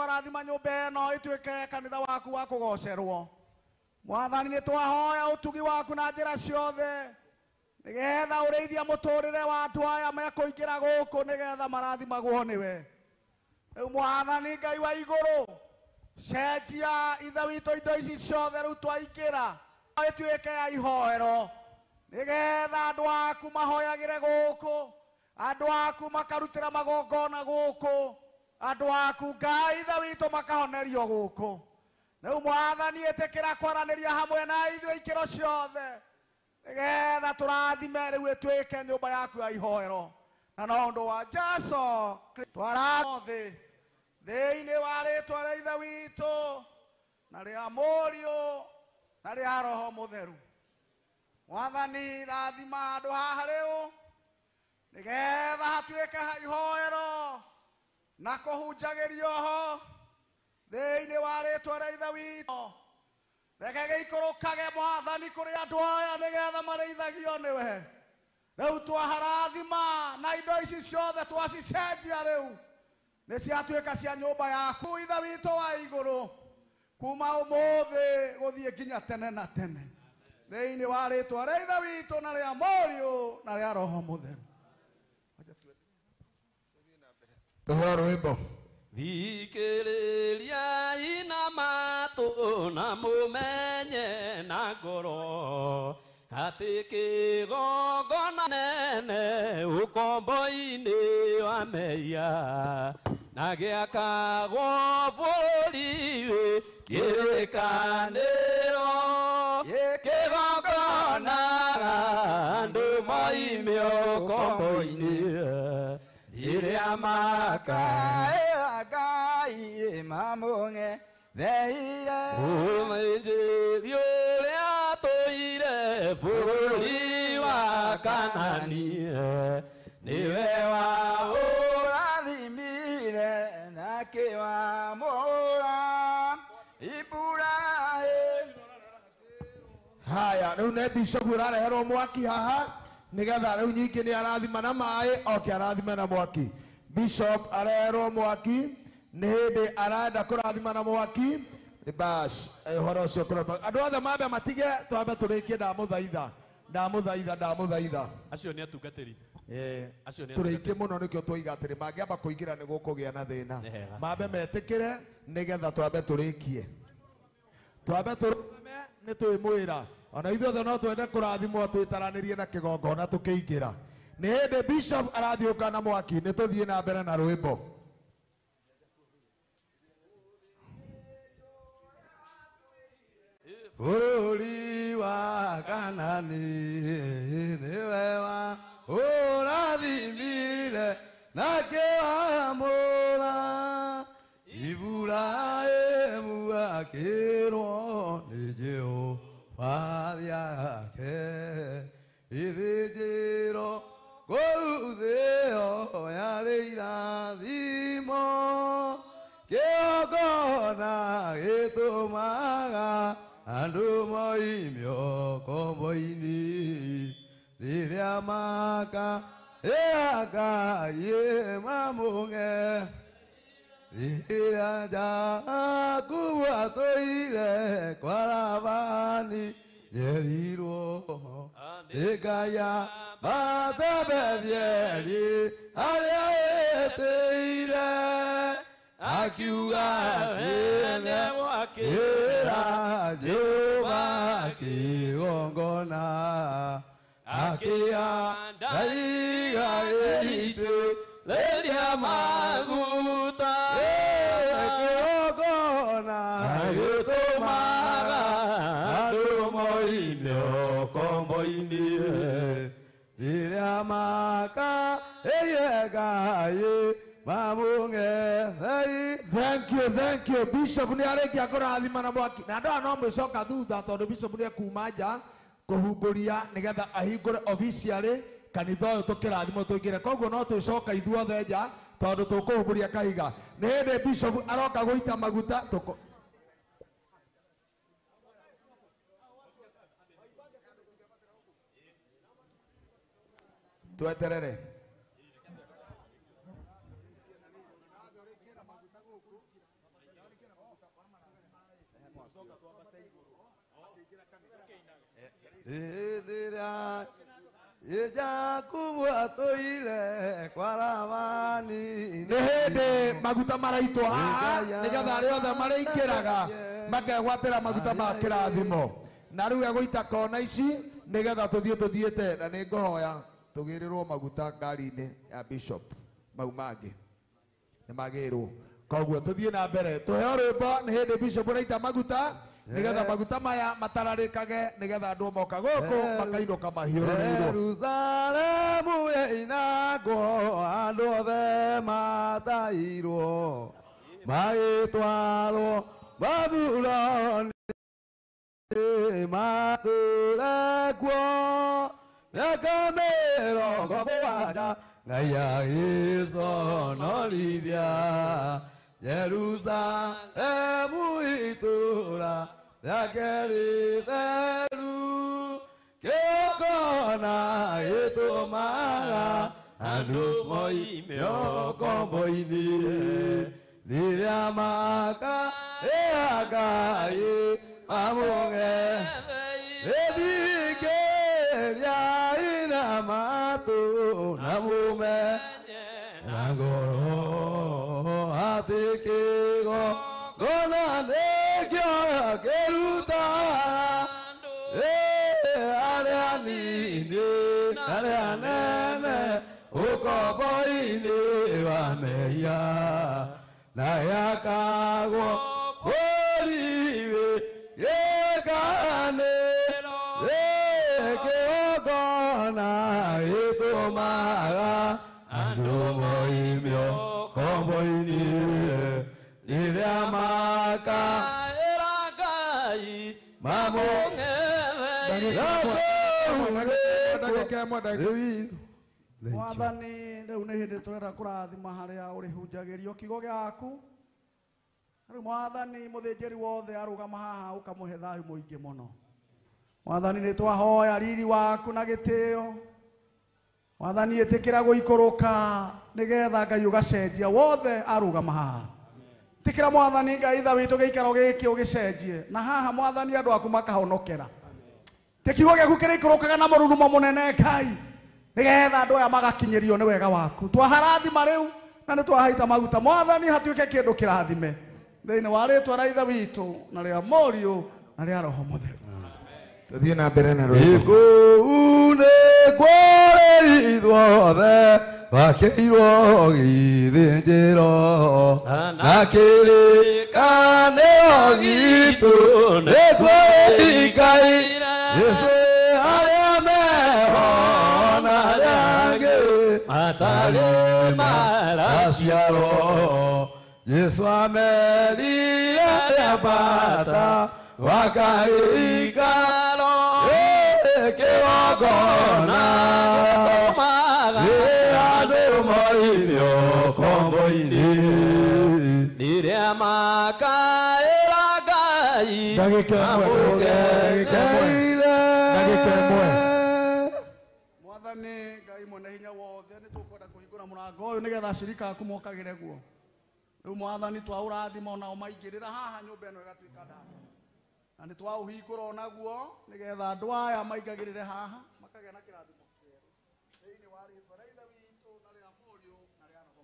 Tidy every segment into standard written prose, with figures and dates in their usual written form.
Twarathima nyũmba ĩno ĩtuĩke kanitha waku wa kũgocerwo. Mwathani nĩ twahoya ũtugi waku na njĩra ciothe nĩgetha ũrĩithia mũtũrĩre wa andũ aya mekũingĩra gũkũ nĩgetha marathimagwo nĩwe. Rĩu Mwathani Ngai wa igũrũ, cenjia ithe witũ indo ici ciothe rĩu twaingĩra ĩtuĩke ya ihoero nĩgetha andũ aku mahoyagĩre gũkũ, andũ aku makarutĩra magongona gũkũ, andũ aku Ngai ithe witũ makahonerio gũkũ. Rĩu Mwathani ĩtĩkĩra kwaranĩria hamwe na ithuĩ ikĩro ciothe nĩgetha tũrathime rĩu ĩtuĩke nyũmba yaku ya ihoero. Na no ũndũ wa Jesũ twarathĩ thĩinĩ wa rĩtwa rĩa ithe witũ na rĩa Mũriũ na rĩa Roho Mũtheru. Mwathani rathima handũ haha rĩu nĩgetha hatuĩke ha ihoero na kũhunjagĩrio ho thĩinĩ wa rĩtwa rĩa ithe witũ. Reke gĩikũrũkage Mwathani kũrĩ andũ aya nĩgetha marĩithagio nĩwe. Rĩu twaharathima na indo ici ciothe twacicenjia rĩu nĩ ciatuĩka cia nyũmba yaku ithe witũ wa igũrũ kuma ũmũthĩ gũthiĩ nginya tene na tene thĩinĩ wa rĩtwa rĩa ithe witũ na rĩa Mũriũ na rĩa Roho Mũtheru. Tũheo rwĩmbo. Thikĩrĩriai na matũ na mũmenye na ngoro atĩ kĩgongona nene ũkombo-inĩ wa mehia na gĩakagwo bũrũri wĩ kĩrĩkanĩro kĩgongona andũ moime ũkombo-inĩ rĩrĩa makaĩra Ngai mamũng'e theire ũmĩnjĩri ũrĩa tũire bũrũri wa Kanani nĩwe wa ũrathimire na kĩwamũra Iburahĩmu. Haya, rĩu nĩ bishop ũrareherwo mwaki haha nĩgetha rĩu nyingĩ nĩ arathima na maĩ oke arathime na mwaki. Bishop areherwo mwaki nĩ hĩndĩ arenda kũrathima na mwaki. Bas, ũhoro ũcio kũrema. Andũ othe mambe matige twambe tũrĩkie ndamũthaitha. Ndamũthaitha, ndamũthaitha. Acio nĩ atungatĩri. Acio nĩ Tũrĩingĩ mũno nĩkĩo twoiga atĩrĩ mangĩamba kũingĩra nĩ gũkũgĩa na thĩna. Nĩ hega. Mambe metĩkĩre nĩgetha twambe tũrĩkie. Twambe tũrũgame nĩ twĩmwĩra. Ona ithuothe no twende kũrathimwo twĩtaranĩrie na kĩgongona tũkĩingĩra. Nĩ hĩndĩ bishop arathiũka na mwaki nĩ tũthiĩ na mbere na rwĩmbo. Bũrũri wa Kanani nĩwe wa ũrathimire na kĩwamũra Iburahĩmu akĩrwo nĩ Jehova rĩake ithĩnjĩro kũu thĩ ĩyo yarĩ irathimo kĩgongona gĩtũmaga andũ moime ũkombo-inĩ rĩrĩa makaĩra Ngai mamũng'e rĩrĩa Jakubu atũire kwa Labani nĩerirwo nĩ Ngai ambate Betheli harĩa ĩtĩire akiuga atĩ nĩgwakĩra Jehova kĩgongona akĩhanda ihiga rĩrĩa maguta kĩgongona gĩtũmaga andũ moime ũkombo-inĩ rĩrĩa makaĩire Ngai mamũng'ethei. Thank you, thank you. Bishop nĩ arĩkia kũrathima na mwaki. Na andũ aya no mwĩcoka thutha tondũ bishop nĩ ekuma nja kũhumbũria nĩgetha ahingũre officially kanitha ũyũ tũkĩrathimwo tũingĩre. Koguo no twĩcoka ithuothe nja tondũ tũkũhumbũria kahiga. Nĩ hĩndĩ bishop aroka gũita maguta tũkũ tweterere. Jakubu atũire kwa Labani. Nĩ hĩndĩ maguta maraitwo haha nĩgetha arĩa othe marĩingĩraga makegwatĩra maguta ma kĩrathimo. Na rĩu egũita kona ici nĩgetha tũthiĩ tũthiĩte, na nĩ ngũhoya tũgĩrĩrwo maguta ngari-inĩ ya bishop mau mangĩ nĩ magĩrwo. Koguo tũthiĩ na mbere tũheo rwĩmbo. Nĩ hĩndĩ bishop ũraita maguta nĩgetha maguta maya matararĩkage nĩgetha andũ moka gũkũ makainũka mahiũrũrĩirwo. Jerusalemu ĩinagwo andũ othe matairwo magĩtwarwo Babuloni matũre kuo mĩaka mĩrongo mũgwanja Ngai agĩconorithia Jerusalemu itũũra rĩake rĩtheru kĩgongona gĩtũmaga andũ moime ũkombo-inĩ rĩrĩa makaĩra Ngai mamũng'e rĩthikĩria ina matũ na mume na ngoro atĩ kĩgongona nĩkĩo kĩruta arĩa anini na arĩa anene ũkombo-inĩ wa mehia na yakagwo bũrũri wĩ gĩkanĩro kĩgongona gĩtũmaga andũ moime ũkombo-inĩ rĩrĩa makaĩra Ngai mamũng'etheire. Mwathani rĩu nĩ hĩndĩ tũrenda kũrathima harĩa ũrĩhunjagĩrio kiugo gĩaku. Rĩu Mwathani mũthĩnjĩri wothe arũgama haha ũkamũhe thayũ mũingĩ mũno. Mwathani nĩ twahoya riri waku na gĩtĩo. Mwathani ĩtĩkĩra gũikũrũka nĩgetha Ngai ũgacenjia wothe arũgama haha. Ĩtĩkĩra Mwathani Ngai itha witũ gĩikaro gĩkĩ ũgĩcenjie na haha Mwathani andũ aku makahonokera. Tĩ kiugo gĩaku kĩrĩikũrũkaga na mũrurumo mũnene Ngai nĩgetha andũ aya magakinyĩrio nĩ wega waku. Twaharathima rĩu na nĩ twahaita maguta. Mwathani hatuĩke kĩndũ kĩrathime thĩinĩ wa rĩtwa rĩa Ithe witũ na rĩa Mũriũ na rĩa Roho Mũtheru. Tũthiĩ na mbere na rwĩmbo. Kũu nĩkuo ithuothe twakĩirwo gĩthĩnjĩro na kĩrĩkanĩro gitũ nĩkuo ikai Jesũ arĩa meho na arĩa angĩ matarĩ maraciarwo Jesũ amerire ambata wakaikaro kĩgongona andũ moime ũkombo-inĩ rĩrĩa makaĩra Ngai Ndagĩka ĩmwe, ndagĩka ĩmwe. Mwathani Ngai mwene hinya wothe nĩ tũkwenda kũhingũra mũrango ũyũ nĩgetha acirika aku mokagĩre guo. Rĩu Mwathani twaũrathima onao maingĩrĩra haha nyũmba ĩno ĩgatuĩka ndaka. Na nĩ twaũhingũra onaguo nĩgetha andũ aya maingagĩrĩre haha makagĩa na kĩrathimo kĩerũ. Thĩinĩ wa rĩtwa rĩa Ithe witũ na rĩa Mũriũ na rĩa Roho.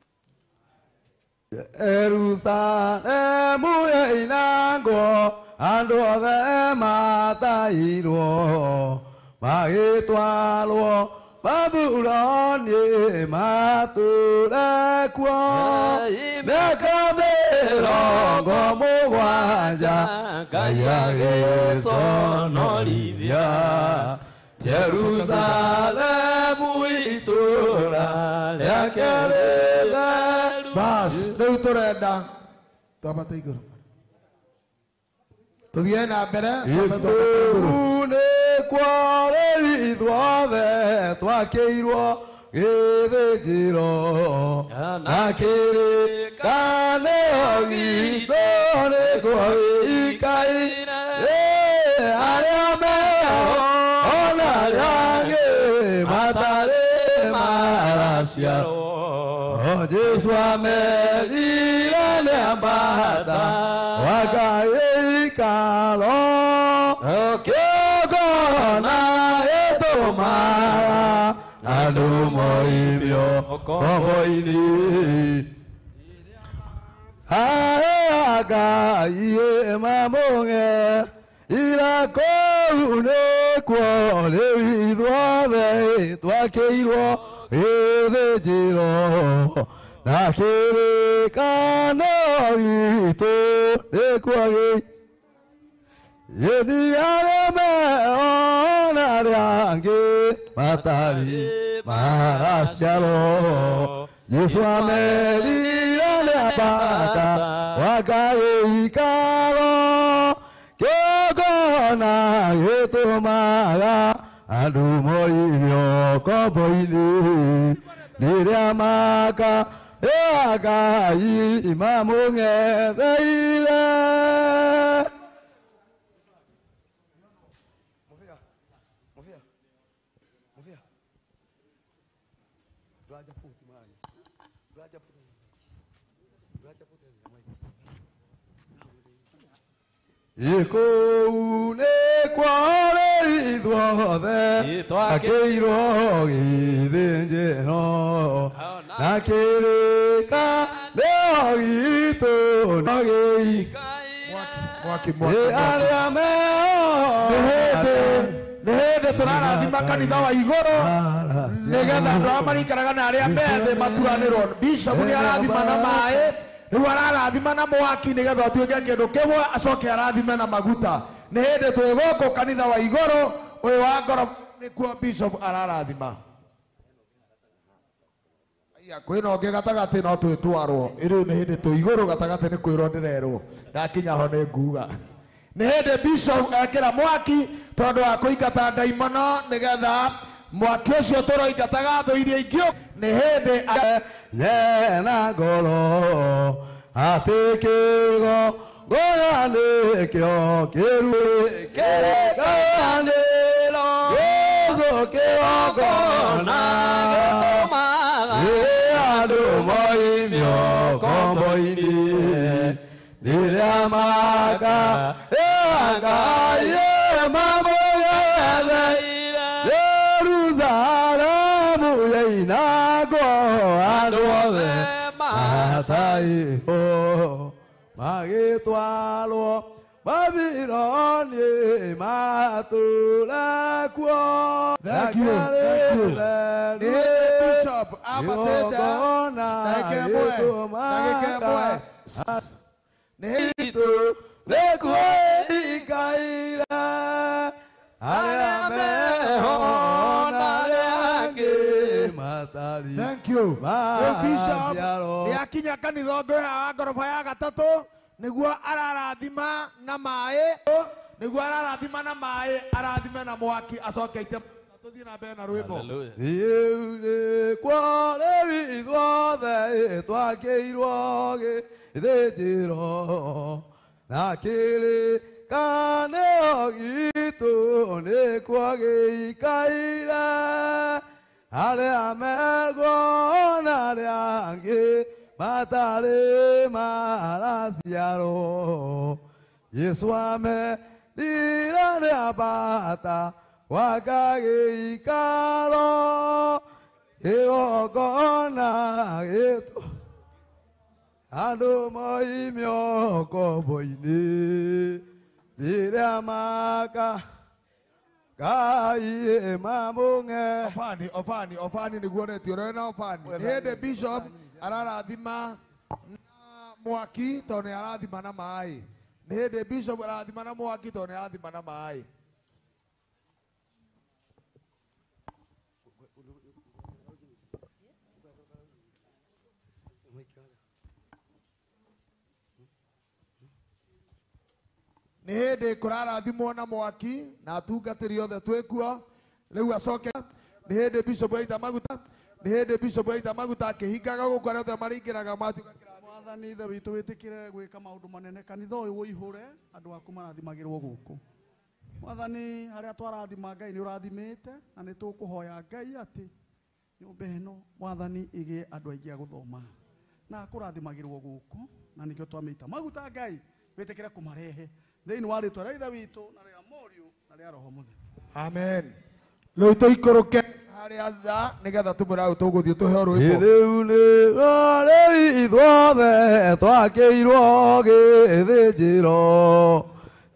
Jerusalemu ĩinangwo andũ othe matairwo magĩtwarwo Babuloni matũre kuo mĩaka mĩrongo mũgwanja Ngai agĩconorithia Jerusalemu itũũra rĩake rĩtheru. Bas, rĩu tũrenda twambate igũrũ tũthiĩ na mbere twambe twambate igũrũ. Kũu nĩkuo rĩu ithuothe twakĩirwo gĩthĩnjĩro na kĩrĩkanĩro gitũ nĩkuo ikai arĩa meho ona arĩa angĩ matarĩ maraciarwo Jesũ amerire nĩ ambata wakaikaro gĩikaro kĩgongona gĩtũmaga andũ moimio ngombo-inĩ. Arĩa Ngai mamũng'e ira kũu nĩkuo rĩu ithuothe twakĩirwo gĩthĩnjĩro na kĩrĩkanĩro gitũ nĩkuo gĩthiĩ arĩa meona arĩa angĩ matarĩ maraciarwo. Yesu amerira nĩambata gwaka gĩikaro kĩgongona gĩtũmaga andũ moimio ngombo-inĩ. Rĩrĩa maka Ngai mamũng'etheire. Kũu nĩkuo rĩu ithuothe twakĩirwo gĩthĩnjĩro na kĩrĩkanĩro gitũ no Mwaki mwaki. Arĩa Nĩ hĩndĩ tũrarathima kanitha wa igũrũ nĩgetha andũ arĩa marikaraga na arĩa me thĩ maturanĩrwo. Bishop nĩ arathima na maĩ, rĩu ararathima na mwaki nĩgetha ũtuĩke kĩndũ kĩmwe, acoke arathime na maguta. Nĩ hĩndĩ twĩ gũkũ kanitha wa igũrũ ũyũ wa ngoro nĩkuo bishop ararathima. Aya, kwĩna ũngĩ gatagatĩ no twĩtwarwo. Rĩu nĩ hĩndĩ twĩ igũrũ gatagatĩ nĩ kwĩrwo ndĩrerwo ndakinya ho nĩ nguga. Nĩ hĩndĩ bishop ekĩra mwaki tondũ wa kũingata ndaimono nĩgetha mwaki ũcio tũroingataga thũ iria ingĩ. Nĩ hĩndĩ yena ngoro atĩ kĩgongona nĩkĩo kĩrĩkanĩro Jesũ kĩgongona gĩtũmaga andũ moimio ngombo-inĩ. Rĩrĩa maka Ngai mamũng'etheire Jerusalemu yainagwo andũ othe mataiho magĩtwarwo Babiloni matũre kuo. Thank you, thank you. Nĩ bishop ambatĩte ndagĩka ĩmwe, ndagĩka ĩmwe. Nĩ Gitũ nĩkuo ikaire arĩa meho na arĩa angĩ matarĩ Thank you. Rĩu bishop maciaro. nĩ akinya kanitha ũngĩ ũyũ wa ngoroba ya gatatũ nĩguo ararathima na maĩ, nĩguo ararathima na maĩ, arathime na mwaki acoke aite. Tũthiĩ na mbere na rwĩmbo. Rĩu nĩkuo rĩu ithuothe twakĩirwo gĩthĩnjĩro na kĩrĩkanĩro gitũ nĩkuo gĩikaire arĩa megwo na arĩa angĩ matarĩ maraciarwo. Jesũ amerira nĩambata gwaka gĩikaro kĩgongona gĩtũ andũ moimio ngombo-inĩ. Rĩrĩa maka Ngai mamũng'e Obani, obani, obani nĩguo onetio ũrĩa wĩna obani. Nĩ hĩndĩ bishop ararathima na mwaki tondũ nĩ arathima na maĩ. Nĩ hĩndĩ bishop arathima na mwaki tondũ nĩ arathima na maĩ. Nĩ hĩndĩ kũrarathimwo na mwaki na atungatĩri othe twĩkuo. Rĩu acoke nĩ hĩndĩ bishop aita maguta, nĩ hĩndĩ bishop aita maguta akĩhingaga gũkũ arĩa othe maringĩraga matuĩka kĩrathimo. Mwathani Ithe witũ wĩtĩkĩre gwĩka maũndũ manene kanitha ũyũ ũihũre andũ aku marathimagĩrwo gũkũ. Mwathani harĩa twarathima Ngai nĩ ũrathimĩte na nĩ tũkũhoya Ngai atĩ nyũmba ĩno Mwathani ĩgĩe andũ aingĩ a gũthoma na kũrathimagĩrwo gũkũ na nĩkĩo twamĩita maguta Ngai wĩtĩkĩre kũmarehe Thĩinĩ wa rĩtwa rĩa Ithe witũ na rĩa Mũriũ na rĩa Roho Mũtheru. Amen. Rĩu tũikũrũke harĩa tha nĩgetha tũmwĩre hau tũgũthiĩ tũheo rwĩmbo. Rĩu nĩ rĩu ithuothe twakĩirwo gĩthĩnjĩro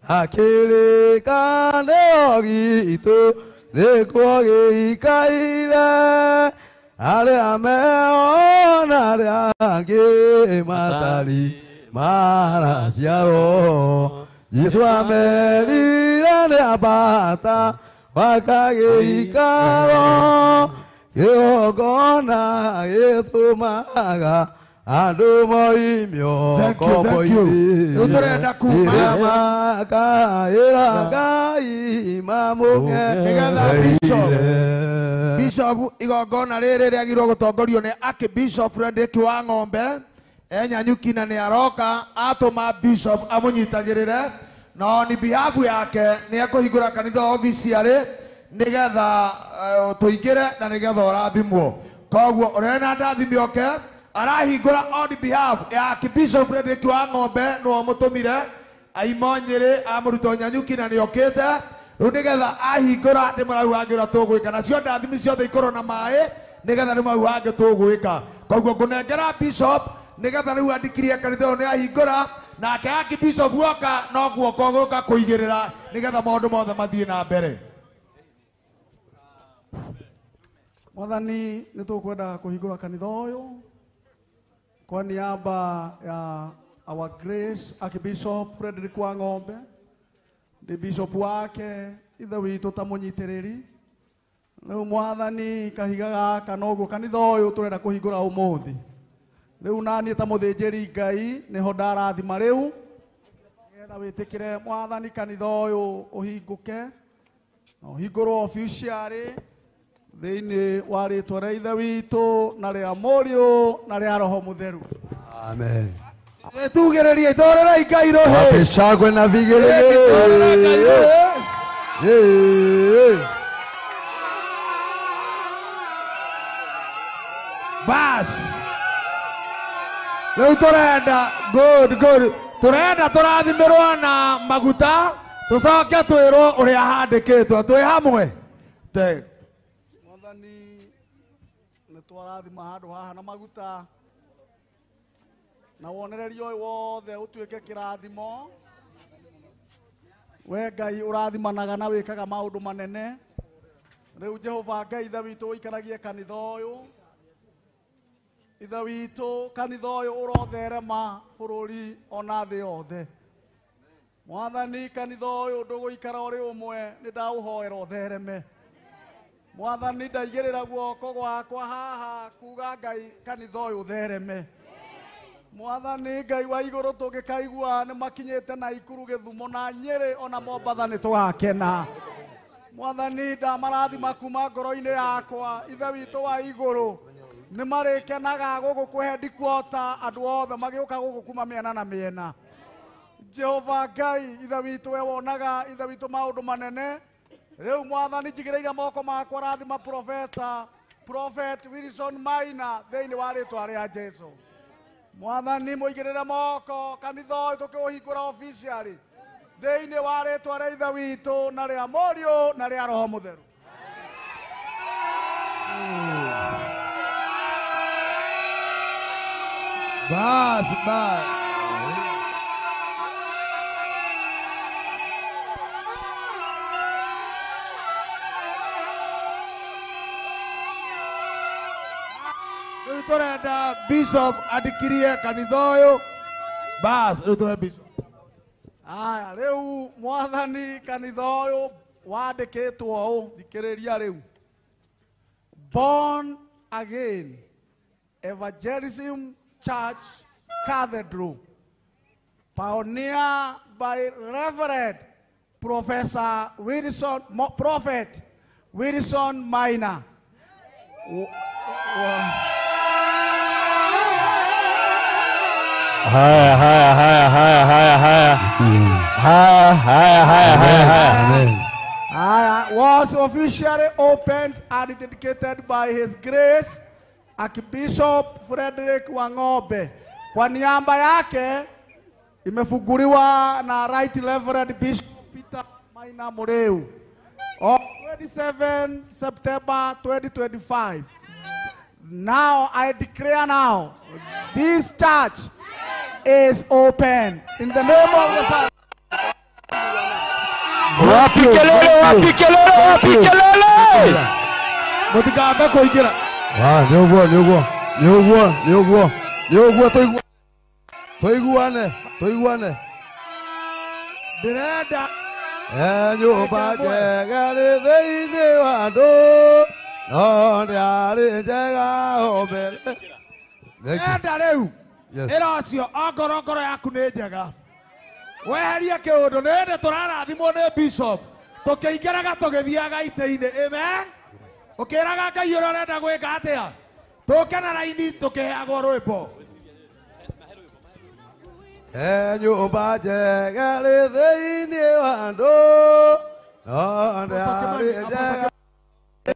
na kĩrĩkanĩro gitũ nĩkuo gĩikaire arĩa meo na arĩa angĩ matari maraciarwo. Jesũ amerire nĩ ambata wakagĩikaro kĩgongona gĩtũmaga andũ moimio ngombo-inĩ. Rĩu tũrenda kuma makaĩra Ngai mamũng'etheire. Nĩgetha Bishop igongona rĩrĩ rĩagĩrĩirwo gũtongorio nĩ Archbishop Frederick wa Ng'ombe enyanyuki na nĩ aroka atũma Bishop amũnyitagĩrĩre na on behalf yake nĩ ekũhingũra kanitha officially nĩgetha tũingĩre na nĩgetha ũrathimwo. Koguo ũrĩa wĩna ndathimi oke arahingũra on behalf ya Archbishop Frederick wa Ng'ombe nĩwe ũmũtũmire aimo Nyĩrĩ amũrutwo Nyanyuki na nĩokĩte rĩu nĩgetha ahingũra nĩ mũrau wangĩ ũrĩa tũgwĩka nacio ndathimi ciothe ikorwo na maĩ nĩgetha nĩ mau wangĩ tũgwĩka. Koguo ngũnengera Bishop nĩgetha rĩu andikirie kanitha ũyũ nĩ ahingũra nake Archbishop woka no guoko gũka kũigĩrĩra nĩgetha maũndũ mothe mathiĩ na mbere. Mwathani nĩ tũkwenda kũhingũra kanitha ũyũ kwa niaba ya Our Grace Archbishop Frederick wa Ng'ombe ndĩ bishop wake ithe witũ ta mũnyitĩrĩri. Rĩu Mwathani kahiga gaka noguo kanitha ũyũ tũrenda kũhingũra ũmũthĩ. Rĩu naniĩ ta mũthĩnjĩri Ngai nĩho ndarathima rĩu nĩgetha wĩtĩkĩre Mwathani kanitha ũyũ ũhingũke na ũhingũrwo officially thĩinĩ wa rĩtwa rĩa Ithe witũ na rĩa Mũriũ na rĩa Roho Mũtheru. Amen. Tugĩrĩrie itũrĩrai Ngai rũhĩ. Wape shangwe na vigelegele. Bas. Rĩu tũrenda good good tũrenda tũrathimĩrwo na maguta tũcoke twĩrwo ũrĩa handĩkĩtwo twĩ hamwe. Mwathani nĩ twarathima handũ haha na maguta na wonereria ũyũ wothe ũtuĩke kĩrathimo. We Ngai ũrathimanaga na wĩkaga maũndũ manene. Rĩu Jehova Ngai Ithe witũ ũikaragie kanitha ũyũ. Ithe witũ kanitha ũyũ ũrotherema bũrũri ona thĩ yothe. Mwathani kanitha ũyũ ndũgũikara ũrĩ ũmwe nĩ ndaũhoera ũthereme. Mwathani ndaigĩrĩra guoko gwakwa haha kuga Ngai kanitha ũyũ ũthereme. Mwathani Ngai wa igũrũ tũngĩkaigua nĩ makinyĩte na Ikuru Gĩthumo na Nyĩrĩ ona Mombatha nĩ tũgakena. Mwathani ndamarathima kuma ngoro-inĩ yakwa Ithe witũ wa igũrũ nĩ marĩkenaga gũkũ kwĩ headquarter andũ othe magĩũka gũkũ kuma mĩena na mĩena. Jehova Ngai Ithe witũ we wonaga Ithe witũ maũndũ manene. Rĩu Mwathani njigĩrĩire moko makwa rathima Prophet Wilson Maina thĩinĩ wa rĩtwa rĩa Jesũ. Mwathani mũigĩrĩre moko kanitha ũyũ tũkĩũhingũra officially thĩinĩ wa rĩtwa rĩa Ithe witũ na rĩa Mũriũ na rĩa Roho Mũtheru. Bas bas. Rĩu tũrenda Bishop andikirie kanitha ũyũ. Bas rĩu tũhe Bishop. Aya rĩu Mwathani kanitha ũyũ wandĩkĩtwo ũũ thikĩrĩria rĩu. Born Again Evangelism Church Cathedral, pioneer by Reverend Professor Wilson, Prophet Wilson Maina. Haya, haya, haya, haya, haya, haya. Haya, haya, haya, haya, haya. Haya, was officially opened and dedicated by His Grace Archbishop Frederick Wang'ombe. Kwa niaba yake Imefunguliwa na Right Reverend Bishop Peter Maina Mureu on 27 September 2025. Now I declare now, this church is open in the name of the Father. Wapi kelele, wapi kelele, wapi kelele. Mũtikambe kũingĩra. Ah, nĩ ũguo, nĩ ũguo, nĩ ũguo, nĩ ũguo, nĩ ũguo, tũiguane, tũiguane. Ndĩrenda Nyũmba njega rĩ thĩinĩ wa andũ, no ndĩarĩ njega o mbere. Ndĩrenda rĩu. Yes. Ĩra ũcio ongorwo ngoro yaku nĩ njega. Weherie kĩũndũ nĩ hĩndĩ tũrarathimwo nĩ bishop. Tũkĩingĩraga tũgĩthiaga itĩ-inĩ. Amen. Ũkĩraga Ngai ũrĩa ũrenda gwĩka atĩa? Tũke na raini tũkĩheagwo rwĩmbo. Nyũmba njega rĩ thĩinĩ wa andũ, no ndĩarĩ njega.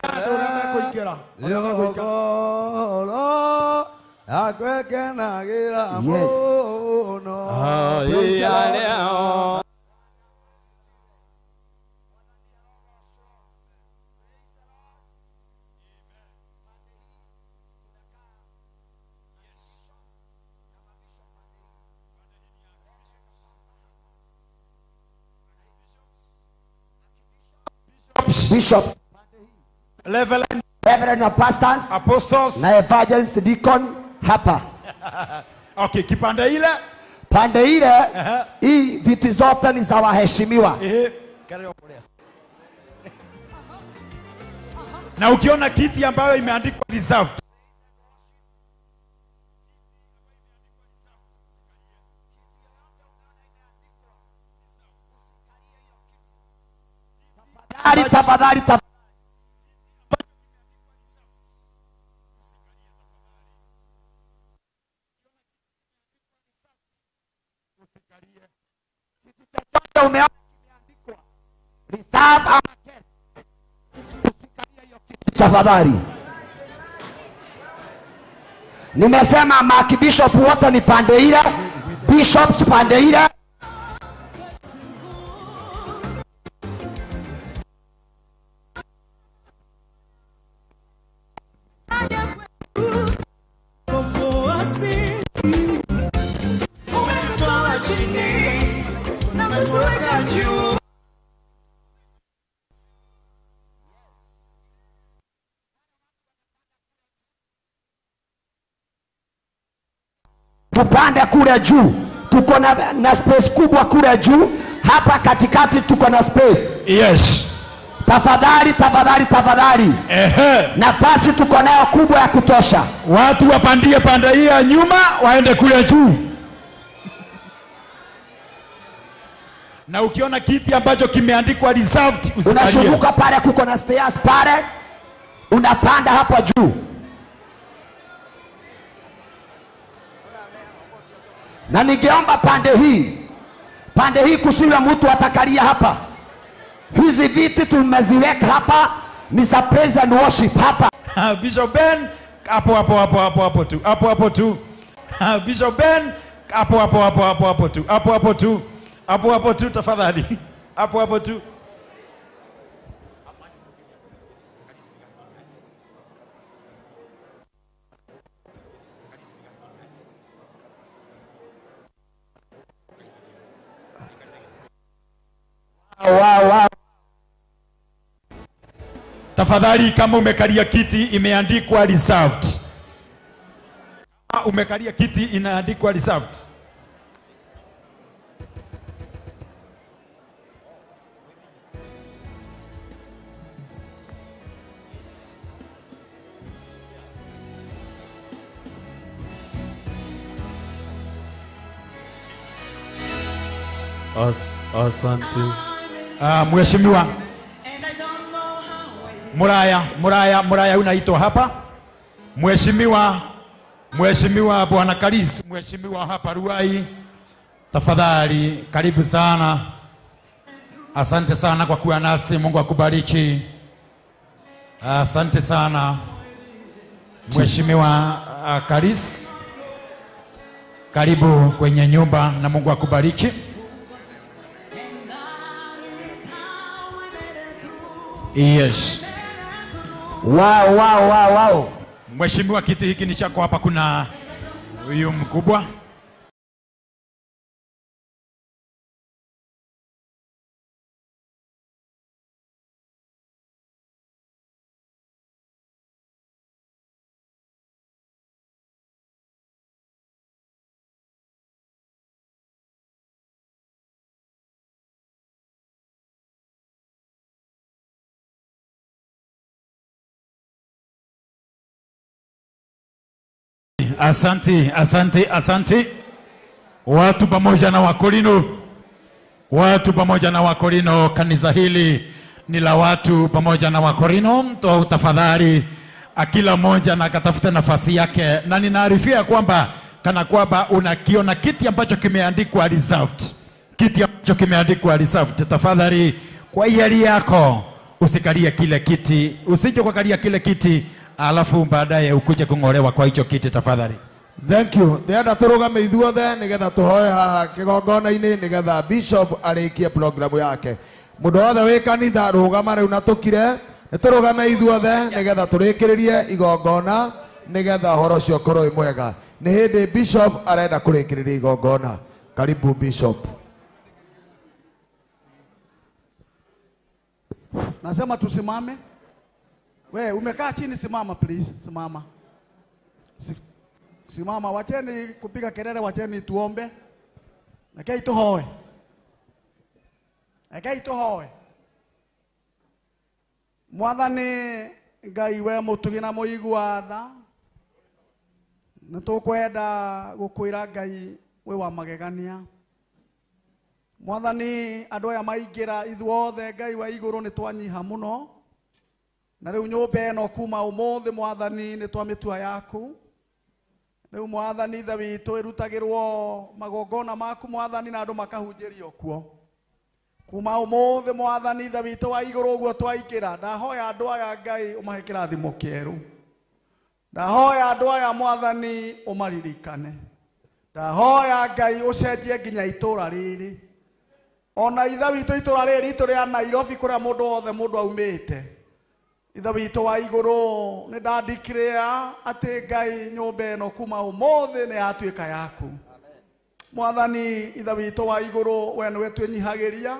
Andũ ũrĩa mekũingĩra. Ngoro yakwa ĩkenagĩra mũno. Bishops, Reverend, Reverend na pastors, apostles na evangelist deacon hapa. Okay, kipande ile. Pande ile hii viti zote ni za waheshimiwa. Na ukiona kiti ambayo imeandikwa reserved, tafadhali, tafadhali, tafadhali. Umeona kimeandikwa reserve ama guest, usikalie hiyo kitu tafadhali. Nimesema makibishop wote ni pande ile, bishops pande ile. Tupande kule juu, tuko na space kubwa kule juu. Hapa katikati tuko na space. Yes. Tafadhali, tafadhali, tafadhali. Nafasi tuko nayo kubwa ya kutosha. Watu wapandie pande hii ya nyuma waende kule juu. Na ukiona kiti ambacho kimeandikwa reserved usikalie. Unashuka pale, kuko na stairs pale. Unapanda hapo juu. Na ningeomba pande hii kusiwe mtu atakalia hapa. Hizi viti tumeziweka hapa ni za praise and worship hapa. Bishop Ben hapo hapo hapo hapo hapo tu. Hapo hapo tu. Bishop Ben hapo hapo hapo hapo hapo tu. Hapo hapo tu. Hapo hapo tu tafadhali. Hapo hapo tu. Wow, wow. Tafadhali kama umekalia kiti imeandikwa reserved. Kama umekalia kiti inaandikwa reserved. Asante. Mheshimiwa Muraya unaitwa hapa. Mheshimiwa Bwana Kalis, Mheshimiwa hapa Ruai, tafadhali karibu sana. Asante sana kwa kuwa nasi, Mungu akubariki. Asante sana Mheshimiwa Kalis. Karibu kwenye nyumba na Mungu akubariki. Yes. Wow, wow, wow, wow. Mheshimiwa, kiti hiki ni chako hapa, kuna huyu mkubwa. Asante, asante, asante. Watu pamoja na Wakorino, watu pamoja na Wakorino, kanisa hili ni la watu pamoja na Wakorino. Mtoa tafadhali akila mmoja na akatafuta nafasi yake, na ninaarifia kwamba kana kwamba unakiona kiti ambacho kimeandikwa reserved, kiti ambacho kimeandikwa reserved, tafadhali kwa hiari yako usikalie kile kiti, usije kukalia kile kiti alafu baadaye ukuje kung'olewa kwa hicho kiti tafadhali. Thank you. Ndĩrenda tũrũgame ithuothe nĩgetha tũhoe haha kĩgongona-inĩ nĩgetha bishop arĩkie programu yake. Mũndũ wothe wĩ kanitha rũgama rĩu na tũkire, nĩ tũrũgame ithuothe nĩgetha tũrĩkĩrĩrie igongona nĩgetha ũhoro ũcio ũkorwo wĩ mwega. Nĩ hĩndĩ bishop arenda kũrĩkĩrĩria igongona. Karibu bishop. Nasema tusimame. We, umekaa chini, simama please, simama. Simama, wacheni kupiga kelele, wacheni tuombe. Rekei tuhoe. Rekei tuhoe. Mwathani Ngai we mutugi na muigua tha. Nĩ tũkwenda gũkwĩra Ngai wĩ wa magegania. Mwathani andũ aya maingĩra ithuothe Ngai wa igũrũ nĩ twanyiha mũno. Na rĩu nyũmba ĩno kuma ũmũthĩ Mwathani nĩ twamĩtua yaku. Rĩu Mwathani Ithe witũ ĩrutagĩrwo magongona maku Mwathani na andũ makahunjĩrio kuo. Kuma ũmũthĩ Mwathani Ithe witũ wa igũrũ ũguo twaingĩra, ndahoya andũ aya Ngai ũmahe kĩrathimo kĩerũ. Ndahoya andũ aya Mwathani ũmaririkane. Ndahoya Ngai ũcenjie nginya itũra rĩrĩ. Ona Ithe witũ itũra rĩrĩ ritũ rĩa Nairobi kũrĩa mũndũ wothe mũndũ aumĩte. Ithe witũ wa igũrũ nĩ ndandikĩrĩa atĩ Ngai nyũmba ĩno kuma ũmũthĩ nĩ yatuĩka yaku. Mwathani Ithe witũ wa igũrũ we nĩwe twĩnyihagĩria.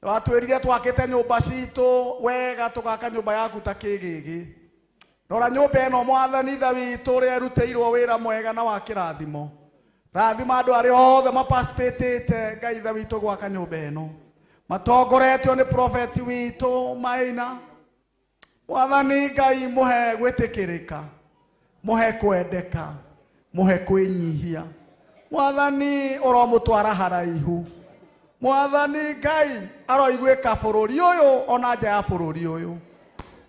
Watwĩrire twakĩte nyũmba citũ wega tũgaka nyũmba yaku ta kĩgĩgĩ. Rora nyũmba ĩno Mwathani Ithe witũ ũrĩa ĩrutĩirwo wĩra mwega na wa kĩrathimo. Rathima andũ arĩa othe maparticipatĩte Ngai Ithe witũ gwaka nyũmba ĩno. Matongoretio nĩ prophet witũ Maina. Mwathani Ngai muhe gwĩtĩkĩrĩka, muhe kwendeka, muhe kwĩnyihia. Mwathani ũromũtwara haraihu. Mwathani Ngai aroiguĩka bũrũri ũyũ ona nja ya bũrũri ũyũ.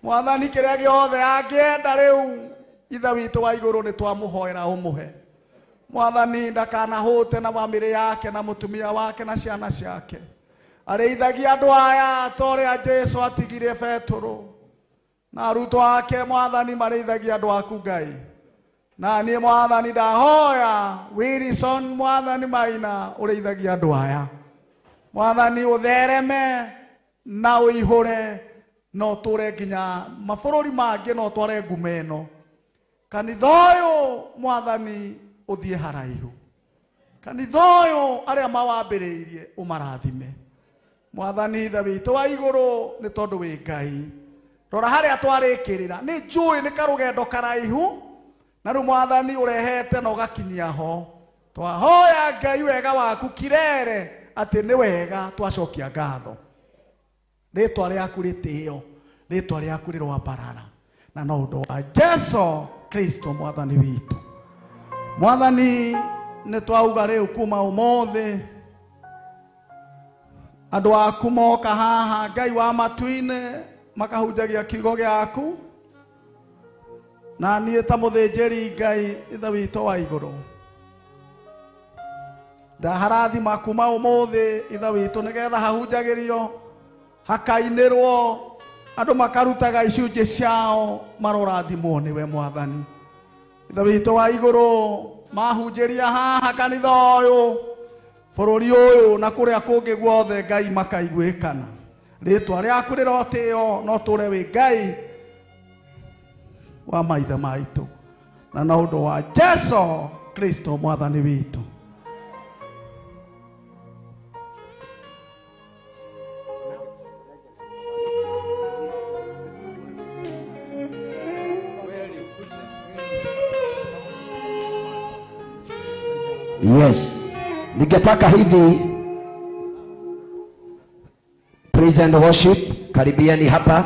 Mwathani kĩrĩa gĩothe angĩenda rĩu Ithe witũ wa igũrũ nĩ twamũhoera ũmũhe. Mwathani ndakanahũte na bamĩrĩ yake na mũtumia wake na ciana ciake. Arĩithagia andũ aya ta ũrĩa Jesũ atigire Petũrũ na arutwo ake. Mwathani marĩithagia andũ aku Ngai. Na niĩ Mwathani ndahoya Wilson Mwathani Maina ũrĩithagia andũ aya. Mwathani ũthereme na ũihũre na ũtũre nginya mabũrũri mangĩ na ũtware ngumo ĩno. Kanitha ũyũ Mwathani ũthiĩ haraihu. Kanitha ũyũ arĩa mawambĩrĩirie ũmarathime. Mwathani Ithe witũ wa igũrũ nĩ tondũ wĩ Ngai. Rora harĩa twarĩkĩrĩra nĩ njũĩ nĩ karũgendo karaihu na rĩu Mwathani ũrehete na ũgakinyia ho. Twahoya Ngai wega waku kirere atĩ nĩ wega twacokia ngatho. Rĩtwa rĩaku rĩtĩo, rĩtwa rĩaku rĩrwambarara, na no ũndũ wa Jesũ Kristo Mwathani witũ. Mwathani nĩ twauga rĩu kuma ũmũthĩ andũ aku moka haha Ngai wa matu-inĩ makahunjagia kiugo gĩaku, na niĩ ta mũthĩnjĩri Ngai Ithe witũ wa igũrũ ndaharathima kuma ũmũthĩ Ithe witũ nĩgetha hahunjagĩrio hakainĩrwo andũ makarutaga icunjĩ ciao marorathimwo nĩwe Mwathani Ithe witũ wa igũrũ. Mahunjĩria haha kanitha ũyũ, bũrũri ũyũ na kũrĩa kũngĩ guothe Ngai makaiguĩkana. Rĩtwa rĩaku rĩrotĩo no tũre wĩ Ngai wa maithe maitũ na na ũndũ wa Jesu Kristo mwathani witũ. Yes, ningetaka hivi praise and worship, karibieni hapa.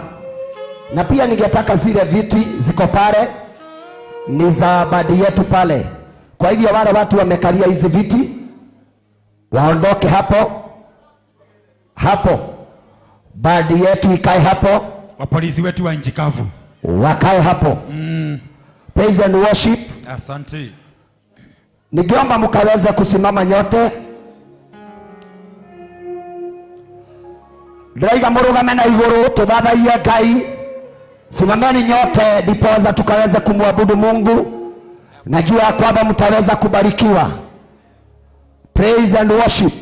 Na pia ningetaka zile viti ziko pale ni za badi yetu pale. Kwa hivyo wale watu wamekalia hizi viti waondoke hapo hapo, badi yetu ikae hapo, Wapolisi wetu wa nchi kavu wakae hapo. Praise and worship. Asante. Ningeomba mkaweze kusimama nyote. Ndĩraiga mũrũgame na igũrũ tũthathaiye Ngai. Simameni nyote ndiposa tukaweze kumwabudu Mungu. Najua ya kwamba mtaweza kubarikiwa. Praise and worship.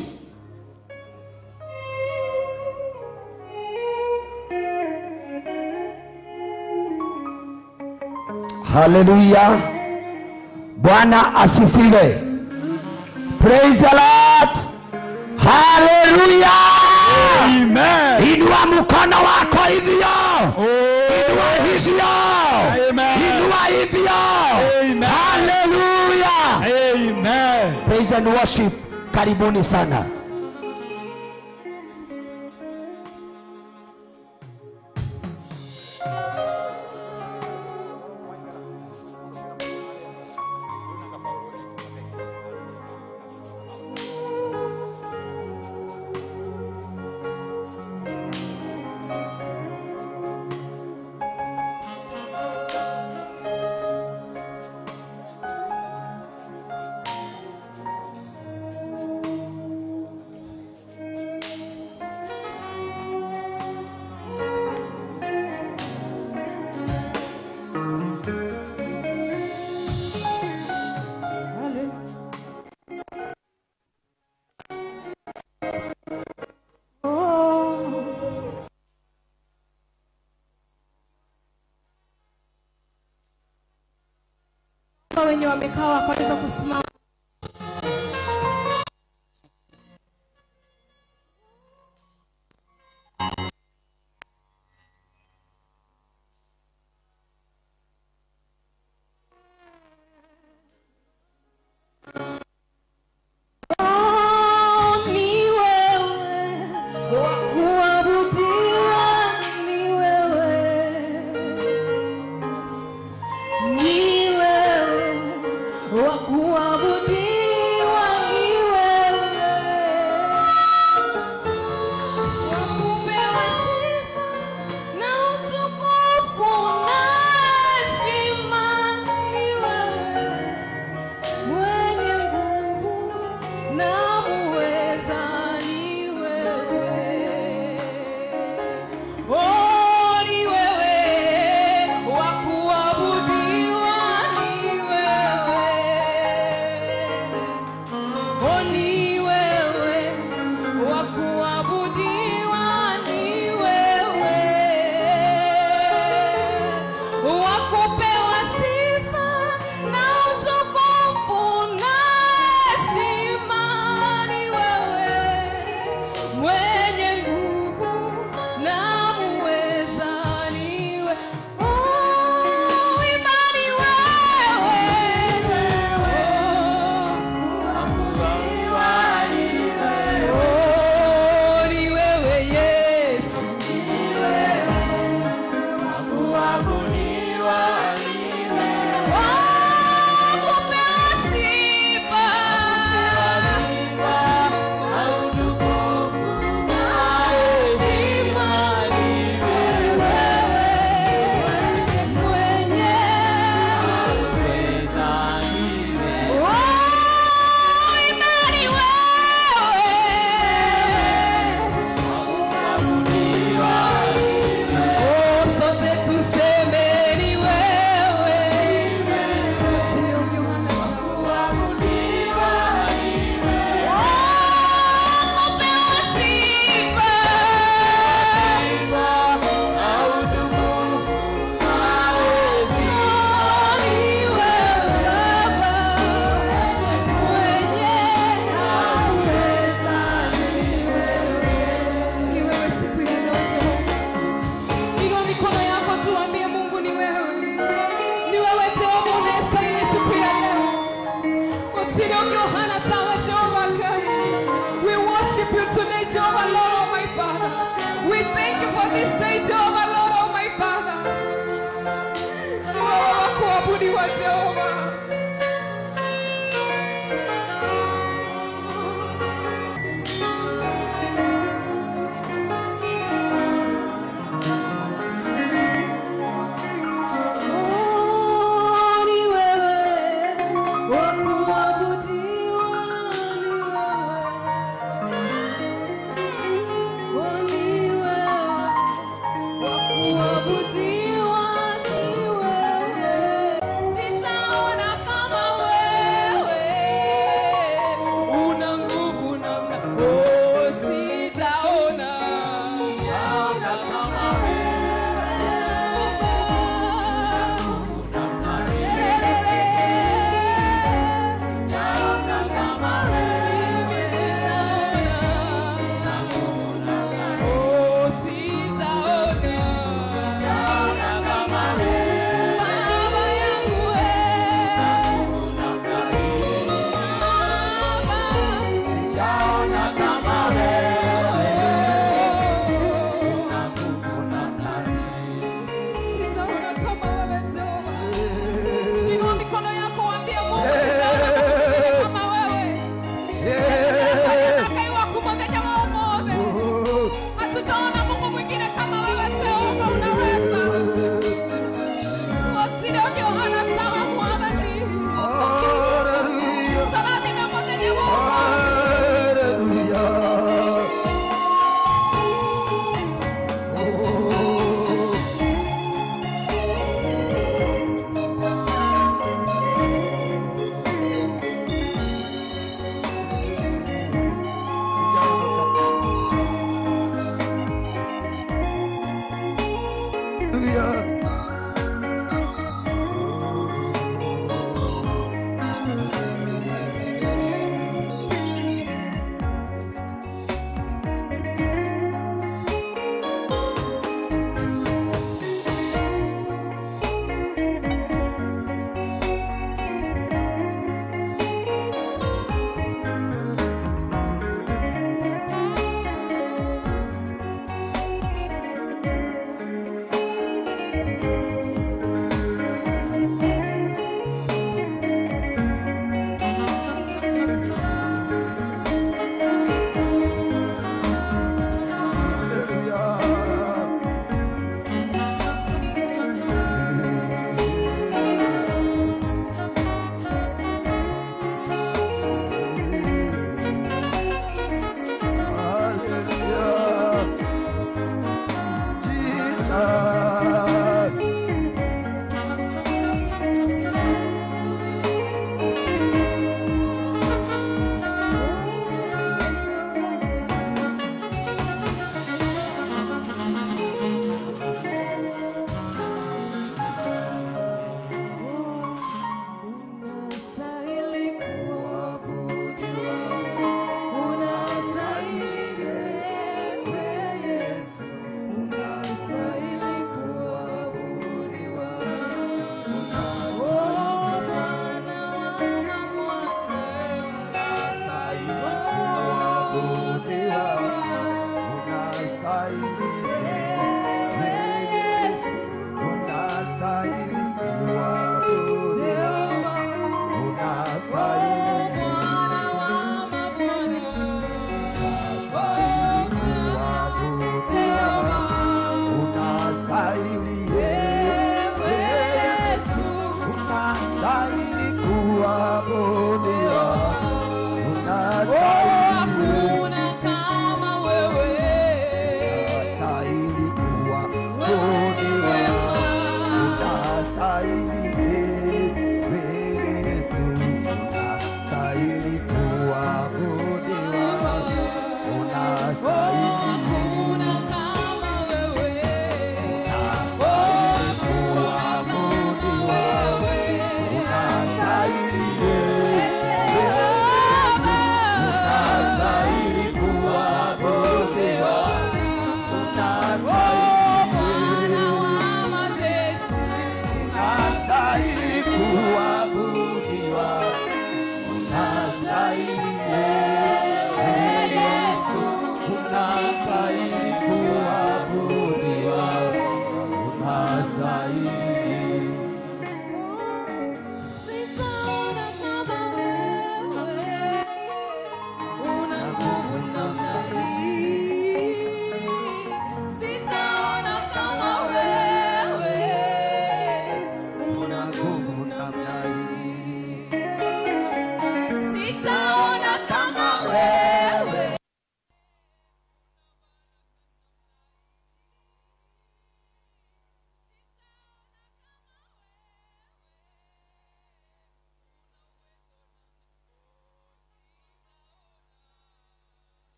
Hallelujah. Bwana asifiwe. Praise the Lord. Hallelujah. Amen. Inua mkono wako hivyo. Inua hivyo. Amen. Inua hivyo. Amen. Hallelujah. Amen. Praise and worship. Karibuni sana. Wenye wamekaa wakaweza kusimama. Ni wewe wa kuabudiwa, ni wewe, ni wewe wa kuabudiwa.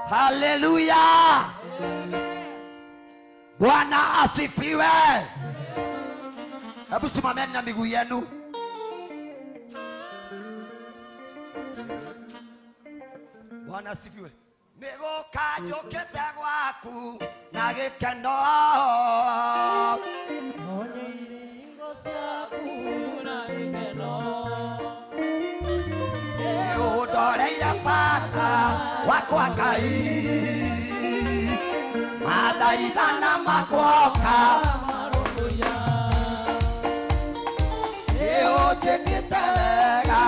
Haleluya! Bwana asifiwe. Hebu simameni na miguu yenu. Bwana asifiwe. Nĩgũka njũkĩte gwaku na gĩkeno. Nĩũndoreire bata wakwa Ngai, mathaithana makwoka nĩũnjĩkĩte wega.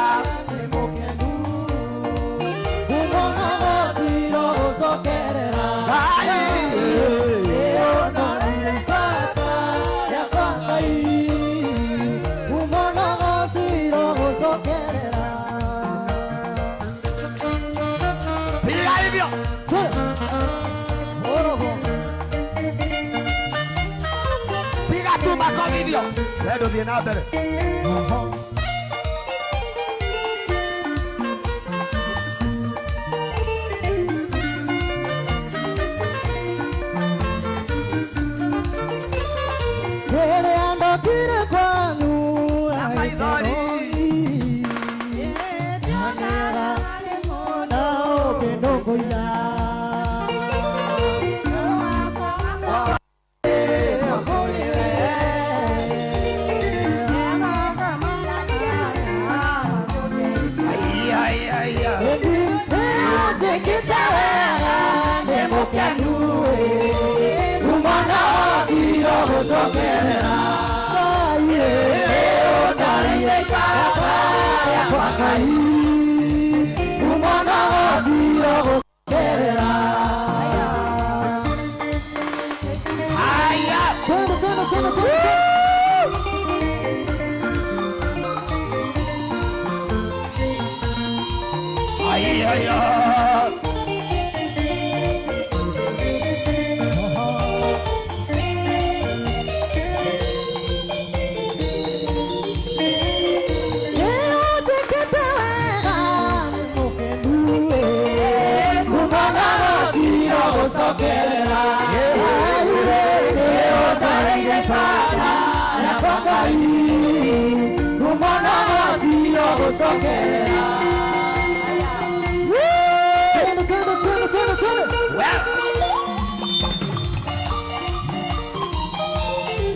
Piga hivyo. Piga tu makofi hivyo. Wewe ndio na mbere.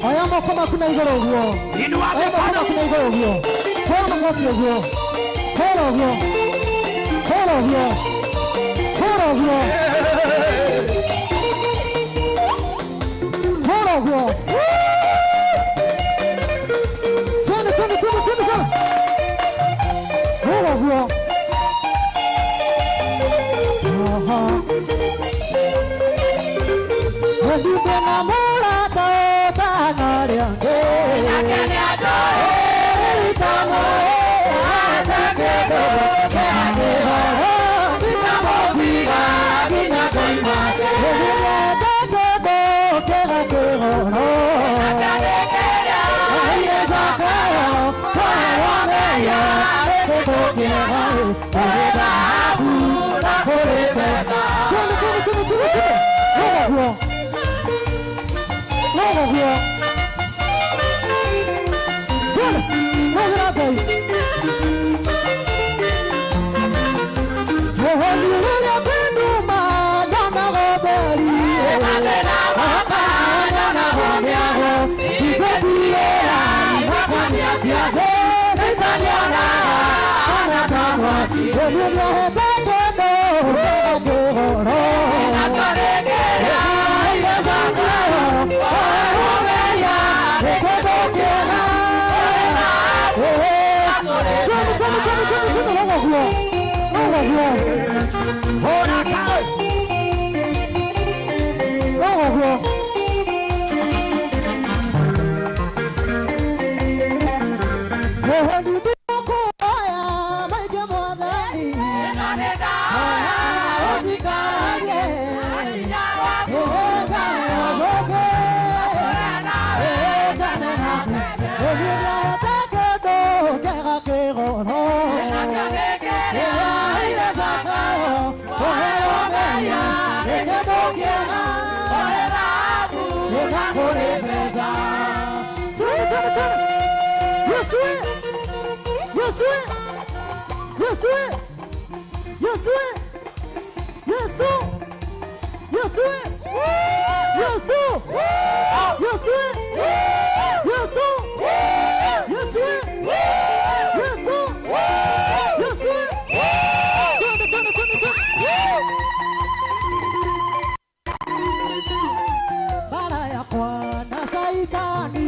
Oya moko maku na igũrũ ũguo. Inua Oya moko mikono. maku na igũrũ ũguo. Hũra makobi ũguo. Hũra ũguo. Hũra ũguo. Hũra ũguo. Hũra ũguo. Twende, twende, twende, twende, twende. Hũra ũguo. Aha. Ndinde na mũrata ũtanarĩa Yeah. Yesu Yesu Yesu Yesu Yesu Yesu Yesu Yesu Yesu Yesu Yesu. Twende twende twende twende. Bara yakwa na Saitani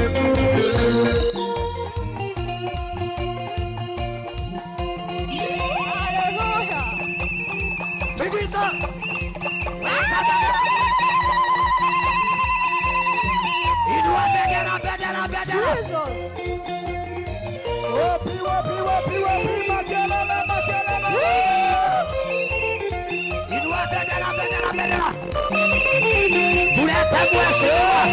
Woo! Wapi wapi wapi wapi makelele makelele. Inua bendera bendera bendera. Tulete mheshimiwa.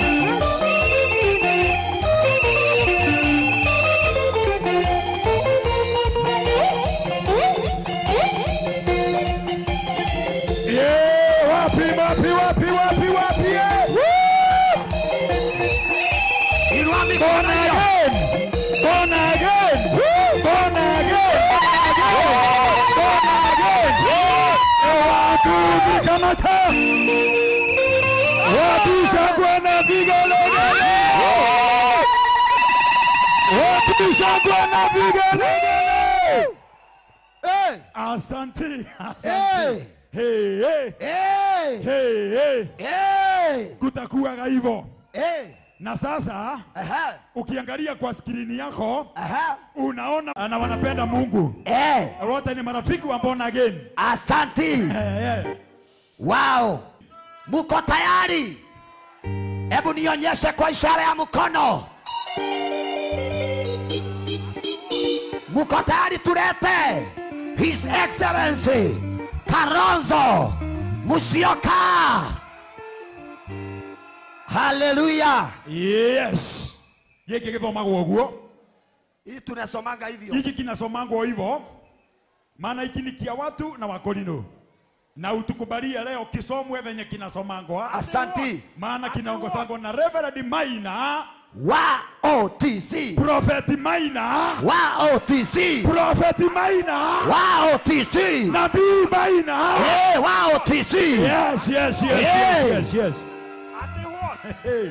Yeah, wapi wapi wapi wapi wapi. Inua Born mikono hiyo. again. Born again. Born again. Born again. Watu vikamata. Wapi shangwe na vigelegele. Wapi shangwe na vigelegele. Hey. Asante. Asante. Hey. Hey, hey. Hey. Hey, hey. Hey. Kutakuwa hivyo. Hey. Na sasa Aha. ukiangalia kwa skrini yako Aha. unaona na wanapenda Mungu. Hey. Wote ni marafiki wa Born Again. Asante. Eh, eh. Wow. Muko tayari? Hebu nionyeshe kwa ishara ya mkono. Muko tayari tulete His Excellency Kalonzo Musyoka. Hallelujah. Yes. Giki githomagwo guo. Hii tunasomanga hivyo. Hiki kinasomangwo hivyo. Maana hiki ni kia watu na Wakorino. Na utukubalie leo kisomwe venye kinasomangwa. Asante. Maana kinaongozangwa na Reverend Maina, Wa OTC. Prophet Maina, Wa OTC. Prophet Maina, Wa OTC. Nabii Maina. Hey, wa OTC. Yes, yes, yes, Hey. yes, yes, yes. Hey.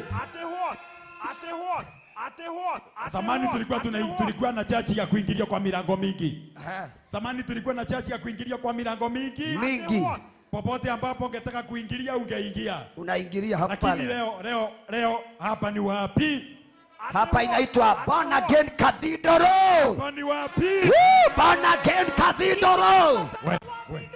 Zamani tulikuwa tulikuwa na chachi ya kuingilia kwa milango mingi. Zamani tulikuwa na chachi ya kuingilia kwa milango mingi. Mingi. Popote ambapo ungetaka kuingilia ungeingia. Unaingilia hapa Lakini pale. leo leo leo hapa ni wapi? Hapa inaitwa Born Again Cathedral. Hapa ni wapi? Woo! Born Again Cathedral. We, we.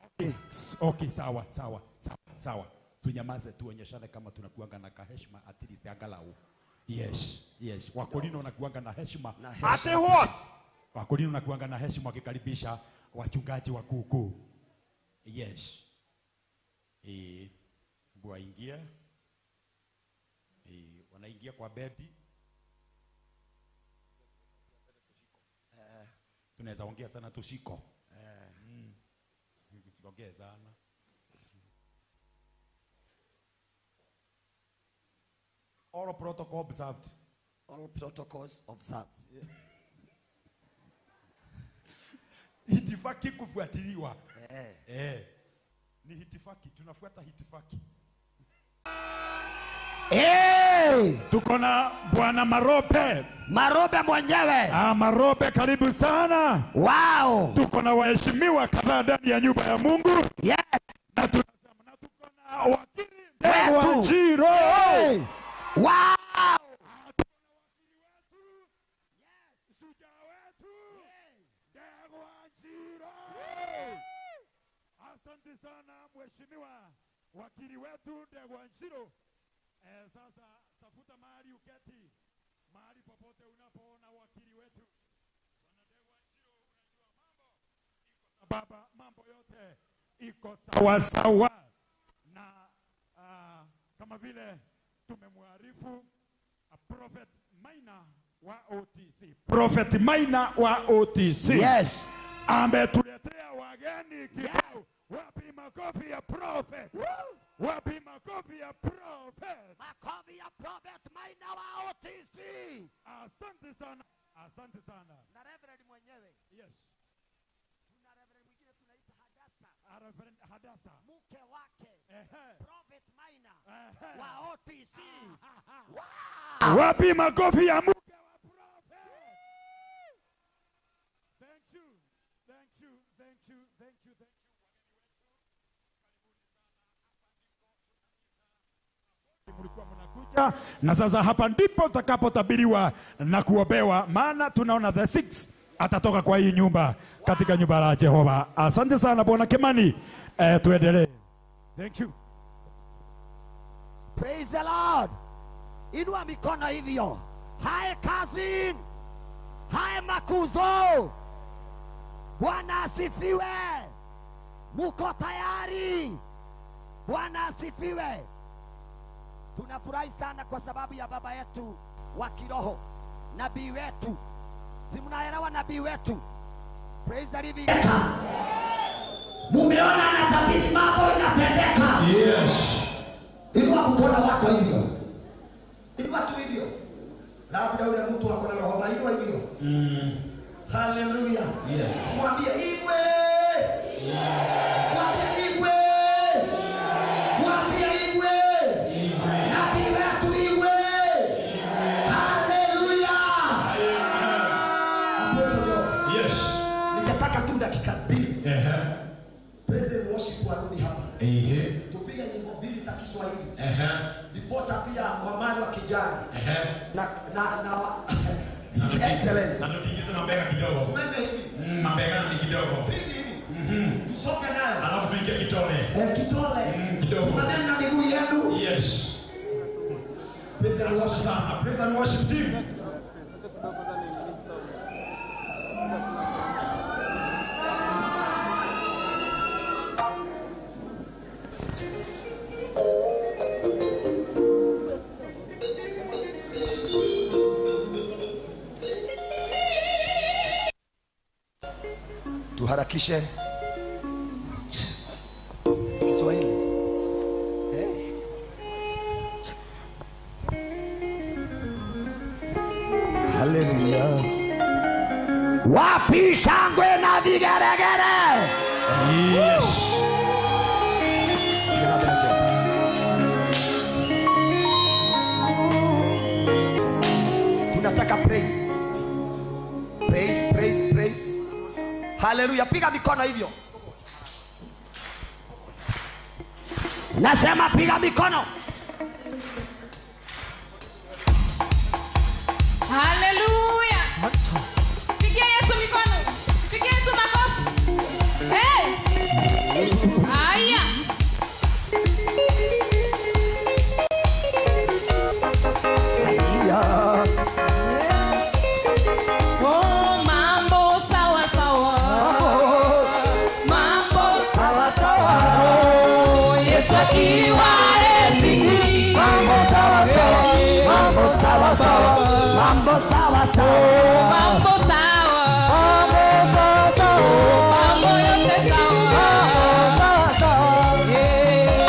Okay, okay, sawa sawa sawa sawa. Tunyamaze tuonyeshane kama tunakuanga na kaheshima at least angalau. Yes, yes. Wakorino wanakuanga na heshima. Na heshima. Wakorino wanakuanga na heshima wakikaribisha wachungaji wakuu. Yes. Eh, waingie. Eh, wanaingia kwa bedi. Tunaweza ongea sana tushiko. Ongea sana. All protocol observed. All protocols observed. Itifaki kufuatiliwa. Eh. Eh. Ni hitifaki, tunafuata hitifaki. Hey! Tuko na Bwana Marope. Marobe mwenyewe. Ah, Marope karibu sana. Wow. Tuko na waheshimiwa kadhaa ndani ya nyumba ya Mungu. Yes. Na tunasema na tuko na wakili Ndegwa Wetu. Njiro. Hey. Wow. Shujaa wetu Ndegwa Njiro. Asante sana mheshimiwa wakili wetu Ndegwa Njiro. Sasa tafuta mahali uketi, mahali popote unapoona wakili wetu Bwana Ndegwa Njiro, unajua mambo iko sambamba, mambo yote iko sawa sawa na kama vile tumemwarifu Prophet Maina wa OTC. Prophet Maina wa OTC. Yes. Ametuletea wageni kibao. Wapi makofi ya prophet? Wapi makofi ya prophet? Makofi ya Prophet Maina wa OTC. Asante sana. Asante sana. Na Reverend mwenyewe. Yes. Tuna Reverend mwingine tunaita Hadasa. Reverend Hadasa. Mke wake. Ehe. Prophet Maina Ehe. wa OTC. Wow. Wapi makofi ya mke wa prophet? Thank you. Thank you. Thank you. Thank you. Thank you. Mlikuwa mnakuja na sasa hapa ndipo tutakapotabiriwa na kuombewa, maana tunaona the six atatoka kwa hii nyumba, katika nyumba la Jehova. Asante sana Bwana Kimani. Tuendelee. Thank you. Praise the Lord. Inua mikono hivyo. Hi cousin. Hi makuzo. Bwana asifiwe. Muko tayari? Bwana asifiwe. Tunafurahi sana kwa sababu ya baba yetu wa kiroho, nabii wetu. Si mnaelewa nabii wetu? Praise the living God. Mumeona anatabiri mambo inatendeka. Yes. Inua mkono wako hivyo. Inua tu hivyo. Labda ule mtu ako na roho inua hivyo. Hallelujah. Yeah. Mwambie igwe. Mwambie igwe. Mwambie igwe. Nabii wetu igwe. Hallelujah. Apostle Job. Yes. Ningetaka tu dakika mbili. Ehe. Praise and worship warudi hapa. Ehe. Tupige nyimbo mbili za Kiswahili. Ehe. Ndiposa pia wamali wa kijana Ehe. na na na His Excellency. Na tutingize mabega kidogo. Tuende hivi. Mabega ni kidogo. Pigi hivi. Tusonge nayo. Alafu tuingie kitole. Kitole. Kidogo. Simameni na miguu yenu. Yes. Praise and Asante worship. sana. Praise and worship team. Tuharakishe Kiswahili. Eh. Hallelujah. Wapi shangwe na vigeregere? Yes. Tunataka praise. Praise, praise, praise. Hallelujah. Piga mikono hivyo. Nasema piga mikono. Haleluya. Pigia Yesu mikono. Pigia Yesu makofi. Hey. Haya. Haya. Oh, mambo sawa sawa. Mambo Sawa sawa. oh, Yesu akiwa ezini. Mambo sawa sawa. Mambo sawa sawa. Mambo sawa sawa. Mambo sawa. Mambo sawa sawa. Mambo yote sawa. Sawa sawa.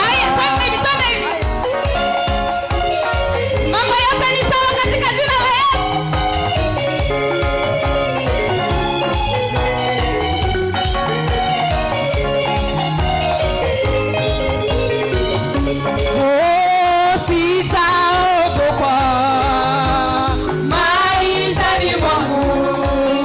Haya, twende hivi, twende hivi. Mambo yote ni sawa katika jina la Yesu. Oh, sitaogopa maishani mwangu.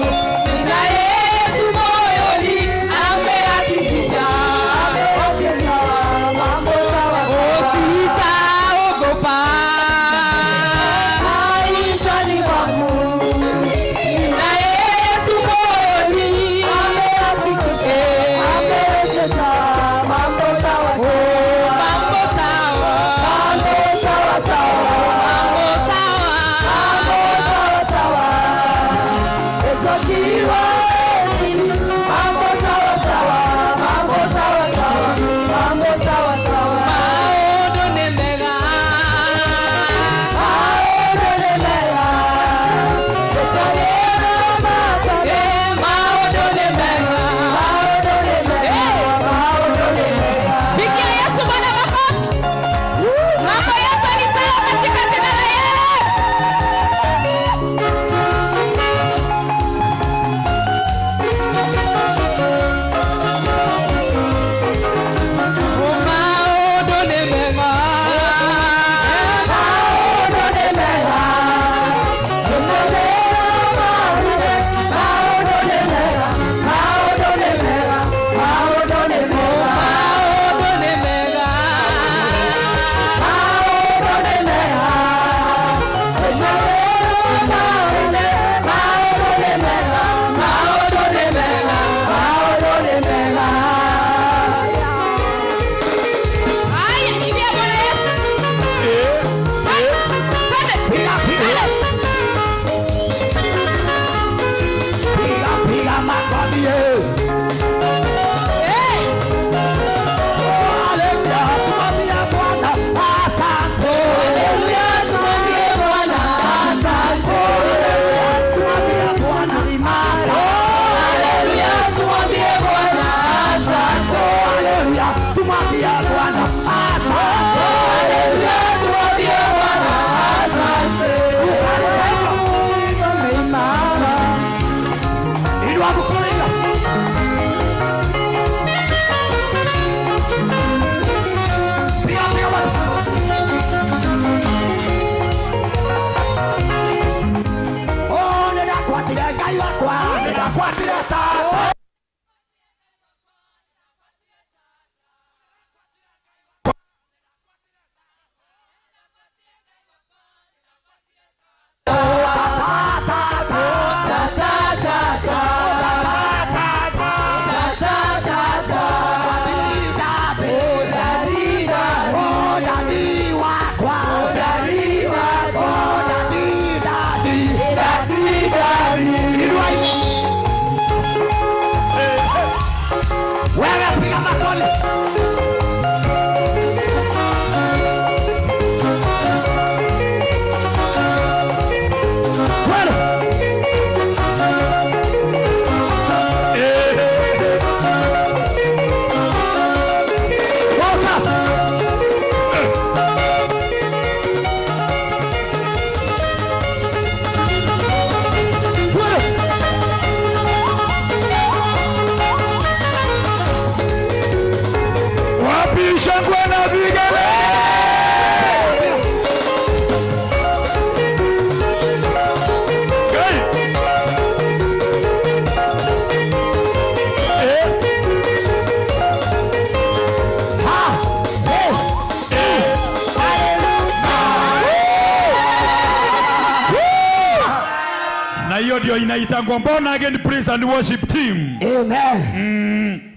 hiyo ndio inaitangwa Born Again Praise and Worship Team. Amen.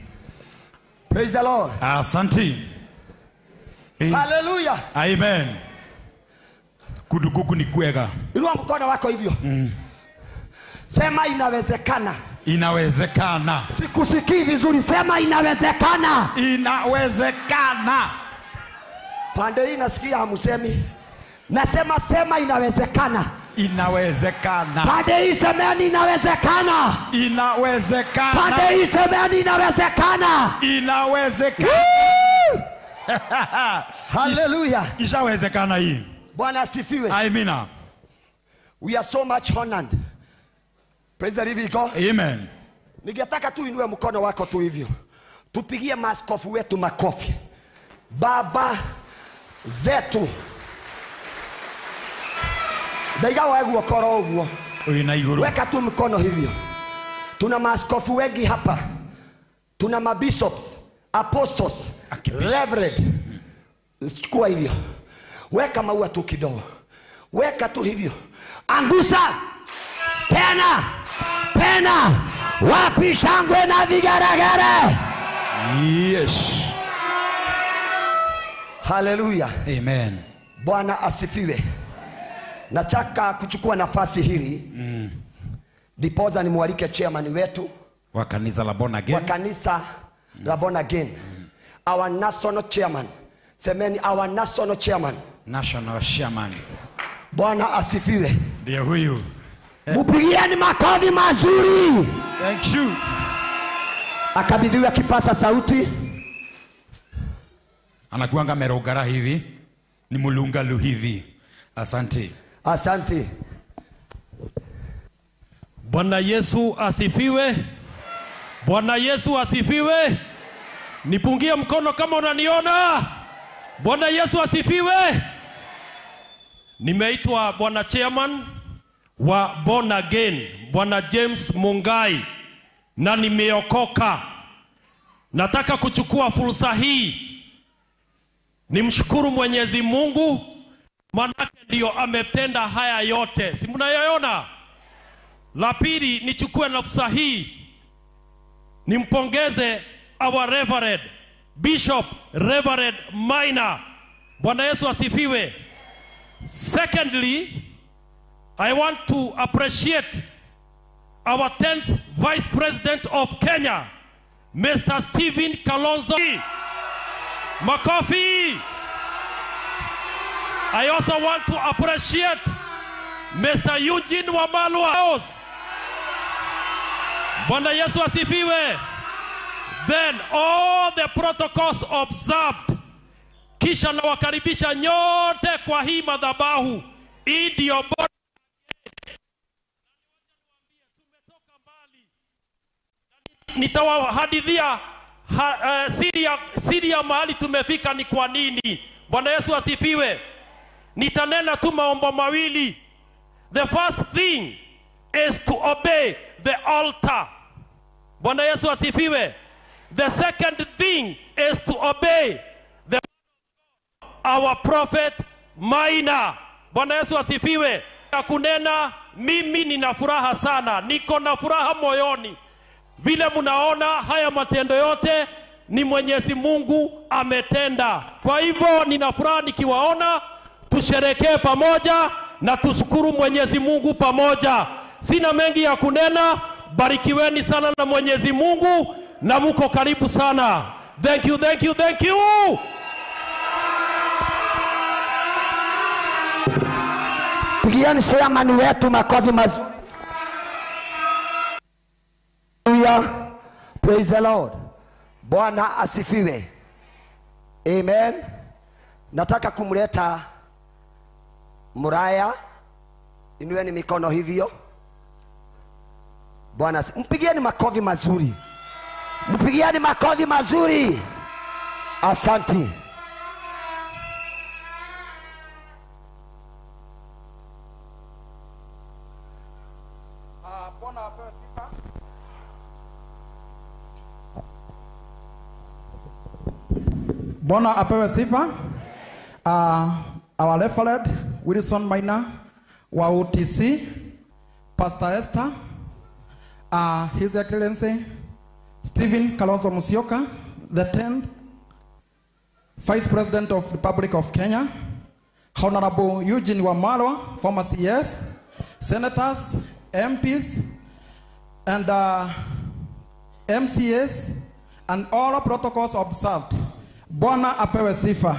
Praise the Lord. Asante. Hallelujah. Amen. Kuduguku ni kwega. Inua mkono wako hivyo. Sema inawezekana. Inawezekana. Sikusikii vizuri. Sema inawezekana. Inawezekana. Pande hii nasikia hamusemi. Nasema sema inawezekana. Inawezekana. Pande hii semeni inawezekana. Inawezekana. Pande hii semeni inawezekana. Inawezekana. Hallelujah. Ishawezekana hii. Bwana asifiwe. Amina. We are so much honored. Praise the living God. Amen. Ningetaka tu inue mkono wako tu hivyo. Tupigie maaskofu wetu makofi. Baba zetu. Ndaiga wa guokoro uguo. Weka tu mkono hivyo. Tuna maaskofu wengi hapa. Tuna mabishops, apostles, reverend. Chukua hivyo. Weka maua tu kidogo. Weka tu hivyo. Angusa. Tena. Tena. Wapi shangwe na vigeregere? Yes. Hallelujah. Amen. Bwana asifiwe. Nataka kuchukua nafasi hili ndiposa nimwalike chairman wetu wa kanisa la Born Again. Wa kanisa la Born Again. Our national chairman. Semeni our national chairman. National chairman. Bwana asifiwe. Ndiye huyu. Mpigieni makofi mazuri. Thank you. Akabidhiwa kipasa sauti. Anakuanga merogara hivi. Ni mulungalu hivi. Asante. Asante. Bwana Yesu asifiwe. Bwana Yesu asifiwe. Nipungie mkono kama unaniona. Bwana Yesu asifiwe. Nimeitwa Bwana Chairman wa Born Again, Bwana James Mungai, na nimeokoka. Nataka kuchukua fursa hii nimshukuru Mwenyezi Mungu, manake ndio ametenda haya yote. Si mnayaona? La pili, nichukue nafasi hii nimpongeze our Reverend Bishop Reverend Minor. Bwana Yesu asifiwe. Secondly, I want to appreciate our 10th Vice President of Kenya, Mr. Stephen Kalonzo Makofi. I also want to appreciate Mr. Eugene Wamalwa. Bwana Yesu asifiwe. Then all the protocols observed. Kisha nawakaribisha nyote kwa hii madhabahu. Hii ndio nitawahadithia siri ya mahali tumefika ni kwa nini. Bwana Yesu asifiwe. Nitanena tu maombo mawili. The first thing is to obey the altar. Bwana Yesu asifiwe. The second thing is to obey our prophet Maina. Bwana Yesu asifiwe. Kunena, mimi nina furaha sana, niko na furaha moyoni. Vile mnaona haya matendo yote ni Mwenyezi Mungu ametenda. Kwa hivyo nina furaha nikiwaona, tusherekee pamoja na tushukuru Mwenyezi Mungu pamoja. Sina mengi ya kunena, barikiweni sana na Mwenyezi Mungu na muko karibu sana. Thank you, thank you, thank you. Pigieni chairman wetu makofi mazuri. Hallelujah. Praise the Lord. Bwana asifiwe. Amen. Nataka kumleta Muraya. Inueni mikono hivyo. Bwana, mpigieni makofi mazuri. Mpigieni makofi mazuri. Asante. Bwana apewe sifa. Our Reverend Wilson Maina wa UTC, Pastor Esther, His Excellency Stephen Kalonzo Musyoka, the 10th Vice President of Republic of Kenya, Honorable Eugene Wamalwa, former CS, Senators, MPs, and MCAs, and all protocols observed. Bwana apewe sifa.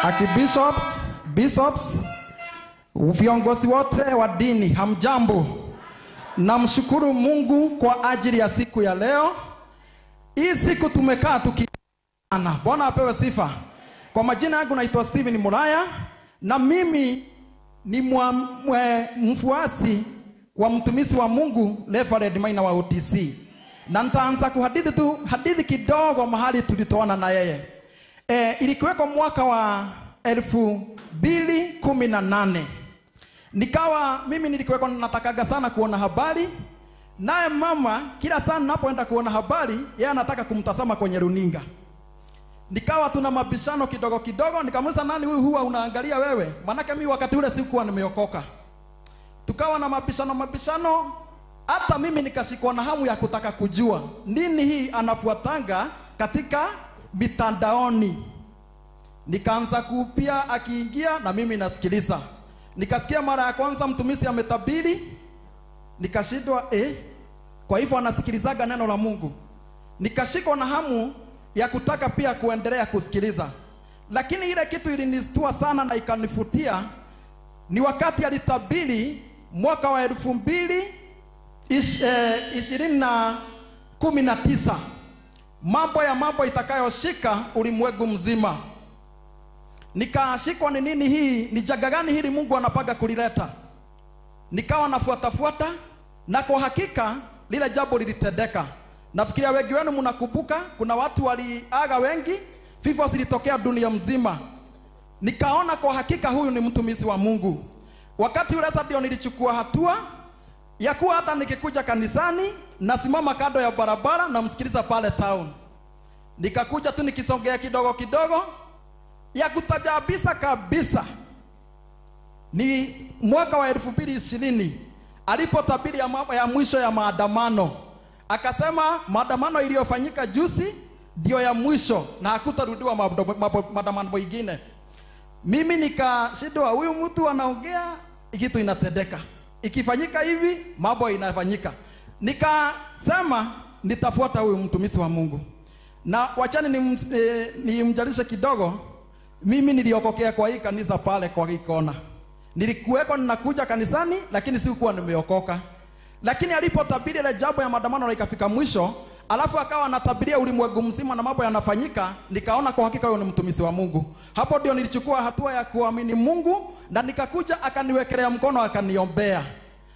Archbishops, bishops, viongozi wote wa dini, hamjambo. Namshukuru Mungu kwa ajili ya siku ya leo. Hii siku tumekaa tukiana. Bwana apewe sifa. Kwa majina yangu naitwa Steven Muraya, na mimi ni mfuasi wa mtumishi wa Mungu Reverend Maina wa OTC. Na nitaanza kuhadithi tu hadithi kidogo mahali tulitoana na yeye. Ilikuweko mwaka wa 2018. Nikawa mimi nilikuweko natakaga sana kuona habari. Naye mama kila saa ninapoenda kuona habari, yeye anataka kumtazama kwenye runinga. Nikawa tuna mabishano kidogo kidogo, nikamuuliza nani huyu huwa unaangalia wewe? Manake mimi wakati ule sikuwa nimeokoka. Tukawa na mabishano, hata mimi nikashikwa na hamu ya kutaka kujua nini hii anafuatanga katika mitandaoni. Nikaanza kupia akiingia na mimi nasikiliza. Nikasikia mara ya kwanza mtumishi ametabiri, nikashindwa kwa hivyo anasikilizaga neno la Mungu. Nikashikwa na hamu ya kutaka pia kuendelea kusikiliza. Lakini ile kitu ilinistua sana na ikanifutia ni wakati alitabiri mwaka wa 2019 mambo ya mambo itakayoshika ulimwengu mzima. Nikashikwa ni nini hii, ni jaga gani hili Mungu anapanga kulileta. Nikawa nafuatafuata, na kwa hakika lile jambo lilitendeka. Nafikiria wengi wenu mnakumbuka kuna watu waliaga wengi, vifo zilitokea dunia mzima. Nikaona kwa hakika huyu ni mtumishi wa Mungu. Wakati ule sasa ndio nilichukua hatua ya kuwa hata nikikuja kanisani nasimama kando ya barabara na msikiliza pale town. Nikakuja tu nikisongea kidogo kidogo, ya kutajabisa kabisa. Ni mwaka wa 2020 alipotabiri ya mwisho ya maandamano. Akasema maandamano iliyofanyika juzi ndio ya mwisho na hakutarudiwa maandamano mengine. Mimi nikashindwa, huyu mtu anaongea kitu inatendeka. Ikifanyika hivi mambo inafanyika. Nikasema nitafuata huyu mtumishi wa Mungu. Na wachani nimjalishe kidogo. Mimi niliokokea kwa hii kanisa pale kwa hii kona. Nilikuweko ninakuja kanisani lakini sikuwa nimeokoka. Lakini alipotabiri ile jambo ya maandamano ikafika mwisho, alafu akawa anatabiria ulimwengu mzima na mambo yanafanyika, nikaona kwa hakika huyo ni mtumishi wa Mungu. Hapo ndio nilichukua hatua ya kuamini Mungu na nikakuja akaniwekelea mkono akaniombea.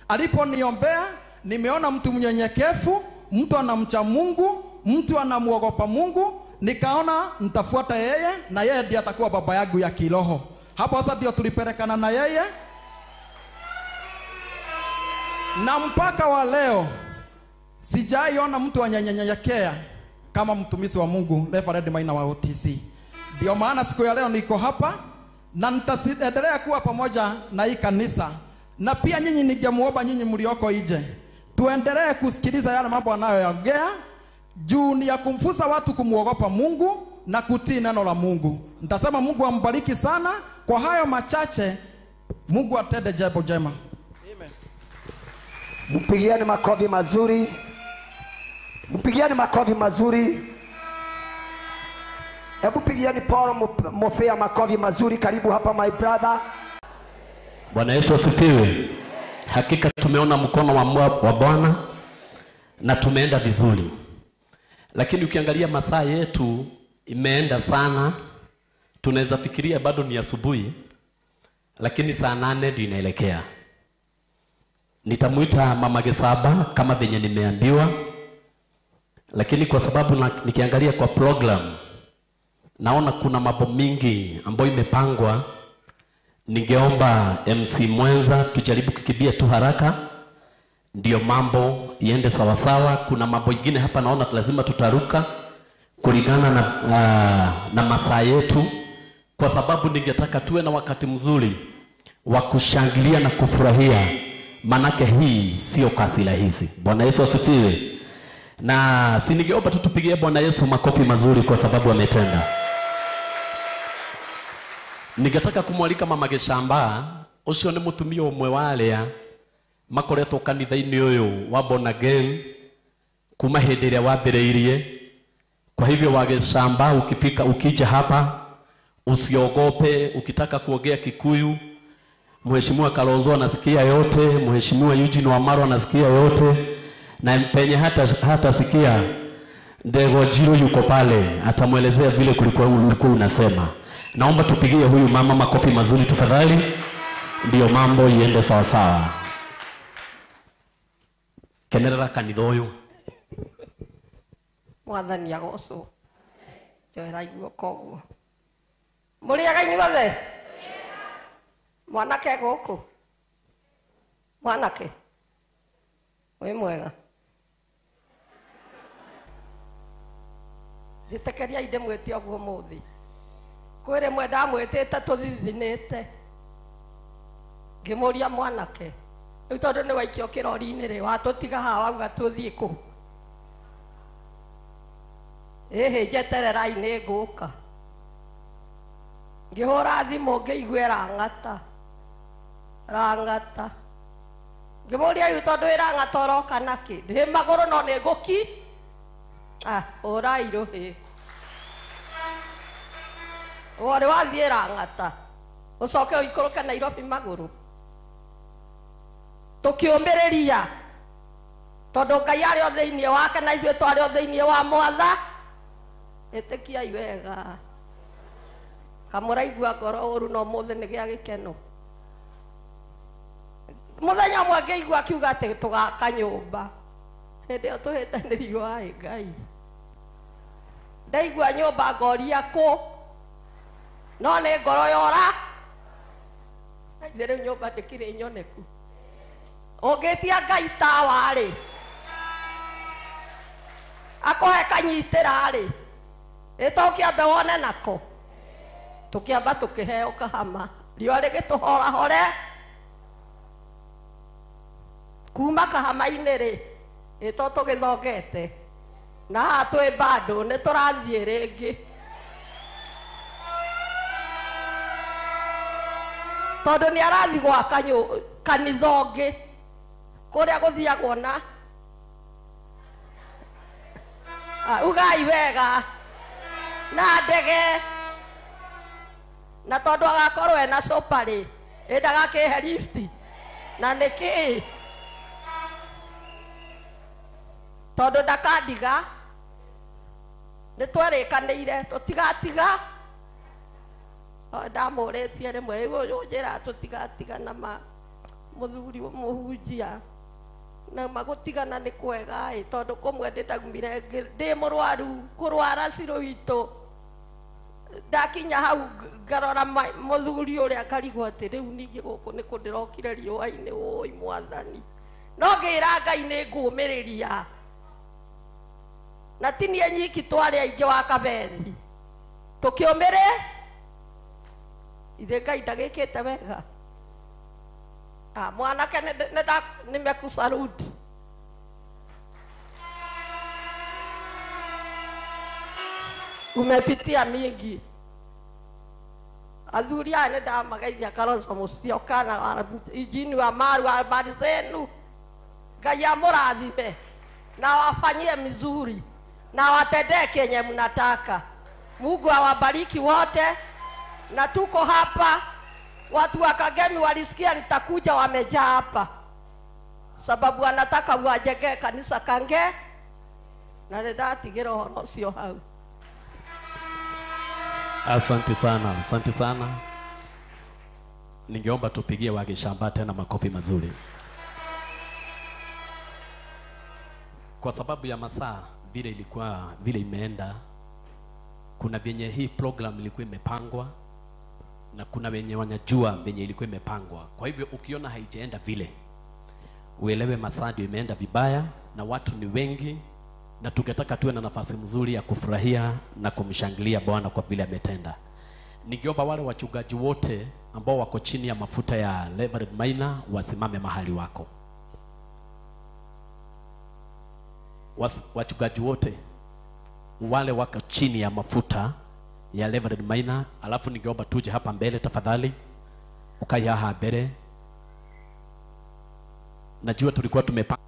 Aliponiombea, nimeona mtu mnyenyekevu, mtu anamcha Mungu, mtu anamuogopa Mungu, nikaona nitafuata yeye na yeye ndiye atakuwa baba yangu ya kiroho. Hapo sasa ndio tulipelekana na yeye. Na mpaka wa leo sijaiona mtu anyanyenyekea kama mtumishi wa Mungu Reverend Maina wa OTC. Ndio maana siku ya leo niko hapa na nitaendelea kuwa pamoja na hii kanisa. Na pia nyinyi ningemuomba nyinyi mlioko nje, tuendelee kusikiliza yale mambo anayoyaongea juu ni ya kumfusa watu kumuogopa Mungu na kutii neno la Mungu. Nitasema Mungu ambariki sana. Kwa hayo machache, Mungu atende jambo jema. Amen. Mpigieni makofi mazuri. Mpigieni makofi mazuri. Hebu pigieni Paul Mofea makofi mazuri. Karibu hapa my brother. Bwana Yesu asifiwe. Hakika tumeona mkono wa Bwana na tumeenda vizuri. Lakini ukiangalia masaa yetu imeenda sana. Tunaweza fikiria bado ni asubuhi, lakini saa 8 ndio inaelekea. Nitamuita Mama Gesaba kama venye nimeambiwa, lakini kwa sababu nikiangalia kwa program naona kuna mambo mingi ambayo imepangwa. Ningeomba MC Mwenza tujaribu kukimbia tu haraka ndio mambo iende sawasawa. Kuna mambo mengine hapa naona lazima tutaruka kulingana na masaa yetu, kwa sababu ningetaka tuwe na wakati mzuri wa kushangilia na kufurahia Manake hii sio kazi rahisi. Bwana Yesu asifiwe. Na si ningeomba tu tupigie Bwana Yesu makofi mazuri kwa sababu ametenda. Ningetaka kumwalika Mama Gĩcamba, ũcio nĩ mũtumia ũmwe wa arĩa makoretwo kanitha-inĩ ũyũ wa Born Again kuma hĩndĩ ĩrĩa wambĩrĩirie. Kwa hivyo Wagĩcamba, ukifika ukija hapa usiogope, ukitaka kuongea Kikuyu Mheshimiwa Kalonzo anasikia yote, Mheshimiwa Eugene Wamalwa anasikia yote, na penye hata sikia Ndego Jiro yuko pale, atamwelezea vile kulikuwa ulikuwa unasema. Naomba tupigie huyu mama makofi mazuri tafadhali, ndio mambo iende sawa sawa. Kenerera kanitha uyu. Mwathani agocwo. Njoera guoko ũguo. Mũrĩega inyuothe? Mwanake gũkũ? Mwanake? Wĩ mwega? Njĩtĩkĩriai ndĩmwĩte ũguo ũmũthĩ. Kwĩ rĩmwe ndamwĩtĩte tũthithinĩte. Ngĩmũria mwanake, rĩu tondũ nĩ waikio kĩrori-inĩ rĩ, watũtiga haha wauga tũthiĩ kũ? Ĩhĩ njetererai nĩ ngũka. Ngĩhũra thimũ ngĩigua ĩrang'ata. Rang'ata. Ngĩmũria rĩu tondũ ĩrang'ata ũroka nakĩ? Ndĩ magũrũ no nĩ ngũki. Ah, ũrai rũhĩ. Warĩ wathiĩ Rang'ata. Ũcoke ũikũrũke Nairobi magũrũ. Tũkĩũmĩrĩria. Tondũ Ngai arĩ o thĩinĩ wake na ithuĩ twarĩ o thĩinĩ wa mwatha. Ĩtĩkiai wega. Kamũraigua ngoro ũru no ũmũthĩ nĩ gĩa gĩkeno. Mũthenya ũmwe ngĩigua akiuga atĩ tũgaka nyũmba. Hĩndĩ ĩyo tũhĩtanĩrio aĩ Ngai. Ndaigua nyũmba ngoria kũ? No nĩ ngoro yora. Na ithe rĩu nyũmba ndĩkĩrĩ nyoneku. Ũngĩtia Ngai tawa rĩ, akũhe kanyitĩra rĩ, ĩtũkĩambe wone nako. Tũkĩamba tũkĩheo kahama. Riũa rĩgĩtũhorahore. Kuma kahama-inĩ rĩ, ĩto tũgĩthongete. Na haha twĩ bado nĩ tũrathiĩ rĩngĩ. Tondũ nĩ arathiĩ gwaka kanitha ũngĩ kũrĩa gũthiagwo na ugai wega na ndege, na tondũ agakorwo ena copa rĩ, ĩ ndagakĩhe lift na nĩkĩ? Tondũ ndakandiga, nĩ twerĩkanĩire tũtigatiga. Ndamũrĩtie rĩmwe ũnjĩra tũtigatigana ma mũthuri mũhunjia na magũtigana nĩ kwega ĩ, tondũ kũmwe ndĩndaumire ndĩ mũrwaru kũrwara cirũ witũ. Ndakinya hau ngarora mũthuri ũrĩa ngarigwo atĩ rĩu ningĩ gũkũ nĩ kũ ndĩrokire riũa-inĩ, ũi mwathani. No ngĩra Ngai nĩ ngũmĩrĩria. Na ti niĩ nyiki twarĩ aingĩ wa Kabethi. Tũkĩũmĩrĩ ithe Ngai ndagĩkĩte wega. Ah, mwanake nimekusalute. Umepitia mingi. Athuri aya nĩ ndamageithia Kalonzo Musyoka na Eugene Wamalwa, habari zenu. Ngai amũrathime na wafanyie mizuri na watendee kenye mnataka. Mungu awabariki wote. Na tuko hapa, watu wa Kagemi walisikia nitakuja, wamejaa hapa sababu wanataka wajenge kanisa Kange, na nĩndatigĩra ũhoro ũcio hau. Asante sana, asante sana. Ningeomba tupigie Wagĩcamba tena makofi mazuri. Kwa sababu ya masaa vile ilikuwa vile imeenda, kuna vyenye hii program ilikuwa imepangwa na kuna wenye wanajua venye ilikuwa imepangwa. Kwa hivyo ukiona haijaenda vile, uelewe masaa ndio imeenda vibaya na watu ni wengi, na tungetaka tuwe na nafasi mzuri ya kufurahia na kumshangilia Bwana kwa vile ametenda. Ningeomba wale wachungaji wote ambao wako chini ya mafuta ya Reverend Maina wasimame mahali wako. Wachungaji wote wale wako chini ya mafuta ya Reverend Maina, alafu ningeomba tuje hapa mbele tafadhali. Ukae hapa mbele. Najua tulikuwa tumepanga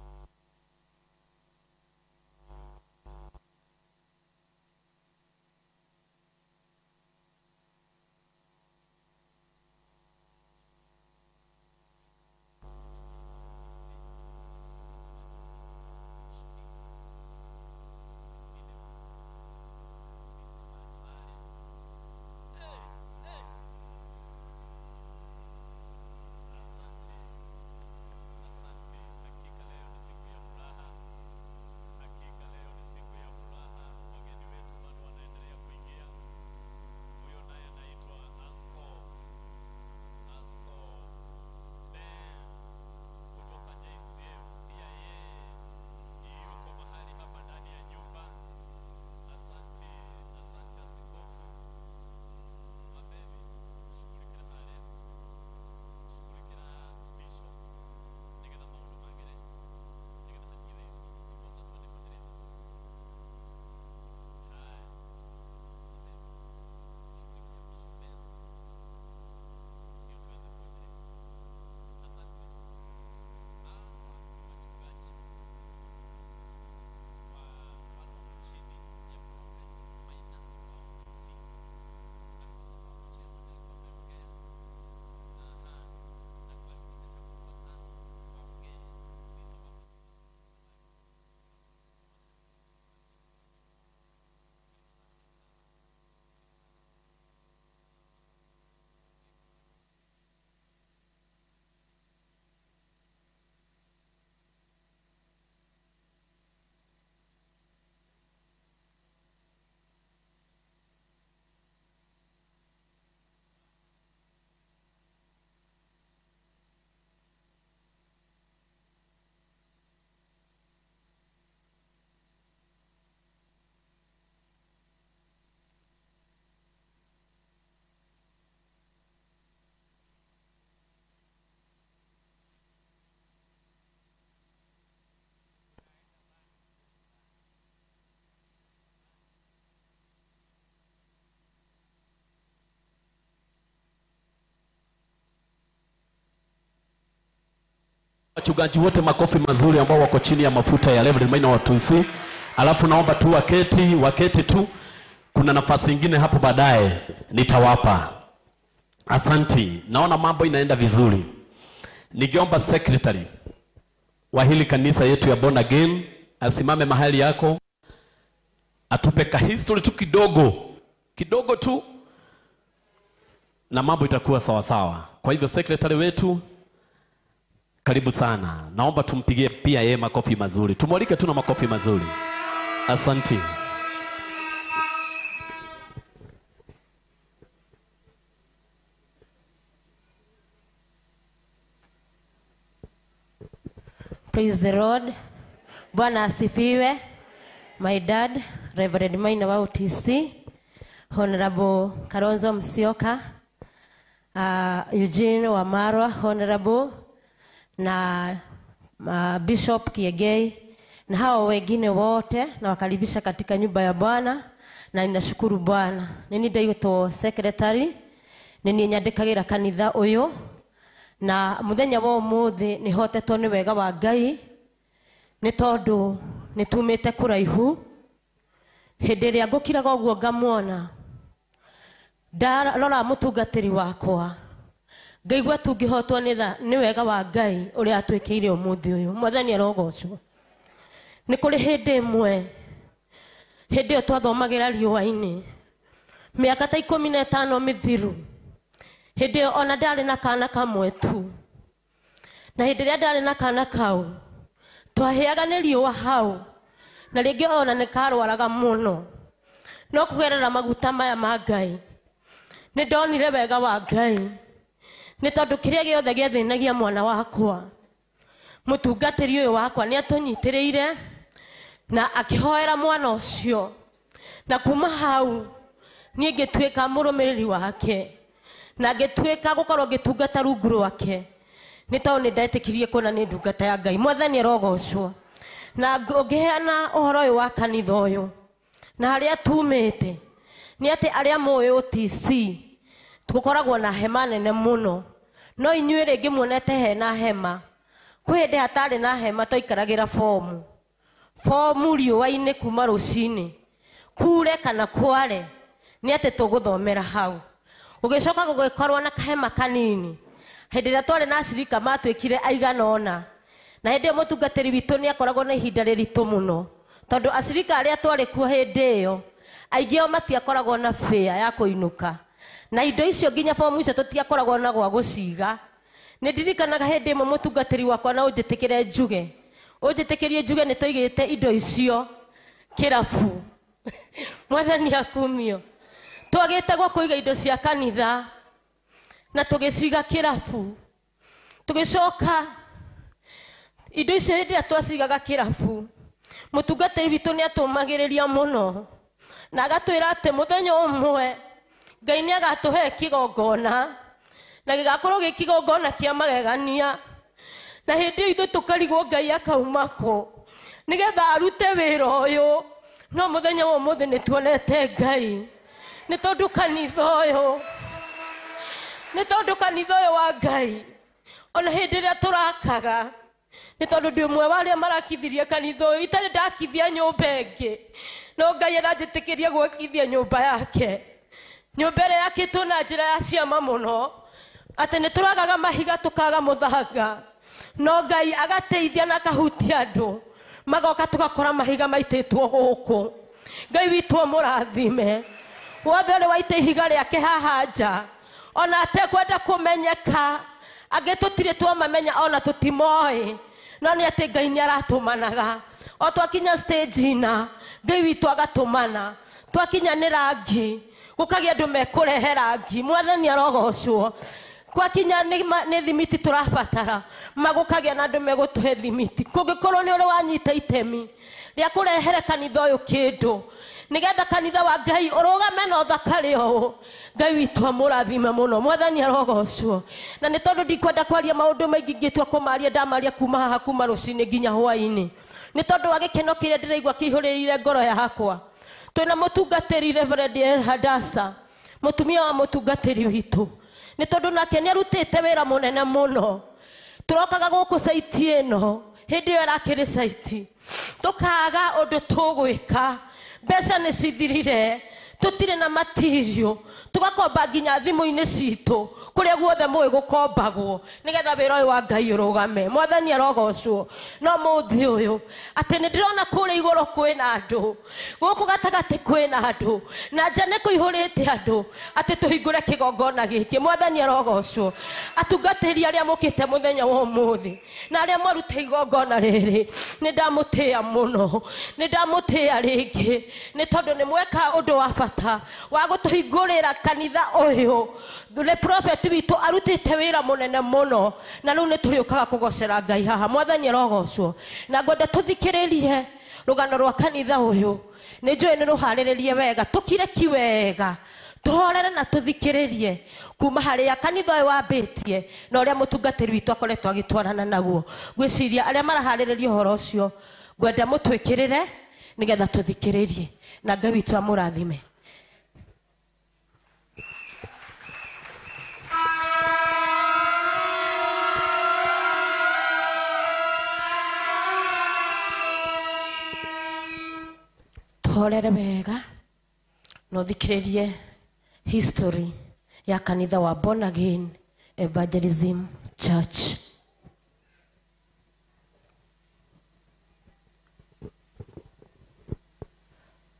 Wachungaji wote makofi mazuri ambao wako chini ya mafuta ya Reverend Maina wa TC. Alafu naomba tu waketi tu. Kuna nafasi nyingine hapo baadaye nitawapa. Asanti. Naona mambo inaenda vizuri. Nikiomba secretary wa hili kanisa yetu ya Born Again asimame mahali yako, atupe ka history tu kidogo. Kidogo tu na mambo itakuwa sawa sawa. Kwa hivyo secretary wetu, karibu sana. Naomba tumpigie pia yeye makofi mazuri. Tumwalike tu na makofi mazuri. Asante. Praise the Lord. Bwana asifiwe. My dad, Reverend Maina wa UTC, Honorable Kalonzo Musyoka, Eugene Wamalwa, Honorable, na Bishop Kiegei, na hao wengine wote nawakaribisha katika nyumba ya Bwana, na ninashukuru Bwana. Nini ndaitwo secretary, nini nyandikagira kanitha uyu, na muthenya wa umuthi ni hotetwo ni wega wa Ngai, ni tondu ni tumite kuraihu. Hindi ria ngukiraga uguo ngamuona, ndarora mutungatiri wakwa, ngaigua tungihotwo ni wega wa Ngai uria atwikire umuthi uyu. Mwathani arogocwo. Ni kuri hindi imwe, hindi iyo twathomagira riũa-inĩ, miaka ta 15 mithiru, hindi iyo ona ndari na kana kamwe tu. Na hindi ria ndari na kana kau, twaheaga ni riũa hau, na rĩngĩ ona nĩ karwaraga mũno. No kũgerera maguta maya ma Ngai, nĩ ndonire wega wa Ngai, nĩ tondũ kĩrĩa gĩothe gĩathĩnagia mwana wakwa, mũtungatĩri ũyũ wakwa nĩ atũnyitĩrĩire na akĩhoera mwana ũcio. Na kuma hau Niĩ ngĩtuĩka mũrũmĩrĩri wake na ngĩtuĩka gũkorwo ngĩtungata rungu rwake, nĩ tondũ nĩ ndetĩkirie kuona nĩ ndungata ya Ngai. Mwathani arogocwo. Na ũngĩheana ũhoro ũyũ wa kanitha ũyũ na harĩa tumĩte, nĩ atĩ arĩa moĩ OTC tũkoragwo na hema nene mũno, no inyuĩ rĩngĩ muonete hena hema. Kwĩ hĩndĩ hatarĩ na hema, twaikaragĩra fomu fomu riũa-inĩ kuma rũcinĩ, kure kana kware, nĩ atĩ tũgũthomera hau. Gũgĩcoka gũgĩkorwo na kahema kanini hĩndĩ ĩrĩa twarĩ na acirika matuĩkire aigana ũna, na hĩndĩ ĩyo mũtungatĩri witũ nĩ akoragwo na ihinda rĩritũ mũno, tondũ acirika arĩa twarĩ kuo hĩndĩ ĩyo aingĩ ao matiakoragwo na bĩa ya kũinũka, na indo icio nginya fomu icio tũtiakoragwo na gwa gũciga. Nĩ ndirikanaga hĩndĩ ĩmwe mũtungatĩri wakwa, na ũnjĩtĩkĩre njuge, ũnjĩtĩkĩrie njuge, nĩ tũigĩte indo icio kĩrabu. Mwathani akumio. Twagĩte gwa kũiga indo cia kanitha na tũgĩciga kĩrabu. Tũgĩcoka indo icio hĩndĩ ĩrĩa twacigaga kĩrabu, mũtungatĩri witũ nĩ atũmagĩrĩria mũno na agatwĩra atĩ mũthenya ũmwe Ngai nĩ agatũhe kĩgongona, na gĩgakorwo gĩ kĩgongona kĩa magegania. Na hĩndĩ ĩyo ithuĩ tũkarigwo Ngai akauma kũ nĩgetha arute wĩra ũyũ. No mũthenya wa ũmũthĩ nĩ tuonete Ngai, nĩ tondũ kanitha ũyũ, nĩ tondũ kanitha ũyũ wa Ngai, ona hĩndĩ ĩrĩa tũrakaga, nĩ tondũ ndĩ ũmwe wa arĩa marakithirie kanitha ũyũ, itarĩ ndakithia nyũmba ĩngĩ, no Ngai aranjĩtĩkĩria gwakithia nyũmba yake, nyũmba ĩrĩa yakĩtwo na njĩra ya ciama mũno, atĩ nĩ tũragaga mahiga tũkaga mũthanga, no Ngai agateithia na akahutia andũ magoka tũgakora mahiga maitĩtwo gũkũ. Ngai witũ amũrathime wothe ũrĩ waita ihiga rĩake haha nja, ona atekwenda kũmenyeka, angĩ tũtirĩ twamamenya ona tũtimoĩ, no nĩ atĩ Ngai nĩ aratũmanaga. O twakinya stage ina, Ngai witũ agatũmana. Twakinya nĩ rangi, gũkagĩa andũ mekũrehe rangi. Mwathani arogocwo. Gwakinya nĩ thimiti tũrabatara, magũkagĩa na andũ megũtũhe thimiti. Kũngĩkorwo nĩ ũrĩ wanyita itemi rĩa kũrehere kanitha ũyũ kĩndũ, nĩgetha kanitha wa Ngai ũrũgame na ũthakare ũũ, Ngai witũ amũrathime mũno. Mwathani arogocwo. Na nĩ tondũ ndikwenda kwaria maũndũ maingĩ, ingĩtua kũmaria ndamaria kuma haha kuma rũcinĩ nginya hwaĩ-inĩ, nĩ tondũ wa gĩkeno kĩrĩa ndĩraigua kĩihũrĩrĩire ngoro yakwa. Twĩna mũtungatĩri Reverend Hadasa, mũtumia wa mũtungatĩri witũ, nĩ tondũ nake nĩ arutĩte wĩra mũnene mũno. Tũrokaga gũkũ saiti ĩno hĩndĩ ĩyo ĩrakĩrĩ saiti, tũkaga ũndũ tũgwĩka, mbeca nĩ cithirire, tũtirĩ na matirio, tũgakomba nginya thimũ-inĩ citũ kũrĩa guothe mũĩ gũkombagwo, nĩgetha wĩra ũyũ wa Ngai ũrũgame. Mwathani arogocwo. No mũthĩ ũyũ atĩ nĩ ndĩrona kũrĩa igũrũ kwĩna andũ, gũkũ gatagatĩ kwĩna andũ, na nja nĩ kũihũrĩte andũ, atĩ tũhingũre kĩgongona gĩkĩ. Mwathani arogocwo. Atungatĩri arĩa mũkĩte mũthenya wa ũmũthĩ na arĩa mwaruta igongona rĩrĩ, nĩ ndamũtĩĩa mũno, nĩ ndamũtĩĩa rĩngĩ, nĩ tondũ nĩ mweka ũndũ wa bata wa gũtũhingũrĩra kanitha ũyũ. Nĩ prophet witũ arutĩte wĩra mũnene mũno, na rĩu nĩ tũrĩũkaga kũgocera Ngai haha. Mwathani arogocwo. Na ngwenda tũthikĩrĩrie rũgano rwa kanitha ũyũ, nĩ njũĩ nĩ rũharĩrĩrie wega, tũkire ki wega, tũhorere na tũthikĩrĩrie kuma harĩa kanitha ũyũ wambĩtie na ũrĩa mũtungatĩri witũ akoretwo agĩtwarana naguo. Ngwĩciria arĩa maraharĩrĩria ũhoro ũcio, ngwenda mũtwĩkĩrĩre nĩgetha tũthikĩrĩrie, na Ngai witũ amũrathime. Tũhorere wega na ũthikĩrĩrie history ya kanitha wa Born Again Evangelism Church.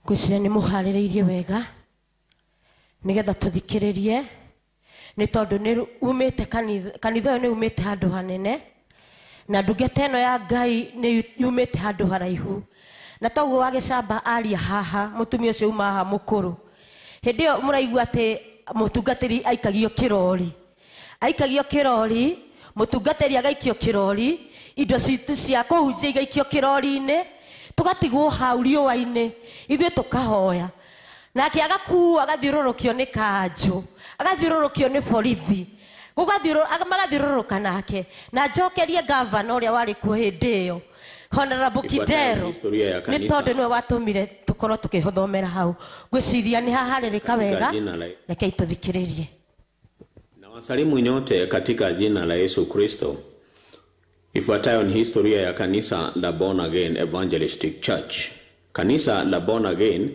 Ngwĩciria nĩ mũharĩrĩirie wega nĩgetha tũthikĩrĩrie, nĩ tondũ nĩ umĩte kanitha ũyũ nĩ umĩte handũ hanene, na ndungata ĩno ya Ngai nĩ yumĩte handũ haraihu. Na toguo wa gĩcamba aria haha, mũtumia ũcio uma haha mũkũrũ, hĩndĩ ĩyo mũraigua atĩ mũtungatĩri aikagio kĩrori, aikagio kĩrori, mũtungatĩri agaikio kĩrori, indo citũ cia kũhunjia igaikio kĩrori-inĩ, tũgatigwo hau riũa-inĩ, ithuĩ tũkahoya. Nake agakuo agathiũrũrũkio nĩ kanjũ, agathiũrũrũkio nĩ borithi, magathiũrũrũka nake. Na njokerie gavana ũrĩa warĩ kuo hĩndĩ ĩyo, Honorable Kidero, nĩ tondũ nĩwe watũmire tũkorwo tũkĩthomera hau. Ngwĩciria nĩ haharĩrĩka wega, rekei tũthikĩrĩrie. Na wasalimu nyote katika jina la Yesu Kristo. Ifuatayo ni historia ya kanisa la Born Again Evangelistic Church. Kanisa la Born Again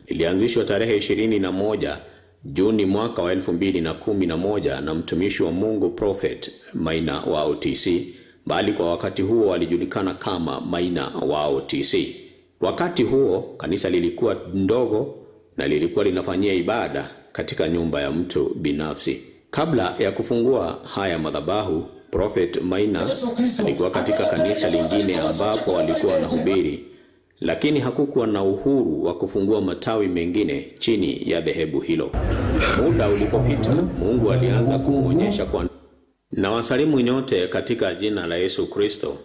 lilianzishwa tarehe 21 Juni mwaka wa 2011 na mtumishi wa Mungu Prophet Maina wa OTC, bali kwa wakati huo alijulikana kama Maina wa OTC. Wakati huo kanisa lilikuwa ndogo na lilikuwa linafanyia ibada katika nyumba ya mtu binafsi. Kabla ya kufungua haya madhabahu, Prophet Maina alikuwa katika kanisa lingine ambapo alikuwa anahubiri, lakini hakukuwa na uhuru wa kufungua matawi mengine chini ya dhehebu hilo. Muda ulipopita, Mungu alianza kumuonyesha kwa. Na wasalimu nyote katika jina la Yesu Kristo.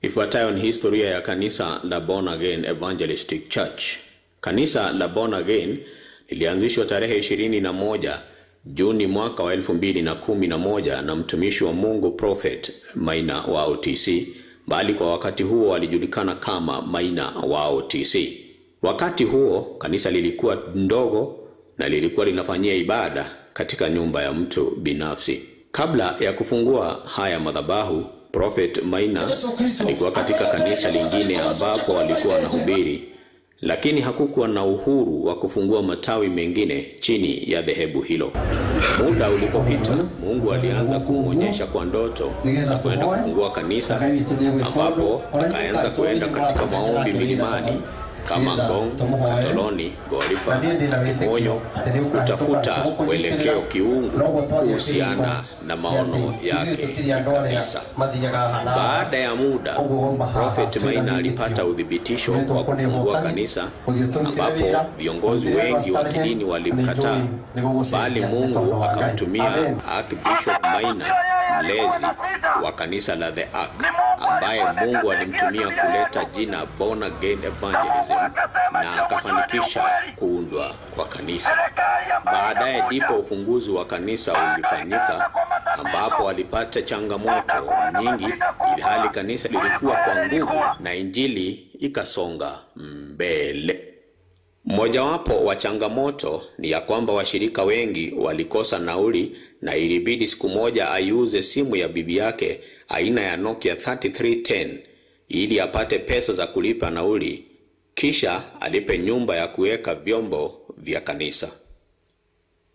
Ifuatayo ni historia ya kanisa la Born Again Evangelistic Church. Kanisa la Born Again lilianzishwa tarehe 21 Juni mwaka wa 2011 na mtumishi wa Mungu Prophet Maina wa OTC, bali kwa wakati huo alijulikana kama Maina wa OTC. Wakati huo kanisa lilikuwa ndogo na lilikuwa linafanyia ibada katika nyumba ya mtu binafsi. Kabla ya kufungua haya madhabahu, Prophet Maina alikuwa katika kanisa lingine ambapo alikuwa anahubiri, lakini hakukuwa na uhuru wa kufungua matawi mengine chini ya dhehebu hilo. Muda ulipopita, Mungu alianza kumuonyesha kwa ndoto za kwenda kufungua kanisa, ambapo akaanza kwenda katika maombi milimani kama Ngong, Katoloni, Gorifa, Kimonyo, kutafuta mwelekeo kiungu kuhusiana na maono yake kanisa. Baada ya muda, Prophet Maina alipata uthibitisho wa kufungua kanisa, ambapo viongozi wengi wa kidini walimkataa, bali Mungu akamtumia Archbishop Maina, mlezi wa kanisa la The Ark, ambaye Mungu alimtumia kuleta jina Born Again Evangelism na akafanikisha kuundwa kwa kanisa. Baadaye ndipo ufunguzi wa kanisa ulifanyika, ambapo alipata changamoto nyingi, ilhali kanisa lilikuwa kwa nguvu na injili ikasonga mbele. Mojawapo wa changamoto ni ya kwamba washirika wengi walikosa nauli na ilibidi siku moja aiuze simu ya bibi yake aina ya Nokia 3310 ili apate pesa za kulipa nauli, kisha alipe nyumba ya kuweka vyombo vya kanisa.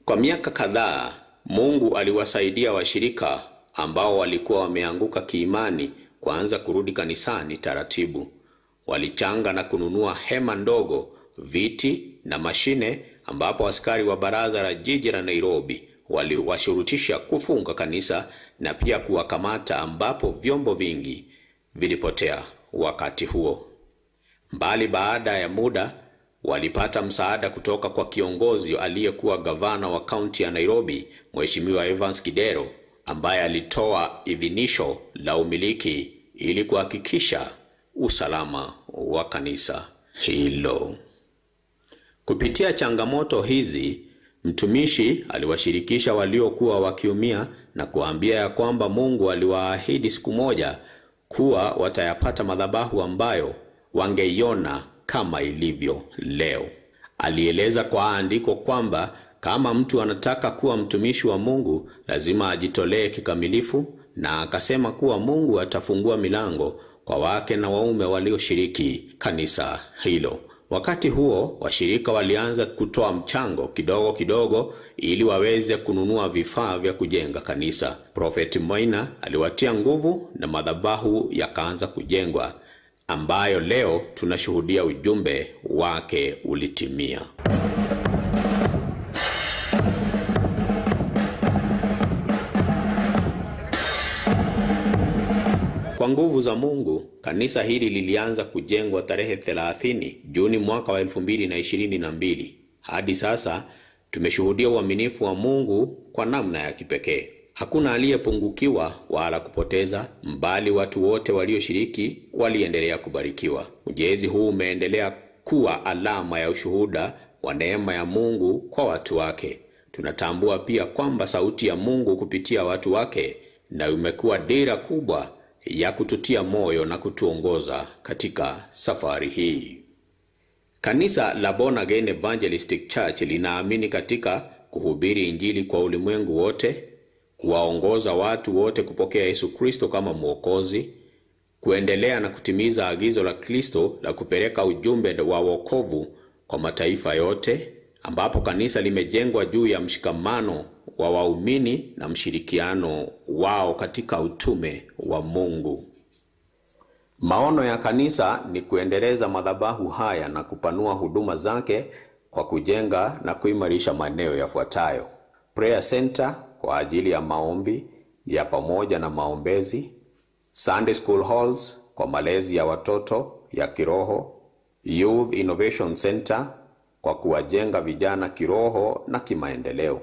Kwa miaka kadhaa, Mungu aliwasaidia washirika ambao walikuwa wameanguka kiimani kuanza kurudi kanisani taratibu. Walichanga na kununua hema ndogo, viti na mashine, ambapo askari wa baraza la jiji la Nairobi waliwashurutisha kufunga kanisa na pia kuwakamata, ambapo vyombo vingi vilipotea wakati huo. Mbali baada ya muda walipata msaada kutoka kwa kiongozi aliyekuwa gavana wa kaunti ya Nairobi, Mheshimiwa Evans Kidero, ambaye alitoa idhinisho la umiliki ili kuhakikisha usalama wa kanisa hilo. Kupitia changamoto hizi, mtumishi aliwashirikisha waliokuwa wakiumia na kuambia ya kwamba Mungu aliwaahidi siku moja kuwa watayapata madhabahu ambayo wangeiona kama ilivyo leo. Alieleza kwa andiko kwamba kama mtu anataka kuwa mtumishi wa Mungu lazima ajitolee kikamilifu, na akasema kuwa Mungu atafungua milango kwa wake na waume walioshiriki kanisa hilo. Wakati huo washirika walianza kutoa mchango kidogo kidogo ili waweze kununua vifaa vya kujenga kanisa. Prophet Maina aliwatia nguvu na madhabahu yakaanza kujengwa, ambayo leo tunashuhudia ujumbe wake ulitimia. Kwa nguvu za Mungu, kanisa hili lilianza kujengwa tarehe 30 Juni mwaka wa 2022. Hadi sasa tumeshuhudia uaminifu wa Mungu kwa namna ya kipekee. Hakuna aliyepungukiwa wala kupoteza, mbali watu wote walioshiriki waliendelea kubarikiwa. Ujenzi huu umeendelea kuwa alama ya ushuhuda wa neema ya Mungu kwa watu wake. Tunatambua pia kwamba sauti ya Mungu kupitia watu wake na imekuwa dira kubwa ya kututia moyo na kutuongoza katika safari hii. Kanisa la Born Again Evangelistic Church linaamini katika kuhubiri Injili kwa ulimwengu wote, kuwaongoza watu wote kupokea Yesu Kristo kama Mwokozi, kuendelea na kutimiza agizo la Kristo la kupeleka ujumbe wa wokovu kwa mataifa yote, ambapo kanisa limejengwa juu ya mshikamano wa waumini na mshirikiano wao katika utume wa Mungu. Maono ya kanisa ni kuendeleza madhabahu haya na kupanua huduma zake kwa kujenga na kuimarisha maeneo yafuatayo: Prayer Center kwa ajili ya maombi ya pamoja na maombezi, Sunday School Halls kwa malezi ya watoto ya kiroho, Youth Innovation Center kwa kuwajenga vijana kiroho na kimaendeleo.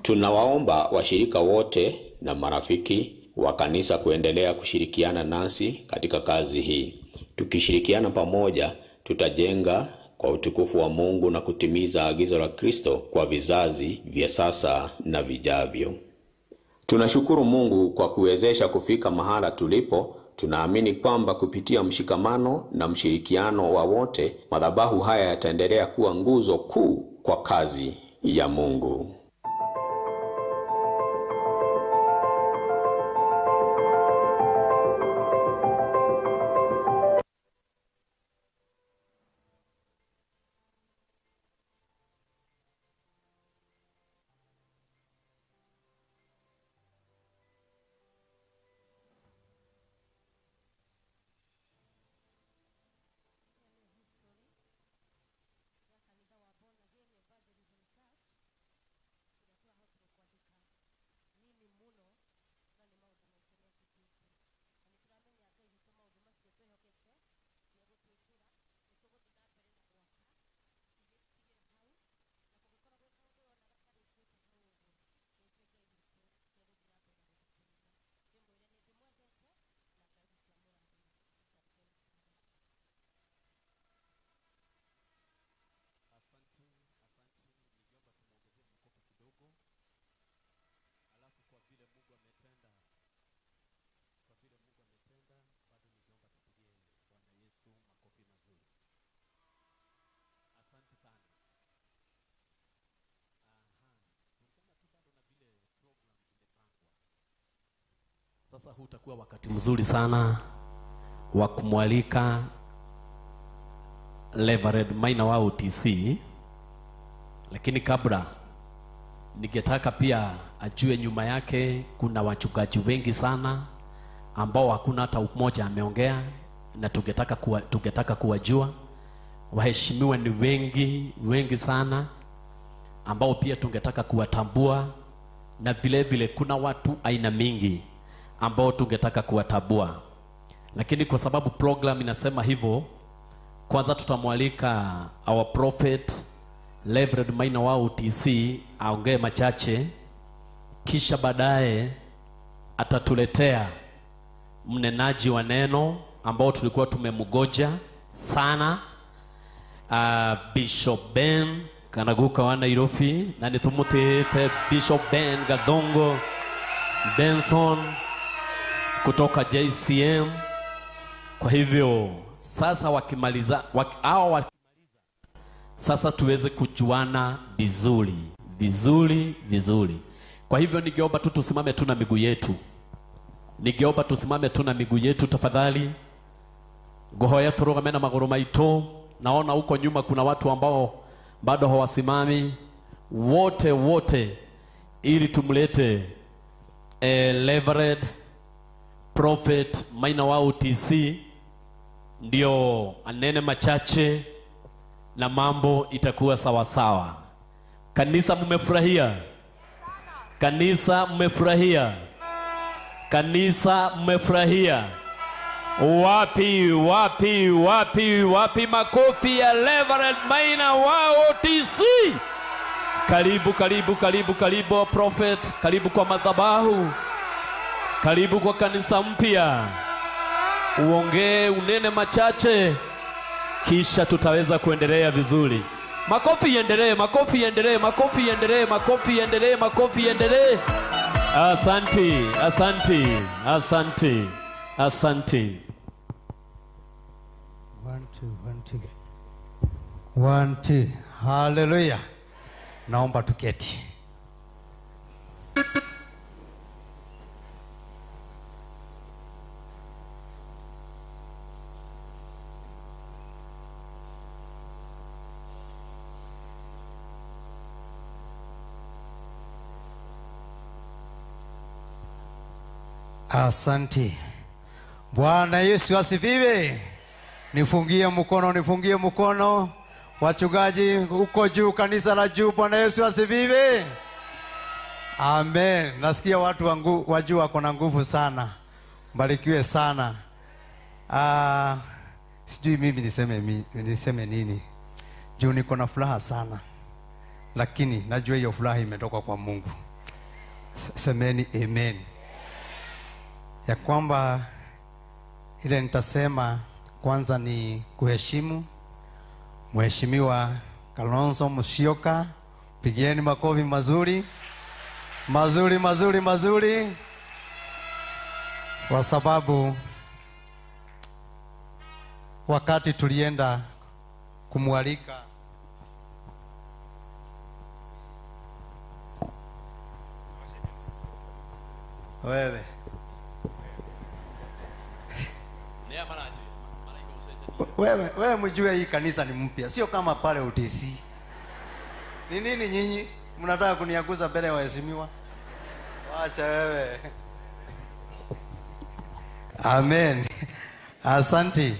Tunawaomba washirika wote na marafiki wa kanisa kuendelea kushirikiana nasi katika kazi hii. Tukishirikiana pamoja, tutajenga kwa utukufu wa Mungu na kutimiza agizo la Kristo kwa vizazi vya sasa na vijavyo. Tunashukuru Mungu kwa kuwezesha kufika mahala tulipo. Tunaamini kwamba kupitia mshikamano na mshirikiano wa wote, madhabahu haya yataendelea kuwa nguzo kuu kwa kazi ya Mungu. Sasa huu utakuwa wakati mzuri sana wa kumwalika Reverend Maina wa OTC, lakini kabla ningetaka pia ajue nyuma yake kuna wachungaji wengi sana ambao hakuna hata mmoja ameongea, na tungetaka kuwajua. Waheshimiwa ni wengi wengi sana ambao pia tungetaka kuwatambua, na vile vile kuna watu aina mingi ambao tungetaka kuwatambua, lakini kwa sababu program inasema hivyo, kwanza tutamwalika our prophet Reverend Maina wa OTC aongee machache, kisha baadaye atatuletea mnenaji wa neno ambao tulikuwa tumemgoja sana, Bishop Ben Kanaguka wa Nairobi, na nitumutite Bishop Ben Gadongo Benson kutoka JCM. Kwa hivyo sasa wakimaliza sasa tuweze kujuana vizuri vizuri vizuri. Kwa hivyo ningeomba tu tusimame tu na miguu yetu. Ningeomba tusimame tu na miguu yetu tafadhali. Ngohoya turugame na maguru maitu. Naona huko nyuma kuna watu ambao bado hawasimami. Wote wote ili tumlete Reverend Prophet Maina wa OTC ndio anene machache na mambo itakuwa sawa sawa. Kanisa mmefurahia? Kanisa mmefurahia? Kanisa mmefurahia? Wapi wapi wapi wapi makofi ya Reverend Maina wa OTC? Karibu karibu karibu karibu Prophet, karibu kwa madhabahu. Karibu kwa kanisa mpya. Uongee unene machache kisha tutaweza kuendelea vizuri. Makofi iendelee, makofi iendelee, makofi iendelee, makofi iendelee, makofi iendelee. Asante, asante, asante, asante. 1 2 1 2 1 2. Haleluya. Naomba tuketi. Asante. Bwana Yesu asifiwe. Nifungie mkono, nifungie mkono. Wachungaji huko juu, kanisa la juu, Bwana Yesu asifiwe. Amen. Nasikia watu wa juu wako na nguvu sana. Mbarikiwe sana. Sijui mimi niseme nini. Juu niko na furaha sana. Lakini najua hiyo furaha imetoka kwa Mungu. Semeni amen. Ya kwamba ile nitasema kwanza ni kuheshimu Mheshimiwa Kalonzo Musyoka. Pigieni makofi mazuri mazuri mazuri mazuri, kwa sababu wakati tulienda kumwalika wewe wewe mjue hii kanisa ni mpya, sio kama pale UTC. Ni nini nyinyi mnataka kuniaguza mbele ya waheshimiwa? Wacha wewe. Amen. Asante.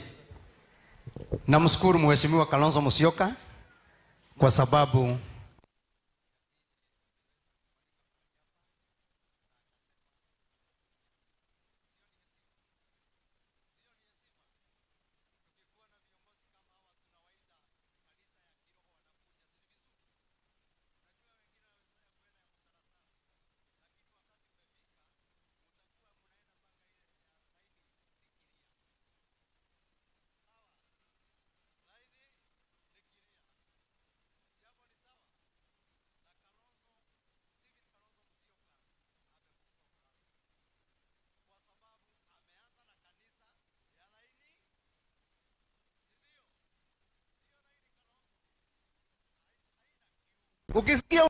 Namshukuru Mheshimiwa Kalonzo Musyoka kwa sababu ukisikia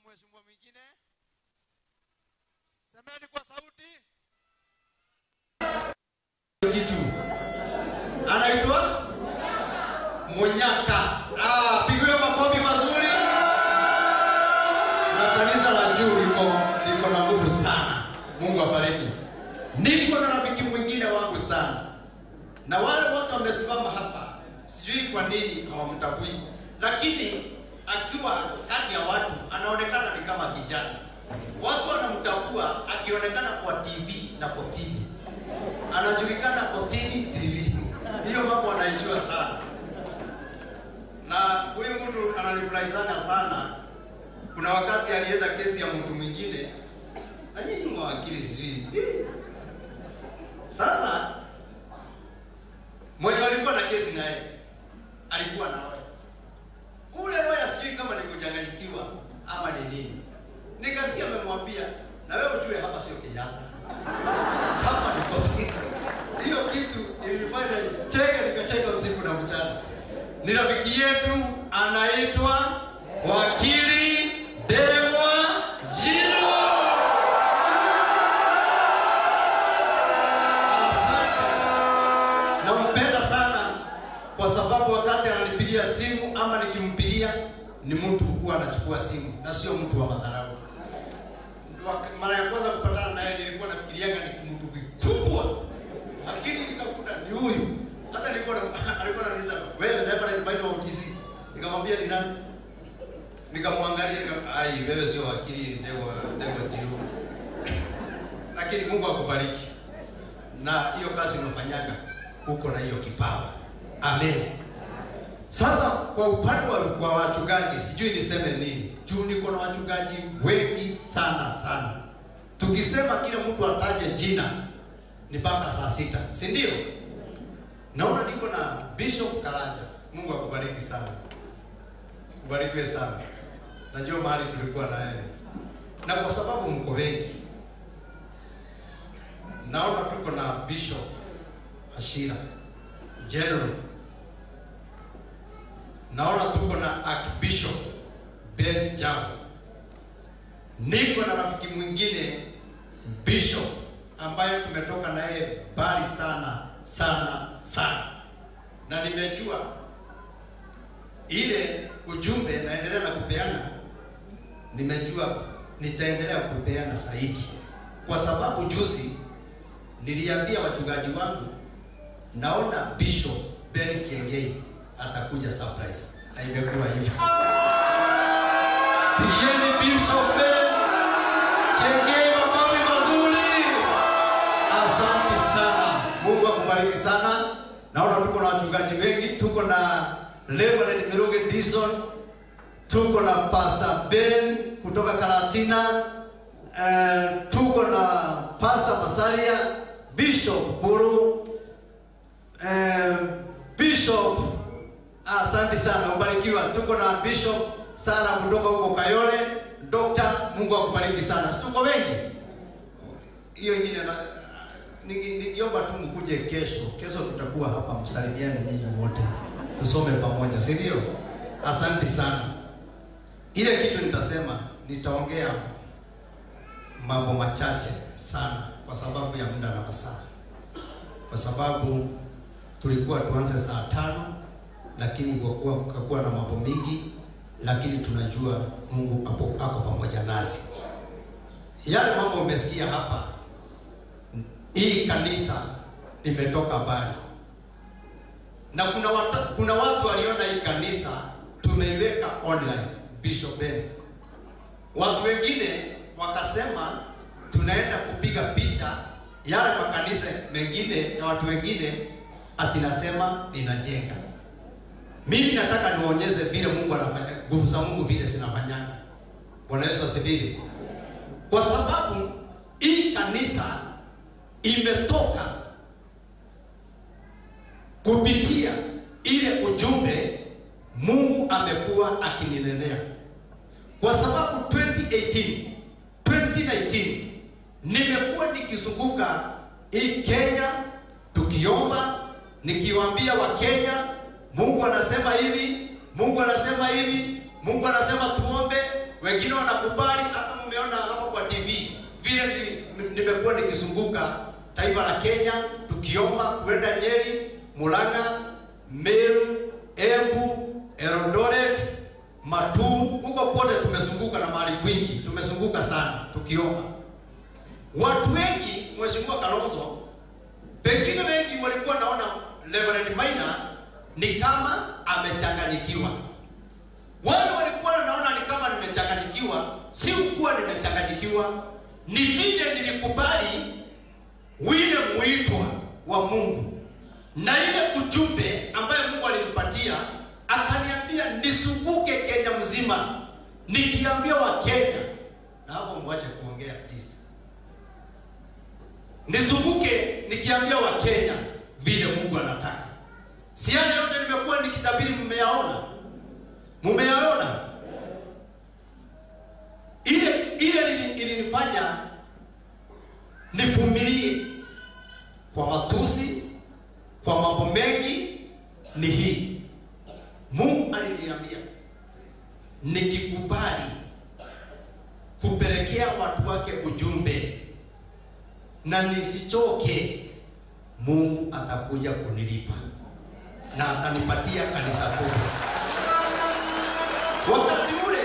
mheshimiwa mwingine, semeni kwa sauti. Kitu miaka. Pigiwe makofi mazuri. Na kanisa la juu liko na nguvu sana. Mungu abariki. Niko na rafiki mwingine wangu sana. Na wale wote wamesimama hapa, sijui kwa nini hawamtambui, lakini akiwa kati ya watu anaonekana ni kama kijana. Watu wanamtambua akionekana kwa TV na kotini. Anajulikana kotini, TV. Hiyo mambo anaijua sana. Na huyu mtu ananifurahisha sana. Kuna wakati alienda kesi ya mtu mwingine, na nyinyi mawakili sijui. Sasa mwenye alikuwa na kesi naye alikuwa na lawyer. Ule lawyer sijui kama ni kuchanganyikiwa ama ni nini. Nikasikia amemwambia, na wewe ujue hapa sio Kenyatta. Hapa ni kotini. Hiyo kitu ilinifanya nicheke, nikacheka usiku na mchana. Ni rafiki yetu anaitwa Wakili Dewa Jiro. Nampenda sana kwa sababu wakati ananipigia simu ama nikimpigia ni mtu huwa anachukua simu na sio mtu wa madharau. Mara ya kwanza kupatana naye nilikuwa nafikiriaga ni mtu mkubwa, lakini nikakuta ni huyu. Hata nilikuwa alikuwa ananiita wewe ndio baina wa Kisii. Nikamwambia ni nani? Nikamwangalia ai wewe sio wakili Dewa Jiro. Lakini Mungu akubariki. Na hiyo kazi unafanyaga uko na hiyo kipawa. Amen. Sasa kwa upande wa wachungaji sijui niseme nini. Juu niko na wachungaji wengi sana sana. Tukisema kila mtu ataje jina ni mpaka saa 6, si ndio? Naona niko na Bishop Karanja. Mungu akubariki sana. Ubarikiwe sana. Najua mahali tulikuwa na yeye. Na kwa sababu mko wengi, naona tuko na Bishop Ashira General. Naona tuko na Archbishop Ben Jao. Niko na rafiki mwingine Bishop ambaye tumetoka naye mbali sana sana sana. Na nimejua ile ujumbe naendelea na kupeana, nimejua nitaendelea kupeana zaidi. Kwa sababu juzi niliambia wachungaji wangu naona Bishop Ben Kiengei atakuja surprise. Na imekuwa hivyo. Pigeni Bishop Ben Kiengei makofi mazuri. Asante sana. Mungu akubariki sana. Naona tuko na wachungaji wengi, tuko na Reverend Miruge Dison, tuko na Pastor Ben kutoka Karatina, tuko na Pastor Masalia, Bishop Buru, Bishop, asante sana, ubarikiwa. Tuko na Bishop sana kutoka huko Kayole, Doctor, Mungu akubariki sana. Tuko wengi. Hiyo ingine ningeomba tu mkuje kesho. Kesho tutakuwa hapa, msalimiane nyinyi wote. Tusome pamoja, si ndio? Asante sana. Ile kitu nitasema, nitaongea mambo machache sana kwa sababu ya muda na masaa. Kwa sababu tulikuwa tuanze saa 5, lakini kwa kuwa na mambo mingi, lakini tunajua Mungu ako pamoja nasi. Yale mambo umesikia hapa, hii kanisa limetoka mbali. Na kuna watu waliona hii kanisa tumeiweka online, Bishop Ben. Watu wengine wakasema tunaenda kupiga picha yale makanisa mengine ya watu wengine, ati nasema ninajenga. Mimi nataka nionyeshe vile Mungu anafanya, nguvu za Mungu vile zinafanyanga. Bwana Yesu asifiwe. Kwa sababu hii kanisa imetoka kupitia ile ujumbe Mungu amekuwa akininenea. Kwa sababu 2018, 2019 nimekuwa nikizunguka hii Kenya tukiomba, nikiwaambia wa Kenya Mungu anasema hivi, Mungu anasema hivi, Mungu anasema tuombe. Wengine wanakubali, hata mmeona hapo kwa TV vile nimekuwa nikizunguka taifa la Kenya tukiomba, kuenda Nyeri, Murang'a, Meru, Embu, Eldoret, Matuu, huko kote tumezunguka na mahali kwingi, tumezunguka sana tukiomba. Watu wengi, Mheshimiwa Kalonzo, pengine wengi walikuwa naona Reverend Maina ni kama amechanganyikiwa. Wale walikuwa naona ni kama nimechanganyikiwa, si kuwa nimechanganyikiwa, ni vile nilikubali wile mwito wa Mungu na ile ujumbe ambaye Mungu alinipatia, akaniambia nisunguke Kenya mzima nikiambia wa Kenya, na hapo mwache kuongea please, nisunguke nikiambia wa Kenya vile Mungu anataka. Si yale yote nimekuwa nikitabiri, mmeyaona? Mmeyaona? Ile ilinifanya nivumilie kwa matusi, kwa mambo mengi. Ni hii Mungu aliniambia nikikubali kupelekea watu wake ujumbe na nisichoke, Mungu atakuja kunilipa na atanipatia kanisa kubwa. Wakati ule,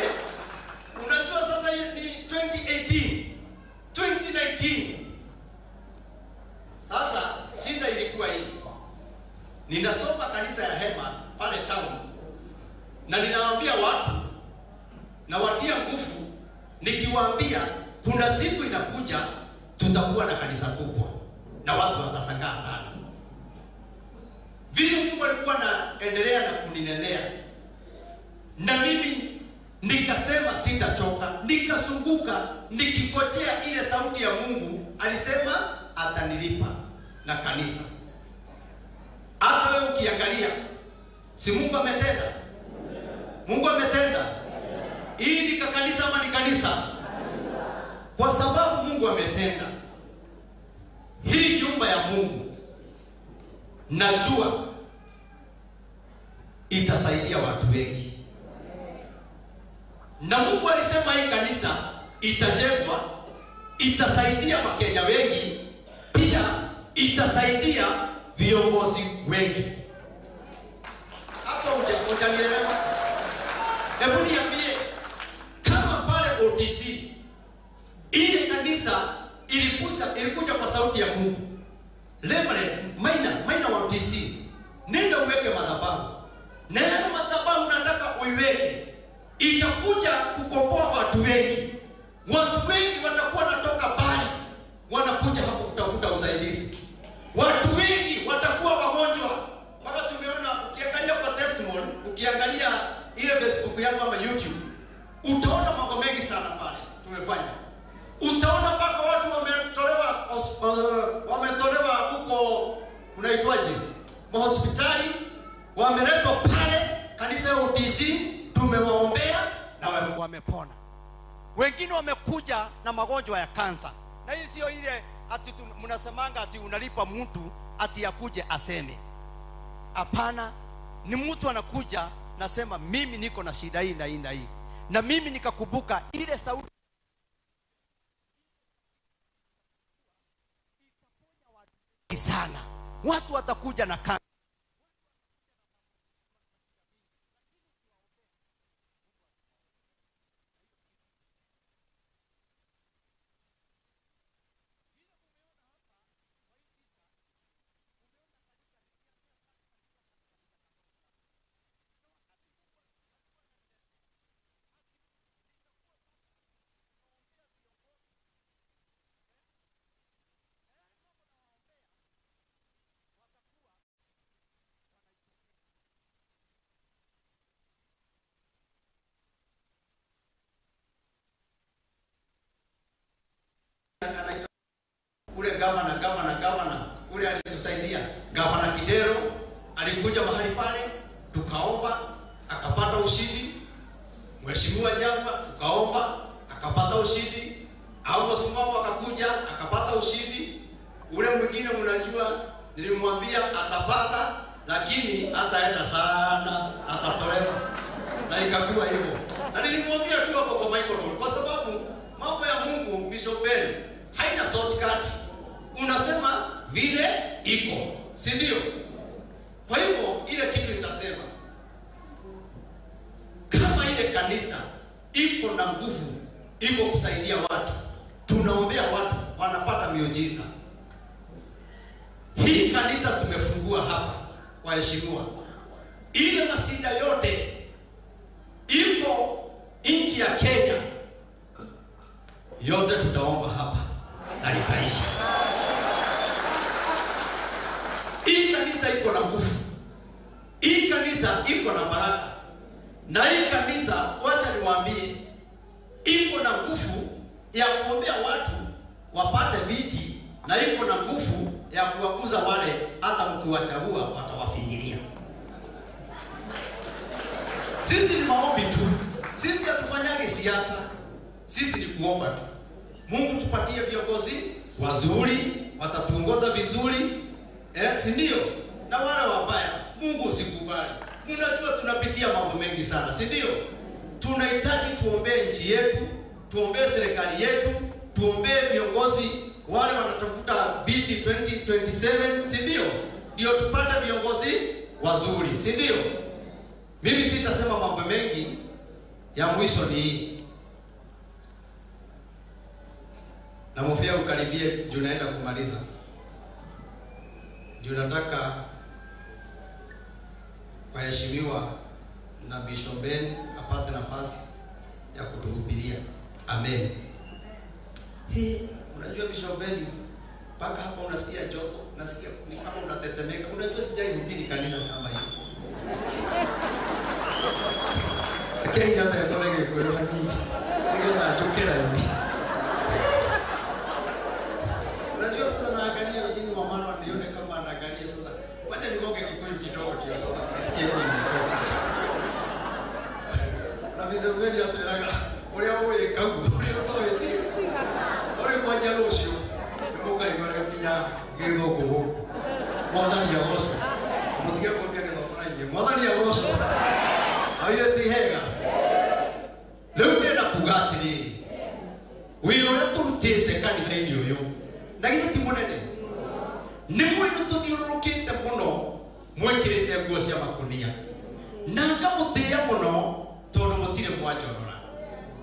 unajua sasa ni 2018, 2019. Sasa shida ilikuwa hii. Ninasoma kanisa ya Hema pale town, na ninawaambia watu, nawatia nguvu nikiwaambia kuna siku inakuja tutakuwa na kanisa kubwa na watu watashangaa sana. Vile Mungu alikuwa anaendelea na kuninenea, na mimi nikasema sitachoka, nikasunguka nikigojea ile sauti ya Mungu. Alisema atanilipa na kanisa. Hata wewe ukiangalia, si Mungu ametenda? Mungu ametenda. Hii ni kanisa ama ni kanisa? Kwa sababu Mungu ametenda. Hii nyumba ya Mungu najua itasaidia watu wengi. Na Mungu alisema hii kanisa itajengwa, itasaidia Wakenya wengi, pia itasaidia viongozi wengi. Hapo hujanielewa? Hebu niambie, kama pale OTC ile kanisa ilikuja kwa sauti ya Mungu, Reverend Maina wa OTC, nenda uweke madhabahu, na yale madhabahu nataka uiweke, itakuja kukomboa watu wengi. Watu wengi watakuwa wanatoka mbali wanakuja hapo kutafuta usaidizi. Watu wengi watakuwa wagonjwa. Mpaka tumeona, ukiangalia kwa testimony, ukiangalia ile Facebook yangu ama YouTube, utaona mambo mengi sana pale tumefanya. Utaona mpaka watu wametolewa huko, unaitwaje, mahospitali, wameletwa pale kanisa ya OTC, tumewaombea na wamepona. Wengine wamekuja na magonjwa ya kansa. Na hii sio ile ati mnasemanga ati unalipa mtu ati akuje aseme. Hapana, ni mtu anakuja nasema mimi niko na shida hii na hii na hii. Na mimi nikakumbuka ile sauti sana. Watu watakuja na kansa. Ule gavana ule alitusaidia, Gavana Kidero alikuja mahali pale, tukaomba akapata ushindi. Mheshimiwa Jangwa tukaomba akapata ushindi. Amos Mwau akakuja akapata ushindi. Ule mwingine mnajua nilimwambia atapata, lakini ataenda sana, atatolewa, na ikakuwa hivyo. Na nilimwambia tu hapo kwa microphone, kwa sababu mambo ya Mungu, Bishop Ben, haina shortcut. Unasema vile iko, si ndio? Kwa hivyo ile kitu itasema kanisa iko na nguvu, iko kusaidia watu, tunaombea watu wanapata miujiza. Hii kanisa tumefungua hapa, waheshimiwa, ile masida yote iko nchi ya Kenya yote tutaomba hapa na itaisha. Hii kanisa iko na nguvu, hii kanisa iko na baraka, na hii kanisa, wacha niwaambie, iko na nguvu ya kuombea watu wapate viti, na iko na nguvu ya kuwaguza wale hata mkiwachagua watawafinyilia. Sisi ni maombi tu, sisi hatufanyagi siasa, sisi ni kuomba tu. Mungu tupatie viongozi wazuri, watatuongoza vizuri, si ndio? Na wale wabaya Mungu usikubali. Mnajua tunapitia mambo mengi sana, si ndio? Tunahitaji tuombee nchi yetu, tuombee serikali yetu, tuombee viongozi wale wanatafuta viti 2027, si ndio? Ndio tupate viongozi wazuri, si ndio? Mimi sitasema mambo mengi, ya mwisho ni hii. Na mofia ukaribie juu naenda kumaliza. Juu nataka waheshimiwa na Bishop Ben apate nafasi ya kutuhubiria. Amen. Hii, unajua Bishop Ben, mpaka hapa unasikia joto, unasikia ni kama unatetemeka. Unajua sijaihubiri kanisa kama hii. Kenya mbele kwa hiyo ni. Ndio nachokera hivi. Unajua sasa naangalia chini wa mama nione kama anaangalia sasa. Wacha nigonge Kikuyu kidogo ndio sasa nisikie nini nimetoka. Na Bishop Ben atwiraga uria uĩ kau uria ũtoĩ ti ũrĩ kwanja rũciũ nĩmũkaigua rĩo nginya gĩthũngũ gũkũ. Mwathani agocwo. Mũtige kũmbia gĩthũngũ na inyuĩ. Mwathani agocwo. Aire ti hega. Rĩu ndĩrenda kuga atĩrĩrĩ, wĩra ũrĩa tũrutĩte kanitha-inĩ ũyũ na githĩ ti mũnene? Nĩ mwĩnũ tũthiũrũrũkĩte mũno mwĩkĩrĩte nguo cia makunia, na ngamũtĩĩa mũno tondũ mũtirĩ mwanjonora.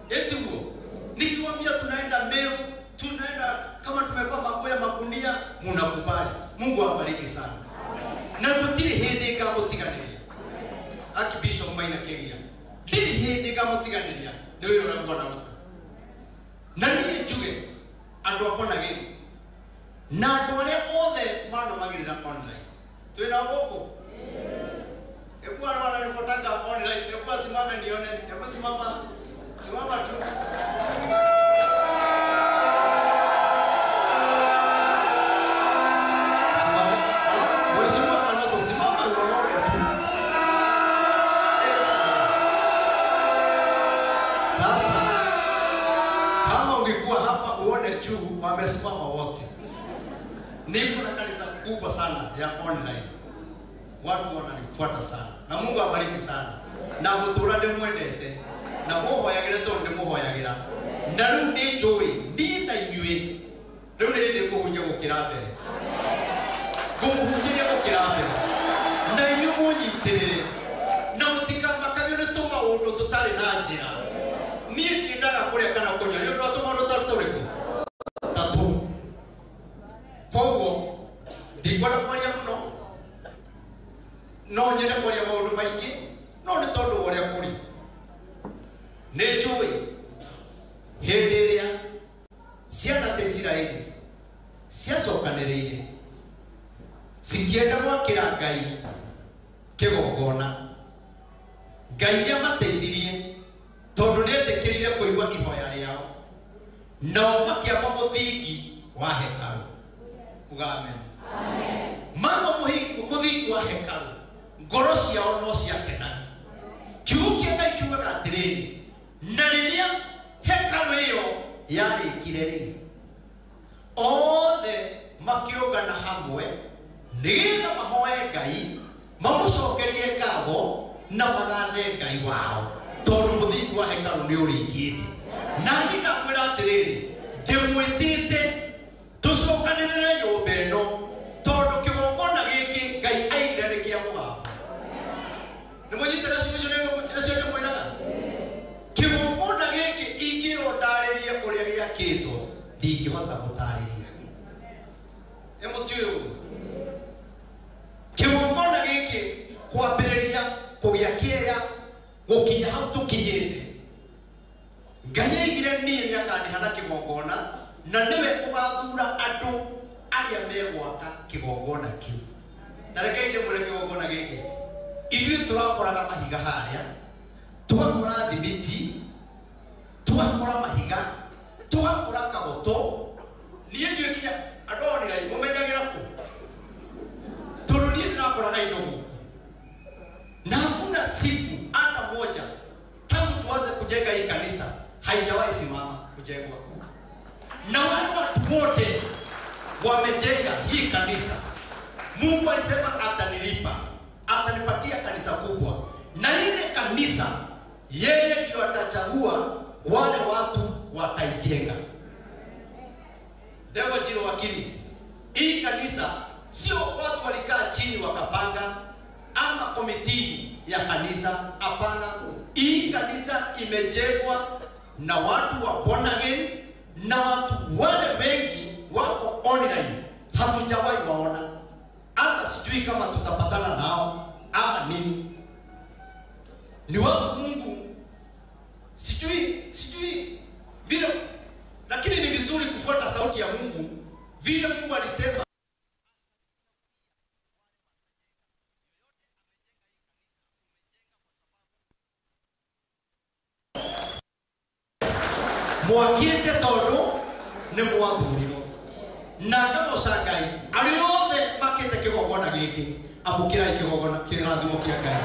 Etiguo nikiwaambia tunaenda Meru, tunaenda kama tumevaa manguo ya makunia, munakubali. Mungu awabariki sana. Na gũtirĩ hĩndĩ ngamũtiganĩria. Archbishop Maina Kĩgia, ndirĩ hĩndĩ ngamũtiganĩria nĩ wĩra ũrĩa mwanaruta. Na niĩ njuge andũ a Born Again na andũ arĩa othe manũmagĩrĩra online, twĩna gũkũ Hebu wale wananifuatanga online, hebu asimame nione, hebu simama, simama tu. Simama. Mheshimiwa Kalonzo, simama uone tu. Sasa kama ungekuwa hapa uone juu wamesimama wote. Niko na kanisa kubwa sana ya online. Watu wananifuata sana. Na Mungu awabariki sana. Na gutura ndimwendete. Na muhoyagira tondu ndimuhoyagira. Na riu ni njui ni na inyui. Riu ni ndi kuhunjia gukira mbere. Ngumuhunjiria gukira mbere. Na inyui munyitirire. Na mutikamakagio ni tumaundu tutari na njira. Niĩ ndiendaga kũrĩa kana kũnyua nĩ ũndũ wa tũmaũndũ ta tũrĩkũ? Tatu. Koguo ndikwenda kwaria mũno, no nyende kwaria maũndũ maingĩ, no nĩ tondũ wa ũrĩa kũrĩ. Nĩ njũĩ hĩndĩ ĩrĩa ciana cia Isiraeli ciacokanĩrĩire cikĩenda gwakĩra Ngai kĩgongona, Ngai nĩamateithirie tondũ nĩetĩkĩrire kũigua ihoya rĩao, nao makĩamba mũthingi wa hekarũ. Uga amen. Mama mũthingi wa hekarũ, ngoro ciao no ciakenaga. Kiugo kĩa Ngai kiugaga atĩrĩrĩ, na rĩrĩa hekarũ ĩyo yarĩkire rĩ, othe makĩũngana hamwe nĩgetha mahoe Ngai, mamũcokerie ngatho na magathe Ngai wao, tondũ mũthingi wa hekarũ nĩ ũrĩkĩte. Na niĩ ndakwĩra atĩrĩrĩ, ndĩmwĩtĩte tũcokanĩrĩre nyũmba ĩno, tondũ kĩgongona gĩkĩ Ngai aigire nĩ kĩa mũgambo. Nĩ mũnyitĩte ciugo icio nĩcio ndĩmwĩraga? Gũkinya hau tũkinyĩte Ngai aigire niĩ nĩakandĩha na kĩgongona na nĩwe ũgathura andũ arĩa megwaka kĩgongona kĩu. Na rekei ndĩmwĩre kĩgongona gĩkĩ, ithuĩ tũrakoraga mahiga harĩa, tũgakora thimiti, tũgakora mahiga, tũgakora kagoto. Niĩ ndiũĩ kinya andũ onĩrai mũmenyagĩra kũ, tondũ niĩ ndĩrakoraga indo gũkũ. Na hakuna siku hata moja tangu tuanze kujenga hii kanisa haijawahi simama kujengwa. Na wale watu wote wamejenga hii kanisa, Mungu alisema atanilipa, atanipatia kanisa kubwa. Na ile kanisa yeye ndio atachagua wale watu wataijenga. Ndewa Jiro wakili, hii kanisa sio watu walikaa chini wakapanga ama komiti ya kanisa. Hapana, hii kanisa imejengwa na watu wa born again, na watu wale wengi wako online hatujawahi waona, hata sijui kama tutapatana nao ama nini. Ni watu Mungu sijui vile, lakini ni vizuri kufuata sauti ya Mungu vile Mungu alisema. Mwakite tondu ni mwathurirwo na ngagoca Ngai arĩa othe makĩte kĩgongona gĩkĩ, amũkĩrai kĩgongona kĩrathimo kĩa Ngai.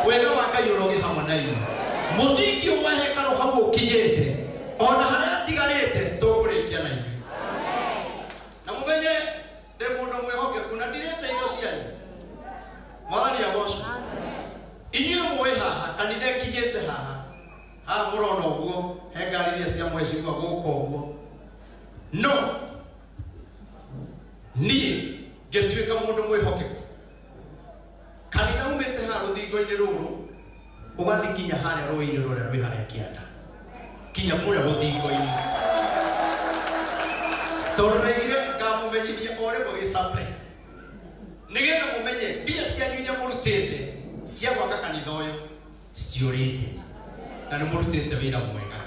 Wega wa Ngai ũrogĩ hamwe na inyuĩ. Mũthingi wa hekarũ hau ũkinyĩte ona harĩa atigarĩte tũkũrĩkia na inyuĩ. Na mũmenye ndĩ mũndũ mwĩhokeku na ndirĩte indo cianyu. Mwathani agocwo. Inyuĩ mũĩ haha kanitha ĩkinyĩte haha haha mũrona ũguo he ngari iria cia mheshimiwa gũkũ ũguo, no niĩ ngĩtuĩka mũndũ mwĩhokeku. Kanitha umĩte haha rũthingo-inĩ rũrũ ũgathiĩ kinya harĩa rũĩ-inĩ rũrĩa rwĩ harĩa kĩanda, kinya kũrĩa rũthingo-inĩ, tondũ ndaigire ngamũmenyithia o rĩmwe gĩ surprise nĩgetha mũmenye mbia cianyu iria mũrutĩte cia gwaka kanitha ũyũ citiũrĩte, na nĩ mũrutĩte wĩra mwega,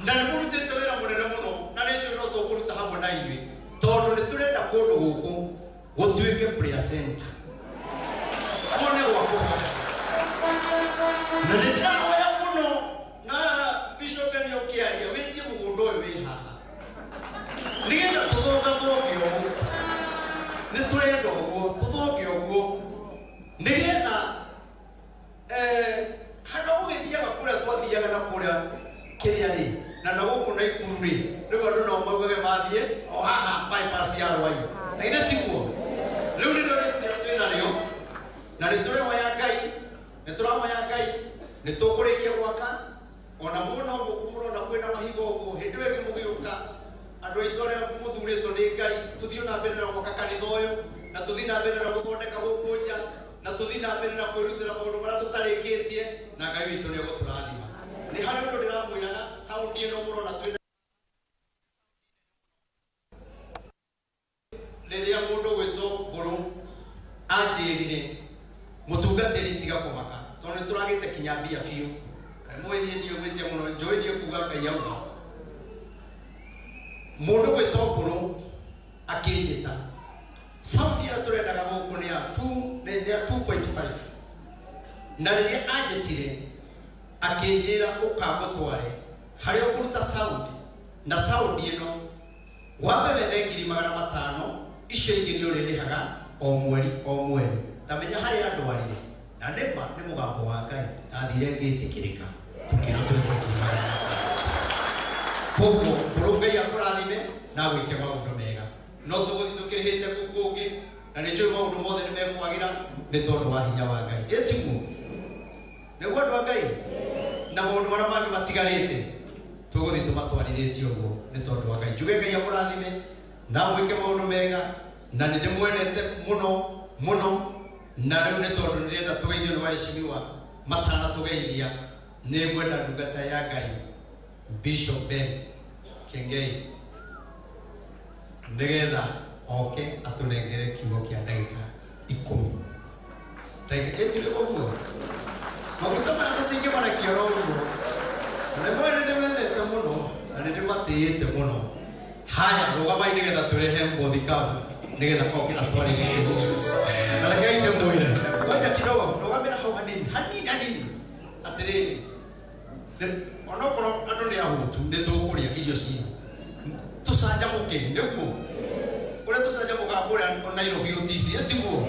na nĩ mũrutĩte wĩra mũnene mũno, na nĩ njũĩ no tũkũruta hamwe na inyuĩ tondũ nĩ tũrenda kũndũ gũkũ gũtuĩke prayer center. Kũu nĩ gwa kũhoya. Na nĩ ndĩrahoya mũno na Bishop nĩ ũkĩaria wĩtie mũgũnda ũyũ wĩ haha nĩgetha tũthongathonge ũũ, nĩ tũrenda ũguo tũthonge ũguo nĩgetha handũ gũgĩthiaga kũrĩa twathiaga na kũrĩa kĩrĩa rĩ na na gũkũ na Ikuru rĩ, rĩu andũ no maugage mathiĩ o haha bypass ya Rwai, na githĩ tiguo? Rĩu nĩrĩo rĩciria twĩ narĩo, na nĩ tũrehoya Ngai, nĩ tũrahoya Ngai nĩ tũkũrĩkia gwaka. Ona muona ũguo mũrona kwĩna mahiga ũguo, hĩndĩ ĩyo ĩngĩ mũgĩũka andũ aitũ arĩa mũthurĩtwo nĩ Ngai tũthiĩ na mbere na gwaka kanitha ũyũ, na tũthiĩ na mbere na gũthondeka gũkũ nja, na tũthiĩ na mbere na kwĩrutĩra maũndũ marĩa tũtarĩkĩtie, na Ngai witũ nĩ egũtũrathima. Nĩ harĩ ũndũ ndĩramwĩraga, sound ĩno mũrona twĩna rĩrĩa mũndũ gwĩtwo Mbũrũ anjĩrire mũtungatĩri tiga kũmaka tondũ nĩ tũragĩte kinya mbia biũ. Mũĩ niĩ ndiũĩ gwĩtia mũno, njũĩ niĩ kuga Ngai auga. Mũndũ gwĩtwo Mbũrũ akĩnjĩta, sound ĩrĩa tũrendaga gũkũ nĩ ya 2.5, na rĩrĩa anjĩtire akĩnjĩra ũkangũtware harĩa ũkũruta sound, na sound ĩno wambe wethe 500,000, icio ingĩ nĩ ũrĩrĩhaga o mweri o mweri. Ta menya harĩa ndwarire, na nĩma nĩ mũgambo wa Ngai, ndathire ngĩtĩkĩrĩka tũkĩrwo twĩkwo 500,000. Koguo Mbũrũ Ngai akũrathime na gwĩke maũndũ mega. No tũgũthiĩ tũkĩrĩhĩte kũu kũngĩ, na nĩ njũĩ maũndũ mothe nĩ mekwagĩra nĩ tondũ wa hinya wa Ngai. Ĩ tiguo? Nĩguo andũ a Ngai? Na maũndũ marĩa mangĩ matigarĩte tũgũthiĩ tũmatwarithĩtie ũguo nĩ tondũ wa Ngai. Njuge Ngai amũrathime na gwĩke maũndũ mega, na nĩ ndĩmwendete mũno mũno, na rĩu nĩ tondũ ndĩrenda tũgeithio nĩ waheshimiwa matanatũgeithia, nĩ ngwenda ndungata ya Ngai Bishop Ben Kengei nĩgetha oke atũnengere kiugo kĩa ndagĩka 10. Ĩtuĩ ũguo maguta maya tũtingĩmarekia oro ũguo. Na nĩ mwene ndĩmendete mũno na nĩ ndĩmatĩĩte mũno. Haya, rũgamai nĩgetha tũrehe mũthikabu nĩgetha oke atwarĩrie kiugo. Na rekei ndĩmwĩre, ngoja kidogo, rũgamĩra hau hanini hanini hanini. Atĩrĩrĩ, onokorwo andũ nĩ ahũtu, nĩ tũkũrĩa irio citũ tũcanjamũke, nĩguo ũrĩa tũcanjamũkaga kũrĩa Nairobi OTC, tiguo?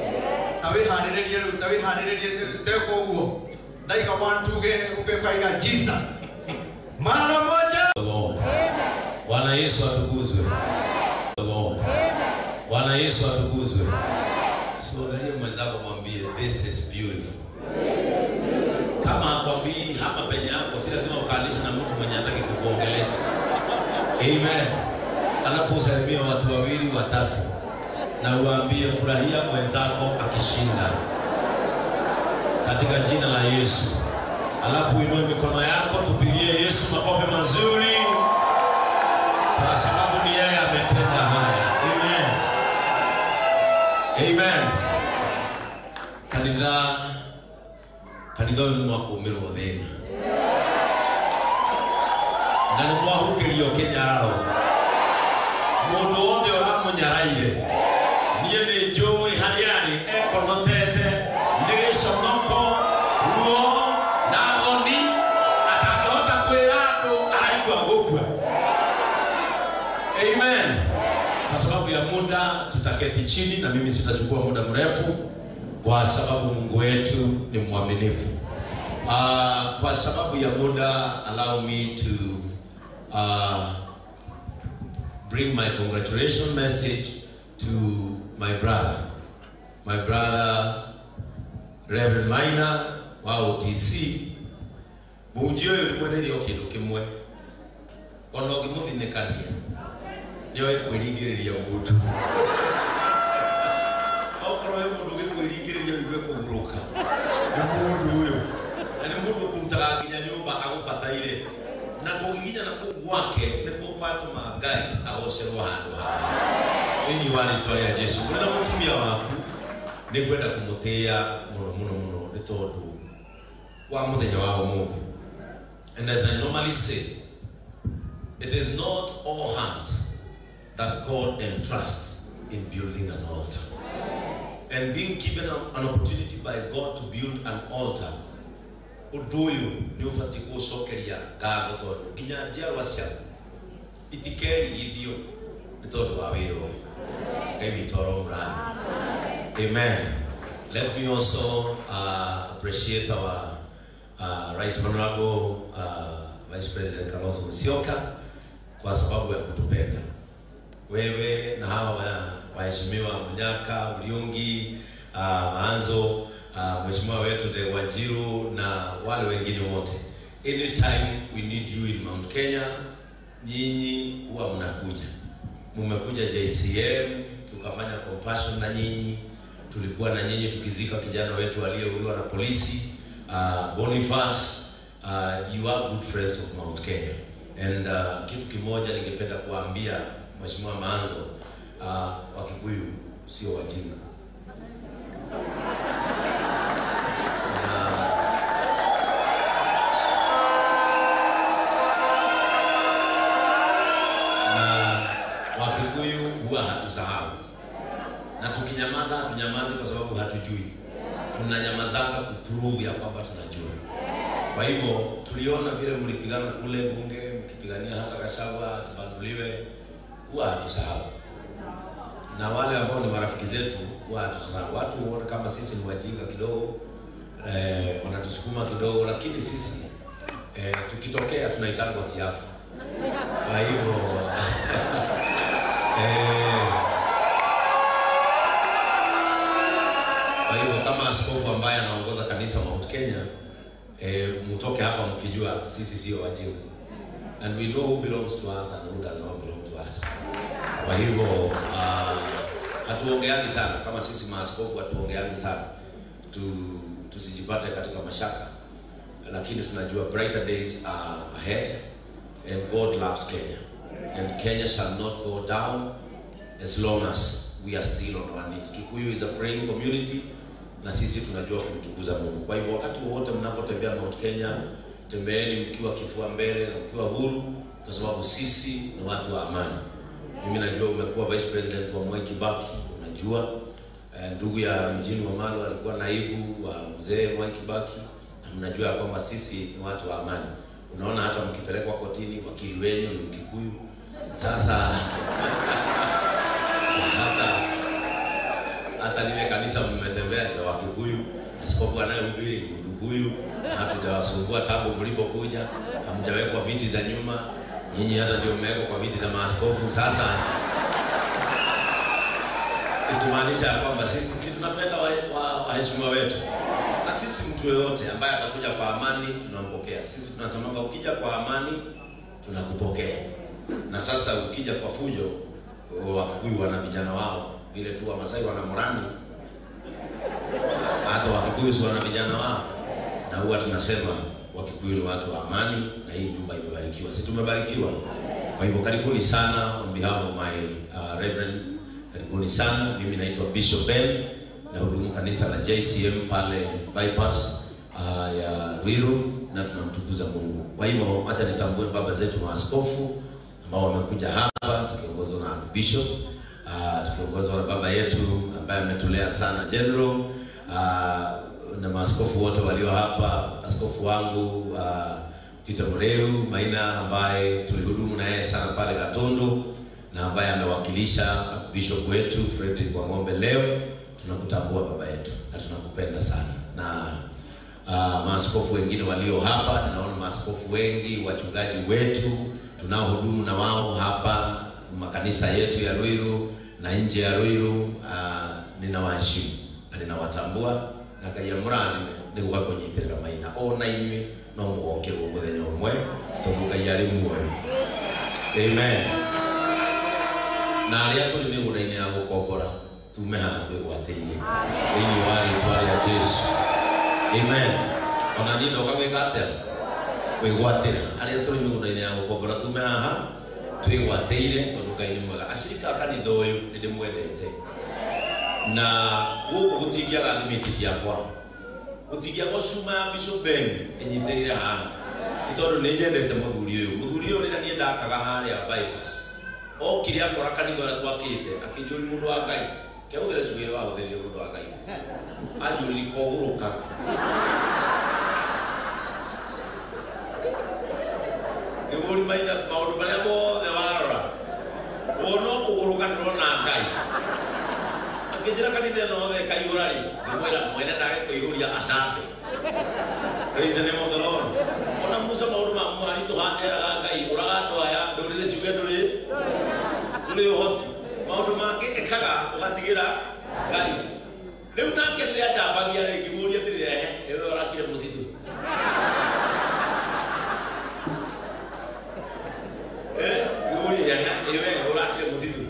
Ta wĩharĩrĩrie rĩu, ta wĩharĩrĩrie teko ũguo ndagĩka 1 2 ũgekaiga Jesus mara moja. Lord. Bwana Yesu atukuzwe. Lord. Bwana Yesu atukuzwe. Siangalie mwenzako mwambie this is beautiful. Kama hakwambii hapa penye yako, si lazima ukalishe na mtu mwenye hataki kukuongelesha. Amen. Alafu usalimie watu wawili watatu na uambie furahia mwenzako akishinda katika jina la Yesu. Alafu uinue mikono yako tupigie Yesu makofi mazuri, kwa sababu ni yeye ametenda haya. Amen. Amen. Kanitha kanitha ũyũ nĩ mwakumirwo thĩna na nĩ mwahukĩrio kĩnyararo. Mũndũ wothe ũramũnyaraire niĩ nĩ njũĩ harĩa arĩ ekonotete nĩ gĩconoko, ruo na thoni, atangĩhota kwĩra andũ araigua gũkua. Amen. Kwa sababu ya muda tutaketi chini na mimi sitachukua muda mrefu kwa sababu Mungu wetu ni mwaminifu. Kwa sababu ya muda, allow me to bring my congratulation message to my brother Reverend Maina wa OTC. Mũhunjia ũyũ ndĩmwenderie o kĩndũ kĩmwe, ona ũngĩmũthinĩkania nĩoĩ kwĩringĩrĩria mũndũ. Okorwo he mũndũ ũngĩkwĩringĩrĩria ũigue kũgurũka nĩ mũndũ ũyũ, na nĩ mũndũ ũkũrutaga nginya nyũmba agũbataire, na kũgiginyana kũu gwake nĩkuo gwatũma Ngai agocerwo handũ haha thĩinĩ wa rĩtwa rĩa Jesu. Ũrĩ na mũtumia waku nĩngwenda kũmũtĩĩa mũno mũno mũno nĩ tondũ wa mũthenya wa ũmũthĩ. And as I normally say, it is not all hands that God entrusts in building an altar. And being given an opportunity by God to build an altar, ũndũ ũyũ nĩ ũbatiĩ kũũcokeria ngatho tondũ nginya njiarwa ciaku itikerigithio nĩ tondũ wa wĩra ũyũ. Ngai witũ aromũrathima. Amen. Let me also appreciate our Right Honorable Vice President Kalonzo Musyoka kwa sababu ya kutupenda. Wewe na hawa waheshimiwa Munyaka, Muriungi, Anzo, mheshimiwa wetu De Wanjiru na wale wengine wote. Anytime we need you in Mount Kenya, nyinyi huwa mnakuja. Mumekuja JCM, tukafanya compassion na nyinyi, tulikuwa na nyinyi tukizika kijana wetu aliyeuliwa na polisi, Boniface. You are good friends of Mount Kenya. And kitu kimoja ningependa kuambia Mheshimiwa Maanzo, Wakikuyu sio wajinga. Na Wakikuyu huwa hatusahau. Na tukinyamaza hatunyamazi kwa sababu hatujui. Tunanyamazanga kuprove ya kwamba tunajua. Kwa hivyo tuliona vile mlipigana kule bunge, mkipigania hata Gachagua asibanduliwe, huwa hatusahau. Na wale ambao ni marafiki zetu huwa hatusahau. Watu huona kama sisi ni wajinga kidogo, wanatusukuma kidogo, lakini sisi tukitokea tunaitangwa siafu. Kwa hivyo kwa hivyo kama askofu ambaye anaongoza kanisa Mount Kenya, mtoke hapa mkijua sisi sio wajinga. And we know who belongs to us and who does not belong to us. Kwa hivyo hatuongeangi sana kama sisi maaskofu, hatuongeangi sana tusijipate katika mashaka, lakini tunajua brighter days are ahead and God loves Kenya. And Kenya shall not go down as long as we are still on our knees. Kikuyu is a praying community. na sisi tunajua kumtukuza Mungu. Kwa hivyo wakati wote mnapotembea Mount Kenya, tembeeni mkiwa kifua mbele na mkiwa huru, kwa sababu sisi ni watu wa amani. Mimi najua umekuwa vice president wa Mwai Kibaki, unajua ndugu ya Eugene Wamalwa alikuwa naibu wa mzee Mwai Kibaki, na mnajua kwamba sisi ni watu wa amani. Unaona hata mkipelekwa kotini, wakili wenu ni Mkikuyu. Sasa hata lile kanisa mmetembea ni Wakikuyu, askofu anayehubiri ni Mkikuyu, na hatujawasumbua tangu mlipokuja, hamjawekwa viti za nyuma. Nyinyi hata ndio mmewekwa kwa viti za maaskofu. Sasa kumaanisha kwamba sisi tunapenda waheshimiwa wetu, na sisi mtu yeyote ambaye atakuja kwa amani tunampokea. Sisi tunasemanga ukija kwa amani tunakupokea. Na sasa ukija kwa fujo, Wakikuyu wana vijana wao, vile tu Wamasai wana morani, hata Wakikuyu si wana vijana wao. Na huwa tunasema Wakikuyu ni watu wa amani, na hii nyumba imebarikiwa. Sisi tumebarikiwa. Kwa hivyo karibuni sana on behalf of my reverend, karibuni sana. Mimi naitwa Bishop Ben, na hudumu kanisa la JCM pale bypass ya Ruiru, na tunamtukuza Mungu. Kwa hivyo acha nitambue baba zetu maaskofu ambao wamekuja hapa tukiongozwa na Bishop, tukiongozwa na baba yetu ambaye ametulea sana General, na maaskofu wote walio hapa, askofu wangu Peter Mureu Maina ambaye tulihudumu na yeye sana pale Gatundu, na ambaye amewakilisha bishop wetu Frederick Wangombe leo. Tunakutambua baba yetu na tunakupenda sana. Na maaskofu wengine walio hapa, ninaona maaskofu wengi, wachungaji wetu tunaohudumu na wao hapa makanisa yetu ya Ruiru na nje ya Ruiru, ninawaheshimu na ninawatambua, na Ngai amũrathime nĩguo gakũnyitĩrĩra Maina ona inyuĩ no mũgokĩrwo mũthenya ũmwe, tondũ Ngai arĩ muoyo. Amen. Na arĩa tũrĩ mĩgũnda-inĩ ya gũkombora tume haha twĩgwatĩire thĩinĩ wa rĩtwa rĩa Jesu. Amen. Ona niĩ ndoka gwĩka atĩa? Kwĩgwatĩra. Arĩa tũrĩ mĩgũnda-inĩ ya gũkombora tume haha twĩgwatĩire, tondũ Ngai nĩ mwega. Acirika a kanitha ũyũ nĩ ndĩmwendete, na gũkũ gũtingĩaga thimiti ciakwa, gũtingĩaga cuma ya Bishop Ben ĩnyitĩrĩre haha, nĩ tondũ nĩ nyendete mũthuri ũyũ. Mũthuri ũyũ rĩrĩa niĩ ndakaga harĩa bypass, okire akora kanitha ũrĩa twakĩte, akĩnjũria mũndũ wa Ngai, kehũthĩre ciugo iria wahũthĩrire mũndũ wa Ngai, anjũririe kogũrũka. Ngĩmũria Maina, maũndũ marĩa mothe warora wona kũgũrũka ndĩrona Ngai. Akĩnjĩra kanitha ĩno yothe ĩkaihũra rĩ, ngĩmwĩra mwene ndage kũihũria acambe. Praise the name of the Lord. Ona Musa maũndũ ma maritũha eraga Ngai, ũraga andũ aya ndũrĩrĩ ciuge ndũrĩ ũhoti. Maũndũ mangĩ ĩkaga ũgatigĩra Ngai. Rĩu nake rĩrĩa njambagia rĩ, ngĩmũria atĩrĩrĩ, ehe, ĩwe ũrakire mũtitũ? Ngĩmũria, ehe, ĩwe ũrakire mũtitũ?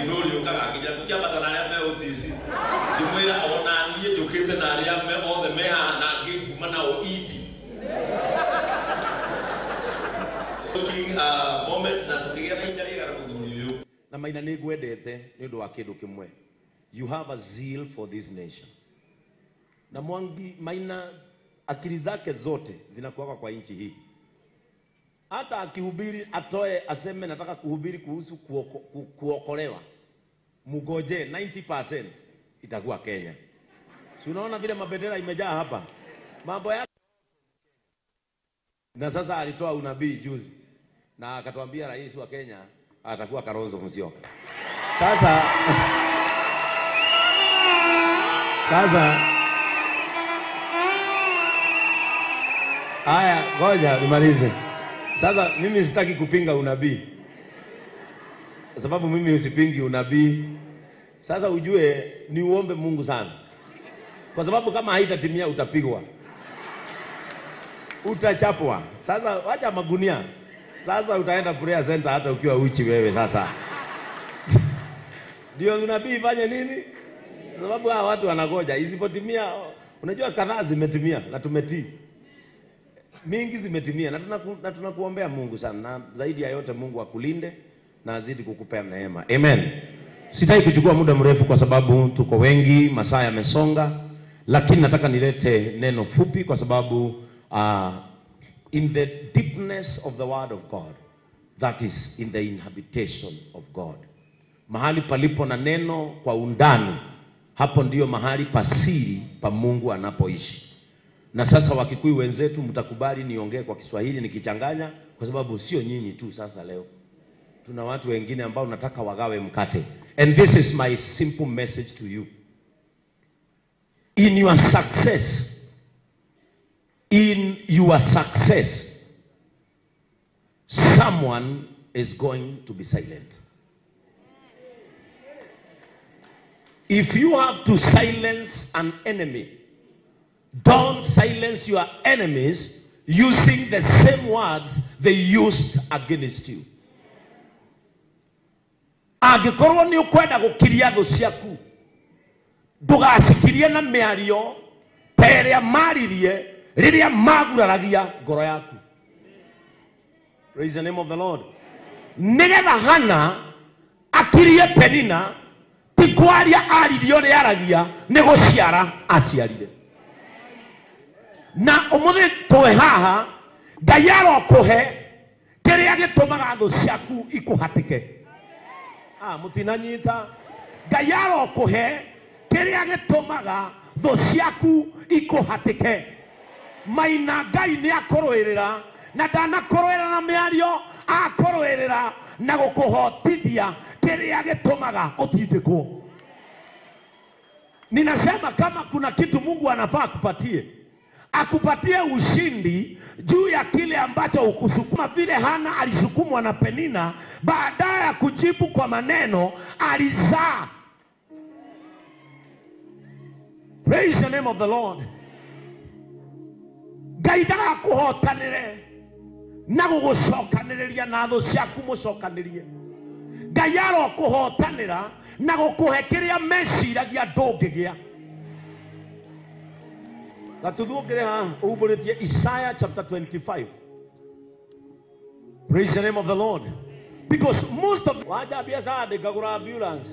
Nũrĩ ũkaga akĩnjĩra mũkĩambata na arĩa me OTC. Ngĩmwĩra ona niĩ njũkĩte na arĩa othe me haha na ngĩnguma nao Idi. Moment na tukĩgĩa na ihinda rĩega na mũthuri ũyũ. Na Maina nĩ ngwendete nĩ ũndũ wa kĩndũ kĩmwe. You have a zeal for this nation. Na Mwangi Maina akili zake zote zinakuwa kwa nchi hii. Hata akihubiri atoe aseme nataka kuhubiri kuhusu kuokolewa, mugoje 90% itakuwa Kenya. Si unaona vile mabendera imejaa hapa? Mambo yake. Na sasa alitoa unabii juzi na akatuambia rais wa Kenya atakuwa Kalonzo Musyoka. Sasa haya, ngoja nimalize. Sasa mimi sitaki kupinga unabii, kwa sababu mimi usipingi unabii. Sasa ujue ni uombe Mungu sana, kwa sababu kama haitatimia utapigwa, utachapwa. Sasa wacha magunia. Sasa utaenda prayer center hata ukiwa uchi wewe sasa. Ndio unabii ifanye nini? Kwa sababu hawa watu wanagoja isipotimia. Unajua kadhaa zimetimia na tumetii. Mingi zimetimia na tunakuombea Mungu sana, na zaidi ya yote Mungu akulinde na azidi kukupea neema. Amen. Sitaki kuchukua muda mrefu kwa sababu tuko wengi, masaa yamesonga. Lakini nataka nilete neno fupi kwa sababu in the deepness of the word of God, that is in the inhabitation of God. Mahali palipo na neno kwa undani, hapo ndiyo mahali pasiri pa Mungu anapoishi. Na sasa Wakikuyu wenzetu mtakubali niongee kwa Kiswahili nikichanganya, kwa sababu sio nyinyi tu sasa leo. Tuna watu wengine ambao nataka wagawe mkate. And this is my simple message to you. In your success, in your success, someone is going to be silent. If you have to silence an enemy, don't silence your enemies using the same words they used against you. Angĩkorwo nĩ ũkwenda gũkiria thũ ciaku, ndũgacikirie na mĩario ta ĩrĩa maririe rĩrĩa maguraragia ngoro yaku. Praise the name of the Lord. Nĩgetha Hana akirie Penina, ti kwaria aririe ũrĩa aragia, nĩ gũciara aciarire. Na ũmũthĩ twĩ haha, Ngai arokũhe kĩrĩa gĩtũmaga thũ ciaku ikũhatĩke. Mũtinanyita. Ngai arokũhe kĩrĩa gĩtũmaga thũ ciaku ikũhatĩke. Maina Ngai nĩ akũrũĩrĩra, na ndanakũrũĩra na mĩario, akũrũĩrĩra na gũkũhotithia kĩrĩa gĩtũmaga ũtindĩkwo. Ninasema kama kuna kitu Mungu anafaa akupatie, akupatie ushindi juu ya kile ambacho ukusukuma. Vile Hana alisukumwa na Penina, baadaye ya kujibu kwa maneno alizaa. Praise the name of the Lord. Ngai ndagakũhotanĩre na gũgũcokanĩrĩria na thũ ciaku mũcokanĩrie. Ngai arokũhotanĩra na gũkũhe kĩrĩa meciragia ndũngĩgĩa. Isaiah chapter 25. Praise the name of the Lord. Because most of wajambia sade ngagura ambulance.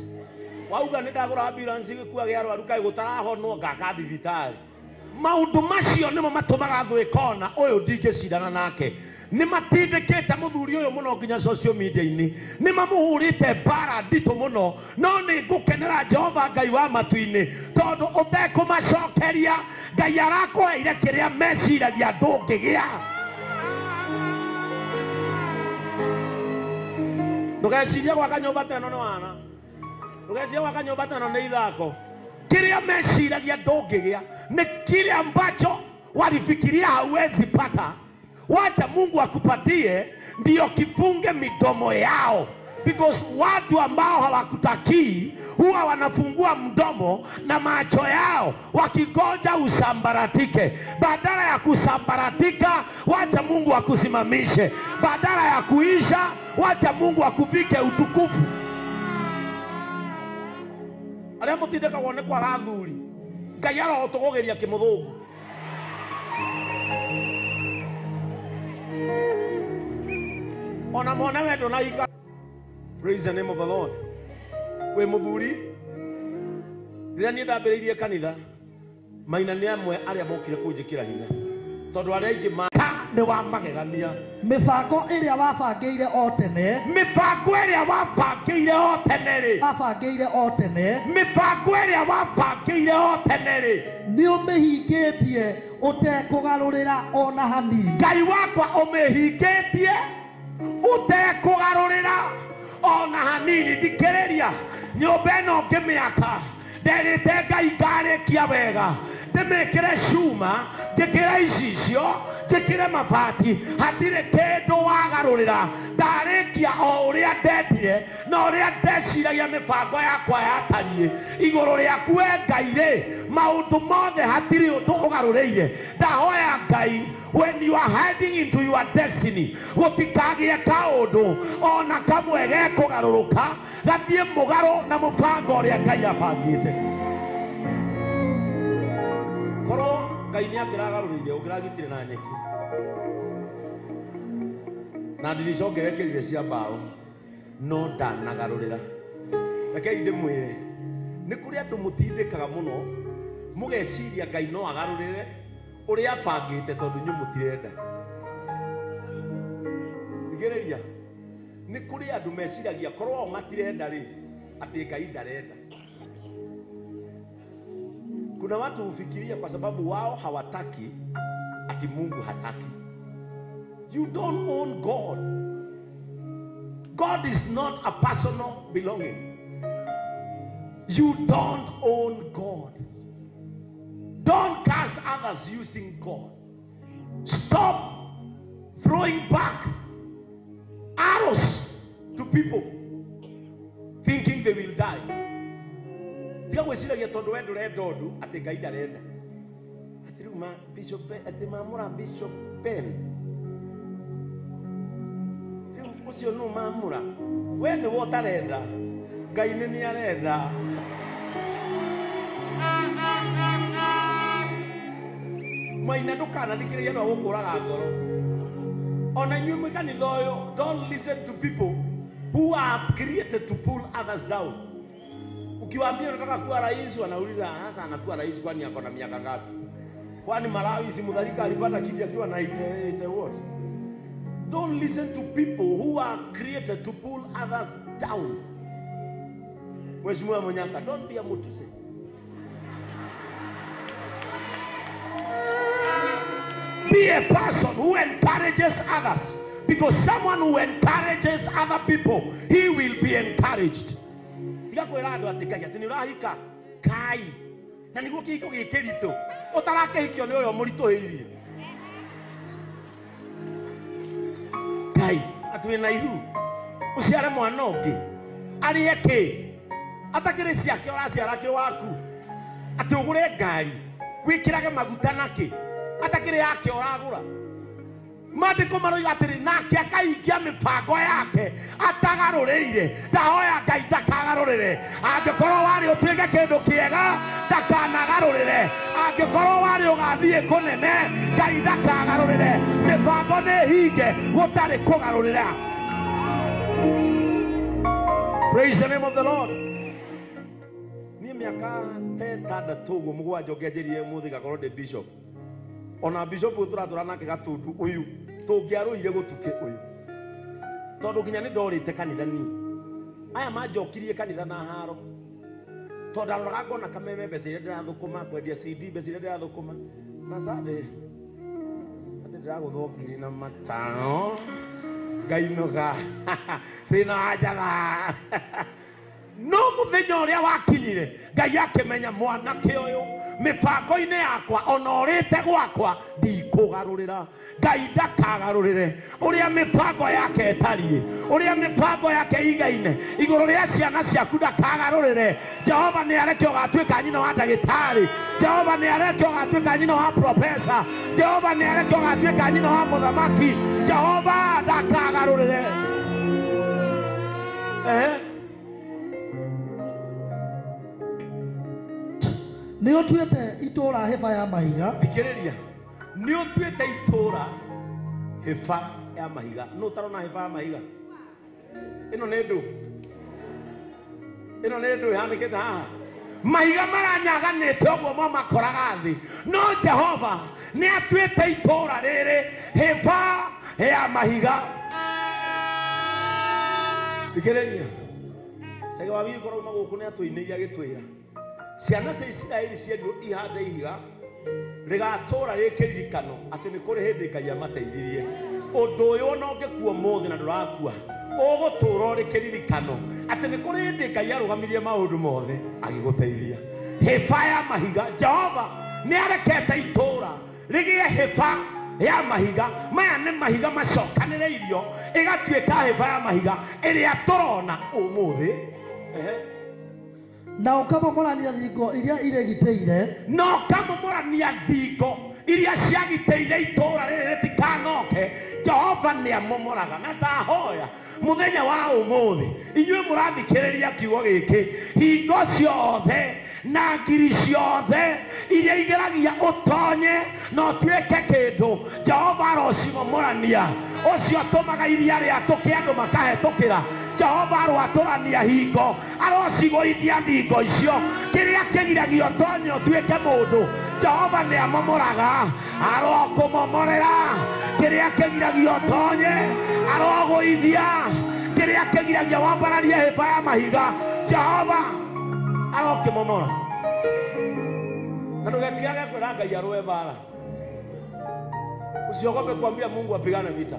Wauga nĩ ndagura ambulance gĩkua arwaru kaĩ gũtarahonwo ngaka thibitarĩ. Maũndũ macio nĩmo matũmaga thũ ĩkona ũyũ ndingĩcindana nake. Nĩ matindĩkĩte mũthuri ũyũ mũno nginya social media-inĩ. Nĩ mamũhũrĩte mbara nditũ mũno, no nĩ ngũkenera Jehova Ngai wa matu-inĩ tondũ ũtekũmacokeria Ngai arakũheire kĩrĩa meciragia ndũngĩgĩa. Ndũgecirie gwaka nyũmba ta ĩno nĩ wana. Ndũgecirie gwaka nyũmba ta ĩno nĩ ithako. Kĩrĩa meciragia ndũngĩgĩa nĩ kile ambacho walifikiria hauwezi pata. Wacha Mungu akupatie ndio kifunge midomo yao. Because watu ambao hawakutakii huwa wanafungua mdomo na macho yao wakigoja usambaratike. Badala ya kusambaratika, wacha Mungu akusimamishe. Badala ya kuisha, wacha Mungu akuvike utukufu. Arĩa mũtindĩkagwo nĩ kwaga athuri, Ngai arotũgũgĩria kĩmũthũngũ. Ona mona wendo na ika. Praise the name of the Lord. We muthuri, rĩrĩa niĩ ndambĩrĩirie kanitha, Maina nĩ amwe arĩa mokire kũnjĩkĩra hinya, tondũ arĩa aingĩ nĩ wa magegania. Mĩbango ĩrĩa wabangĩire o tene, mĩbango ĩrĩa wabangĩire o tene rĩ, wabangĩire o tene, mĩbango ĩrĩa wabangĩire o tene rĩ, nĩ ũmĩhingĩtie ũtekũgarũrĩra ona hanini. Ngai wakwa ũmĩhingĩtie ũtekũgarũrĩra ona hanini. Thikĩrĩria, nyũmba ĩno ngĩmĩaka nderĩte Ngai ngarĩkia wega, ndĩmĩkĩre cuma, njĩkĩre icicio, njĩkĩre mabati, hatirĩ kĩndũ wagarũrĩra. Ndarĩkia o ũrĩa ndendire na ũrĩa ndeciragia mĩbango yakwa yatariĩ. Igũrũ rĩaku we Ngai rĩ, maũndũ mothe hatirĩ ũndũ ũgarũrĩire. Ndahoya Ngai, when you are heading into your destiny, gũtikagĩe kaũndũ ona kamwe gekũgarũrũka gathiĩ mũgarũ na mũbango ũrĩa Ngai abangĩte. Korwo Ngai nĩ angĩragarũrĩire ũngĩragitire na nyeki na ndirica ũngĩrekĩrire cia mbaũ, no ndanagarũrĩra. Rekei ndĩmwĩre, nĩ kũrĩ andũ mũtindĩkaga mũno Mugeciria Ngai no agarũrĩre ũrĩa abangĩte tondũ inyuĩ mũtirenda. Thikĩrĩria, nĩ kũrĩ andũ meciragia korwo o matirenda rĩ, atĩ Ngai ndarenda. Kuna watu hufikiria kwa sababu wao hawataki ati Mungu hataki. You don't own God. God is not a personal belonging. You don't own God. Don't curse others using God. Stop throwing back arrows to people thinking they will die. Tiga gwĩciragia tondũ we ndũrenda ũndũ atĩ Ngai ndarenda. Atĩ rĩu ma Bishop atĩ mamũra Bishop Ben. Rĩu ũcio nũ mamũra? We nĩwe ũtarenda. Ngai nĩ nĩarenda. Maina ndũkanathikĩrĩrie andũ a gũkũraga ngoro. Ona inyuĩ mwĩ kanitha ũyũ, don't listen to people who are created to pull others down. Ukiwaambia unataka kuwa rais, wanauliza sasa anakuwa rais kwani ako na miaka ngapi? Kwani Malawi si Mutharika alipata kiti akiwa na 88 what? Don't listen to people who are created to pull others down. Mheshimiwa Munyaka, don't be a mutuse. Be a person who encourages others, because someone who encourages other people, he will be encouraged. Tiga kwĩra andũ atĩ Ngai atĩ nĩ ũrahika Kai na nĩguo kĩhiko gĩ kĩritũ ũtarakĩhikio nĩ ũrĩa ũmũritũhĩirie. Ngai atĩ wĩna ihu ũciare mwana ũngĩ arĩe kĩ atakĩrĩ ciake ũraciara kĩ waku atĩ ũgũre ngari wĩkĩrage maguta nakĩ atakĩrĩ yake ũragũra. Maandĩko maroiga atĩrĩ, nake akahingia mĩbango yake atagarũrĩire. Ndahoya Ngai ndakagarũrĩre. Angĩkorwo warĩ ũtuĩke kĩndũ kĩega, ndakanagarũrĩre. Angĩkorwo warĩ ũgathiĩ kũnene, Ngai ndakagarũrĩre. Mĩbango nĩ hinge gũtarĩ kũgarũrĩra. Praise the name of the Lord. Niĩ mĩaka ta ĩtandatũ ũguo mũgwanja ũngĩanjĩrire ũmũthĩ ngakorwo ndĩ bishop. Ona bishop ũyũ tũratũra nake Gatundu ũyũ tũngĩarũire gũtukĩ ũyũ tondũ nginya nĩ ndorĩte kanitha niĩ. Aya manjokirie kanitha na haro tondũ ndaroraga ngona kameme mbeca iria ndĩrathũkũma kwendia CD mbeca iria ndĩrathũkũma na Sunday ndĩragũthwo 5,000 ngainũka thĩna wa njaga. No mũthenya ũrĩa wakinyire Ngai akĩmenya mwanake ũyũ mĩbango-inĩ yakwa ona ũrĩte gwakwa ndikũgarũrĩra. Ngai ndakagarũrĩre ũrĩa mĩbango yake ĩtariĩ, ũrĩa mĩbango yake ĩigaine igũrũ rĩa ciana ciaku ndakagarũrĩre. Jehova nĩ areke ũgatuĩka nyina wa ndagĩtarĩ. Jehova nĩ areke ũgatuĩka nyina wa profesa. Jehova nĩ areke ũgatuĩka nyina wa mũthamaki. Jehova ndakagarũrĩre. Nĩ ũtuĩte itũũra hĩba ya mahiga. Thikĩrĩria, nĩ ũtuĩte itũũra hĩba ya mahiga. Nũ ũtarona hĩba ya mahiga? Ĩno nĩ ndũ, ĩno nĩ ndũ ĩhanĩkĩte haha. Mahiga maranyaganĩte ũguo mo makoraga thĩ, no Jehova nĩ atuĩte itũũra rĩrĩ hĩba ya mahiga. Thikĩrĩria, Cege wa Wiri korwo auma gũkũ nĩ atũinĩire agĩtwĩra ciana cia Isiraeli cierirwo ihande ihiga rĩgatũũra rĩ kĩririkano atĩ nĩ kũrĩ hĩndĩ Ngai amateithirie. Ũndũ ũyũ ona ũngĩkua ũmũthĩ na ndũrakua, ũgũtũũra ũrĩ kĩririkano atĩ nĩ kũrĩ hĩndĩ Ngai arũgamirie maũndũ mothe agĩgũteithia. Hĩba ya mahiga, Jehova nĩ arekete itũũra rĩgĩe hĩba ya mahiga. Maya nĩ mahiga macokanĩrĩirio ĩgatuĩka hĩba ya mahiga ĩrĩa tũrona ũmũthĩ. Na ũkamomorania thingo iria irĩgitĩire, na ũkamomorania thingo iria ciagitĩire itũũra rĩrĩ rĩtikanoke. Jehova nĩ amomoraga. Na ndahoya mũthenya wa ũmũthĩ inyuĩ mũrathikĩrĩria kiugo gĩkĩ, hingo ciothe na ngiri ciothe iria igeragia ũtonye na ũtuĩke kĩndũ, Jehova arocimomorania. Ũcio ũtũmaga iria rĩatũke andũ makahetũkĩra, Jehova arwatũrania hingo, arocigũithia thingo icio. Kĩrĩa kĩgiragia ũtonye ũtuĩke mũndũ, Jehova nĩ amomoraga, arokũmomorera. Kĩrĩa kĩgiragia ũtonye, arogũithia. Kĩrĩa kĩgiragia wambararie hĩba ya mahiga, Jehova arokĩmomora. Na ndũgetigage kwĩra Ngai arũe mbara. Usiogope kuambia Mungu apigane vita.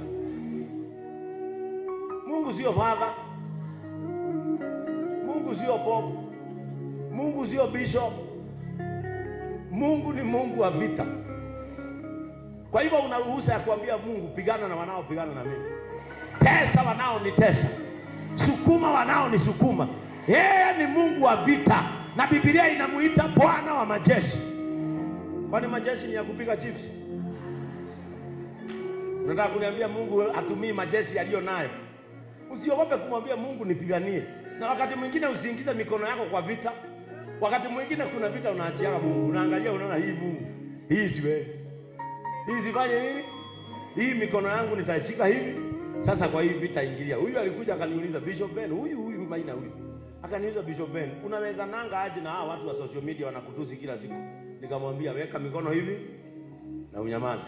Mungu sio father, Mungu sio pope, Mungu sio bishop. Mungu ni Mungu wa vita. Kwa hivyo una ruhusa ya kuambia Mungu, pigana na wanaopigana na mimi, tesa wanaonitesa, sukuma wanaonisukuma. Yeye ni Mungu wa vita, na Biblia inamuita Bwana wa majeshi. Kwani majeshi ni ya kupiga chips? Unataka kuniambia Mungu atumii majeshi yaliyo nayo? Usiogope kumwambia Mungu nipiganie. Na wakati mwingine usiingize mikono yako kwa vita. Wakati mwingine kuna vita unaachia Mungu. Unaangalia unaona hii Mungu, hii siwezi. Hii sifanye nini? Hii mikono yangu nitaishika hivi. Sasa kwa hii vita ingilia. Huyu alikuja akaniuliza Bishop Ben, huyu Maina huyu. Akaniuliza Bishop Ben, unaweza nanga aje na hawa watu wa social media wanakutusi kila siku? Nikamwambia weka mikono hivi na unyamaze.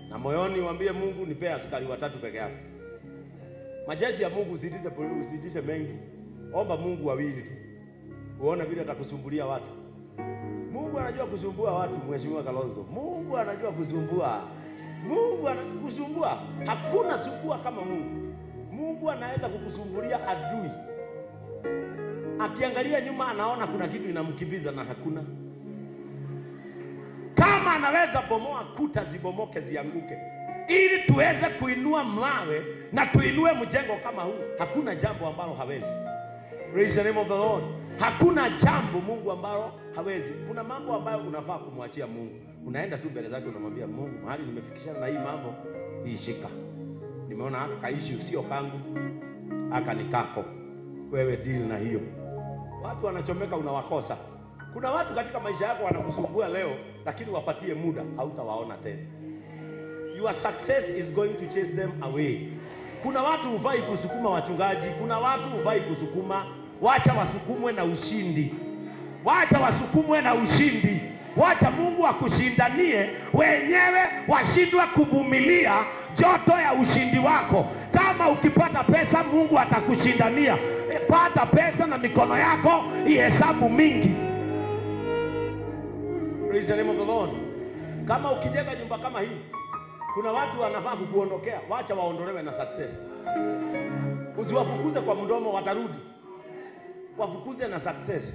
Na moyoni uambie Mungu nipee askari watatu peke yake. Majeshi ya Mungu usiitishe mengi. Omba Mungu wawili tu. Uone vile atakusumbulia watu. Mungu anajua kusumbua watu, Mheshimiwa Kalonzo. Mungu anajua kusumbua. Mungu anakusumbua. Hakuna sumbua kama Mungu. Mungu anaweza kukusumbulia adui. Akiangalia nyuma anaona kuna kitu inamkimbiza na hakuna. Kama anaweza bomoa kuta zibomoke zianguke, ili tuweze kuinua mawe na tuinue mjengo kama huu, hakuna jambo ambalo hawezi. Praise the name of the Lord. Hakuna jambo Mungu ambalo hawezi. Kuna mambo ambayo unafaa kumwachia Mungu. Unaenda tu mbele zake unamwambia Mungu, mahali nimefikishana na hii mambo, hii shika. Nimeona haka kaishi usio kangu, haka ni kako. Wewe deal na hiyo. Watu wanachomeka unawakosa. Kuna watu katika maisha yako wanakusumbua leo, lakini wapatie muda, hautawaona tena. Your success is going to chase them away. Kuna watu hufai kusukuma wachungaji, kuna watu hufai kusukuma. Wacha wasukumwe na ushindi. Wacha wasukumwe na ushindi. Wacha Mungu akushindanie, wenyewe washindwe kuvumilia joto ya ushindi wako. Kama ukipata pesa Mungu atakushindania. Pata pesa na mikono yako ihesabu mingi. Praise the name of the Lord. Kama ukijenga nyumba kama hii, kuna watu wanafaa kukuondokea, wacha waondolewe na success. Usiwafukuze kwa mdomo, watarudi. Wafukuze na success.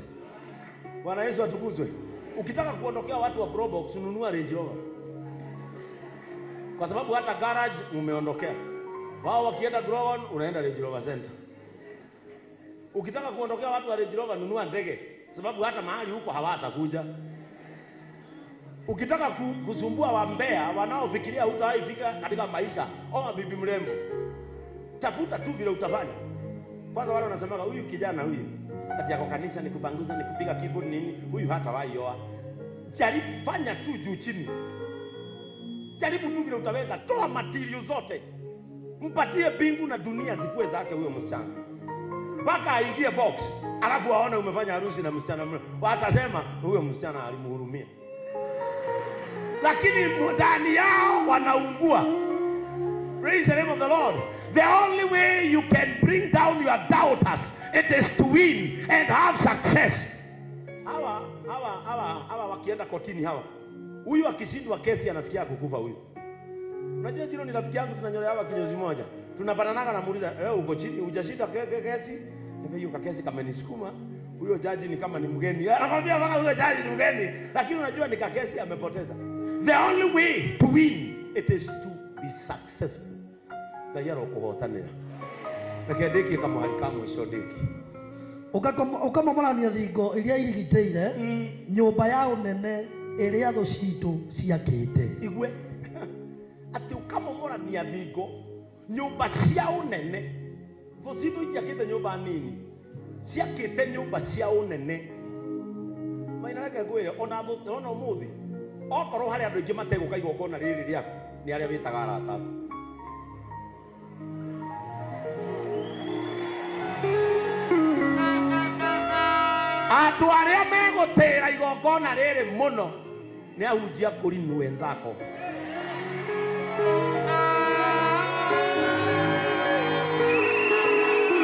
Bwana Yesu atukuzwe. Ukitaka kuondokea watu wa Probox, nunua Range Rover. Kwa sababu hata garage umeondokea. Wao wakienda Growan, unaenda Range Rover Center. Ukitaka kuondokea watu wa Range Rover, nunua ndege, sababu hata mahali huko hawatakuja. Ukitaka kusumbua wambea wanaofikiria hutawahi fika katika maisha, oa bibi mrembo. Tafuta tu vile utafanya. Kwanza wale wanasemaga huyu kijana huyu ati yako kanisa ni kubanguza ni kupiga keyboard nini, huyu hatawahi oa. Jaribu, fanya tu juu chini. Jaribu tu vile utaweza, toa material zote. Mpatie mbingu na dunia zikuwe zake huyo msichana. Mpaka aingie box, alafu waone umefanya harusi na msichana mrembo. Watasema huyo msichana alimhurumia. Lakini ndani yao wanaungua. Praise the name of the Lord. The only way you can bring down your doubters, it is to win and have success. Hawa wakienda kotini hawa. Huyu akishindwa kesi anasikia kukufa huyu. Unajua jino ni rafiki yangu, tunanyolea hawa kinyozi moja. Tunapananaga na muuliza, "Wewe uko chini, hujashinda kesi?" Niambia hiyo kesi kamenisukuma. Huyo jaji ni kama ni mgeni. Anakwambia bana huyo jaji ni mgeni. Lakini unajua ni kesi amepoteza. The only way to win it is to be successful. Ngai arokuhotanira. Reke ndikie kamwari ka mwisho ndikie. Ukamomorania thingo iria irigitĩire nyũmba ya ũnene ĩrĩa thũ citũ ciakĩte. Igue atĩ ũkamomorania thingo nyũmba cia ũnene. Thũ citũ itiakĩte nyũmba nini, ciakĩte nyũmba cia ũnene. Maina reke ngwĩre ona ũmũthĩ okorwo harĩ andũ aingĩ mategũka igongona rĩrĩ rĩaku nĩ arĩa wĩtaga arata aku. Andũ arĩa megũtĩĩra igongona rĩrĩ mũno nĩ ahunjia kũrinũ wenzako.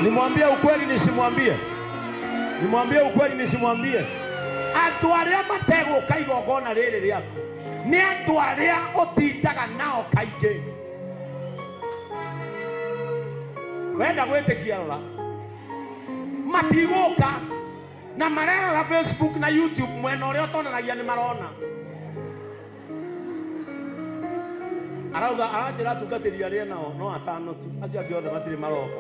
Nimwambie ukweli nisimwambie? Nimwambie ukweli nisimwambie? Andũ arĩa mategũka igongona rĩrĩ rĩaku nĩ andũ arĩa ũtindaga nao kaingĩ. Wenda gwĩtĩkia rora matigũka na marerora Facebook na YouTube mwena ũrĩa ũtonanagia nĩ marona. Arauga aranjĩra atungatĩri arĩa nao no atano tu, acio angĩ othe matirĩ maroka.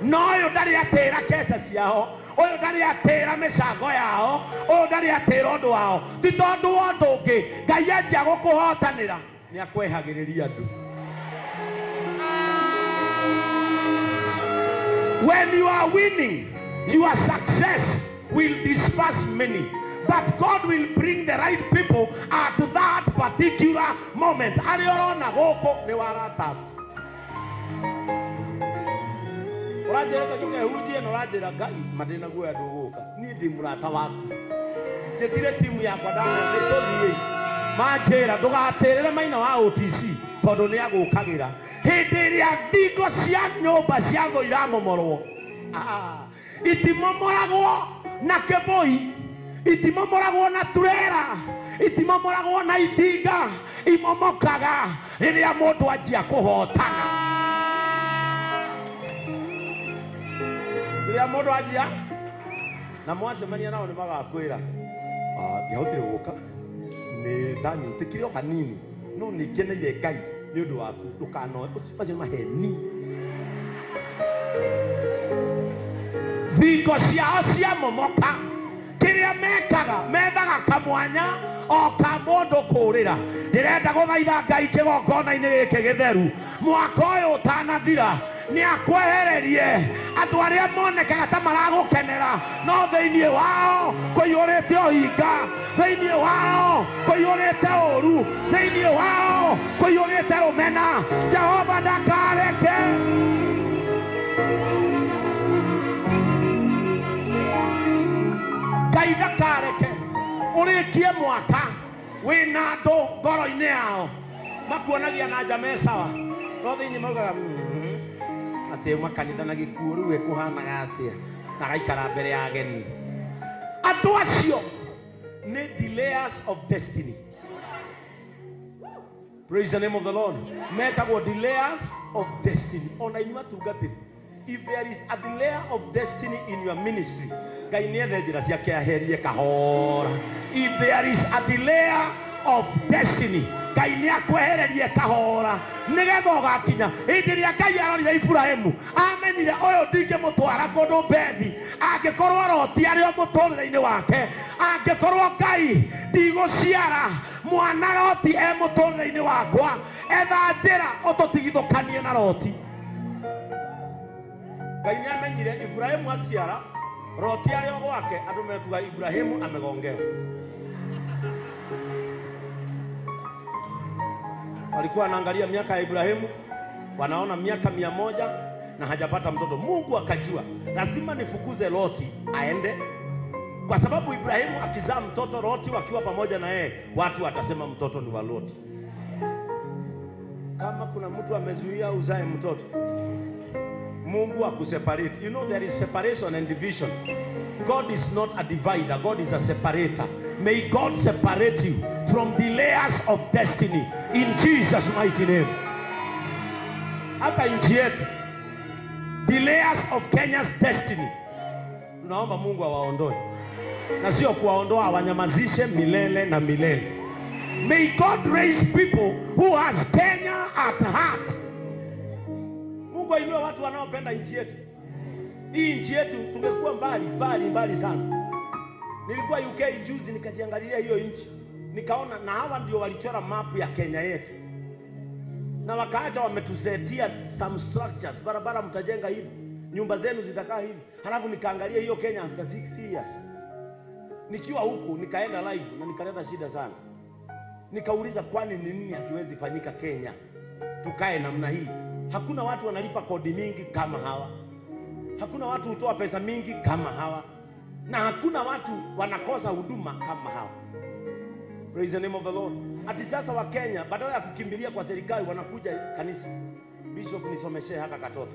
No ũyũ ndarĩ atĩra keca ciao, ũyũ ndarĩ atĩra mĩcango yao, ũyũ ndarĩ atĩra ũndũ wao. Ti tondũ wa ũndũ ũngĩ, Ngai anjia gũkũhotanĩra nĩ akwehagĩrĩria andũ. When you are winning, your success will disperse many. But God will bring the right people at that particular moment. Arĩa ũrona gũkũ nĩ warata. Ũranjĩra ta njũke hunjie na ũranjĩra Ngai mandĩ na guoya ndũgũka. Niĩ ndĩ mũrata waku. Njĩtire timu yakwa ndamera tũthiĩ. Manjĩra ndũgatĩrĩre maina wa OTC tondũ nĩ agũkagĩra. Hĩndĩ ĩrĩa thingo cia nyũmba cia thũ iramomorwo, itimomoragwo na kĩbũi, itimomoragwo na turera, itimomoragwo na itinga, imomokaga rĩrĩa mũndũ anjia kũhotana. Rĩrĩa mũndũ anjia na mwacemania nao nĩ magakwĩra ndiahotire gũka, nĩ ndanyitĩkire o hanini no nĩ ngeneire Ngai nĩ ũndũ waku, ndũkanoe macio nĩ maheni. Thingo ciao ciamomoka, kĩrĩa mekaga methaga kamwanya o ka mũndũ kũũrĩra. Ndĩrenda gũthaitha Ngai kĩgongona-inĩ gĩkĩ gĩtheru, mwaka ũyũ ũtanathira nĩ akwehererie andũ arĩa monekaga ta maragũkenera, no thĩinĩ wao kũiyũrĩte ũhinga, thĩinĩ wao kũiyũrĩte ũũru, thĩinĩ wao kũiyũrĩte rũmena. Jehova ndakareke. Ngai ndakareke ũrĩkie mwaka wĩna andũ ngoro-inĩ yao makuonagia na nja me sawa, no thĩinĩ maugaga atĩ uma kanitha na gĩkuũ rĩu ĩkũhanaga atĩa, na agaikara mbere ya ageni. Andũ acio nĩ delayers of destiny. Praise the name of the Lord. Metagwo delayers of destiny. Ona inyuĩ atungatĩri, if there is a delayer of destiny in your ministry, Ngai nĩ ethe njĩra ciake aherie kahora. If there is a delayer of destiny, Ngai nĩ akwehererie kahora nĩgetha ũgakinya. Hĩndĩ ĩrĩa Ngai arorire Iburahĩmu, amenyire ũyũ ndingĩmũtwara kũndũ Bethi angĩkorwo Loti arĩ o mũtũrĩre-inĩ wake, angĩkorwo Ngai ndigũciara mwana Loti e mũtũrĩre-inĩ wakwa, etha njĩra ũtũtigithũkanie na Loti. Ngai nĩ amenyire Iburahĩmu aciara Loti arĩ o gwake, andũ mekuga Iburahĩmu amegongewa. Walikuwa wanaangalia miaka ya Ibrahimu, wanaona miaka 100 na hajapata mtoto. Mungu akajua lazima nifukuze Loti aende, kwa sababu Ibrahimu akizaa mtoto Loti wakiwa pamoja na yeye, watu watasema mtoto ni wa Loti. Kama kuna mtu amezuia uzae mtoto, Mungu akuseparate. You know there is separation and division. God is not a divider, God is a separator. May God separate you from the layers of destiny in Jesus' mighty name. Hata nchi yetu, the layers of Kenya's destiny, tunaomba Mungu awaondoe, na sio kuwaondoa, awanyamazishe milele na milele. May God raise people who has Kenya at heart. Mungu ainue watu wanaopenda nchi yetu. Hii nchi yetu tungekuwa mbali mbali mbali sana. Nilikuwa UK juzi nikajiangalia hiyo nchi, nikaona na hawa ndio walichora map ya Kenya yetu, na wakaacha wametusetia some structures, barabara mtajenga hivi, nyumba zenu zitakaa hivi. Halafu nikaangalia hiyo Kenya after 60 years. Nikiwa huku nikaenda live na nikaleta shida sana. Nikauliza, kwani ni nini hakiwezi fanyika Kenya tukae namna hii? Hakuna watu wanalipa kodi mingi kama hawa, hakuna watu hutoa pesa mingi kama hawa, Na hakuna watu wanakosa huduma kama hao. Praise the name of the Lord. Ati sasa wa Kenya badala ya kukimbilia kwa serikali wanakuja kanisa. Bishop, nisomeshe haka katoto.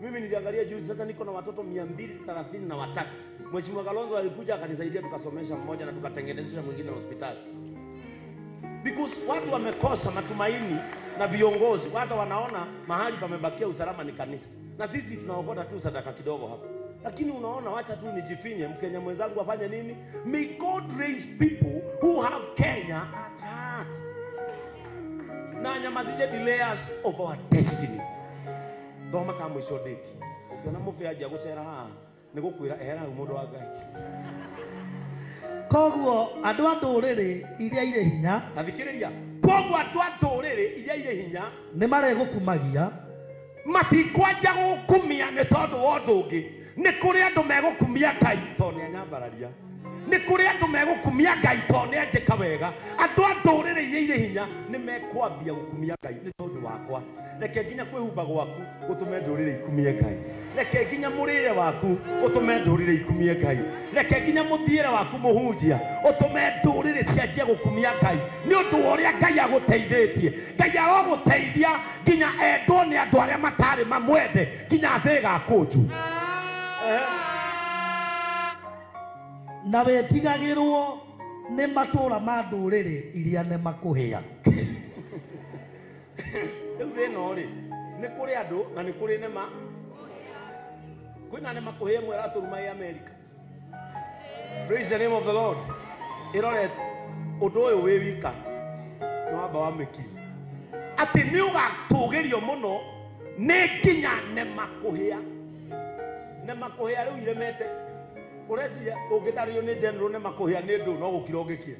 Mimi niliangalia juzi, sasa niko na watoto 233. Mheshimiwa Kalonzo alikuja akanisaidia, tukasomesha mmoja na tukatengenezesha mwingine hospitali. Because watu wamekosa matumaini na viongozi. Kwanza wanaona mahali pamebakia usalama ni kanisa. Na sisi tunaokota tu sadaka kidogo hapa. Lakini unaona, wacha tu nijifinye, Mkenya mwenzangu afanye nini? May God raise people who have Kenya at heart. Na nyamazishe the layers of our destiny. Thoma ka mwisho ndiki. Ukiona mubi anjia gucera haha nigukwira ehera hau mundu wa Ngai. Koguo andu a nduriri iria irĩ hinya, tathikiriria. Koguo andu a nduriri iria irĩ hinya nĩ maregũkumagia, matikwanja gũkumia nĩ tondũ wa ũndũ ũngĩ. Nĩ kũrĩ andũ megũkumia Ngai tondũ nĩ anyambararia. Nĩ kũrĩ andũ megũkumia Ngai tondũ nĩ anjĩka wega. Andũ a ndũrĩrĩ iria irĩ hinya nĩ mekwambia gũkumia Ngai nĩ tondũ wakwa. Reke nginya kwĩhumba gwaku gũtũme ndũrĩrĩ ikumie Ngai. Reke nginya mũrĩre waku ũtũme ndũrĩrĩ ikumie Ngai. Reke nginya mũthiĩre waku mũhunjia ũtũme ndũrĩrĩ cianjie gũkumia Ngai nĩ ũndũ wa ũrĩa Ngai agũteithĩtie. Ngai arogũteithia nginya endwo nĩ andũ arĩa matarĩ mamwende nginya thĩ ĩgakũnjwo. Na wetigagĩrwo nĩ matũũra ma ndũrĩrĩ iria nĩmakũhĩa. Rĩu thĩna rĩ, nĩ kũrĩ andũ na nĩ kũrĩ nema. Kwĩna nema kũhĩa ĩmwe ĩratũruma ĩ America. Praise the name of the Lord. Ĩrore ũndũ ũyũ wĩ wika nĩ wamba wa mĩkiri. Atĩ nĩ ũgatũgĩrio mũno nĩ nginya nema kũhĩa. Nema kũhĩa rĩu iremete. Ũreciria ũngĩtarĩrio nĩ general nema kũhĩa nĩ ndũ no gũkira ũngĩkira.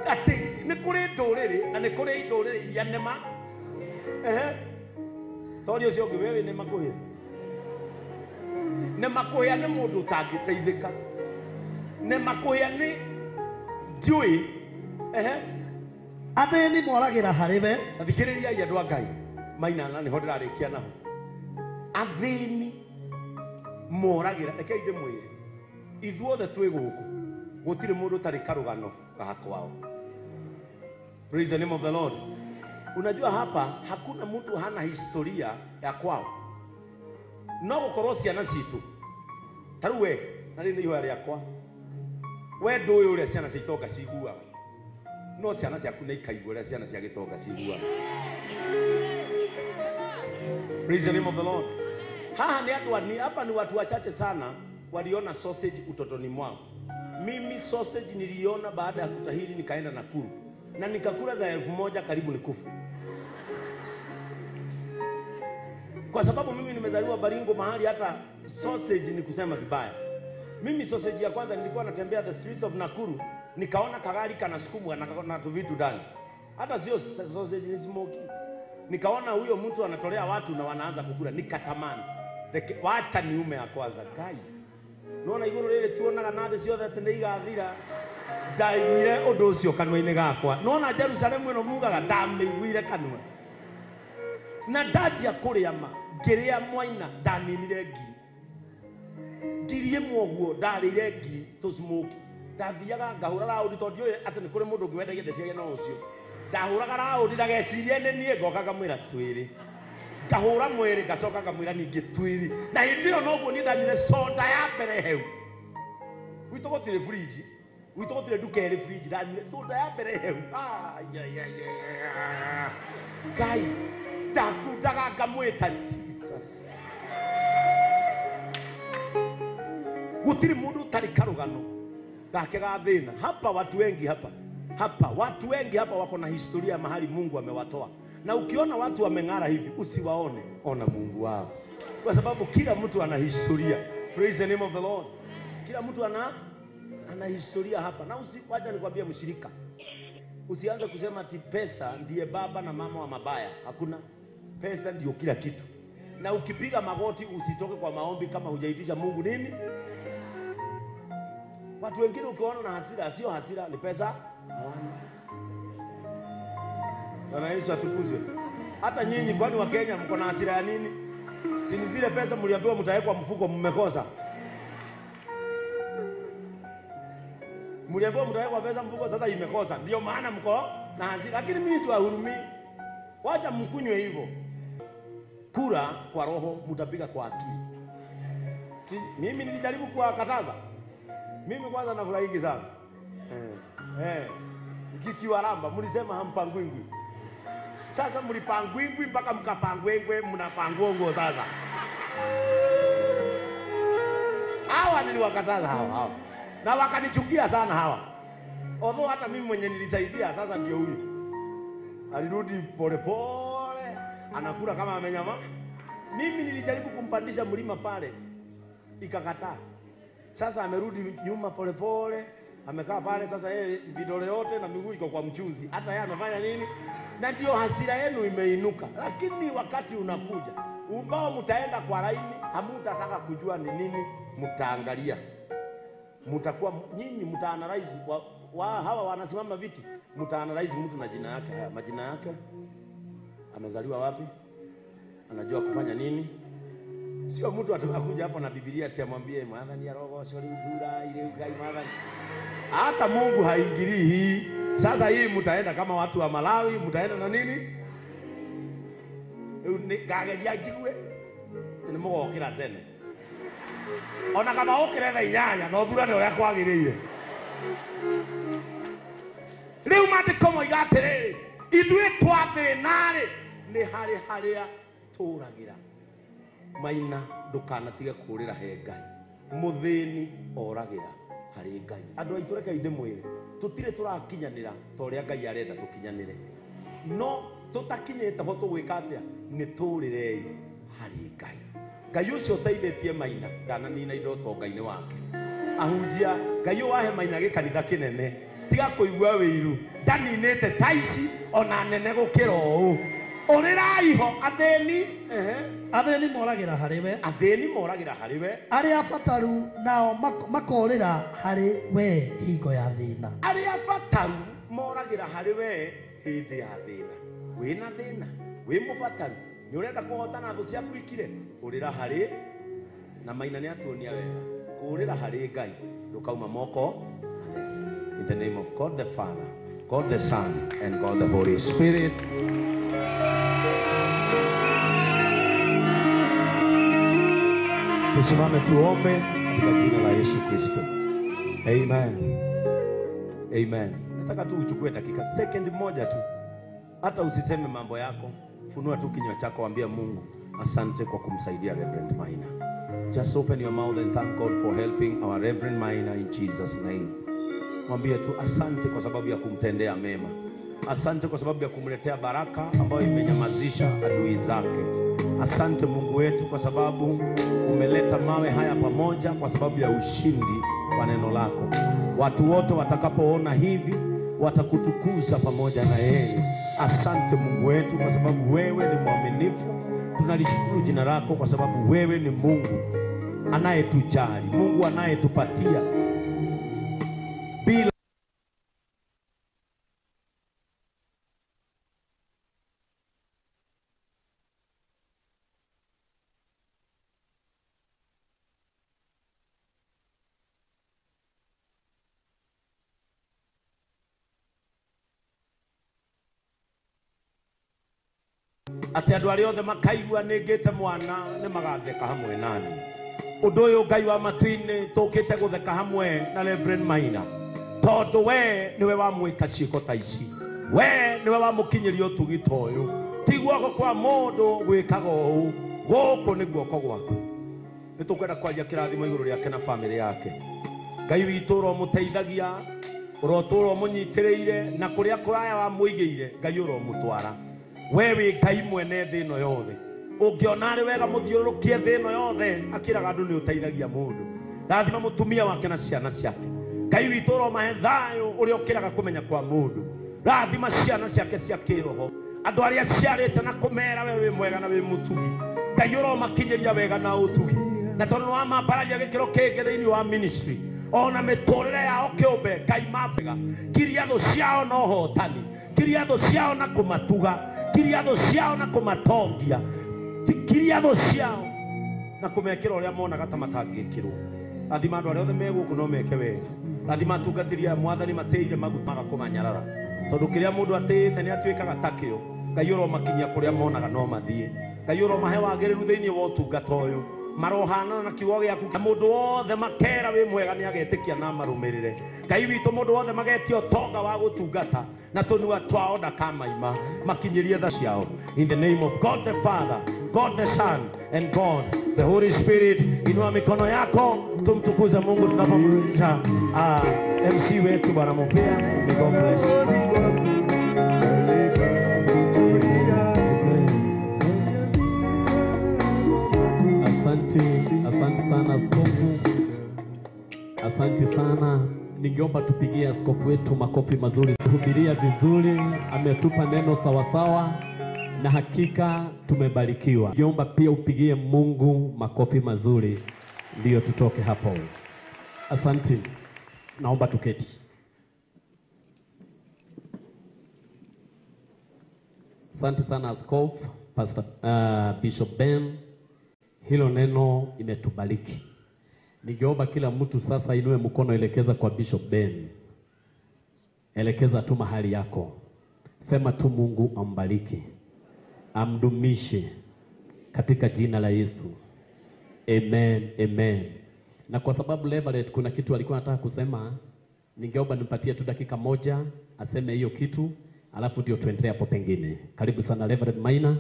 Atĩ nĩ kũrĩ ndũrĩrĩ na nĩ kũrĩ ndũrĩrĩ iria nema. Ehe. Tori ũcio ũngĩ wewe nema kũhĩa. Nema kũhĩa nĩ mũndũ ũtangĩteithĩka. Nema kũhĩa nĩ ndiũĩ. Ehe. Athĩni moragĩra harĩ we. Thikĩrĩriai andũ a Ngai. Mainana nĩho ndĩrarĩkia naho. Athĩni moragĩra, rekei ndĩmwĩre. Ithuothe twĩ gũkũ gũtirĩ mũndũ ũtarĩ karũgano ga kwao. Praise the name of the Lord. Unajua hapa hakuna mtu hana historia ya kwao. No gũkorwo ciana citũ ta rĩu we na rĩu nĩ ihoya rĩakwa, we ndũĩ ũrĩa ciana cia itonga ciguaga, no ciana ciaku nĩ ikaigua ũrĩa ciana cia gĩtonga ciguaga. Praise the name of the Lord. Haha ni andũ ani, hapa ni watu wachache sana waliona sausage utotoni mwao. Mimi sausage niliona baada ya kutahiri, nikaenda Nakuru na nikakula za 1000 karibu nikufa. Kwa sababu mimi nimezaliwa Baringo, mahali hata sausage ni kusema vibaya. Mimi sausage ya kwanza nilikuwa natembea the streets of Nakuru, nikaona kagari kanasukumwa na tuvitu ndani. Hata sio sausage, ni smoky. Nikaona huyo mtu anatolea watu na wanaanza kukula, nikatamani. Wacha niume ya kwanza Ngai. Nona iguru rĩrĩ tuonaga na thĩ ciothe atĩ nĩ igathira. Ndaiguire ũndũ ũcio kanua-inĩ gakwa. Nona Jerusalemu ĩno mugaga, ndamĩiguire kanua. Na ndanjia kũrĩa ma, ngĩrĩa mwaina, ndaninire ngiri. Ngiri ĩmwe ũguo, ndarĩire ngiri tũ smoky. Ndathiaga ngahũra raũndi tondũ ndiũĩ atĩ nĩ kũrĩ mũndũ ũngĩ wendagia ndeciagia no ũcio. Ndahũraga raũndi ndagecirie nĩ niĩ, ngoka ngamwĩra twĩrĩ. Ngahũra mwĩrĩ ngacoka ngamwĩra ningĩ twĩrĩ. Na hĩndĩ ĩyo noguo niĩ ndanyuire soda ya mbere heu. Gwitũ gũtirĩ fridge. Gwitũ gũtirĩ nduka ĩrĩ fridge, ndanyuire soda ya mbere heu. Ngai, ndakundaga ngamwĩta Jesus. Gũtirĩ mũndũ ũtarĩ karũgano gake ga thĩna. Hapa watu wengi hapa. Hapa watu wengi hapa wako na historia mahali Mungu amewatoa. Na ukiona watu wameng'ara hivi, usiwaone, ona Mungu wao. Kwa sababu kila mtu ana historia. Praise the name of the Lord. Kila mtu ana historia hapa. Na wacha nikwambie mshirika, usianze kusema ati pesa ndiye baba na mama wa mabaya. Hakuna. Pesa ndio kila kitu. Na ukipiga magoti usitoke kwa maombi kama hujaitisha Mungu nini? Watu wengine ukiona na hasira, sio hasira, ni pesa hawana. Bwana Yesu atukuzwe. Hata nyinyi kwani wa Kenya mko na hasira ya nini? Si ni zile pesa mliambiwa mtawekwa mfuko mmekosa. Mliambiwa mtawekwa pesa mfuko, sasa imekosa. Ndio maana mko na hasira. Lakini mimi siwahurumii. Wacha mkunywe hivyo. Kura kwa roho, mtapiga kwa akili. Si, mimi nilijaribu kuwakataza. Mimi kwanza nafurahi sana. Kikiwaramba mlisema hampangwingwi. Sasa mlipangwingwi mpaka mkapangwengwe, mnapangwongo sasa. Hawa niliwakataza hawa. Na wakanichukia sana hawa. Although hata mimi mwenye nilisaidia sasa ndio huyu. Alirudi pole pole, anakula kama amenyama. Mimi nilijaribu kumpandisha mlima pale, ikakataa. Sasa amerudi nyuma pole pole, amekaa pale sasa yeye vidole yote na miguu iko kwa mchuzi. Hata yeye amefanya nini? Na ndio hasira yenu imeinuka. Lakini wakati unakuja, ubao mtaenda kwa laini, hamutataka kujua ni nini, mtaangalia. Mtakuwa nyinyi mtaanalyze hawa wanasimama viti, mtaanalyze mtu na jina yake, haya majina yake, amezaliwa wapi, anajua kufanya nini. Sio mtu atakuja hapo na Biblia ati amwambie mwathani arogocwo rĩu ile Ngai mwathani. Hata Mungu haingilii hii. Sasa hii mtaenda kama watu wa Malawi, mtaenda na nini? Ngageria njigue nĩ mũgokĩra tene. Ona kama ũkĩre thaa 8 no thurane ũrĩa kwagĩrĩire. Rĩu maandĩko moiga atĩrĩrĩ, ithuĩ twathĩna-rĩ nĩ harĩ harĩa tũragĩra. Maina ndũkanatige kũrĩra he Ngai. Mũthĩni oragĩra harĩ Ngai. Andũ aitũ rekei ndĩmwĩre, tũtirĩ tũrakinyanĩra ta ũrĩa Ngai arenda tũkinyanĩre. No tũtakinyĩte ho tũgwĩka atĩa? Nĩ tũrĩrei harĩ Ngai. Ngai ũcio ũteithĩtie Maina ndananina indo ũtonga-inĩ wake. Ahunjia, Ngai ũyũ wahe Maina gĩkanitha kĩnene, tiga kũigua wĩiru, ndaninĩte ta ici ona nene gũkĩra ũũ. Ũrĩrai ho athĩni, athĩni moragĩra harĩ we, athĩni moragĩra harĩ we, arĩa abataru nao makorĩra harĩ we hingo ya thĩna. Arĩa abataru moragĩra harĩ we hĩndĩ ya thĩna. Wĩna thĩna, wĩ mũbataru, nĩ ũrenda kũhotana thũ ciaku ikire, ũrĩra harĩ na Maina nĩ atuonia wega. Kũrĩra harĩ Ngai ndũkauma moko. In the name of God the Father, God the Son, and God the Holy Spirit. Tusimame tuombe katika jina la Yesu Kristo. Amen. Amen. Nataka tu uchukue dakika second moja tu. Hata usiseme mambo yako, funua tu kinywa chako, ambia Mungu asante kwa kumsaidia Reverend Maina. Just open your mouth and thank God for helping our Reverend Maina in Jesus name. Mwambie tu asante kwa sababu ya kumtendea mema. Asante kwa sababu ya kumletea baraka ambayo imenyamazisha adui zake. Asante Mungu wetu kwa sababu umeleta mawe haya pamoja kwa sababu ya ushindi wa neno lako. Watu wote watakapoona hivi watakutukuza pamoja na yeye. Asante Mungu wetu kwa sababu wewe ni mwaminifu. Tunalishukuru jina lako kwa sababu wewe ni Mungu anayetujali, Mungu anayetupatia bila ati andu aria othe makaigua ningite mwana ni magatheka hamwe nani. Undu uyu Ngai wa matu-ini tukite gutheka hamwe na Reverend Maina, tondu we niwe wamwika ciiko ta ici, we niwe wamukinyiria utugi ta uyu. Ti guoko kwa mundu gwikaga uu, guku ni guoko gwaku. Ni tukwenda kwaria kirathimo iguru riake na family yake. Ngai witu uromuteithagia, urotura umunyitiriire na kuria kuraya wamuigiire, Ngai uromutwara. We wĩ Ngai mwene thĩ ĩno yothe, ũngĩona arĩ wega mũthiũrũrũkie thĩ ĩno yothe, akĩraga andũ nĩ ũteithagia mũndũ. Rathima mũtumia wake na ciana ciake. Ngai witũ ũromahe thayũ ũrĩa ũkĩraga kũmenya kwa mũndũ. Rathima ciana ciake cia kĩroho, andũ arĩa aciarĩte na kũmera we wĩ mwega na wĩ mũtugi. Ngai ũromakinyĩria wega na ũtugi, na tondũ nĩwamambararia gĩkĩro kĩngĩ thĩinĩ wa ministry ona mĩtũrĩre yao kĩũmbe, Ngai mambega kiria thũ ciao na ũhotani, kiria thũ ciao na kũmatuga, kiria thũ ciao na kũmatongia, kiria thũ ciao na kũmekĩra ũrĩa monaga ta matangĩkĩrwo. Rathima andũ arĩa othe me gũkũ no meke wega. Rathima atungatĩri aya Mwathani matĩire maguta magakũmanyarara. Tondũ kĩrĩa mũndũ atĩĩte nĩ atuĩkaga takĩo. Ngai ũromakinyia kũrĩa monaga no mathiĩ. Ngai ũromahe wagĩrĩru thĩinĩ wa ũtungata ũyũ. Marohanana na kiugo gĩaku. Na mũndũ wothe makera wĩ mwega nĩ agetĩkia na marũmĩrĩre. Ngai witũ mũndũ wothe magetia ũtonga wa gũtungata na tũnua twao ndakamaima makinyĩrie tha ciao. In the name of God the Father, God the Son, and God the Holy Spirit. Inua mikono yako tumtukuze Mungu tunapomrudisha MC wetu Bwana Mupea. May God bless. Asante, asante sana askofu. Asante sana. Ningeomba tupigie askofu wetu makofi mazuri. Hubiria vizuri, ametupa neno sawasawa na hakika tumebarikiwa. Ningeomba pia upigie Mungu makofi mazuri ndio tutoke hapo. Asante. Naomba tuketi. Asante sana askofu, Pastor Bishop Ben. Hilo neno imetubariki. Ningeomba kila mtu sasa inue mkono, elekeza kwa Bishop Ben. Elekeza tu mahali yako. Sema tu Mungu ambariki, amdumishe katika jina la Yesu. Amen, amen. Na kwa sababu Leverett kuna kitu alikuwa anataka kusema, ningeomba nimpatie tu dakika moja aseme hiyo kitu, alafu ndio tuendelee hapo pengine. Karibu sana Leverett Maina.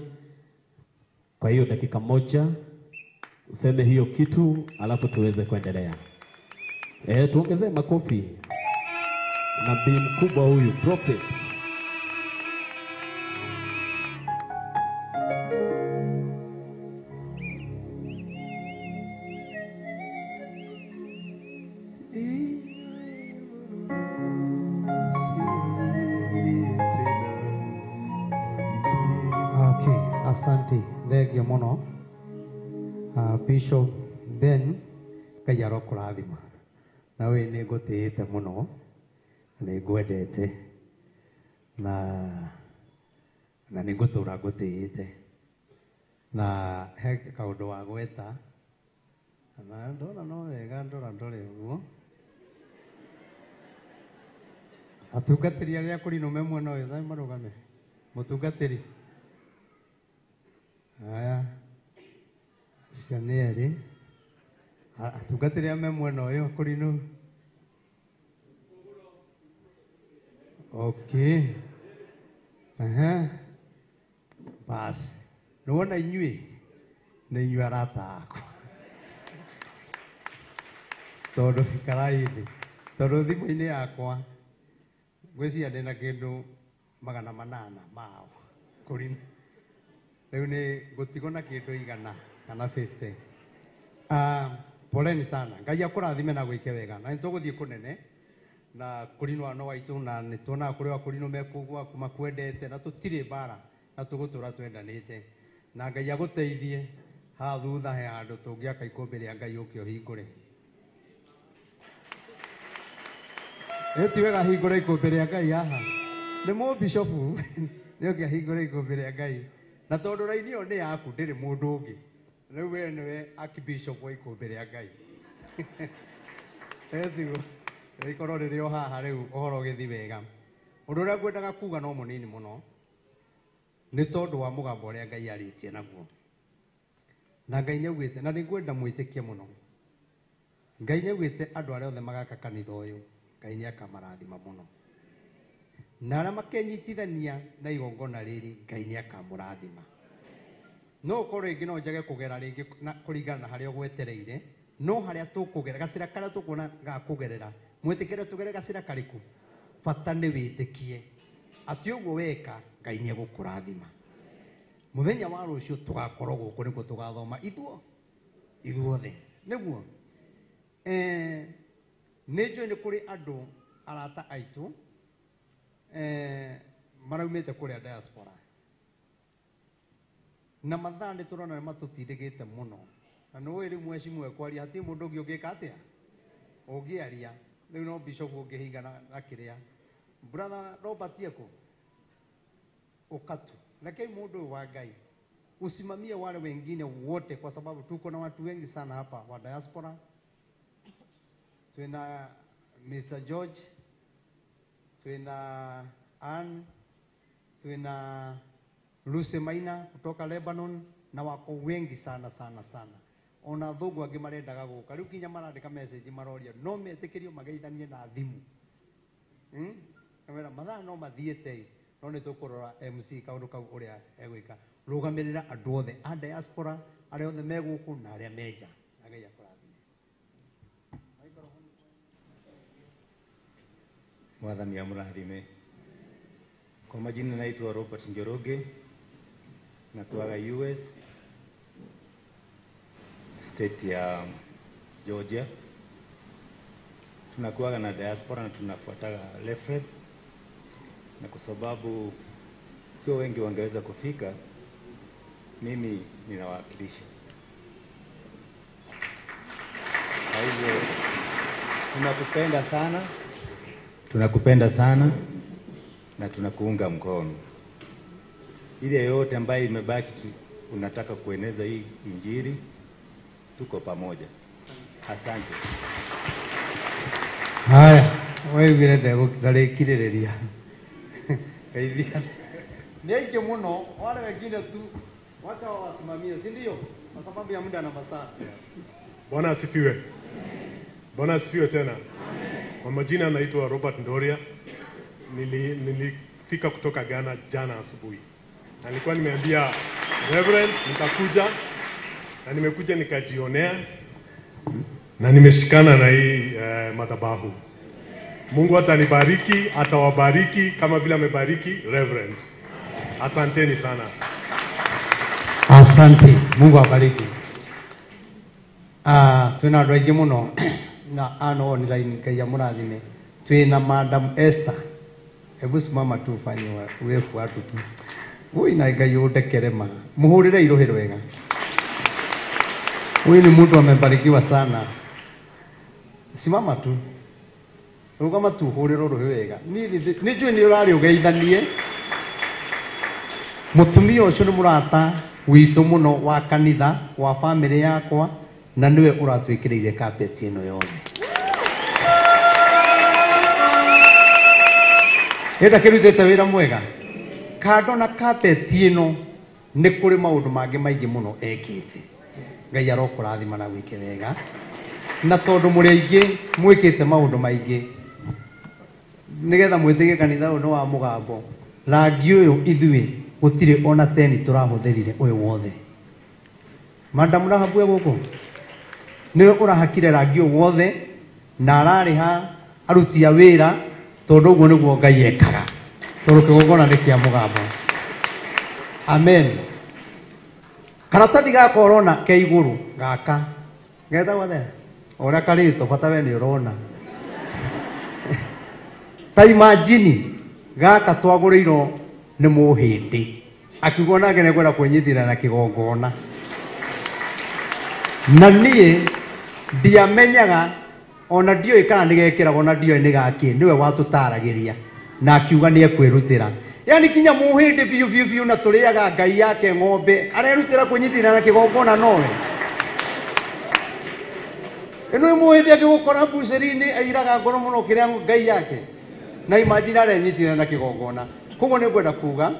Kwa hiyo dakika moja useme hiyo kitu, alafu tuweze kuendelea. Tuongezee makofi. Nabii mkubwa huyu, prophet. Okay, asante. Thengio muno. Bishop Ben, Ngai arokũrathima. Na we nĩ ngũtĩĩte mũno, nĩ ngwendete, na nĩ ngũtũra ngũtĩĩte. Na he kaũndũ wa gweta, na ndona no wega ndora ndore ũguo. Atungatĩri arĩa kũrinũ me mwena ũyũ, thai marũgame. Mũtungatĩri. Haya. Acio nĩ erĩ. Atungatĩri arĩa me mwena ũyũ kũrinũ. Okay. Aha. Bas. Nĩwona inyuĩ nĩ inyuĩ arata akwa. Tondũ ikarai thĩ. Tondũ thimũ-inĩ yakwa ngwĩciria ndĩna kĩndũ 800 mao kũrinũ. Rĩu nĩ ngũtigwo na kĩndũ 100 kana 50. Poleni sana. Ngai akũrathime na gwĩke wega. Na nĩtũgũthiĩ kũnene na kũrinũ ano waitũ, na nĩtuonaga kũrĩ akũrinũ mekũgwa makwendete, na tũtirĩ mbara na tũgũtũra twendanĩte. Na Ngai agũteithie haha thutha he handũ tũngĩaka ikũmbĩ rĩa Ngai ũke ũhingũre. Ti wega hingũre ikũmbĩ rĩa Ngai haha. Nĩ mũbishopu nĩ ũke ahingũre ikũmbĩ rĩa Ngai. Na tondũ raini ĩyo nĩ yaku ndĩrĩ mũndũ ũngĩ. Rĩu we nĩwe archbishop wa ikũmbĩ rĩa Ngai. Etiguo rĩkorwo rĩrĩ o haha rĩu ũhoro ũgĩthiĩ wega. Ũndũ ũrĩa ngwendaga kuga no mũnini mũno nĩ tondũ wa mũgambo ũrĩa Ngai arĩtie naguo. Na Ngai nĩ augĩte, na nĩngwenda mwĩtĩkie mũno. Ngai nĩ augĩte andũ arĩa othe magaka kanitha ũyũ, Ngai nĩ akamarathima mũno. Na arĩa makenyitithania na igongona rĩrĩ, Ngai nĩ akamũrathima. No ũkorwo rĩngĩ no njage kũgera rĩngĩ na kũringana na harĩa ũgwetereire, no harĩa tũkũgera, gacĩra karĩa tũkuona ga kũgerera, mwĩtĩkĩre tũgere gacĩra karĩkũ, bata nĩ wĩtĩkie atĩ ũguo weka Ngai nĩ egũkũrathima. Mũthenya wa rũciũ tũgakorwo gũkũ nĩkuo tũgathoma ithuothe nĩguo. Nĩ njũĩ nĩ kũrĩ andũ arata aitũ maraumĩte kũrĩa diaspora, na mathaa nĩ tũrona nĩ matũtindĩkĩte mũno, na nĩ ũĩ rĩu mwecimu ekwaria hatirĩ mũndũ ũngĩ ũngĩka atĩa ũngĩaria. Rĩu no bishop ũngĩhinga na kĩrĩa. Brother Robert eko ukatu, lakini mũndũ ũyũ wa Ngai usimamie wale wengine wote, kwa sababu tuko na watu wengi sana hapa wa diaspora. Twina Mr. George, twina Ann, twina Lucy Maina kutoka Lebanon na wako wengi sana sana sana. Ona thungu angĩ marendaga gũka rĩu nginya marandĩka message maroria no metĩkĩrio mageithanie na thimũ. Kamera mathaa no mathiĩte no nĩ tũkũrora MC kaũndũ kau ũrĩa egwĩka. Rũgamĩrĩra andũ othe a diaspora arĩa othe me gũkũ na arĩa me nja. Na Ngai akũrathime. Mwathani amũrathime. Kwa majina naitwa Robert Njoroge, nakuaga US, state ya Georgia. Tunakuaga na diaspora na tunafuataga Lefred, na kwa sababu sio wengi wangeweza kufika, mimi ninawakilisha. Kwa hivyo tunakupenda sana, tunakupenda sana na tunakuunga mkono. Ile yote ambayo imebaki unataka kueneza hii injili, tuko pamoja. Asante. Haya, wewe vile ndarĩkirĩrĩria. Geithia. Nĩ aingĩ mũno, wale wengine tu wacha wawasimamie, si ndio? Kwa sababu ya muda na masaa. Bwana asifiwe. Bwana asifiwe tena. Kwa majina naitwa Robert Ndoria. Nilifika kutoka Ghana jana asubuhi. Na nilikuwa nimeambia Reverend nitakuja, na nimekuja nikajionea na nimeshikana na hii madhabahu. Mungu atanibariki, atawabariki kama vile amebariki Reverend. Asanteni sana. Asante, Mungu awabariki. Twina andũ aingĩ mũno na ano online Ngai amũrathime. Twina Madam Esther. Hebu simama tu ufanye urefu watu tu. Huyu na Ngai ũndekere ma. Muhũrĩre iruhi rwega. Huyu ni mtu amebarikiwa sana. Simama tu. Rũgama tu hũrĩrwo rũhĩ wega. Nĩ njũĩ nĩ ũrarĩ ũgeithanie. Mũtumia ũcio nĩ mũrata witũ mũno wa kanitha, wa famĩlĩ yakwa, na nĩwe ũratwĩkĩrĩire carpet ĩno yothe. Enda kĩrutĩte wĩra mwega. Kando na carpet ĩno nĩ kũrĩ maũndũ mangĩ maingĩ mũno ekĩte. Ngai arokũrathima na gwĩke wega. Na tondũ mũrĩ aingĩ mwĩkĩte maũndũ maingĩ, nĩgetha mwĩtĩkie kanitha ũyũ nĩ wa mũgambo, rangi ũyũ ithuĩ gũtirĩ ona teni tũrahũthĩrire ũyũ wothe. Madam Rahabu e gũkũ nĩwe ũrahakire rangi ũyũ wothe na ararĩha aruti a wĩra, tondũ ũguo nĩguo Ngai ekaga, tondũ kĩgongona nĩ kĩa mũgambo. Amen. Karatathi gaka ũrona ke igũrũ gaka getagwo atĩa? Ũrĩa karĩtwo bata we nĩ ũrona. Ta imagine gaka twagũrĩirwo nĩ mũhĩndĩ akiuga nake nĩekwenda kwĩnyitĩrĩra na kĩgongona, na niĩ ndiamenyaga ona ndiũĩ kana nĩgekĩragwo na ndiũĩ nĩ gakĩ, nĩwe watũtaragĩria na akiuga nĩekwĩrutĩra. Yani kinya mũhĩndĩ biũ biũ biũ na tũrĩaga Ngai yake ng'ombe arerutĩra kwĩnyitĩrĩra na kĩgongona nowe. Ĩno mũhĩndĩ angĩgũkora mbucĩri-inĩ airaga ngoro mũno kĩrĩa Ngai yake, na imagine arenyitĩrĩra na kĩgongona. Koguo nĩ ngwenda kuga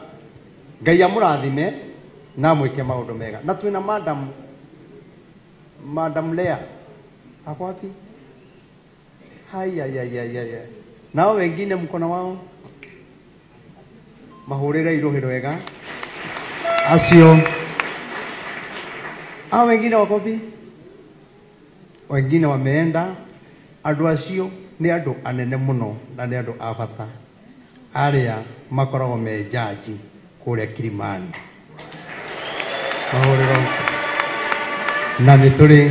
Ngai amũrathime na amwĩke maũndũ mega. Na twĩna Madam Lea ako wapi? Haya ya ya ya. Nao wengine mko na wao? Mahũrĩre iruhi rwega. Acio. Hao wengine wako wapi? Wengine wameenda. Andũ acio nĩ andũ anene mũno na nĩ andũ a bata arĩa makoragwo me jaji kũrĩa Kilimani. Mahũrĩro. Na nĩ tũrĩ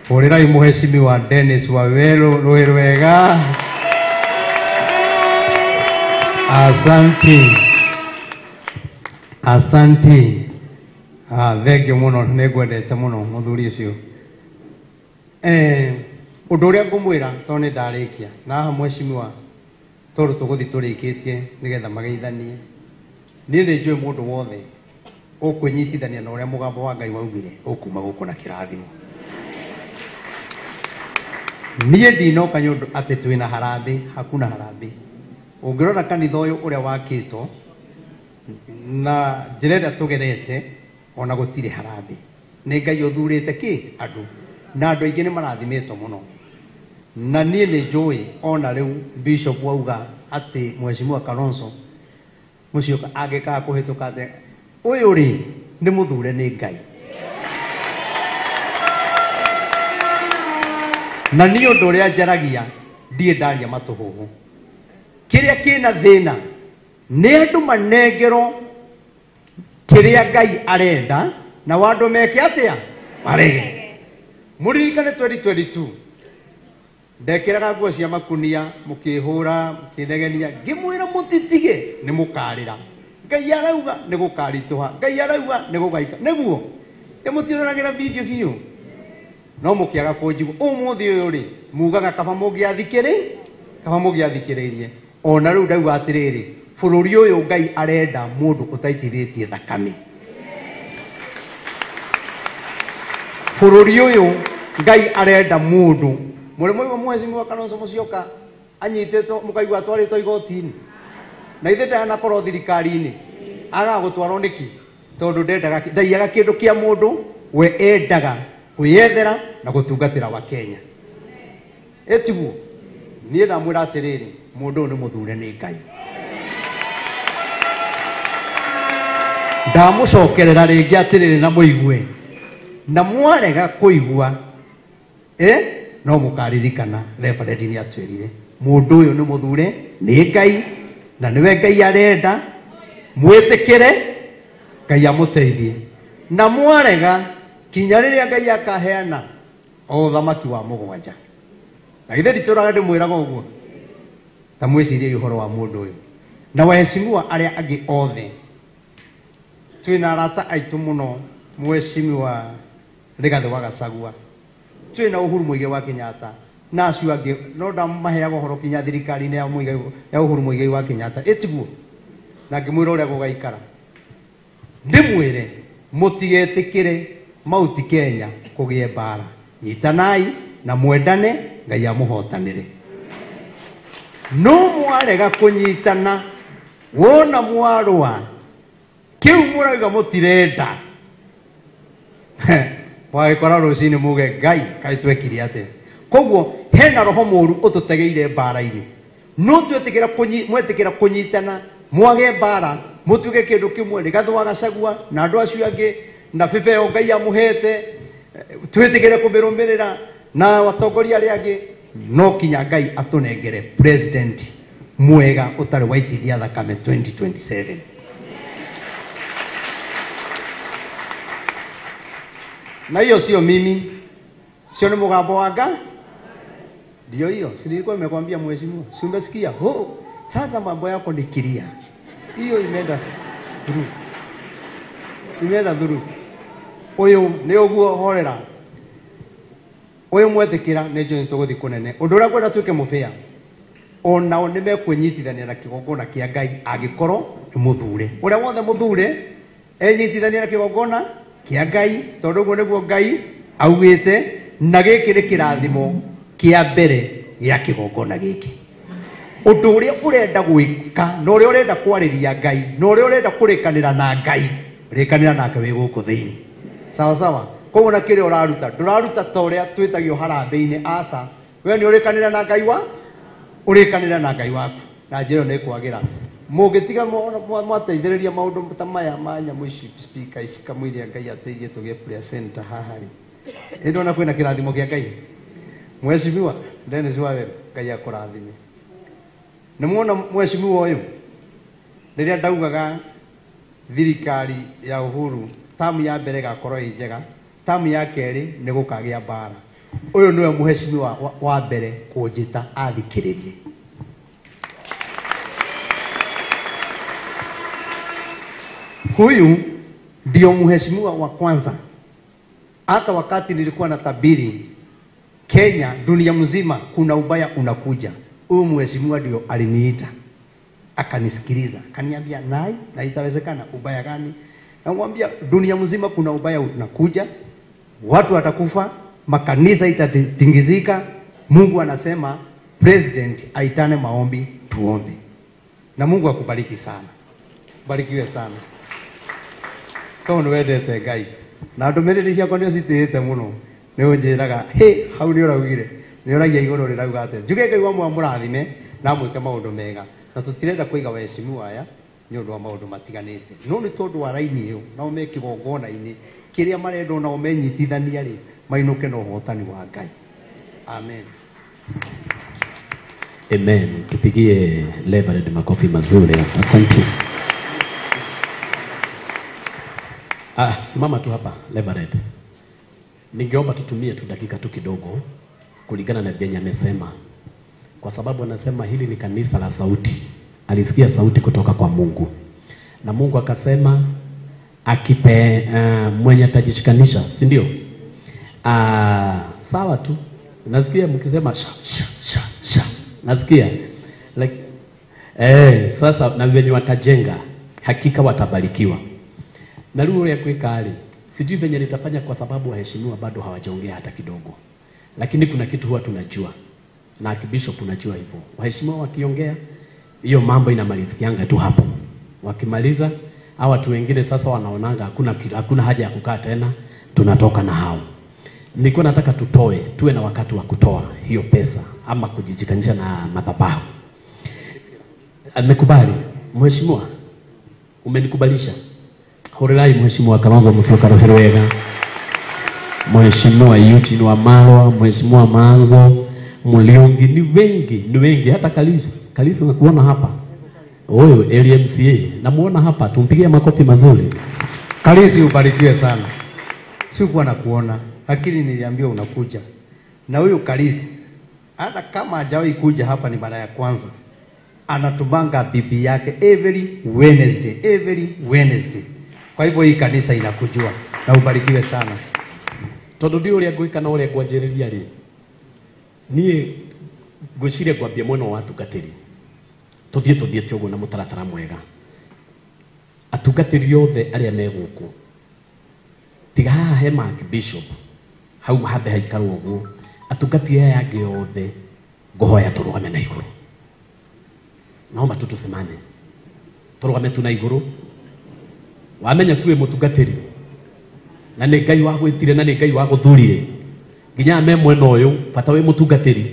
hũrĩrai mũheshimiwa Dennis Waweru rũhĩ rwega. Asante. Asante. Thengio mũno, nĩ ngwendete mũno mũthuri ũcio. Ũndũ ũrĩa ngũmwĩra tondũ nĩ ndarĩkia na haha mheshimiwa, tondũ tũgũthiĩ tũrĩkĩtie nĩgetha mageithanie. Niĩ nĩ njũĩ mũndũ wothe ũkwĩnyitithania na ũrĩa mũgambo wa Ngai waugire ũkuma gũkũ na kĩrathimo. Niĩ ndinoka nĩ ũndũ atĩ twĩna harambĩ, hakuna harambĩ. Ũngĩrora kanitha ũyũ ũrĩa wakĩtwo na njĩra ĩrĩa tũgerete, ona gũtirĩ harambĩ. Nĩ Ngai ũthurĩte kĩ andũ, na andũ aingĩ nĩ marathimĩtwo mũno. Na niĩ nĩ njũĩ ona rĩu Bishop auga atĩ Mheshimiwa Kalonzo Musyoka angĩkaga kũhĩtũka atĩ ũyũ rĩ nĩ mũthure nĩ Ngai. Na niĩ ũndũ ũrĩa njaragia ndirĩ ndaria matũhũhũ. Kĩrĩa kĩna thĩna nĩ andũ manengerwo kĩrĩa Ngai arenda na andũ meke atĩa marege. Mũririkane 2022 ndekĩraga nguo cia makunia mũkĩhũra mũkĩnegenia ngĩmwĩra mũtitige nĩ mũkarĩra. Ngai arauga nĩ gũkaritũha, Ngai arauga nĩ gũgaika nĩguo ĩmũtiũragĩra video biũ no mũkĩaga kũnjigua. Ũmũthĩ ũyũ rĩ mugaga kaba mũngĩathikĩrĩirie. Ona rĩu ndauga atĩrĩrĩ, bũrũri ũyũ Ngai arenda mũndũ ũtaitithĩtie thakame. Bũrũri ũyũ Ngai arenda mũndũ mũrĩ mũigua Mheshimiwa Kalonzo Musyoka anyitĩtwo mũkaigua atwarĩtwo igoti-inĩ na ithe ndanakorwo thirikari-inĩ agaga gũtwarwo nĩkĩ? Tondũ ndendaga ndaiyaga kĩndũ kĩa mũndũ, we endaga kwĩyethera na gũtungatĩra wa Kenya. Ĩtiguo niĩ ndamwĩra atĩrĩrĩ, mũndũ ũyũ nĩ mũthure nĩ Ngai. Ndamũcokerera rĩngĩ atĩrĩrĩ na mũigue, na mwarega kũigua no mũkaririkana Reverend nĩ atwĩrire mũndũ ũyũ nĩ mũthure nĩ Ngai na nĩwe Ngai arenda mwĩtĩkĩre Ngai amũteithie. Na mwarega kinya rĩrĩa Ngai akaheana o ũthamaki wa mũgwanja. Na githĩ nditũraga ndĩmwĩraga ũguo? Ta mwĩcirie ũhoro wa mũndũ ũyũ na waheshimiwa arĩa angĩ othe. Twĩna arata aitũ mũno, Mheshimiwa Rigathĩ wa Gachagua, twĩna Uhuru Muigai wa Kenyatta na acio angĩ, no ndamaheaga ũhoro kinya thirikari-inĩ ya Uhuru Muigai wa Kenyatta ĩtiguo, na ngĩmwĩra ũrĩa gũgaikara. Ndĩmwĩre mũtigetĩkĩre Mount Kenya kũgĩe mbara, nyitanai na mwendane, Ngai amũhotanĩre. No mwarega kũnyitana, wona mwarũa kĩu mũrauga mũtirenda, mwagĩkora rũcinĩ muge Ngai kaĩ twekire atĩa. Koguo hena roho mũru ũtũtegeire mbara-inĩ. No twetĩkĩra mwetĩkĩra kũnyitana mwage mbara mũtuĩke kĩndũ kĩmwe, Rigathĩ wa Gachagua na andũ acio angĩ na bebe ĩyo Ngai amũhete, twĩtĩkĩre kũmĩrũmĩrĩra na atongoria arĩa angĩ, no kinya Ngai atũnengere president mwega ũtarĩ waitithia thakame 2027. Na hiyo sio mimi, sio ni mugambo wa Ngai. Ndio hiyo, si nilikuwa nimekwambia mheshimiwa, si umesikia? Ho, sasa mambo yako ni kilia. Hiyo imeenda through. Imeenda through. Uyu ni uguo horera. Uyu mwetikira ni njũĩ tũgũthiĩ kũnene. Ũndũ ũrĩa ngwenda tuĩke mũbĩa, onao nĩ mekwĩnyitithania na kĩgongona kĩa Ngai angĩkorwo nĩ mũthure. Ũrĩa wothe mũthure enyitithania na kĩgongona kĩa Ngai, tondũ ũguo nĩguo Ngai augĩte, na gĩkĩ nĩ kĩrathimo kĩa mbere gĩa kĩgongona gĩkĩ. Ũndũ ũrĩa ũrenda gwĩka na ũrĩa ũrenda kwarĩria Ngai na ũrĩa ũrenda kũrĩkanĩra na Ngai, rĩkanĩra nake wĩ gũkũ thĩinĩ. Sawa sawa. Koguo na kĩrĩa ũraruta, ndũraruta ta ũrĩa twĩtagio harambĩ-inĩ, aca. We nĩ ũrĩkanĩra na Ngai wa ũrĩkanĩra na Ngai waku na njĩra ĩyo nĩ ĩkwagĩra. Mũngĩtiga mwateithĩrĩria maũndũ ta maya ma nyamũ ici speaker ici kamũiria Ngai ateithie tũgĩe prayer center haha rĩ, ĩ ndona kwĩna kĩrathimo kĩa Ngai. Mheshimiwa Dennis Waweru, Ngai akũrathime. Nĩ muona mheshimiwa ũyũ rĩrĩa ndaugaga thirikari ya Uhuru tamu ya mbere ĩgakorwo ĩ njega, tamu ya kerĩ nĩ gũkagĩa mbara. Ũyũ nĩwe mheshimiwa wa mbere kũnjĩta athikĩrĩrie. Huyu ndio mheshimiwa wa kwanza. Hata wakati nilikuwa natabiri Kenya, dunia mzima kuna ubaya unakuja, huyu mheshimiwa ndio aliniita akanisikiliza, akaniambia nai na itawezekana. Ubaya gani? Namwambia dunia mzima kuna ubaya unakuja, watu watakufa, makanisa itatingizika, Mungu anasema president aitane maombi, tuombe. Na Mungu akubariki sana. Barikiwe sana. Kama nĩ wendete Ngai na ndũmĩrĩri ciakwa nĩ ũcitĩĩte mũno, nĩ ũnjĩraga hĩ hau nĩ ũraugire, nĩ ũragia igũrũ rĩrauga atĩa. Njuge Ngai wa mũrathime na amwĩke maũndũ mega, na tũtirenda kũiga waheshimiwa aya nĩ ũndũ wa maũndũ matiganĩte, no nĩ tondũ wa raini ĩyo nao me kĩgongona-inĩ kĩrĩa marendwo nao menyitithania rĩ, mainũke na ũhotani wa Ngai. Amen. Amen. Tupigie Reverend makofi mazuri. Asante. Ah, simama tu hapa Reverend. Ningeomba tutumie tu dakika tu kidogo kulingana na vyenye amesema, kwa sababu anasema hili ni kanisa la sauti. Alisikia sauti kutoka kwa Mungu, na Mungu akasema akipe mwenye atajishikanisha, si ndio? Sawa tu. Nasikia mkisema sha sha sha sha. Nasikia like sasa na wenye watajenga hakika watabarikiwa. Na rĩu ũrĩa gwĩka rĩ, sijui venye nitafanya kwa sababu waheshimiwa bado hawajaongea hata kidogo. Lakini kuna kitu huwa tunajua, na Archbishop unajua hivyo. Waheshimiwa wakiongea, hiyo mambo inamalizikianga tu hapo. Wakimaliza, hawa watu wengine sasa wanaonanga hakuna haja ya kukaa tena, tunatoka na hao. Nilikuwa nataka tutoe, tuwe na wakati wa kutoa hiyo pesa ama kujijikanisha na madhabahu. Amekubali, mheshimiwa, umenikubalisha. Horerai mheshimiwa Kalonzo Musyoka Ruherwega, mheshimiwa Eugene Wamalwa, mheshimiwa Manzo Muliungi, ni wengi, ni wengi. Hata Kalisi nakuona hapa. Huyo LMCA namuona hapa, tumpigie makofi mazuri. Kalisi, ubarikiwe sana. Sikuwa nakuona, lakini niliambiwa unakuja. Na huyo Kalisi hata kama hajawahi kuja hapa, ni mara ya kwanza. Anatumanga bibi yake every Wednesday, every Wednesday. Kwa hivyo hii kanisa inakujua, na ubarikiwe sana. Tondu ndi uria ngwika na uria ngwanjiriria ri, nie ngwiciria ngwambia mwena wa atungatiri, tuthie tuthiete uguo na mutaratara mwega. Atungatiri othe aria me guku, tiga haha he Archbishop hau hambe haikarwo uguo, atungatiri aya angi othe nguhoya turugame na iguru. Naomba tu tusimame, turugame tu na iguru. Wamenya tuwe mutungatiri na nĩ Ngai wagwĩtire na nĩ Ngai wagũthurire, nginya me mwena ũyũ bata wĩ mũtungatĩri.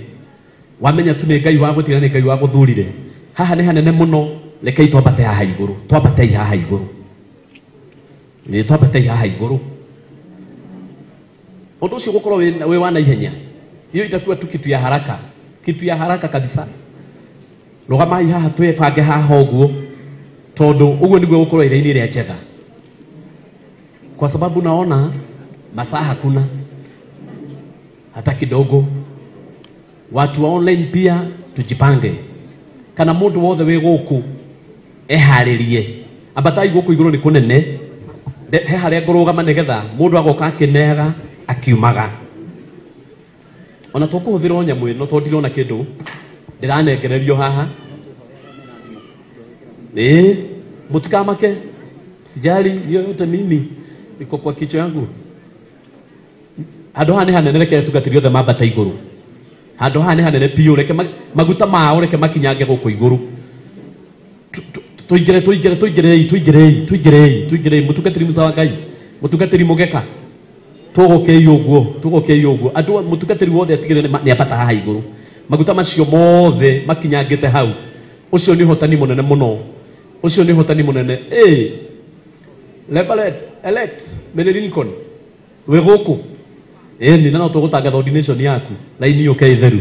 Wamenya tu nĩ Ngai wagwĩtire na nĩ Ngai wagũthurire, haha nĩ hanene mũno, rekei twambate haha igũrũ, twambatei haha igũrũ, nĩ twambatei haha igũrũ. Ũndũ ũcio gũkorwo wĩ wa naihenya, hiyo itakuwa tu kitu ya haraka, kitu ya haraka kabisa. Rũgamai haha twĩbange haha ũguo, tondũ ũguo nĩguo gũkorwo iraini ĩrĩa njega, kwa sababu naona masaa hakuna hata kidogo. Watu wa online pia tujipange, kana mundu wothe wi guku eharirie, ambatai guku iguru ni kunene, he haria ngurugama nigetha mundu agoka akinega akiumaga. Ona tukuhuthira nyamu ino tondu ndirona kindu ndiranengererio haha. Mutikamake, sijali hiyo yote, mimi iko kwa kichwa yangu. Handu haha nĩ hanene, reke atungatĩri othe mambate igũrũ. Handu haha nĩ hanene piũ, reke maguta mao reke makinyange gũkũ igũrũ. Tũingĩre tũingĩre tũingĩrei tũingĩrei tũingĩrei tũingĩrei. Mũtungatĩri Musa wa Ngai, mũtungatĩri Mũgeka, tũgũkei ũguo, tũgũkei ũguo. Andũ mũtungatĩri wothe atigĩrĩre nĩ ambata haha igũrũ, maguta macio mothe makinyangĩte hau. Ũcio nĩ ũhotani mũnene mũno, ũcio nĩ ũhotani mũnene. Reverend elect Mary Lincoln wĩ gũkũ, ĩni na no tũgũtangatha ordination yaku, raini yũke ĩtheru.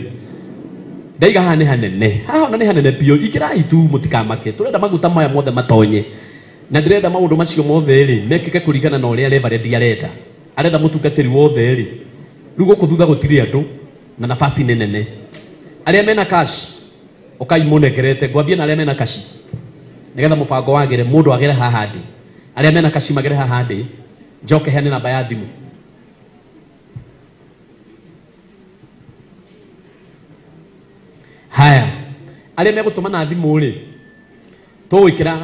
Ndaiga haha nĩ hanene, haha ona nĩ hanene biũ, ingĩrai tu mũtikamake. Tũrenda maguta maya mothe matonye, na ndĩrenda maũndũ macio mothe rĩ mekĩke kũringana na ũrĩa Reverend arenda. Arenda mũtungatĩri wothe rĩ, rĩu gũkũ thutha gũtirĩ andũ na nafasi nĩ nene. Arĩa mena cash ũkai mũnengerete, ngwambie na arĩa mena cash nĩgetha mũbango wagĩre, mũndũ agere haha ndĩ. Arĩa mena cash magere haha ndĩ, njoke heane namba ya thimũ. Haya, arĩa megũtũma na thimũ rĩ, tũgwĩkĩra,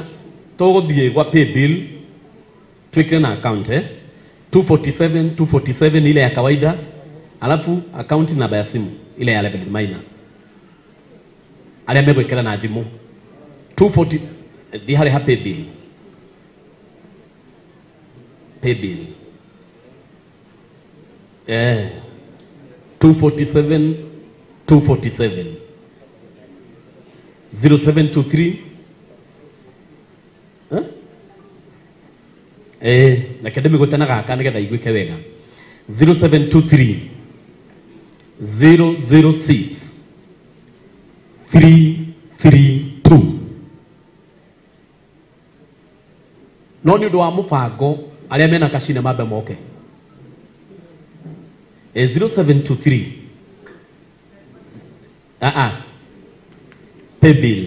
tũgũthiĩ gwa paybill, twĩkĩre na account 247 247 ile ya kawaida, alafu account namba ya simu. Ile ya Reverend Maina. Arĩa megwĩkĩra na thimũ 240 ndi harĩ ha pay bill. Pay bill. 247 247 0723 na kende mĩgwĩte na gaka nĩgetha iguĩke wega. 0723 006 332. No nĩ ũndũ wa mũbango arĩa mena kacina mambe moke. 0723 pay bill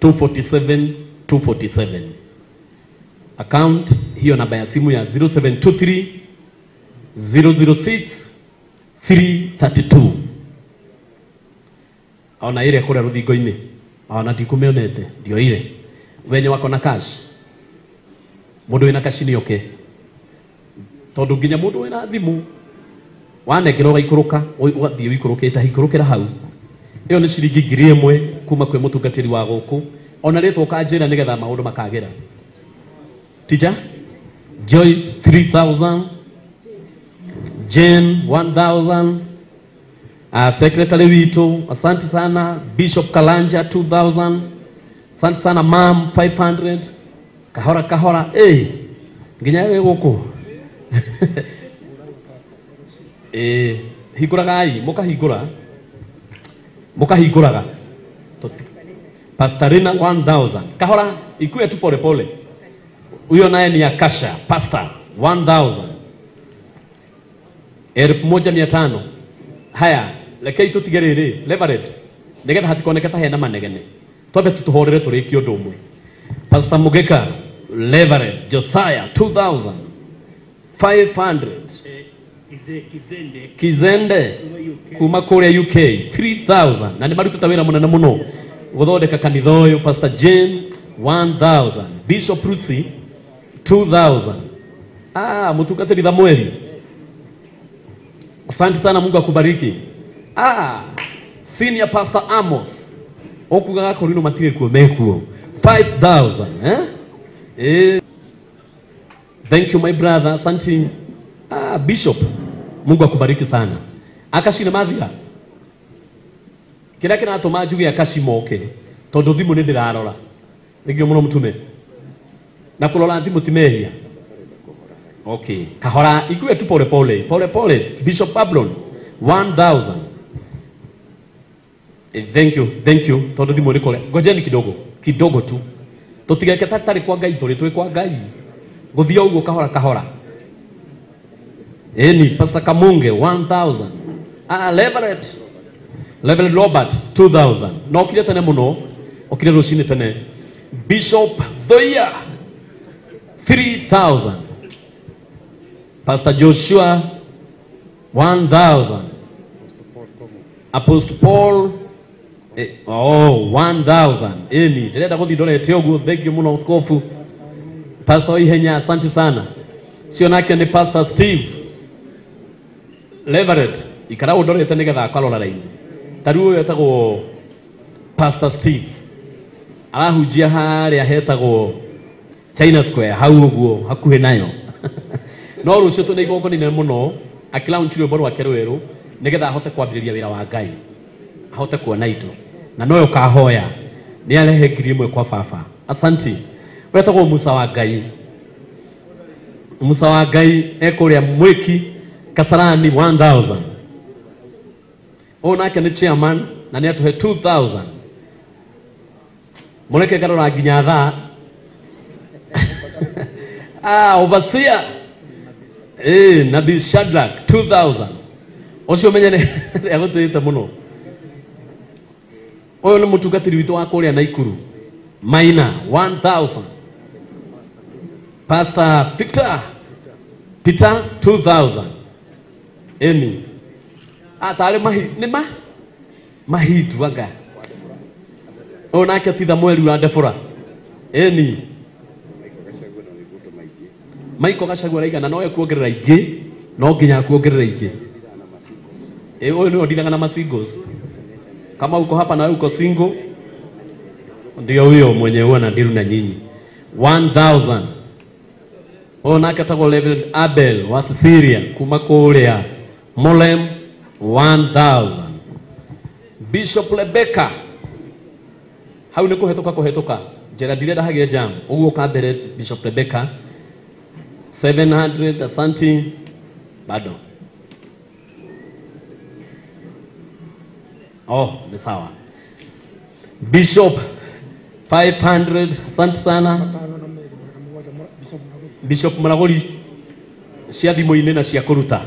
247 247. Account hiyo namba ya simu ya 0723 006 332. Ona ile kule ruthingo-inĩ ona ndikumĩonete ndio ile wenye wako na cash. Mũndũ wĩna cash nĩ oke, tondũ nginya mũndũ wĩna thimũ wanengerwo ũgaikũrũka ũgathiĩ ũikũrũkĩte ikũrũkĩra hau. Ĩyo nĩ ciringi 1000 kuma kwĩ mũtungatĩri wa gũkũ ona rĩtwa ũkanjĩra nĩgetha maũndũ makagĩra. Teacher Joyce 3000, Jane 1000, secretary witũ asante sana, Bishop Kalanja 2000, asante sana mam 500, kahora kahora nginya we gũkũ. Hingũragai mũkahingũra mũkahingũraga. Pastorina 1000, kahora ikuye tu pole pole. Huyo naye ni Akasha pastor 1000, 1500. Haya rekei tutige rĩrĩ leverage nĩgetha hatikoneke ta hena manegene, twambe tũhorere tũrĩkie ũndũ ũmwe. Pastor Mugeka leverage Josiah 2500, Kizende kuma kũrĩa UK 3000, na nĩ marutĩte wĩra mũnene mũno gũthondeka kanitha ũyũ. Pastor Jane 1000, Bishop Lucy 2000. Mũtungatĩri Samueli asante sana, Mungu akubariki. Senior Pastor Amos okugaga korino matirĩ kuo mekuo 5000. Thank you my brother, asante. Bishop Mungu akubariki sana. Akashi na mathira kĩrĩa kĩratũma njuge akashi moke tondũ thimũ nĩ ndĩrarora nĩkĩo mũno mũtume na kũrora thimũ ti mehia. Okay, kahora ikuwe tu pole pole pole pole. Bishop Pablon 1000. Thank you, thank you. Tondũ thimũ nĩ kũrĩa, ngojeni kidogo kidogo tu tũtigeke tarĩ kwa Ngai tũrĩ twĩ kwa Ngai gũthiĩ ũguo kahora kahora. Eni Pastor Kamunge 1000. Reverend Robert 2000. No okire tene mũno, okire rũcinĩ tene. Bishop Thoia 3000. Pastor Joshua 1000. Apostle Paul 1000. Eni ndĩrenda gũthiĩ ndorete ũguo. Thank you mũno askofu. Pastor Ihenya asante sana. Cio nake nĩ Pastor Steve Leverett ikara ũndorete nĩgetha akarora raini. Ta rĩu ũyũ etagwo Pastor Steve arahunjia harĩa hetagwo China Square hau ũguo hakuhĩ nayo. No rũciũ twĩna igongona inene mũno akĩlaunch rwĩmbo rwake rwerũ nĩgetha ahote kwambĩrĩria wĩra wa Ngai, ahote kuona indo na noyo kahoya nĩ arehe 1000 kwa baba. Asante. Wetagwo Musa wa Ngai. Musa wa Ngai ekũrĩa Mwĩki Kasarani 1000. Ũyũ nake nĩ chairman na nĩ atũhe 2000. Mũreke ngarora nginya thaa. Overseer Nabii Shadrach 2000. Ũcio menye nĩ agũtĩĩte mũno. Ũyũ nĩ mũtungatĩri witũ wa kũrĩa Naikuru Maina 1000. Pastor Victor Peter 2000. Eni tarĩ nĩ ma mahitu anga. Ũyũ nake ti Samueli wa Debora. Eni Michael Gachagua araigana no ekuongerera ingĩ, no nginya akuongerera ingĩ. Huyu ndio ndiraga na masingles. Kama uko hapa na uko single, ndio huyo mwenye huwa na deal na nyinyi. 1000. Huyo nake atagwo Reverend Abel wa Syria kuma kuria Molem 1000. Bishop Rebecca hau nĩ kũhetũka kũhetũka njĩra ndirenda hagĩe jam ũguo ka mbere Bishop Rebecca 700 asanti bado. Oh, ni sawa. Bishop 500 asante sana. Bishop Muraguri cia thimũ-inĩ na cia kũruta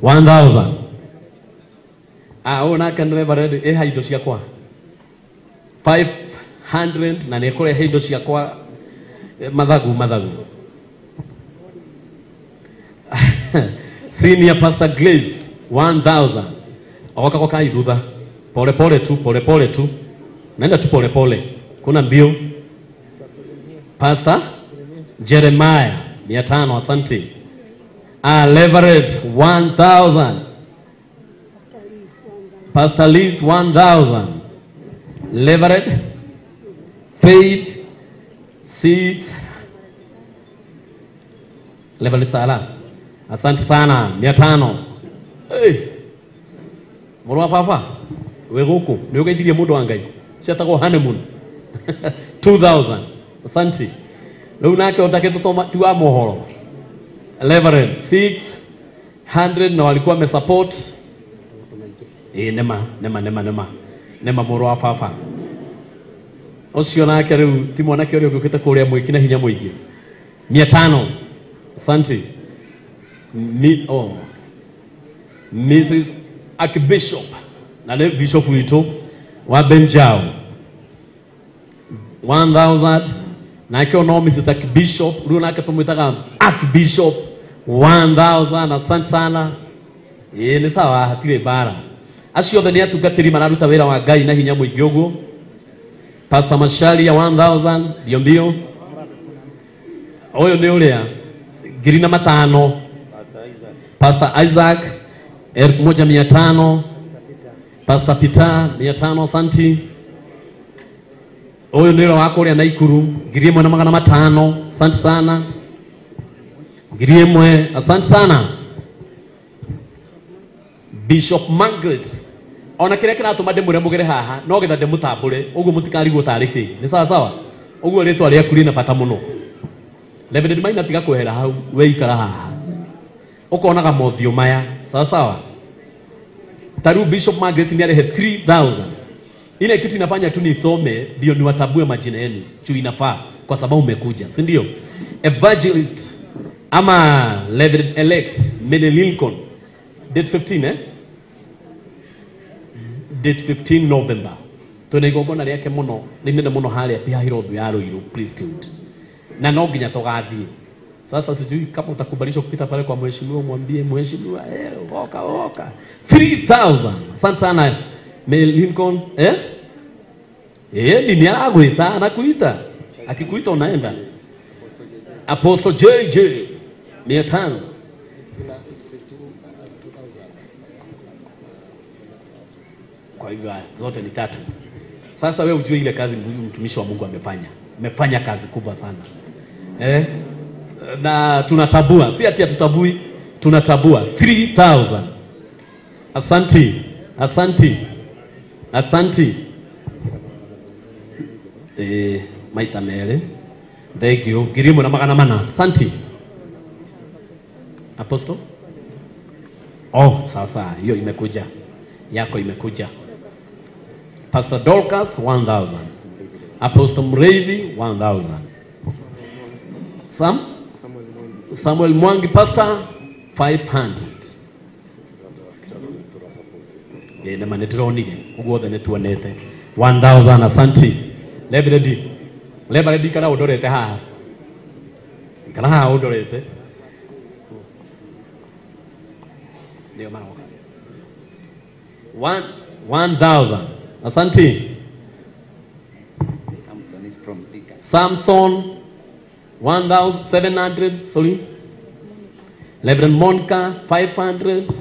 1000. Ah, ũyũ nake nĩ Reverend ĩha indo ciakwa 500 na nĩ ekũrehe indo ciakwa mathagu. Senior Pastor Grace 1000. Oka kwa kai thutha. Pole pole tu, pole pole tu. Naenda tu pole pole. Kuna mbio. Pastor Jeremiah 500 asante. Ah, Reverend 1000. Pastor Liz 1000. Reverend Faith 6. Reverend Sala. Asante sana 500. Hey. Mũrũ wa baba wĩ gũkũ nĩ ũgeithirie mũndũ wa Ngai ciatagwo honeymoon 2000. Asante. Rĩu nake ũtakĩtũtoma ti wa mohoro. Reverend 600 na walikuwa wamesupport. Nema nema nema nema nema mũrũ wa baba ũcio nake rĩu ti mwanake ũrĩa ũgĩũkĩte kũrĩa mwĩki na hinya mũingĩ 500. Asante. Mrs. Archbishop na nĩ bishop witũ wa Benjao 1000 nake ono Mrs. Archbishop rĩu nake tũmwĩtaga Archbishop 1000. Asante sana. Nĩ sawa hatirĩ mbara. Acio othe nĩ atungatĩri mararuta wĩra wa Ngai na hinya mũingĩ ũguo. Pastor Masharia 1000 mbio mbio. Ũyũ nĩ ũrĩa 1500. Pastor Isaac 1500. Pastor Peter 500 asanti. Ũyũ nĩ ũrĩa wa kũrĩa Naikuru 1500 asante sana. 1000 asante sana. Bishop Margaret ona kĩrĩa kĩratũma ndĩmwĩre mũgere haha no getha ndĩmũtambũre ũguo mũtikarigwo tarĩ kĩ nĩ sawa sawa ũguo rĩtwa rĩaku rĩna bata mũno. Reverend Maina tiga kwehera hau we ikara haha ũkonaga mothiũ maya sawa sawa. Taru Bishop Margaret ni arehe 3000. Ile kitu inafanya tu nisome ndio niwatabue majina yenu juu inafaa kwa sababu umekuja, si ndio? Evangelist ama Reverend elect Mary Lincoln date 15 Date 15 November. Twina igongona rĩake mũno rĩnene mũno harĩa Pihahirothu ya Ruiru Priesthood. Na no nginya tũgathiĩ. Sasa sijui kama utakubalishwa kupita pale kwa mheshimiwa mwambie mheshimiwa oka oka 3000. Asante sana Mary Lincoln ni agwita anakuita. Akikuita unaenda. Apostle JJ 500. Kwa hivyo zote ni tatu. Sasa wewe ujue ile kazi mtumishi wa Mungu amefanya. Amefanya kazi kubwa sana. Na tunatabua, si ati hatutabui, tunatabua 3000. Asanti. Asanti. Asanti. Maita mere. Thank you. 1400. Asanti. Apostle? Oh, sasa hiyo imekuja. Yako imekuja. Pastor Dorcas 1000. Apostle Mreithi 1000. Samuel Mwangi Pastor 500. Nema nĩndĩronire ũguo othe nĩtuonete 1000. Asanti. Reverend Reverend kana ũndorete haha. Kana haha ũndorete. Ndio maroka. 1000. Asante. Samson from Thika. Samson 1700, sorry. Reverend Monica 500.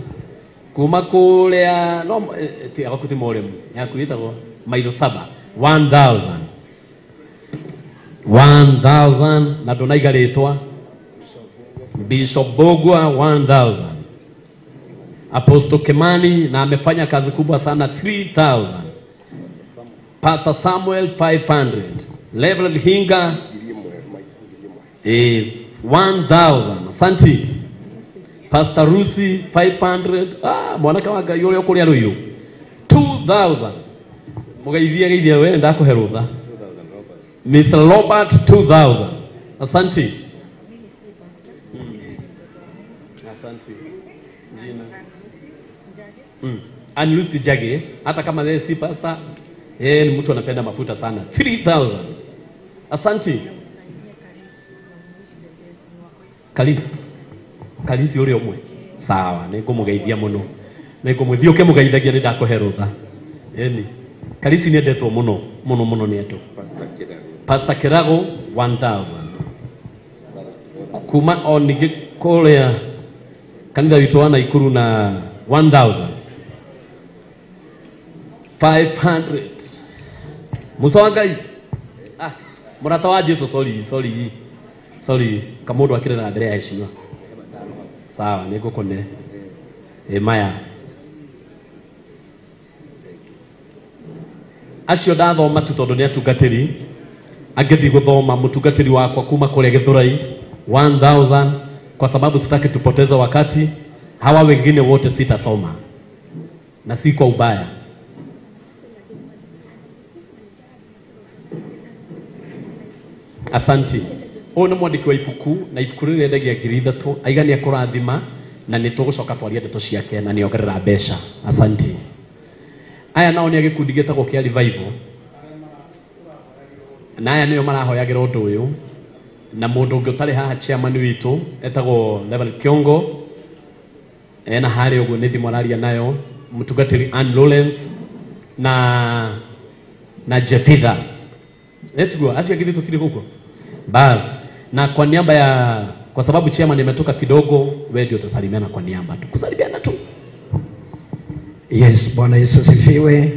Kuma kuria no ti abakuti moremu yaku itagwo mailo 7 1000 1000 na ndonaiga ritwa Bishop Bogwa 1000. Apostle Kimani na amefanya kazi kubwa sana 3000. Pastor Samuel 500. Reverend Hinga 1000. Asante. Pastor Rusi 500. Ah, mwanaka wa Ngai uria ukuria ruiru 2000. Mugeithia geithia we ndakuhe rutha. Mr. Robert 2000. Asante. Asante. Jina. Ann Lucy Jage, hata kama yeye si pastor, yeye ni mtu anapenda mafuta sana. 3000. Asante. Kalisi. Kalisi uri omwe. Sawa, nĩngũmũgeithia mũno. Nĩngũmũthia ũkĩmũgeithagia nĩ ndakũhe rũtha. Ĩni. Kalisi nĩendetwo mũno, mũno mũno nĩ andũ. Pastor Kirago 1000. Kuma o ningĩ kũrĩa kanitha witũ wa Naikuru na 1000. 500. Musa wa Ngai. Ah, mũrata wa Jesu, sorry, sorry. Sorry, kamundu akirera mbere ya heshima. Sawa, nĩngũkũne. Ĩ maya. Acio ndathoma tu tondũ nĩ atungatĩri. Angĩthiĩ gũthoma mũtungatĩri wakwa kuma kũrĩa Gĩthũrai 1000 kwa sababu sitaki tupoteze wakati. Hawa wengine wote sitasoma. Na si kwa ubaya. Asanti. Ũyũ nĩ mwandĩki wa ibuku na ibuku rĩrĩ rĩendagia 3000 aiga nĩ ekũrathima na nĩ tũgũcoka twarie ndeto ciake na nĩongerera mbeca. Asanti. Aya nao nĩ a gĩkundi gĩtagwo kĩa Revival. Na aya nĩo marahoyagĩra ũndũ ũyũ na mũndũ ũngĩ ũtarĩ haha chairman witũ etagwo Reverend Kiongo ena harĩa ũguo nĩ thimũ araria nayo mũtungatĩri Ann Lawrence na Jefitha. Etugua acio angĩ tũtirĩ gũkũ. Bas, na kwa niaba ya, kwa sababu chairman ametoka kidogo, wewe ndio utasalimiana kwa niaba tu. Kusalimiana tu. Yes, Bwana Yesu asifiwe.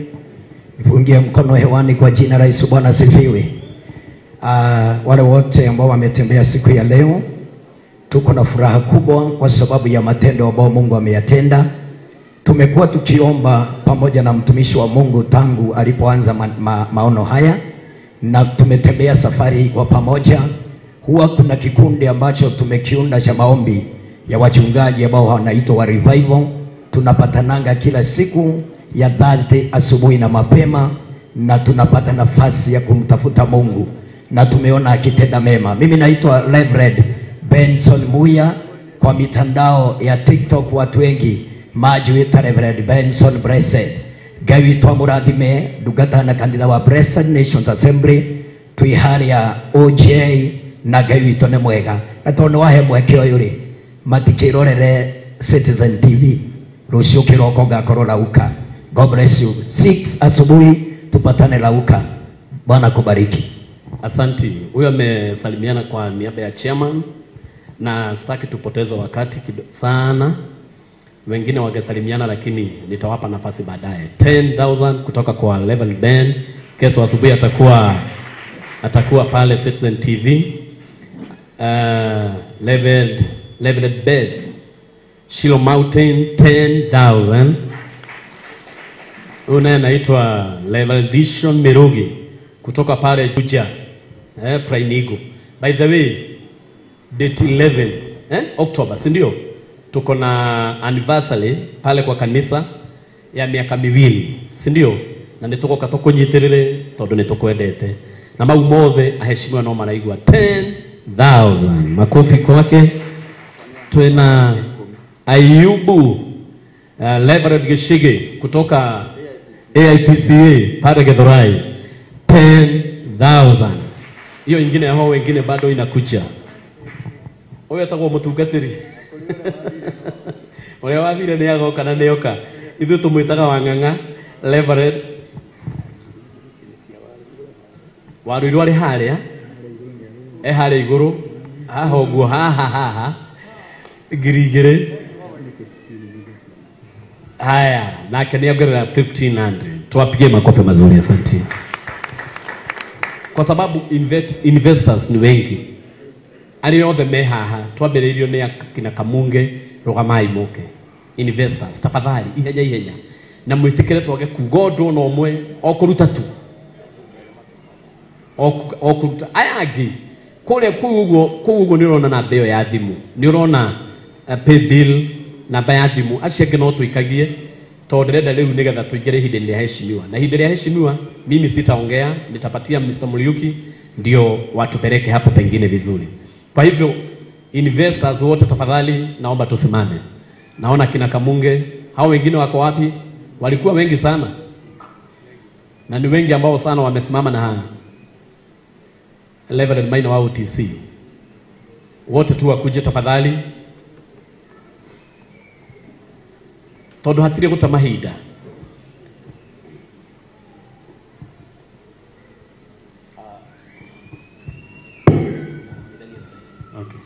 Nipungie mkono hewani kwa jina la Yesu. Bwana asifiwe. Wale wote ambao wametembea siku ya leo, tuko na furaha kubwa kwa sababu ya matendo ambayo Mungu ameyatenda. Tumekuwa tukiomba pamoja na mtumishi wa Mungu tangu alipoanza maono haya, na tumetembea safari kwa pamoja. Huwa kuna kikundi ambacho tumekiunda cha maombi ya wachungaji ambao wanaitwa wa Revival. Tunapatananga kila siku ya Thursday asubuhi na mapema, na tunapata nafasi ya kumtafuta Mungu na tumeona akitenda mema. Mimi naitwa Reverend Benson Muya, kwa mitandao ya TikTok watu wengi majuita Reverend Benson Blessed. Ngai witũ amũrathime ndungata na kanitha wa Blessed Nations Assembly twi harĩa OJ na Ngai witũ nĩ mwega. Na tondũ wahe mweke ũyũ rĩ, matikĩrorere Citizen TV rũciũ kĩroko ngakorwo Rauka. God bless you. 6 asubuhi tupatane Rauka. Bwana kubariki. Asanti. Huyo amesalimiana kwa niaba ya chairman na sitaki tupoteze wakati sana. Wengine wangesalimiana lakini nitawapa nafasi baadaye. 10,000 kutoka kwa Level Ben. Kesho asubuhi atakuwa pale Citizen TV. Level Bed Shilo Mountain 10,000. Huyu naye anaitwa Level Dishon Mirugi kutoka pale Juja, Prainigo. By the way, date 11 October, si ndio? Tuko na anniversary pale kwa kanisa ya miaka 2, si ndio? Na nitugoka tukunyitirire tondu nitukwendete. Na mau mothe aheshimiwa no maraigua 10,000. Makofi kwake. Twena Ayubu Reverend Gishige kutoka AIPCA pale Githurai 10,000. Hiyo ingine hao wengine bado inakuja. Huyo atakuwa mutungatiri. Uria wathire ni agoka na nioka. Ithuĩ tũmwĩtaga Wang'ang'a Reverend Waruiru arĩ harĩa e harĩa igũrũ haha ũguo haha haha 2,000. Haya, nake nĩ ongerera 1500. Tuwapigie makofi mazuri, asante. Kwa sababu investors ni wengi. Arĩa othe me haha twambĩrĩirio nĩ kina Kamunge rũgamai mũke. Investors tafadhali ihenya ihenya na mwĩtĩkĩre twage kuga ũndũ ona ũmwe o kũruta tu o kũruta aya angĩ kũrĩa kũu ũguo nĩ ũrona namba ĩyo ya thimũ, nĩ ũrona pay bill namba ya thimũ, acio angĩ no tũikagie tondũ ndĩrenda rĩu nĩgetha tũingĩre ihinda rĩa heshimiwa, na ihinda rĩa heshimiwa mimi sitaongea, nitapatia Mr. Muriuki ndio watupeleke hapo pengine vizuri. Kwa hivyo investors wote tafadhali naomba tusimame. Naona kina Kamunge, hao wengine wako wapi? Walikuwa wengi sana. Na ni wengi ambao sana wamesimama na hana Reverend Maina wa OTC. Wote tu wakuje tafadhali. Tondu hatire guta mahinda. Okay.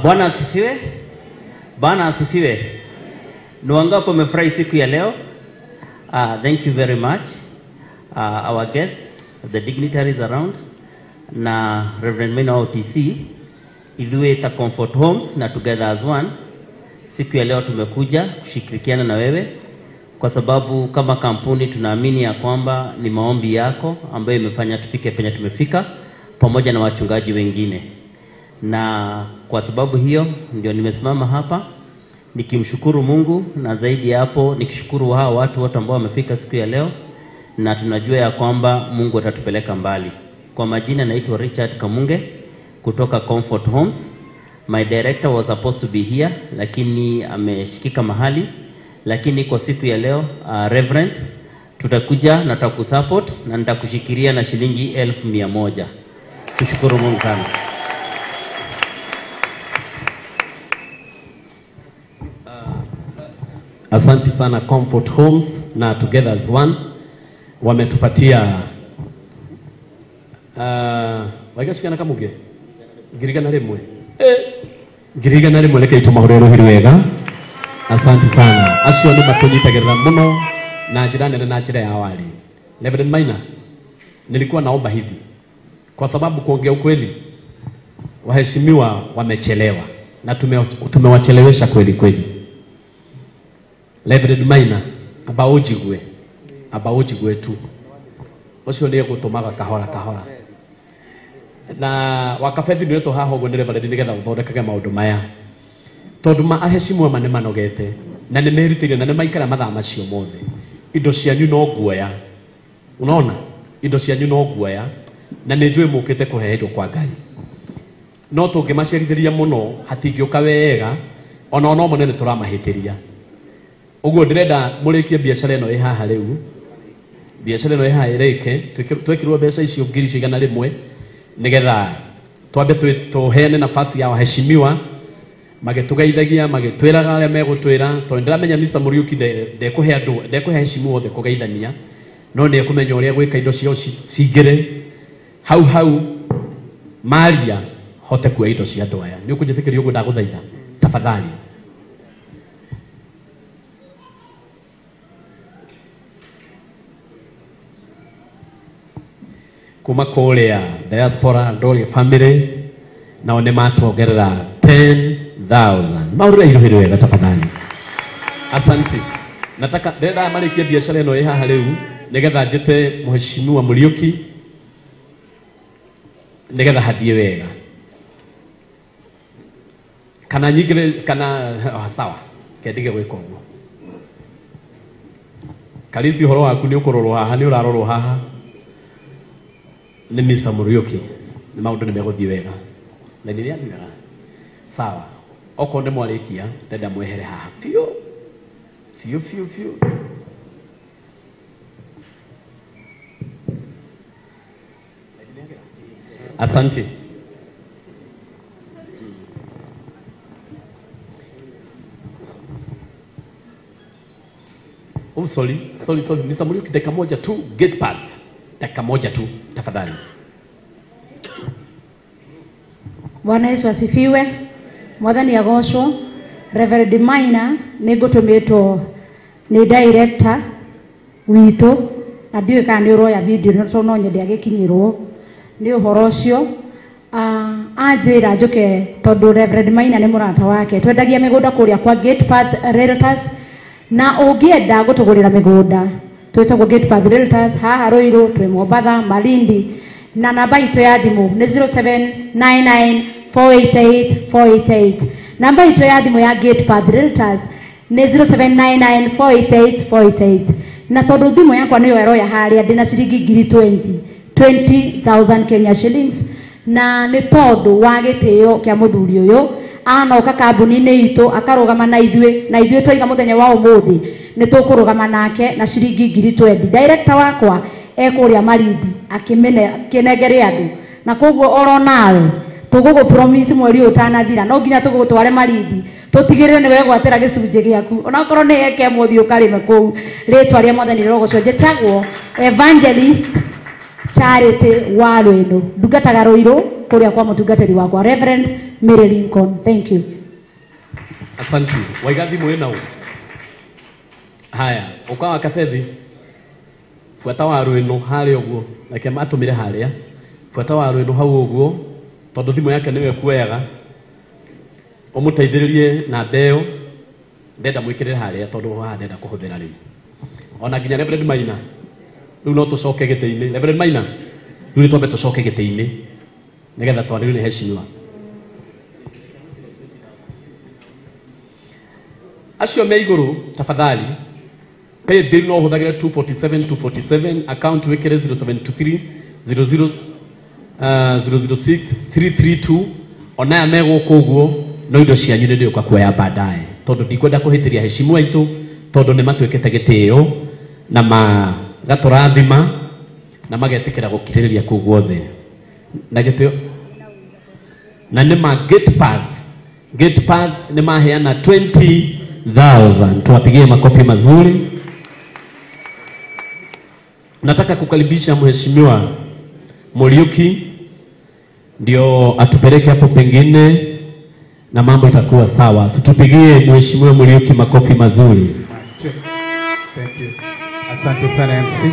Bwana asifiwe. Bwana asifiwe. Ni wangapi wamefurahi siku ya leo? Thank you very much. Our guests, the dignitaries around, na Reverend Maina wa OTC, ithuĩ ta Comfort Homes na Together as One. Siku ya leo tumekuja kushirikiana na wewe kwa sababu kama kampuni tunaamini ya kwamba ni maombi yako ambayo imefanya tufike penye tumefika pamoja na wachungaji wengine. Na kwa sababu hiyo ndio nimesimama hapa nikimshukuru Mungu, na zaidi ya hapo nikishukuru hawa watu wote ambao wamefika siku ya leo, na tunajua ya kwamba Mungu atatupeleka mbali. Kwa majina naitwa Richard Kamunge kutoka Comfort Homes. My director was supposed to be here lakini ameshikika mahali, lakini kwa siku ya leo Reverend, tutakuja na tutakusupport na nitakushikiria na shilingi 1,100. Tushukuru Mungu sana. Asante sana Comfort Homes na Together as One wametupatia waigashikana Kamuge 101 101 reke itumahurero hiri wega. Asante sana acio ni matunyitagirira muno na njira nene na njira ya awali. Reverend Maina, nilikuwa naomba hivi kwa sababu kuongea ukweli waheshimiwa wamechelewa na tumewachelewesha kweli kweli. Reverend Maina, aba ujigwe tu ucio ni gutumaga kahora kahora na wakabethi nä tå haha å guo nä reverend nä getha å thondekage maå ndå maya tondå ma aheshimiwa ma nä manogete na nä merutĩire na nä maikara mathaa macio mothe. Indo cianyu no nguoya, unaona, indo cianyu no nguoya na nä njå ä må kä te kå he kwa Ngai, no tå ngä macerithĩria må no hatingä å ka wega ona no mone nä tå ramahä ria. Ũguo ndĩrenda mũrĩkie biacara ĩno ĩ haha rĩu, biacara ĩno ĩ haha ĩrĩke, twekĩrwo mbeca icio 1,100 nĩgetha twambe tũheane nafasi ya waheshimiwa magĩtũgeithagia magĩtwĩraga arĩa megũtwĩra, tondũ ndĩramenya Mr. Muriuki ndekũhe andũ, ndekũhe heshimiwa othe kũgeithania, no nĩ ekũmenya ũrĩa gwĩka indo ciao cingĩre hau hau maria hote kuoya indo cia andũ aya. Nĩ ũkũnjĩtĩkĩria ũguo ndagũthaitha tafadhali? Kuma kũrĩa diaspora Ndoli family nao nĩ matuongerera 10,000. Maũrĩre iruhĩrĩ wega tafadhali. Asante. Nataka ndĩrenda marĩkie biacara ĩno ĩ haha rĩu nĩgetha njĩte Mheshimiwa Muriuki nĩgetha hathiĩ wega. Kana nyingĩre kana sawa kendige gwĩka ũguo. Karisi ũhoro waku nĩ ũkũrorwo haha, nĩ ũrarorwo haha nĩ Mr. Muriuki nĩ maũndũ nĩ megũthiĩ wega na nĩ rĩathiĩ wega sawa. Okorwo nĩ mwarĩkia ndenda mwehere haha biũ biũ biũ biũ. Asante. Oh, sorry. Mr. Muriuki, dakika moja tu, get back. Dakika moja tu tafadhali. Bwana Yesu asifiwe. Mwathani agocwo. Reverend Maina nĩ ngũtũmĩtwo Nĩ director witũ na ndiũĩ kana nĩ ũroya video no tondũ no nyende agĩkinyĩrwo nĩ ũhoro ũcio. Anjĩra njũke tondũ Reverend Maina nĩ mũrata wake. Twendagia mĩgũnda kũrĩa kwa Gate Path Realtors, na ũngĩenda gũtũgũrĩra mĩgũnda twĩtagwo Gate Path Realtors haha Ruiru, twĩ Mombatha, Malindi, na namba itũ ya thimũ nĩ 0799488488. Namba itũ ya thimũ ya Gate Path Realtors nĩ 0799488488. Na tondũ thimũ yakwa nĩyo ĩroya harĩa ndĩna ciringi ngiri 20,000 Kenya shillings, na nĩ tondũ wa gĩtĩo kĩa mũthuri ũyũ anoka kambuni-inĩ itũ akarũgama na ithuĩ, na ithuĩ twaiga mũthenya wa ũmũthĩ nĩ tũkũrũgama nake na ciringi ngiri 20. Director wakwa ekũrĩa Malindi akĩnengere andũ, na koguo oro nawe tũgũgũ promise mweri ũyũ ũtanathira no nginya tũgũgũtware Malindi tũtigĩrĩre nĩ wegwatĩra gĩcunjĩ gĩaku, onakorwo nĩ eke mũthiĩ ũkarĩme kũu. Rĩtwa rĩa Mwathani rĩrogocwo. Njĩtagwo Evangelist Charity wa Rwendo, ndungataga Ruiru kũrĩa kwa mũtungatĩri wakwa Reverend Mary Lincoln. Thank you. Asante. Waiga thimũ ĩna ũ? Haya, ũkawa kabethi buata wa Rwendo harĩa ũguo, reke atũmĩre harĩa buata wa Rwendo hau ũguo, tondũ thimũ yake nĩwe ekuoyaga, ũmũteithĩrĩrie na ndeo ndenda mwĩkĩrĩre harĩa tondũ haha ndenda kũhũthĩra rĩu. Ona nginya Reverend Maina rĩu no tũcoke gĩtĩ-inĩ. Reverend Maina rĩu nĩ twambe tũcoke gĩtĩ-inĩ nĩgetha twarĩrwo nĩ heshima. Acio me igũrũ tafadhali, pay bill no ũhũthagĩre 247 247, account wĩkĩre 0723 00 006 332. Ona aya me gũkũ ũguo no indo cianyu nĩ ndĩũka kuoya baadaye, tondũ ndikwenda kũhĩtĩria heshima itũ, tondũ nĩ matuĩkĩte gĩtĩo na magatũrathima na magetĩkĩra gũkirĩrĩria kũu guothe na gĩtĩo. Na nĩ ma Gate Path, Gate Path nĩ maheana 20,000. Tuwapigie makofi mazuri. Nataka kukaribisha Mheshimiwa Muriuki ndio atupeleke hapo pengine na mambo itakuwa sawa. Tupigie Mheshimiwa Muriuki makofi mazuri. Thank you. Asante sana MC.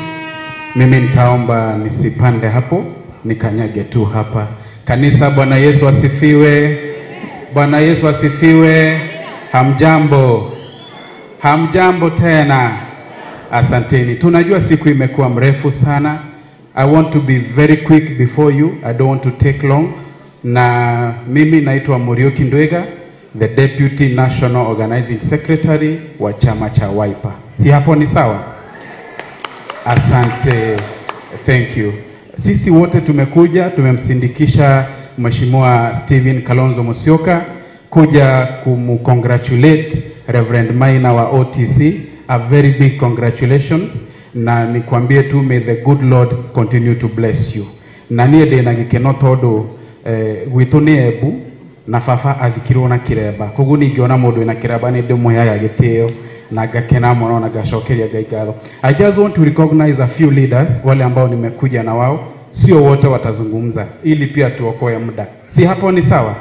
Mimi nitaomba nisipande hapo, nikanyage tu hapa. Kanisa, Bwana Yesu asifiwe. Bwana Yesu asifiwe. Hamjambo. Hamjambo tena. Asanteni. Tunajua siku imekuwa mrefu sana. I want to be very quick before you. I don't want to take long. Na mimi naitwa Muriuki Ndwega, the Deputy National Organizing Secretary wa chama cha Wiper. Si hapo ni sawa? Asante. Thank you. Sisi wote tumekuja, tumemsindikisha Mheshimiwa Stephen Kalonzo Musyoka kuja kumcongratulate Reverend Maina wa OTC. A very big congratulations. Na nikwambie tu, may the good Lord continue to bless you. Na niĩ ndĩna gĩkeno tondũ gwitũ nĩ Embu na baba athikirwo na kiremba, koguo ningĩona mũndũ wĩna kiremba nĩ ndĩmũheaga gĩtĩo na ngakena mũno na ngacokeria Ngai ngatho. I just want to recognize a few leaders wale ambao nimekuja na wao, sio wote watazungumza ili pia tuokoe muda. Si hapo ni sawa?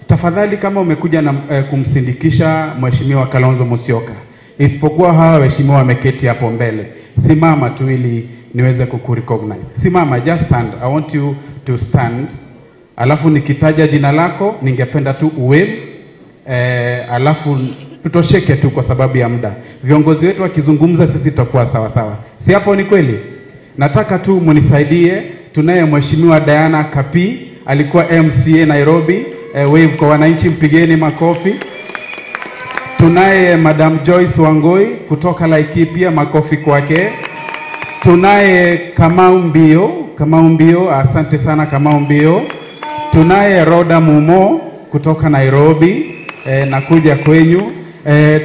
Tafadhali kama umekuja na kumsindikisha Mheshimiwa Kalonzo Musyoka, isipokuwa hawa waheshimiwa wameketi hapo mbele, simama tu ili niweze kukurecognize. Simama, just stand. I want you to stand. Alafu nikitaja jina lako ningependa tu uwave, alafu tutosheke tu kwa sababu ya muda. Viongozi wetu wakizungumza sisi tutakuwa sawa sawa. Si hapo ni kweli? Nataka tu munisaidie. Tunaye Mheshimiwa Diana Kapi, alikuwa MCA Nairobi. Wave kwa wananchi, mpigeni makofi. Tunaye Madam Joyce Wangoi kutoka Laikipia, makofi kwake. Tunaye Kamau Mbio, Kamau Mbio, asante sana Kamau Mbio. Tunaye Roda Mumo kutoka Nairobi, nakuja kwenyu.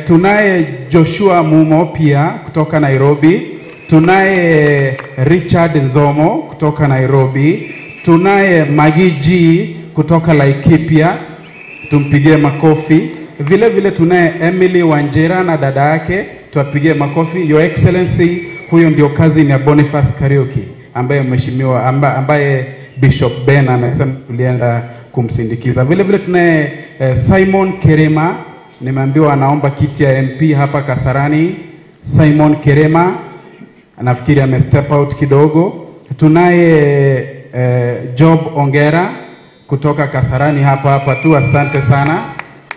Tunaye Joshua Mumo pia kutoka Nairobi. Tunaye Richard Nzomo kutoka Nairobi. Tunaye Magiji kutoka Laikipia, tumpigie makofi. Vile vile tunaye Emily Wanjera na dada yake, tuwapigie makofi. Your Excellency, huyo ndio cousin ya Boniface Kariuki ambaye mheshimiwa ambaye Bishop Ben amesema tulienda kumsindikiza. Vile vile tunaye Simon Kerema, nimeambiwa anaomba kiti ya MP hapa Kasarani. Simon Kerema, nafikiri ame step out kidogo. Tunaye Job Ongera kutoka Kasarani hapa hapa tu, asante sana.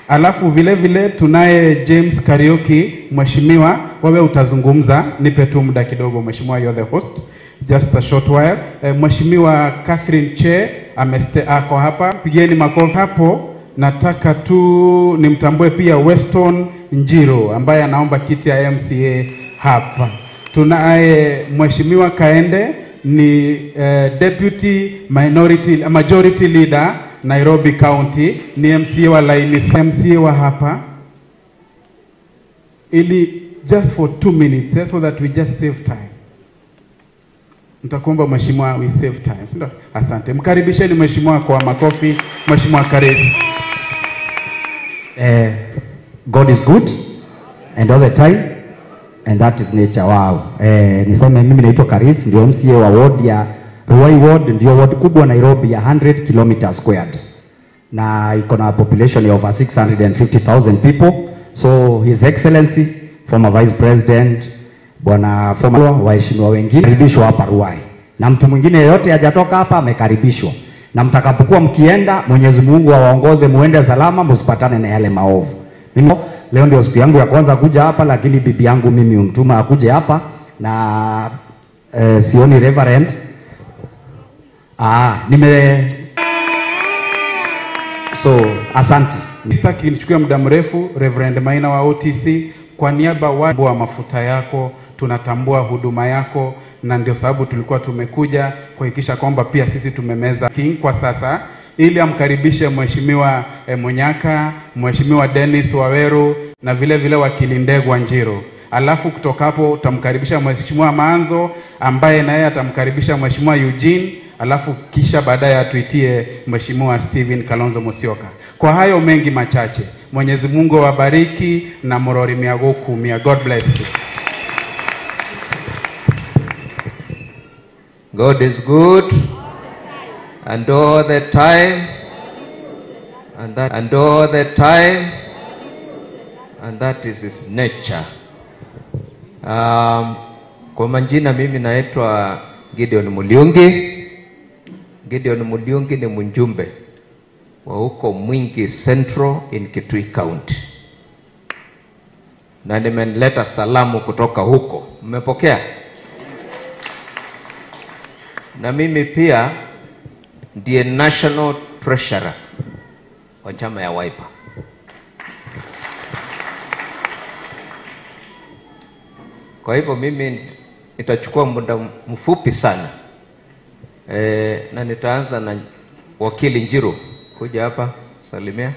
Alafu vile vile tunaye James Kariuki. Mheshimiwa, wewe utazungumza, nipe tu muda kidogo mheshimiwa, you're the host, just a short while. Mheshimiwa Catherine Che ako hapa, pigeni makofi hapo. Nataka tu nimtambue pia Weston Njiro ambaye anaomba kiti ya MCA hapa. Tunaye Mheshimiwa Kaende ni Deputy Majority Leader Nairobi County, ni MCA wa laini, MCA wa hapa. Ili just for 2 minutes so that we just save time. Nitakuomba mheshimiwa, we save time. Sindio? Asante. Mkaribisheni mheshimiwa kwa makofi, Mheshimiwa Karesi. God is good and all the time and that is nature. Wow. Niseme mimi naitwa Karis, ndio MCA wa ward ya Ruai Ward, ndio ward kubwa Nairobi ya 100 km squared. Na iko na population ya over 650,000 people. So His Excellency former Vice President Bwana former waheshimiwa wengine karibishwa hapa Ruai. Na mtu mwingine yeyote hajatoka hapa amekaribishwa. Na mtakapokuwa mkienda, Mwenyezi Mungu awaongoze muende salama, msipatane na yale maovu. Mimi leo ndio siku yangu ya kwanza kuja hapa, lakini bibi yangu mimi umtuma akuje hapa na sioni Reverend. So asante. Sitaki nichukue muda mrefu. Reverend Maina wa OTC, kwa niaba wa mafuta yako, tunatambua huduma yako, na ndio sababu tulikuwa tumekuja kuhakikisha kwamba pia sisi tumemeza king kwa sasa, ili amkaribishe Mheshimiwa Munyaka, Mheshimiwa Dennis Waweru na vile vile wakili Ndegwa Njiro. Alafu kutoka hapo utamkaribisha Mheshimiwa Manzo ambaye naye atamkaribisha Mheshimiwa Eugene, alafu kisha baadaye atuitie Mheshimiwa Stephen Kalonzo Musyoka. Kwa hayo mengi machache, Mwenyezi Mungu awabariki na morori miagoku mia. God bless you. God is good and all the time, and all the time, and that is his nature. Kwa majina mimi naitwa Gideon Muliungi. Gideon Muliungi ni mjumbe wa huko Mwingi Central in Kitui County, na nimeleta salamu kutoka huko. Mmepokea? Na mimi pia ndiye National Treasurer wa chama ya Wiper. Kwa hivyo mimi nitachukua muda mfupi sana. Na nitaanza na wakili Njiro. Kuja hapa, salimia.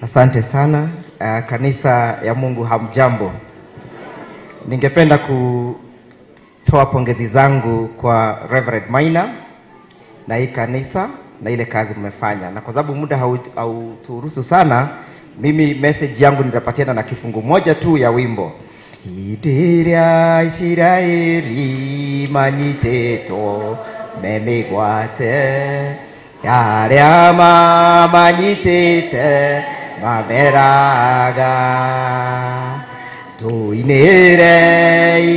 Asante sana. Kanisa ya Mungu hamjambo. Ningependa kutoa pongezi zangu kwa Reverend Maina na hii kanisa na ile kazi mmefanya. Na kwa sababu muda hauturuhusu sana, mimi message yangu nitapatiana na kifungu moja tu ya wimbo. Idiria Isiraeli manyiteto memigwate aria manyitete mameraga tuinire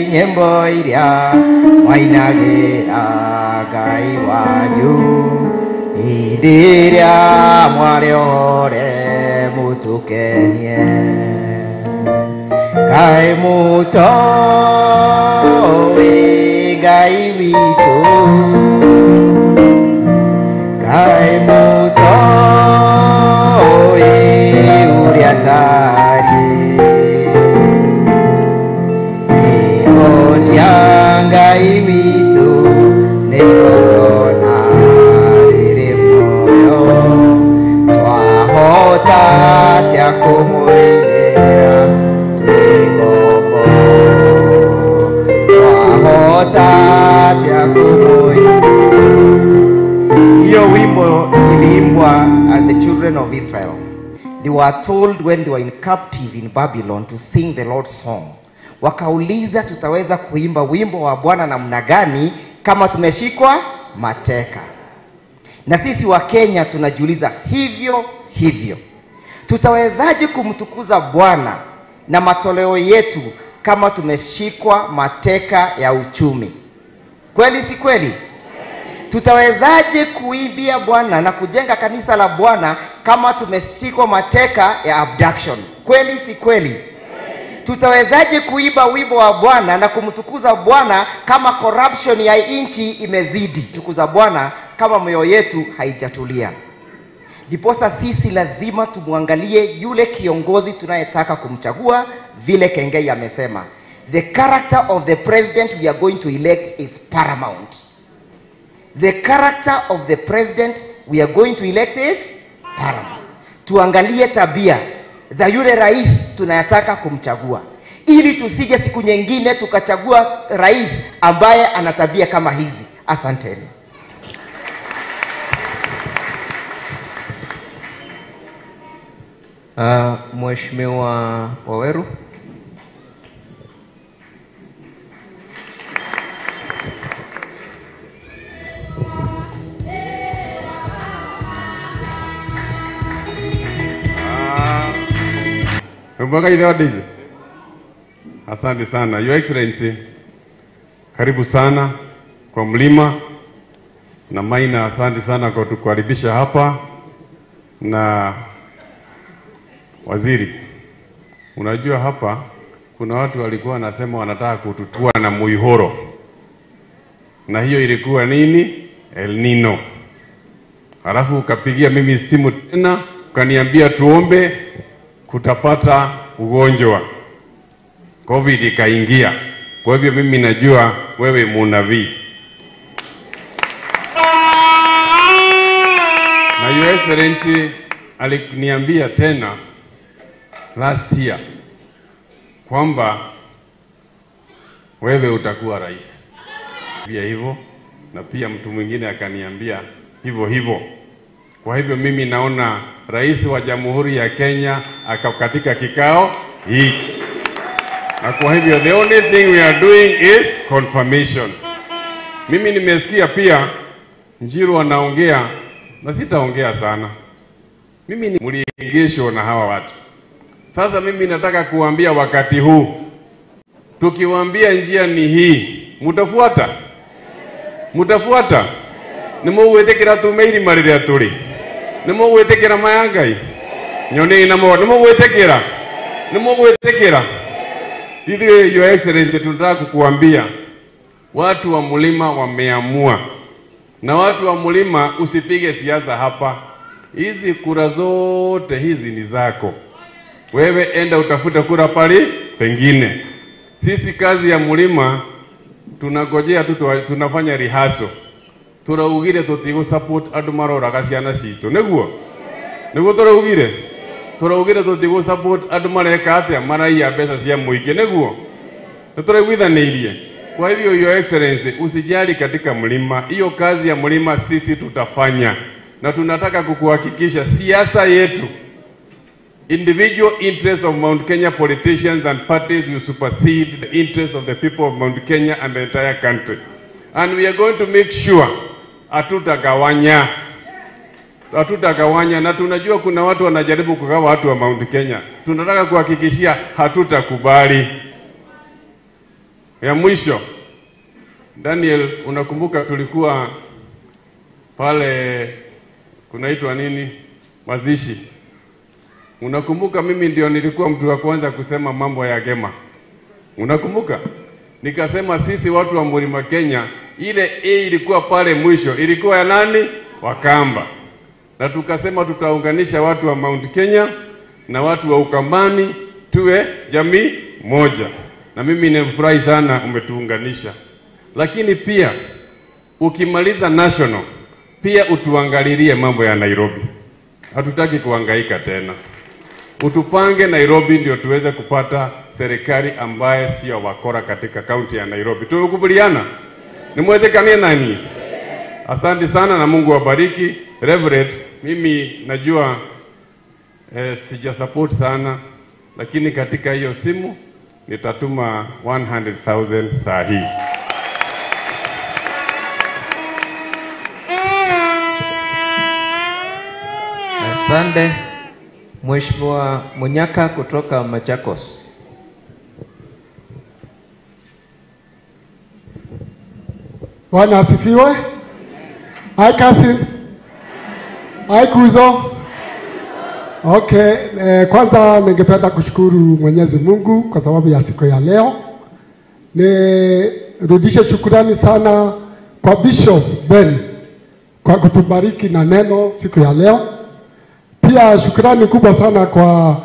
inyembo iria mwainagira Ngai wanyu idiria mwariore mutukenie Ngai mutoe Ngai witu Ngai mutoe uria tari Nyimbo cia Ngai witu nĩigongona rĩrĩ muoyo twahota atĩa kũmũinĩra twĩ ngombo twahota atĩa kũmũinĩra. Hiyo wimbo iliimbwa at the children of Israel. They were told when they were in captive in Babylon to sing the Lord's song. Wakauliza, tutaweza kuimba wimbo wa Bwana namna gani kama tumeshikwa mateka? Na sisi wa Kenya tunajiuliza hivyo hivyo. Tutawezaje kumtukuza Bwana na matoleo yetu kama tumeshikwa mateka ya uchumi? Kweli si kweli? Tutawezaje kuimbia Bwana na kujenga kanisa la Bwana kama tumeshikwa mateka ya abduction? Kweli si kweli? Tutawezaje kuimba wimbo wa Bwana na kumtukuza Bwana kama corruption ya nchi imezidi? Tukuza Bwana kama mioyo yetu haijatulia. Ndiposa sisi lazima tumwangalie yule kiongozi tunayetaka kumchagua, vile Kengei amesema. The character of the president we are going to elect is paramount. The character of the president we are going to elect is paramount. Tuangalie tabia za yule rais tunayataka kumchagua, ili tusije siku nyingine tukachagua rais ambaye ana tabia kama hizi. Asanteni. Mheshimiwa Waweru. Asante sana Your Excellency, karibu sana kwa mlima na Maina, asante sana kwa kutukaribisha hapa. Na waziri, unajua hapa kuna watu walikuwa wanasema wanataka kututua na Muihoro, na hiyo ilikuwa nini? El Nino. Halafu ukapigia mimi simu tena ukaniambia tuombe kutapata ugonjwa COVID ikaingia. Kwa hivyo mimi najua wewe munabii. Na Your Excellency aliniambia tena last year kwamba wewe utakuwa rais. Pia hivyo, na pia mtu mwingine akaniambia hivyo hivyo. Kwa hivyo mimi naona rais wa Jamhuri ya Kenya akakatika kikao hiki. Na kwa hivyo the only thing we are doing is confirmation. Mimi nimesikia pia Njiru anaongea, na sitaongea sana. Mimi ni mliingishwa na hawa watu. Sasa mimi nataka kuambia wakati huu, tukiwaambia njia ni hii, mutafuata? Mutafuata? Nimugwitikira tume irima riria turi? Nimugwitikira maya Ngai? Nyonei na mo, nimugwitikira? Nimugwitikira? Ithuĩ Your Excellency tunataka kukuambia watu wa mlima wameamua. Na watu wa mlima usipige siasa hapa. Hizi kura zote hizi ni zako. Wewe enda utafute kura pale pengine. Sisi kazi ya mlima tunagojea tu, tunafanya rehearsal. Turaugire tutigu support andu maroraga ciana citu. Niguo? Niguo turaugire? Turaugire tutigu support andu mareka atia maraiya mbeca cia muingi. Niguo? Turaiguithaniirie. Kwa hivyo Your Excellency usijali katika mlima. Hiyo kazi ya mlima sisi tutafanya. Na tunataka kukuhakikisha siasa yetu, individual interests of Mount Kenya politicians and parties will supersede the interests of the people of Mount Kenya and the entire country. And we are going to make sure hatutagawanya. Hatutagawanya, na tunajua kuna watu wanajaribu kugawa watu wa Mount Kenya. Tunataka kuhakikishia hatutakubali. Ya mwisho, Daniel, unakumbuka tulikuwa pale kunaitwa nini? Mazishi. Unakumbuka mimi ndio nilikuwa mtu wa kwanza kusema mambo ya Gema. Unakumbuka? Nikasema sisi watu wa Mlima Kenya, ile A ilikuwa pale mwisho, ilikuwa ya nani? Wakamba. Na tukasema tutaunganisha watu wa Mount Kenya na watu wa Ukambani tuwe jamii moja. Na mimi nimefurahi sana umetuunganisha. Lakini pia ukimaliza national, pia utuangalilie mambo ya Nairobi. Hatutaki kuhangaika tena. Utupange Nairobi ndio tuweze kupata serikali ambaye sio wakora katika kaunti ya Nairobi. Tumekubaliana? Nimwezekanie nani? Asante sana na Mungu awabariki. Reverend, mimi najua sija support sana, lakini katika hiyo simu nitatuma 100,000 saa hii. Asante. Mheshimiwa Munyaka kutoka Machakos. Bwana asifiwe. Hi Kasi. Hi Kuzo. Okay, kwanza ningependa kushukuru Mwenyezi Mungu kwa sababu ya siku ya leo. Nirudishe shukrani sana kwa Bishop Ben kwa kutubariki na neno siku ya leo. Pia shukrani kubwa sana kwa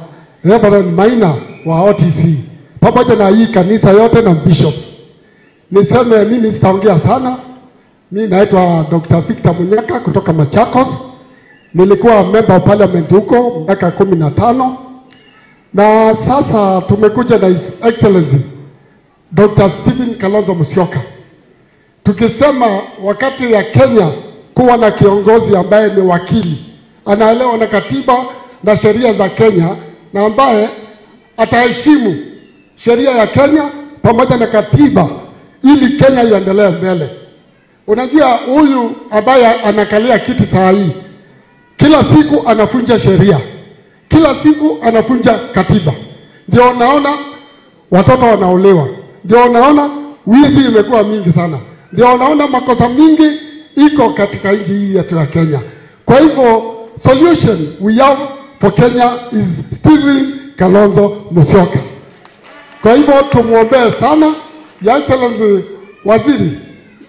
Reverend Maina wa OTC pamoja na hii kanisa yote na bishops. Niseme mimi sitaongea sana. Mimi naitwa Dr. Victor Munyaka kutoka Machakos. Nilikuwa member of parliament huko miaka 15. Na sasa tumekuja na His Excellency Dr. Stephen Kalonzo Musyoka. Tukisema wakati ya Kenya kuwa na kiongozi ambaye ni wakili, anaelewa na katiba na sheria za Kenya, na ambaye ataheshimu sheria ya Kenya pamoja na katiba ili Kenya iendelee mbele. Unajua huyu ambaye anakalia kiti saa hii, kila siku anafunja sheria, kila siku anafunja katiba. Ndio naona watoto wanaolewa, ndio naona wizi imekuwa mingi sana, ndio naona makosa mingi iko katika nchi hii yetu ya Kenya. Kwa hivyo solution we have for Kenya is Stephen Kalonzo Musyoka. Kwa hivyo tumuombee sana. Your Excellency Waziri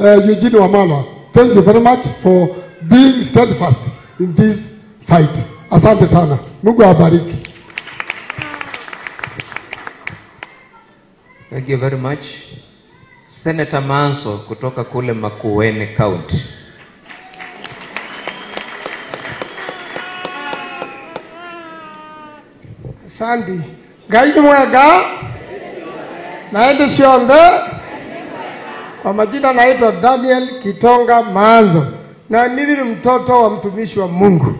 Eugene Wamalwa, thank you very much for being steadfast in this fight. Asante sana. Mungu awabariki. Thank you very much. Senator Manso kutoka kule Makueni County. Asante. Ngai ni mwega na ende cionthe. Kwa majina naitwa Daniel Kitonga Manzo, na mimi ni mtoto wa mtumishi wa Mungu.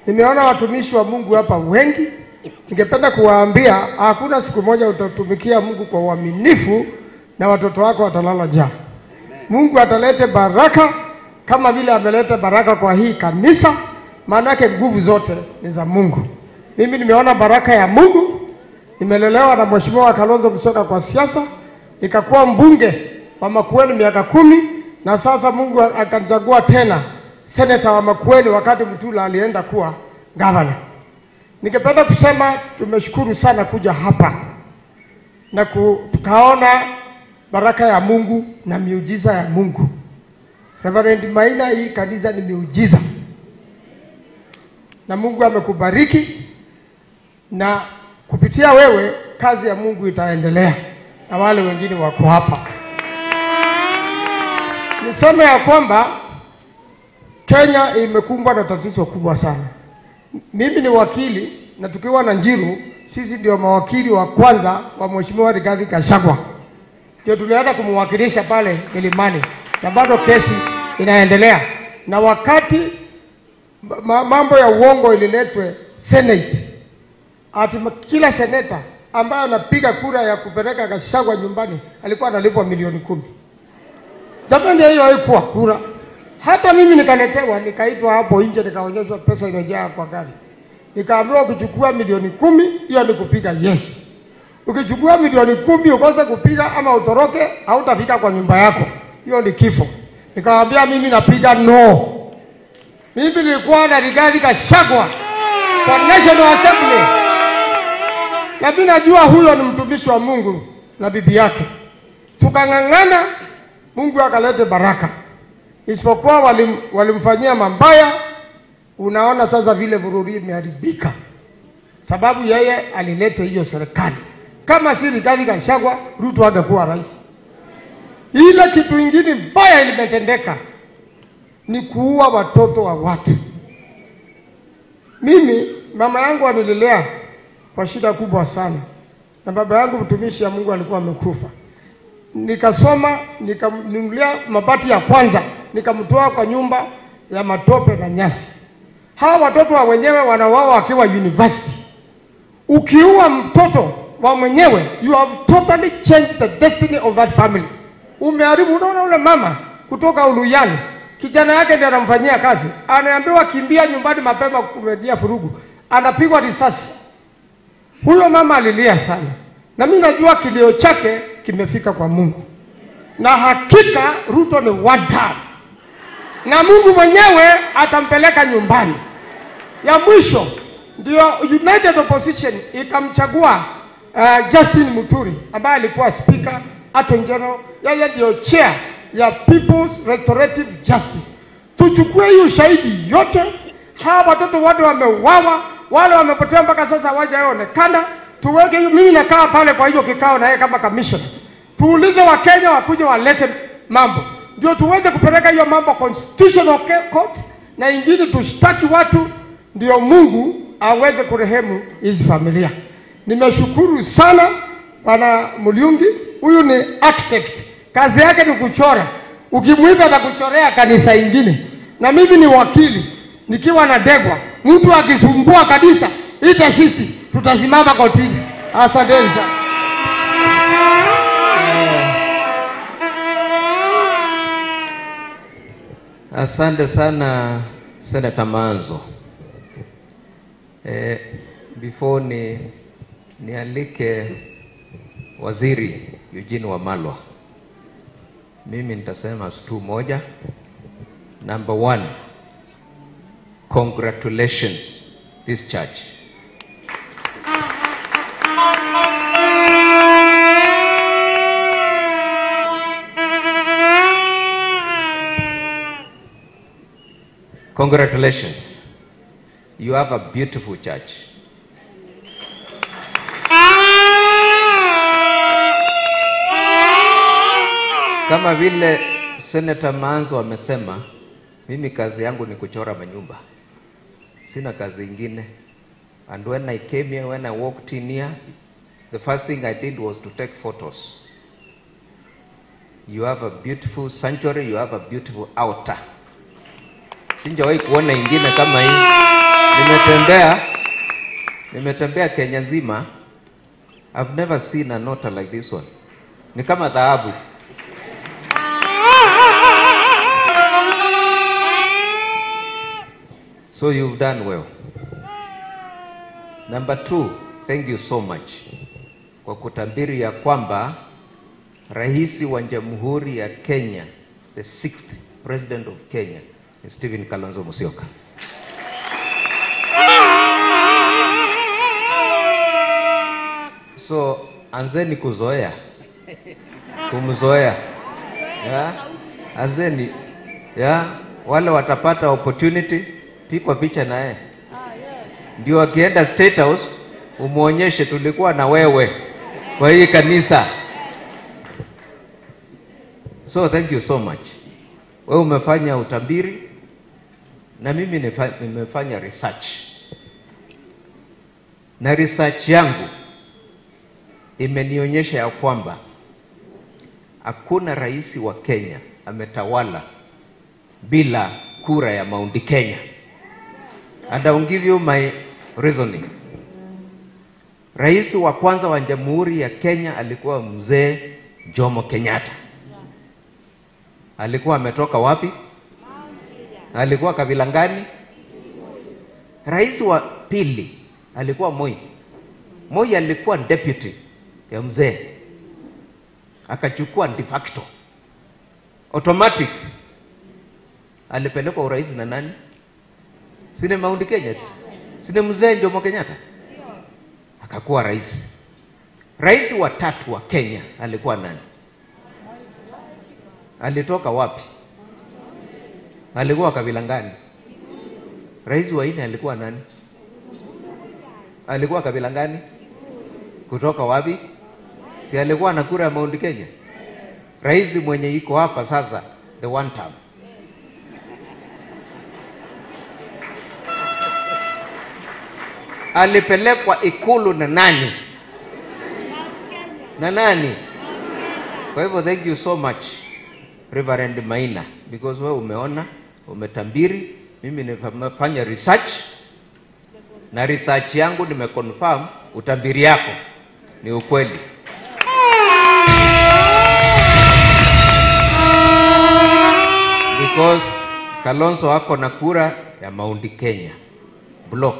Nimeona watumishi wa Mungu hapa wengi. Ningependa kuwaambia hakuna siku moja utatumikia Mungu kwa uaminifu na watoto wako watalala njaa. Mungu atalete baraka kama vile ameleta baraka kwa hii kanisa, maanake nguvu zote ni za Mungu. Mimi nimeona baraka ya Mungu. Nimelelewa na Mheshimiwa Kalonzo Musyoka kwa siasa, nikakuwa mbunge wa Makueni miaka 10, na sasa Mungu akanichagua tena seneta wa Makueni wakati Mutula alienda kuwa governor. Ningependa kusema tumeshukuru sana kuja hapa na tukaona baraka ya Mungu na miujiza ya Mungu. Reverend Maina, hii kanisa ni miujiza, na Mungu amekubariki, na kupitia wewe kazi ya Mungu itaendelea na wale wengine wako hapa. Niseme ya kwamba Kenya imekumbwa na tatizo kubwa sana. Mimi ni wakili, na tukiwa na Njiru sisi ndio mawakili wa kwanza wa Mheshimiwa Rigathi Gachagua. Ndio tulienda kumwakilisha pale Milimani, na bado kesi inaendelea. Na wakati mambo ya uongo ililetwe Senate, ati kila seneta ambaye anapiga kura ya kupeleka Gachagua nyumbani alikuwa analipwa milioni 10. Jamani, hiyo haikuwa kura. Hata mimi nikaletewa, nikaitwa hapo nje, nikaonyeshwa pesa imejaa kwa gari. Nikaambiwa ukichukua milioni 10 hiyo ni kupiga yes. Ukichukua milioni 10 ukose kupiga ama utoroke, hautafika kwa nyumba yako. Hiyo ni kifo. Nikamwambia mimi napiga no. Mimi nilikuwa na Rigathi Gachagua kwa National Assembly. Na mimi najua huyo ni mtumishi wa Mungu na bibi yake. Tukang'ang'ana, Mungu akalete baraka. Isipokuwa walimfanyia mabaya. Unaona sasa vile vururi imeharibika, sababu yeye alileta hiyo serikali. Kama si Rigathi Gachagua, Ruto angekuwa rais. Ile kitu ingine mbaya ilimetendeka ni kuua watoto wa watu. Mimi mama yangu alilelea kwa shida kubwa sana, na baba yangu mtumishi wa Mungu alikuwa amekufa. Nikasoma, nikamnunulia mabati ya kwanza, nikamtoa kwa nyumba ya matope na nyasi. Hawa watoto wa wenyewe wanauawa wakiwa university. Ukiua mtoto wa mwenyewe, you have totally changed the destiny of that family. Umeharibu. Unaona ule mama kutoka Uluyani, Kijana yake ndiye anamfanyia kazi, anaambiwa kimbia nyumbani mapema kurejea furugu, anapigwa risasi. Huyo mama alilia sana, na mimi najua kilio chake kimefika kwa Mungu, na hakika Ruto ni one time, na Mungu mwenyewe atampeleka nyumbani. Ya mwisho ndio United Opposition ikamchagua Justin Muturi ambaye alikuwa speaker, Attorney General, yeye ndio chair ya People's Restorative Justice. Tuchukue hiyo ushahidi yote, hawa watoto wote wameuawa, wale wamepotea mpaka sasa hawajaonekana. Tuweke hiyo, mimi nakaa pale kwa hiyo kikao na yeye kama commissioner, tuulize Wakenya wakuje walete mambo, ndio tuweze kupeleka hiyo mambo Constitutional Court, na ingine tushtaki watu, ndio Mungu aweze kurehemu hizi familia. Nimeshukuru sana Bwana Mulyungi, huyu ni architect, kazi yake ni kuchora. Ukimuita atakuchorea kanisa ingine. Na mimi ni wakili, nikiwa na Degwa, mtu akisumbua kanisa, ita sisi tutasimama kotini. Asanteni sana. Asante sana Senator Manzo. Before ni nialike Waziri Eugene Wamalwa, mimi nitasema tu moja. Number one, congratulations this church. Congratulations. You have a beautiful church. Kama vile Senator Manzo amesema, mimi kazi yangu ni kuchora manyumba. Sina kazi ingine. And when I came here, when I walked in here, the first thing I did was to take photos. You have a beautiful sanctuary, you have a beautiful altar. Sijawahi kuona ingine kama hii. Nimetembea Kenya nzima. I've never seen an altar like this one. Ni kama dhahabu. So you've done well. Number two, thank you so much kwa kutabiri ya kwamba Rais wa Jamhuri ya Kenya, the sixth president of Kenya, Stephen Kalonzo Musyoka. So anzeni kuzoea, kumzoea, yeah? Anzeni, yeah? Wale watapata opportunity, pigwa picha na yeye. Ndio akienda State House umuonyeshe tulikuwa na wewe kwa hii kanisa. So thank you so much. Wewe umefanya utabiri na mimi nimefanya research. Na research yangu imenionyesha ya kwamba hakuna rais wa Kenya ametawala bila kura ya Mount Kenya. And I will give you my reasoning. Rais wa kwanza wa Jamhuri ya Kenya alikuwa Mzee Jomo Kenyatta. Alikuwa ametoka wapi? Alikuwa kabila gani? Rais wa pili alikuwa Moi. Moi alikuwa deputy ya mzee, akachukua de facto automatic. Alipelekwa urais na nani? Sine Mount Kenya, sine Mzee Jomo Kenyatta, akakuwa rais. Rais wa tatu wa Kenya alikuwa nani? Alitoka wapi? Alikuwa kabila gani? Rais wa nne alikuwa nani? Alikuwa kabila gani? Kutoka wapi? Si alikuwa na kura ya Mount Kenya? Rais mwenye iko hapa sasa, the one term. Alipelekwa ikulu na nani? Na nani? Kwa hivyo thank you so much Reverend Maina, because wewe umeona, umetambiri, mimi nimefanya research na research yangu nimeconfirm utambiri yako ni ukweli. Because Kalonzo ako na kura ya Mount Kenya block.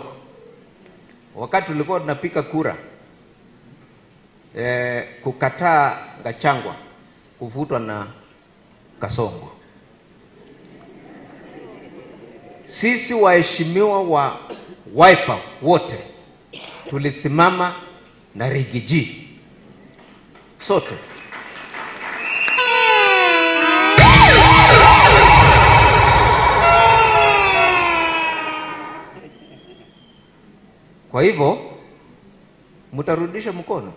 Wakati tulikuwa tunapika kura kukataa Gachagua kuvutwa na Kasongo, sisi waheshimiwa wa Wiper wote tulisimama na Rigiji sote. Kwa hivyo mtarudisha mkono,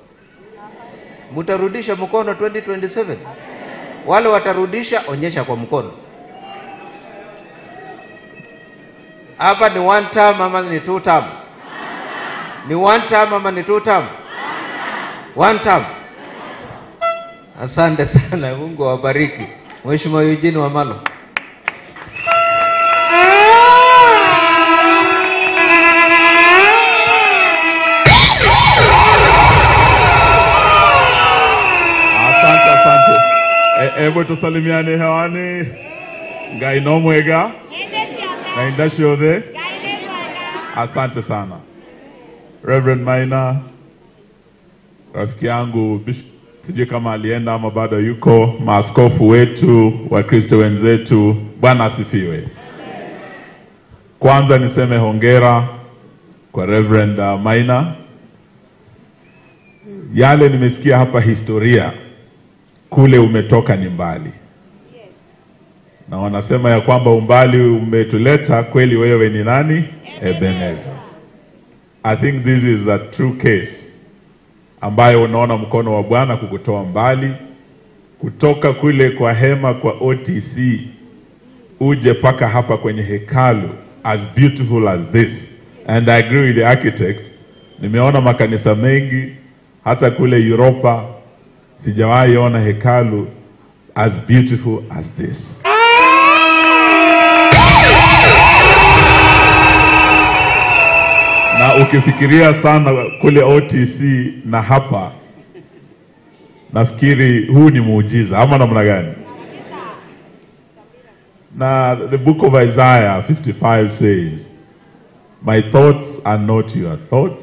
mtarudisha mkono 2027. Wale watarudisha, onyesha kwa mkono. Hapa ni one term ama ni two term? Ni one term ama ni two term? One term. Asante sana, Mungu awabariki. Mheshimiwa Eugene Wamalwa. Asante, asante. Hebu tusalimiane hewani. Ngai no mwega. Na indashiothe. Asante sana. Reverend Maina, rafiki yangu, sijui kama alienda ama bado yuko, maaskofu wetu, Wakristo wenzetu, Bwana asifiwe. Kwanza niseme hongera kwa Reverend Maina. Yale nimesikia hapa historia, kule umetoka ni mbali. Na wanasema ya kwamba umbali umetuleta, kweli wewe ni nani? Ebenezer. I think this is a true case ambayo unaona mkono wa Bwana kukutoa mbali, kutoka kule kwa hema kwa OTC uje paka hapa kwenye hekalu as beautiful as this. And I agree with the architect. Nimeona makanisa mengi hata kule Europa, sijawahi ona hekalu as beautiful as this. Na ukifikiria sana kule OTC na hapa, nafikiri huu ni muujiza ama namna gani? Na the book of Isaiah 55 says, my thoughts are not your thoughts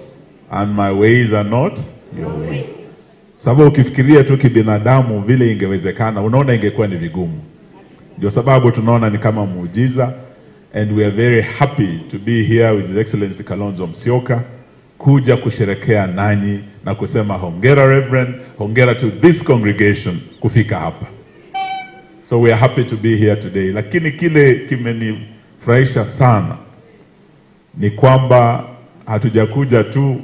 and my ways are not your ways. Sababu ukifikiria tu kibinadamu vile ingewezekana, unaona ingekuwa ni vigumu. Ndio sababu tunaona ni kama muujiza. And we are very happy to be here with His Excellency Kalonzo Musyoka, kuja kusherekea nanyi na kusema hongera Reverend, hongera to this congregation kufika hapa. So we are happy to be here today. Lakini kile kimenifurahisha sana ni kwamba hatujakuja tu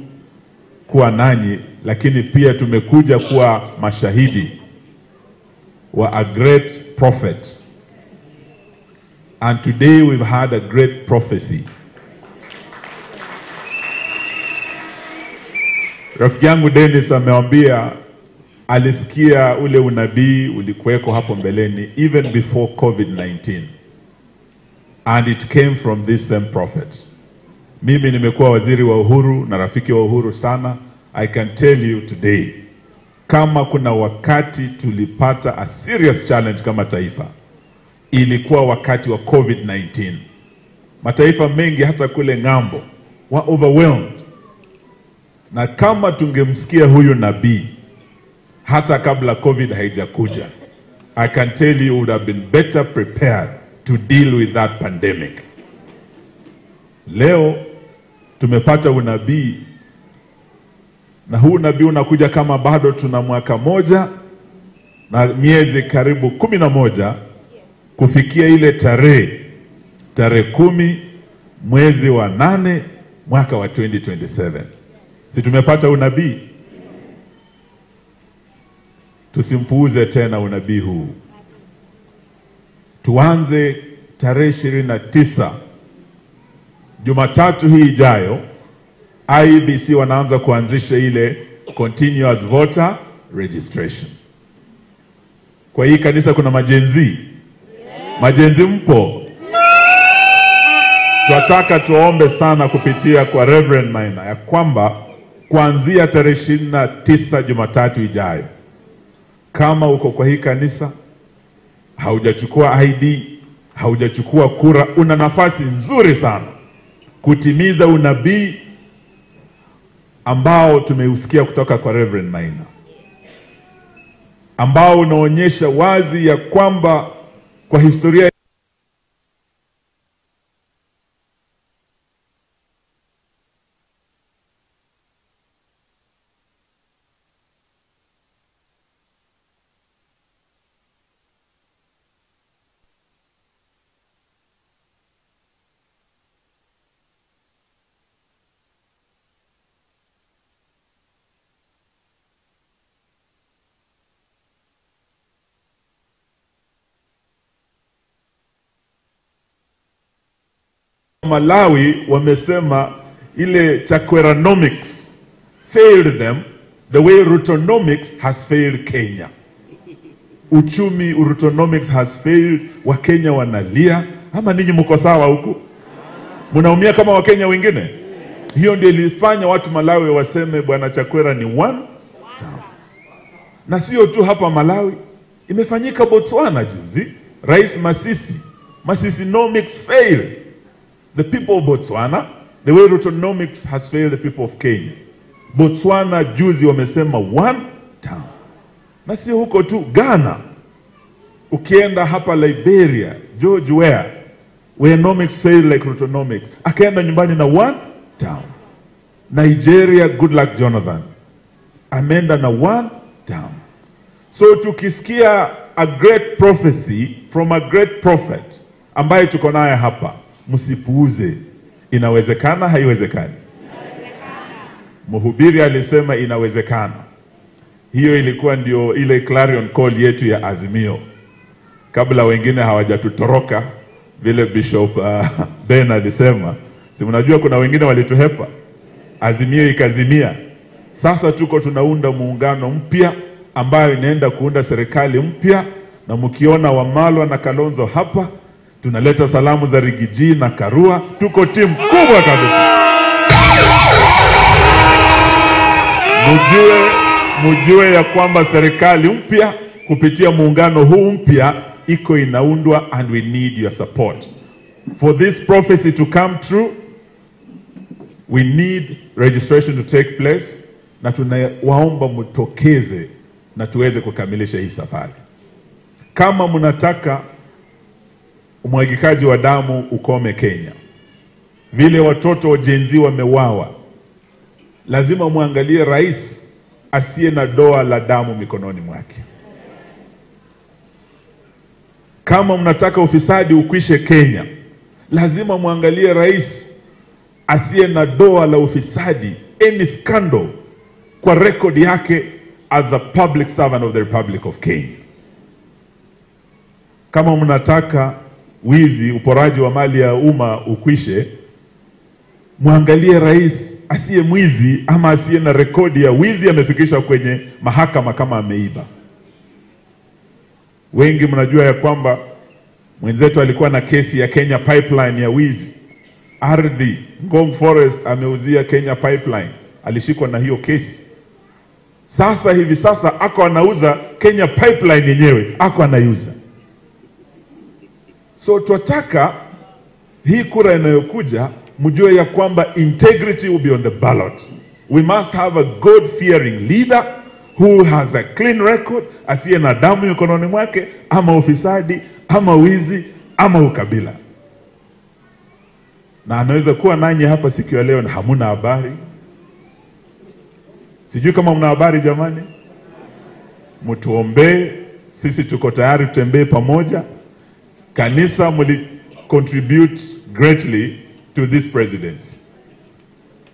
kuwa nanyi, lakini pia tumekuja kuwa mashahidi wa a great prophet. And today we've had a great prophecy. Rafiki yangu Dennis amewambia alisikia ule unabii ulikuweko hapo mbeleni even before COVID-19. And it came from this same prophet. Mimi nimekuwa waziri wa Uhuru na rafiki wa Uhuru sana. I can tell you today, kama kuna wakati tulipata a serious challenge kama taifa, ilikuwa wakati wa COVID-19. Mataifa mengi hata kule ng'ambo were overwhelmed. Na kama tungemsikia huyu nabii hata kabla COVID haijakuja, I can tell you would have been better prepared to deal with that pandemic. Leo tumepata unabii, na huu nabii unakuja kama bado tuna mwaka moja na miezi karibu 11 kufikia ile tarehe 10 mwezi wa 8 mwaka wa 2027. Si tumepata unabii? Tusimpuuze tena unabii huu. Tuanze tarehe 29 Jumatatu hii ijayo, IEBC wanaanza kuanzisha ile continuous voter registration. Kwa hii kanisa kuna majenzi. Majenzi mpo? Tunataka tuombe sana kupitia kwa Reverend Maina ya kwamba kuanzia tarehe 29 Jumatatu ijayo, kama uko kwa hii kanisa, haujachukua ID, haujachukua kura, una nafasi nzuri sana kutimiza unabii ambao tumeusikia kutoka kwa Reverend Maina, ambao unaonyesha wazi ya kwamba kwa historia Malawi wamesema ile Chakweranomics failed them the way Rutonomics has failed Kenya. Uchumi Rutonomics has failed, Wakenya wanalia. Ama ninyi mko sawa huku? Mnaumia kama Wakenya wengine? Hiyo ndio ilifanya watu Malawi waseme bwana Chakwera ni one town. Na sio tu hapa Malawi, imefanyika Botswana juzi. Rais Masisi, Masisinomics failed the people of Botswana, the way Rutonomics has failed the people of Kenya. Botswana juzi wamesema one town. Na sio huko tu, Ghana. Ukienda hapa Liberia, George Weah, Weanomics failed like Rutonomics. Akaenda nyumbani na one town. Nigeria, good luck Jonathan, ameenda na one town. So tukisikia a great prophecy from a great prophet ambaye tuko naye hapa, msipuuze. Inawezekana, haiwezekani? Mhubiri alisema inawezekana. Hiyo ilikuwa ndio ile clarion call yetu ya Azimio, kabla wengine hawajatutoroka vile Bishop Ben alisema. Si mnajua kuna wengine walituhepa, Azimio ikazimia. Sasa tuko tunaunda muungano mpya ambayo inaenda kuunda serikali mpya, na mkiona Wamalwa na Kalonzo hapa, tunaleta salamu za Rigiji na Karua. Tuko timu kubwa kabisa. Mjue ya kwamba serikali mpya kupitia muungano huu mpya iko inaundwa, and we need your support. For this prophecy to come true, we need registration to take place, na tunawaomba mtokeze na tuweze kukamilisha hii safari. Kama mnataka umwagikaji wa damu ukome Kenya, vile watoto wa Gen Z wamewawa, lazima muangalie rais asiye na doa la damu mikononi mwake. Kama mnataka ufisadi ukwishe Kenya, lazima muangalie rais asiye na doa la ufisadi, any scandal kwa record yake as a public servant of the Republic of Kenya. Kama mnataka wizi, uporaji wa mali ya umma ukwishe, muangalie rais asiye mwizi ama asiye na rekodi ya wizi amefikishwa kwenye mahakama kama ameiba. Wengi mnajua ya kwamba mwenzetu alikuwa na kesi ya Kenya Pipeline ya wizi. Ardhi, Ngong Forest ameuzia Kenya Pipeline, alishikwa na hiyo kesi. Sasa hivi sasa ako anauza Kenya Pipeline yenyewe, ako anaiuza. So twataka hii kura inayokuja mjue ya kwamba integrity will be on the ballot. We must have a God-fearing leader who has a clean record, asiye na damu mikononi mwake, ama ufisadi, ama wizi, ama ukabila. Na anaweza kuwa nanyi hapa siku ya leo na hamuna habari. Sijui kama mna habari jamani. Mtuombee, sisi tuko tayari tutembee pamoja. Kanisa muli contribute greatly to this presidency.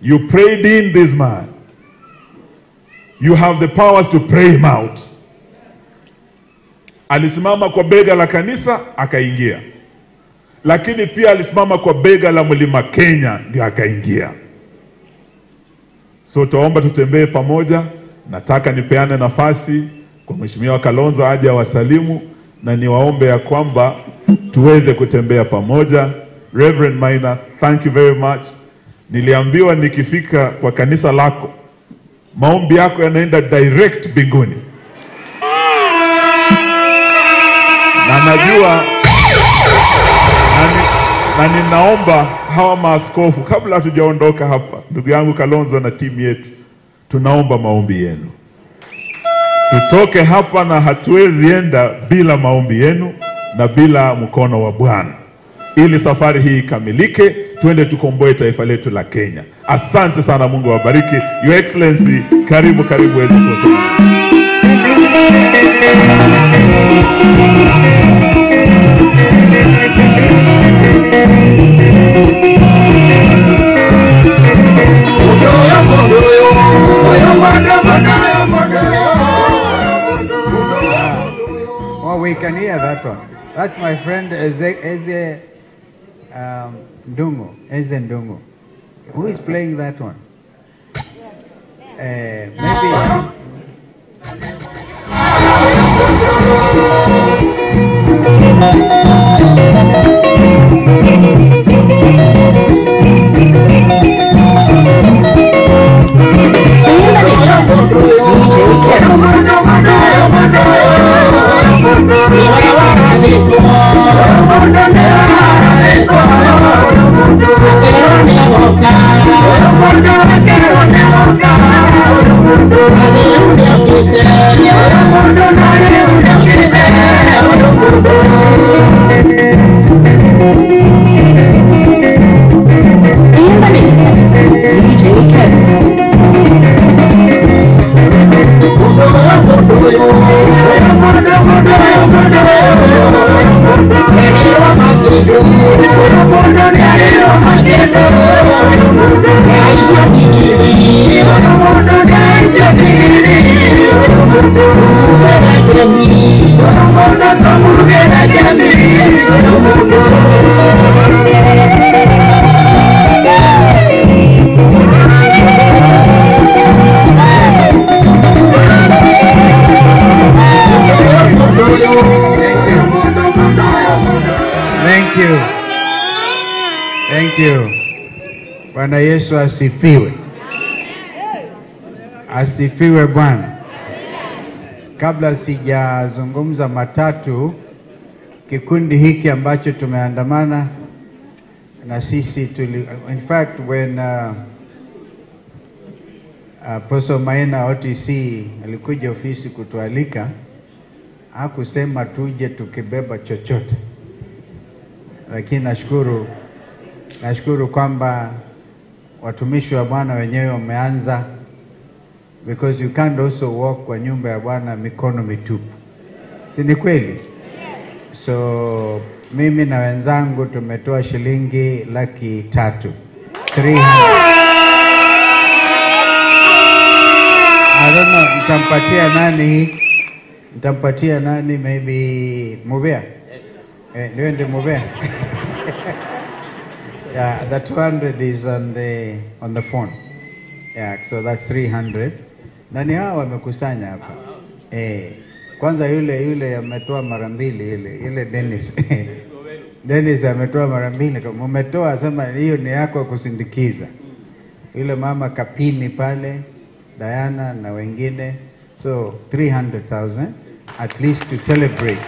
You prayed in this man. You have the powers to pray him out. Alisimama kwa bega la kanisa akaingia, lakini pia alisimama kwa bega la Mlima Kenya ndio akaingia. So tuomba tutembee pamoja. Nataka nipeane nafasi kwa Mheshimiwa Kalonzo aje awasalimu, na niwaombe ya kwamba tuweze kutembea pamoja. Reverend Maina, thank you very much. Niliambiwa nikifika kwa kanisa lako, maombi yako yanaenda direct mbinguni. Na najua Na ninaomba hawa maaskofu, kabla hatujaondoka hapa, ndugu yangu Kalonzo na timu yetu, tunaomba maombi yenu. Tutoke hapa na hatuwezi enda bila maombi yenu na bila mkono wa Bwana, ili safari hii ikamilike, tuende tukomboe taifa letu la Kenya. Asante sana, Mungu awabariki. Your Excellency, karibu karibu weze kutoka. Well, we can hear that one. That's my friend Eze Ndungu. Eze Ndungu. Who is playing that one? Maybe. Thank you. Thank you. Bwana Yesu asifiwe. Asifiwe Bwana. Kabla sijazungumza matatu, kikundi hiki ambacho tumeandamana na sisi in fact when Apostle Maina OTC alikuja ofisi kutualika, hakusema tuje tukibeba chochote. Lakini nashukuru kwamba watumishi wa Bwana wenyewe wameanza, because you can't also walk kwa nyumba ya Bwana mikono mitupu. Si ni kweli? So mimi na wenzangu tumetoa shilingi 300,000. 300. I don't know, nitampatia nani? Nitampatia nani? Maybe Mubea. Eh, ndio Mubea. Yeah, the 200 is on the phone. Yeah, so that's 300. Na ni hao wamekusanya hapa. Eh, kwanza yule ametoa mara mbili, ile Dennis. Dennis ametoa mara mbili. Kama umetoa sema hiyo ni yako kusindikiza. Yule mama Kapini pale, Diana na wengine. So 300,000 at least to celebrate.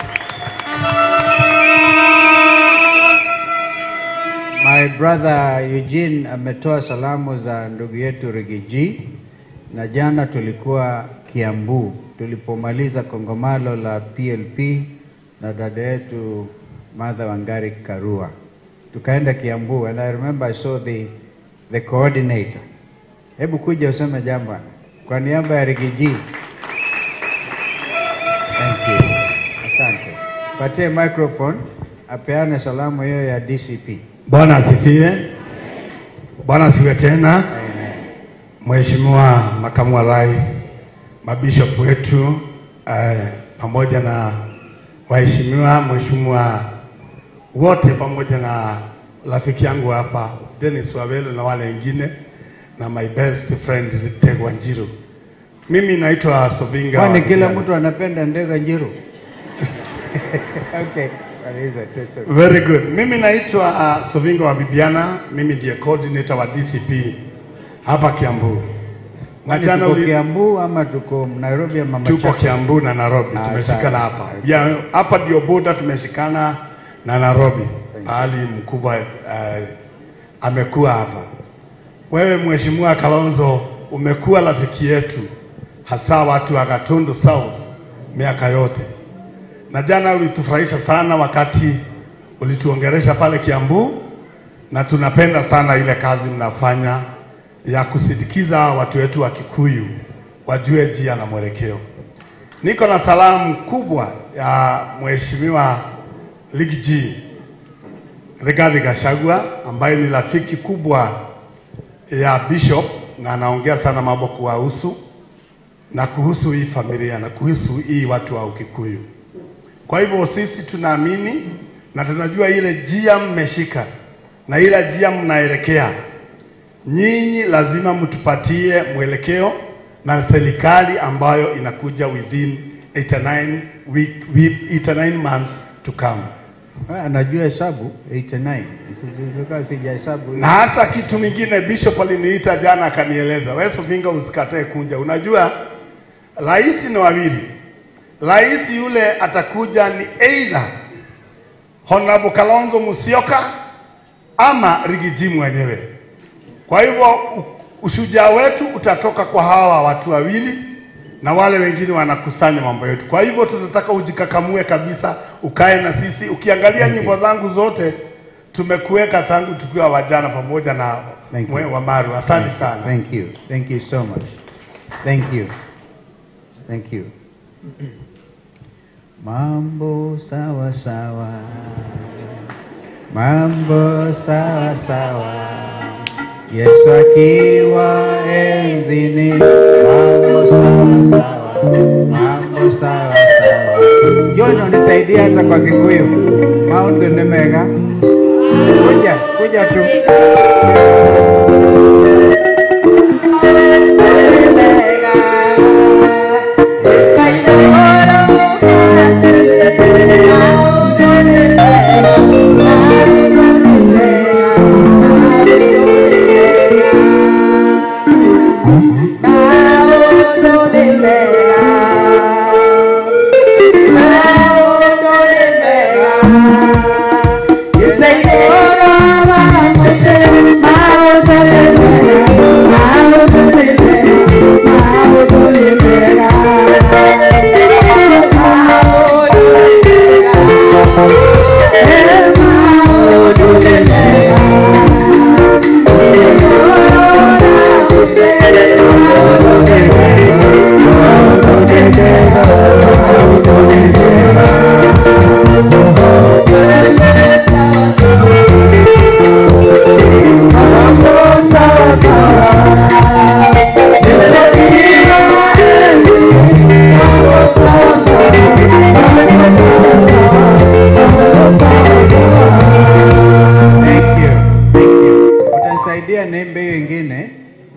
My brother Eugene ametoa salamu za ndugu yetu Rigiji, na jana tulikuwa Kiambu tulipomaliza kongomano la PLP na dada yetu Martha Wangari Karua. Tukaenda Kiambu and I remember I saw the coordinator. Hebu kuja useme jambo kwa niaba ya Rigiji. Thank you. Asante. Patie microphone apeane salamu hiyo ya DCP. Bwana asifiwe. Bwana asifiwe tena. Mheshimiwa Makamu wa Rais, mabishop wetu, pamoja na waheshimiwa, mheshimiwa wote, pamoja na rafiki yangu hapa Dennis Wawelo na wale wengine, na my best friend Ndegwa Njiru. Mimi naitwa Sovinga. Kwani kila mtu anapenda Ndegwa Njiru? Okay. Very good. Mimi naitwa Sovinga wa Bibiana. Mimi ndiye coordinator wa DCP hapa Kiambu. Na jana tuko Kiambu ama tuko Nairobi ama Machakos? Tuko Kiambu na Nairobi. Tumeshikana hapa. Ya, hapa ndio border tumeshikana na Nairobi. pahali mkubwa amekuwa hapa. Wewe Mheshimiwa Kalonzo umekuwa rafiki yetu, hasa watu wa Gatundu South miaka yote. Na jana ulitufurahisha sana wakati ulituongeresha pale Kiambu, na tunapenda sana ile kazi mnafanya ya kusindikiza watu wetu wa Kikuyu wajue njia na mwelekeo. Niko na salamu kubwa ya Mheshimiwa Ligiji Rigathi Gachagua ambaye ni rafiki kubwa ya Bishop na anaongea sana mambo kuwahusu na kuhusu hii familia na kuhusu hii watu wa Ukikuyu. Kwa hivyo sisi tunaamini na tunajua ile njia mmeshika na ile njia mnaelekea. Nyinyi lazima mtupatie mwelekeo na serikali ambayo inakuja within 89 months to come. Anajua hesabu 89. Sijahesabu. Na hasa kitu mingine Bishop aliniita jana akanieleza, wewe Sofinga usikatae kunja. Unajua rais ni wawili. Rais yule atakuja ni either Honorable Kalonzo Musyoka ama Rigiji mwenyewe. Kwa hivyo ushujaa wetu utatoka kwa hawa watu wawili na wale wengine wanakusanya mambo yetu. Kwa hivyo tunataka ujikakamue kabisa, ukae na sisi. Ukiangalia nyimbo zangu zote tumekuweka tangu tukiwa wajana pamoja na Wamaru. Asante sana. Thank you. Thank you so much. Thank you. Thank you. Mambo sawa sawa. Mambo sawa sawa. Yesu akiwa enzini. Mambo sawa sawa. Mambo sawa sawa. John unisaidia hata kwa Kikuyu. Maundu ni mega. Kuja, kuja tu.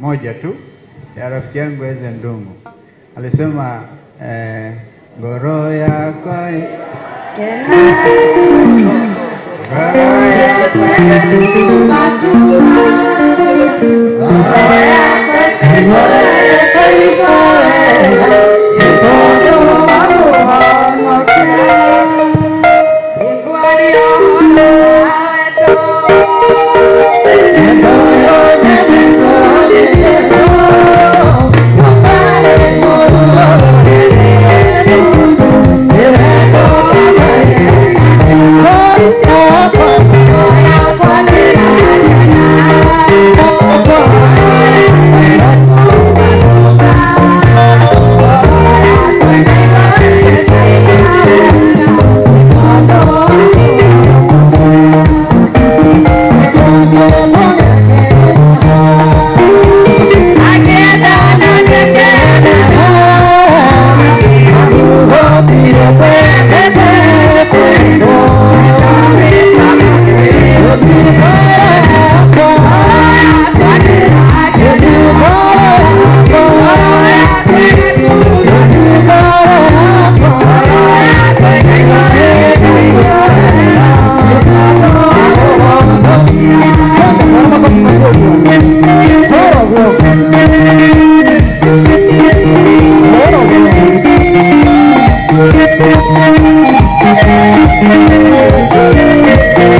Moja tu ya rafiki yangu Eze Ndungu alisema ngoro yako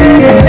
Thank you.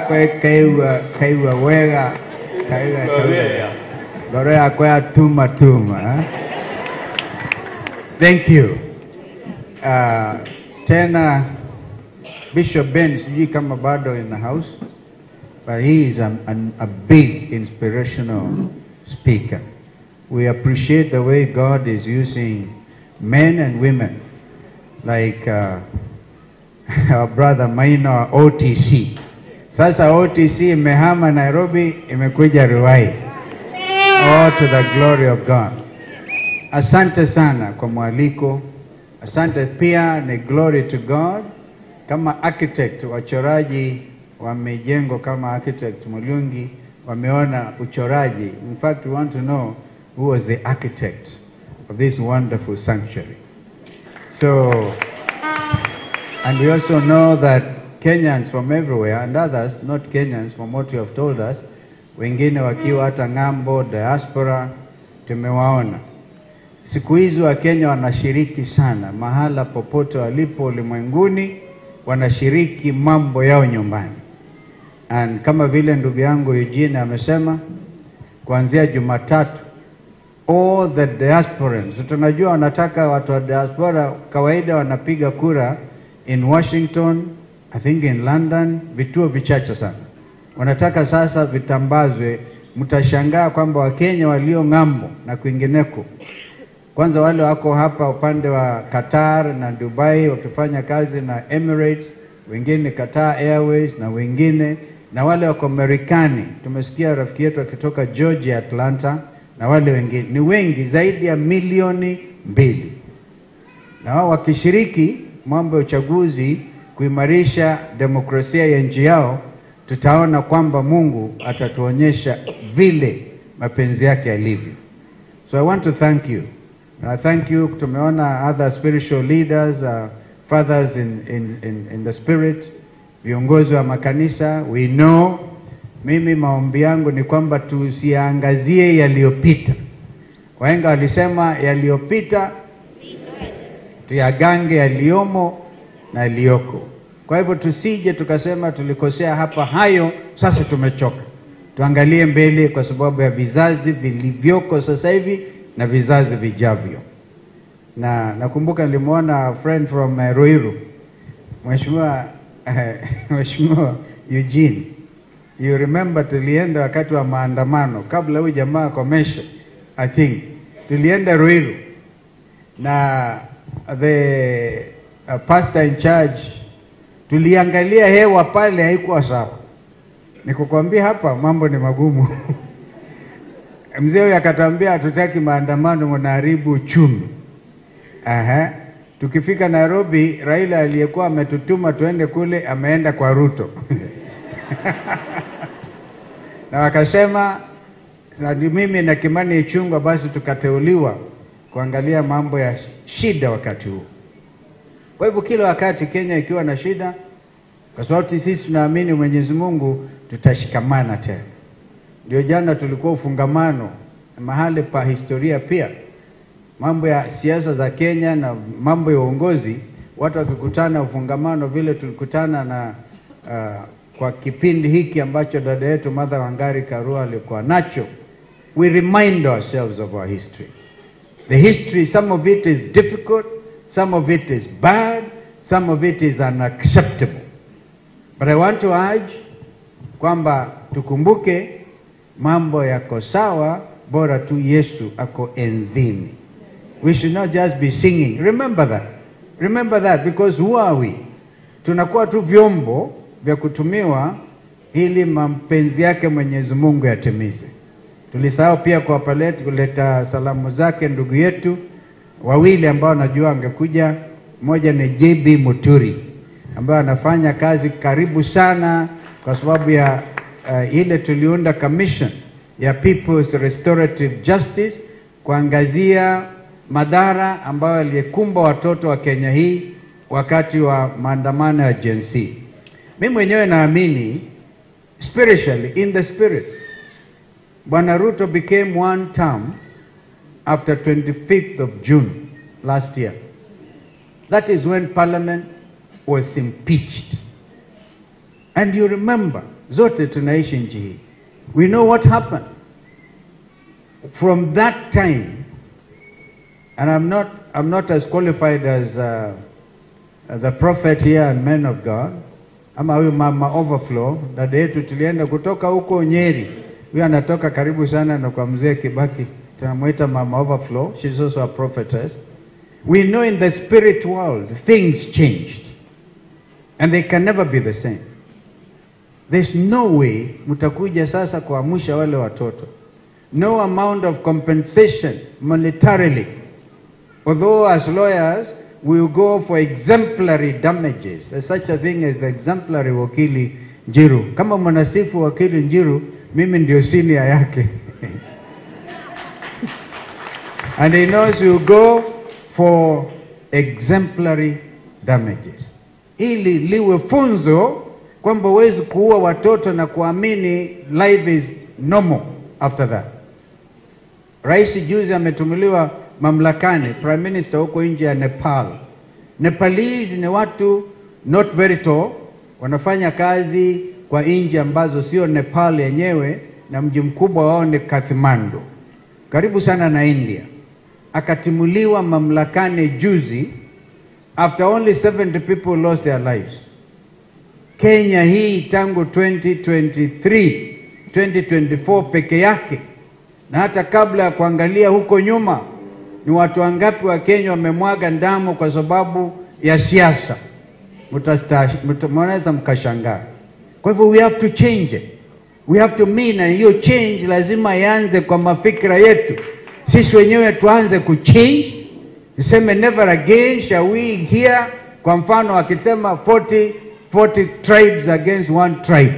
yakwa ĩkaigua wega, kaigua ngoro yakwa yatuma tuma. Thank you. Tena Bishop Ben, sijui kama bado in the house, but he is a big inspirational speaker. We appreciate the way God is using men and women like our brother Maina OTC. Sasa OTC imehama Nairobi, imekuja Ruai. All to the glory of God. Asante sana kwa mwaliko. Asante pia ni glory to God. Kama architect, wachoraji wa mijengo kama architect Mulungi wameona uchoraji. In fact, we want to know who was the architect of this wonderful sanctuary. So, and we also know that Kenyans from everywhere and others, not Kenyans, from what you have told us, wengine wakiwa hata ng'ambo, diaspora, tumewaona. Siku hizi wa Kenya wanashiriki sana, mahala popote walipo ulimwenguni, wanashiriki mambo yao nyumbani. And kama vile ndugu yangu Eugene amesema, kuanzia Jumatatu, all the diasporans, tunajua wanataka watu wa diaspora, kawaida wanapiga kura in Washington, I think in London, vituo vichache sana. Wanataka sasa vitambazwe. Mtashangaa kwamba Wakenya walio ng'ambo na kwingineko, kwanza wale wako hapa upande wa Qatar na Dubai wakifanya kazi na Emirates, wengine Qatar Airways na wengine, na wale wako Marekani, tumesikia rafiki yetu akitoka Georgia, Atlanta, na wale wengine ni wengi zaidi ya 2 milioni. Na wao wakishiriki mambo ya uchaguzi kuimarisha demokrasia ya nchi yao, tutaona kwamba Mungu atatuonyesha vile mapenzi yake yalivyo. So I want to thank you. And I thank you. Tumeona other spiritual leaders, fathers in the spirit, viongozi wa makanisa. We know, mimi maombi yangu ni kwamba tusiangazie yaliyopita. Wahenga walisema yaliyopita tuyagange yaliyomo na yaliyoko. Kwa hivyo tusije tukasema tulikosea hapa, hayo sasa tumechoka. Tuangalie mbele kwa sababu ya vizazi vilivyoko sasa hivi na vizazi vijavyo. Na nakumbuka nilimuona friend from Ruiru, Mheshimiwa Eugene. You remember tulienda wakati wa maandamano kabla huyu jamaa komesha, I think tulienda Ruiru na the pastor in charge, tuliangalia hewa pale haikuwa sawa. Nikukwambia hapa mambo ni magumu. Mzee huyu akatambia hatutaki maandamano, mnaharibu uchumi. Aha. Tukifika Nairobi, Raila aliyekuwa ametutuma tuende kule ameenda kwa Ruto. Na wakasema mimi na Kimani Ichung'wah basi tukateuliwa kuangalia mambo ya shida wakati huo. Kwa hivyo kila wakati Kenya ikiwa na shida, kwa sababu sisi tunaamini Mwenyezi Mungu, tutashikamana tena. Ndio jana tulikuwa ufungamano mahali pa historia pia. Mambo ya siasa za Kenya na mambo ya uongozi, watu wakikutana ufungamano vile tulikutana na kwa kipindi hiki ambacho dada yetu Martha Wangari Karua alikuwa nacho. We remind ourselves of our history. The history, some of it is difficult, some of it is bad, some of it is unacceptable. But I want to urge kwamba tukumbuke mambo yako sawa, bora tu Yesu ako enzini. We should not just be singing. Remember that. Remember that, because who are we? Tunakuwa tu vyombo vya kutumiwa ili mapenzi yake Mwenyezi Mungu yatimize. Tulisahau pia kwa paleti kuleta salamu zake ndugu yetu wawili ambao najua angekuja. Mmoja ni JB Muturi ambaye anafanya kazi karibu sana kwa sababu ya ile tuliunda commission ya People's Restorative Justice kuangazia madhara ambayo yalikumba watoto wa Kenya hii wakati wa maandamano ya Gen Z. Mimi mwenyewe naamini spiritually, in the spirit, Bwana Ruto became one term after 25th of June last year. That is when Parliament was impeached. And you remember, Zote tunaishi nchi hii. We know what happened. From that time, and I'm not as qualified as the prophet here and men of God, ama huyu mama overflow, dada yetu tulienda kutoka huko Nyeri. Huyu anatoka karibu sana na kwa mzee Kibaki. Tunamuita mama overflow. She's also a prophetess. We know in the spirit world things changed. And they can never be the same. There's no way mtakuja sasa kuamsha wale watoto. No amount of compensation monetarily. Although as lawyers, we will go for exemplary damages. There's such a thing as exemplary wakili Njiru. Kama mwanasifu wakili Njiru, mimi ndio senior yake. And he knows we will go for exemplary damages. Ili liwe funzo kwamba huwezi kuua watoto na kuamini life is normal after that. Rais juzi ametumuliwa mamlakani, Prime Minister huko nje ya Nepal. Nepalese ni watu not very tall, wanafanya kazi kwa nchi ambazo sio Nepal yenyewe, na mji mkubwa wao ni Kathmandu, karibu sana na India. Akatimuliwa mamlakani juzi after only 70 people lost their lives. Kenya hii tangu 2023, 2024 peke yake, na hata kabla ya kuangalia huko nyuma ni watu wangapi wa Kenya wamemwaga damu kwa sababu ya siasa. Mnaweza mkashangaa. Kwa hivyo we have to change it. We have to mean, na hiyo change lazima ianze kwa mafikra yetu. Sisi wenyewe tuanze kuchange. Niseme never again shall we hear, kwa mfano akisema 40 tribes against one tribe.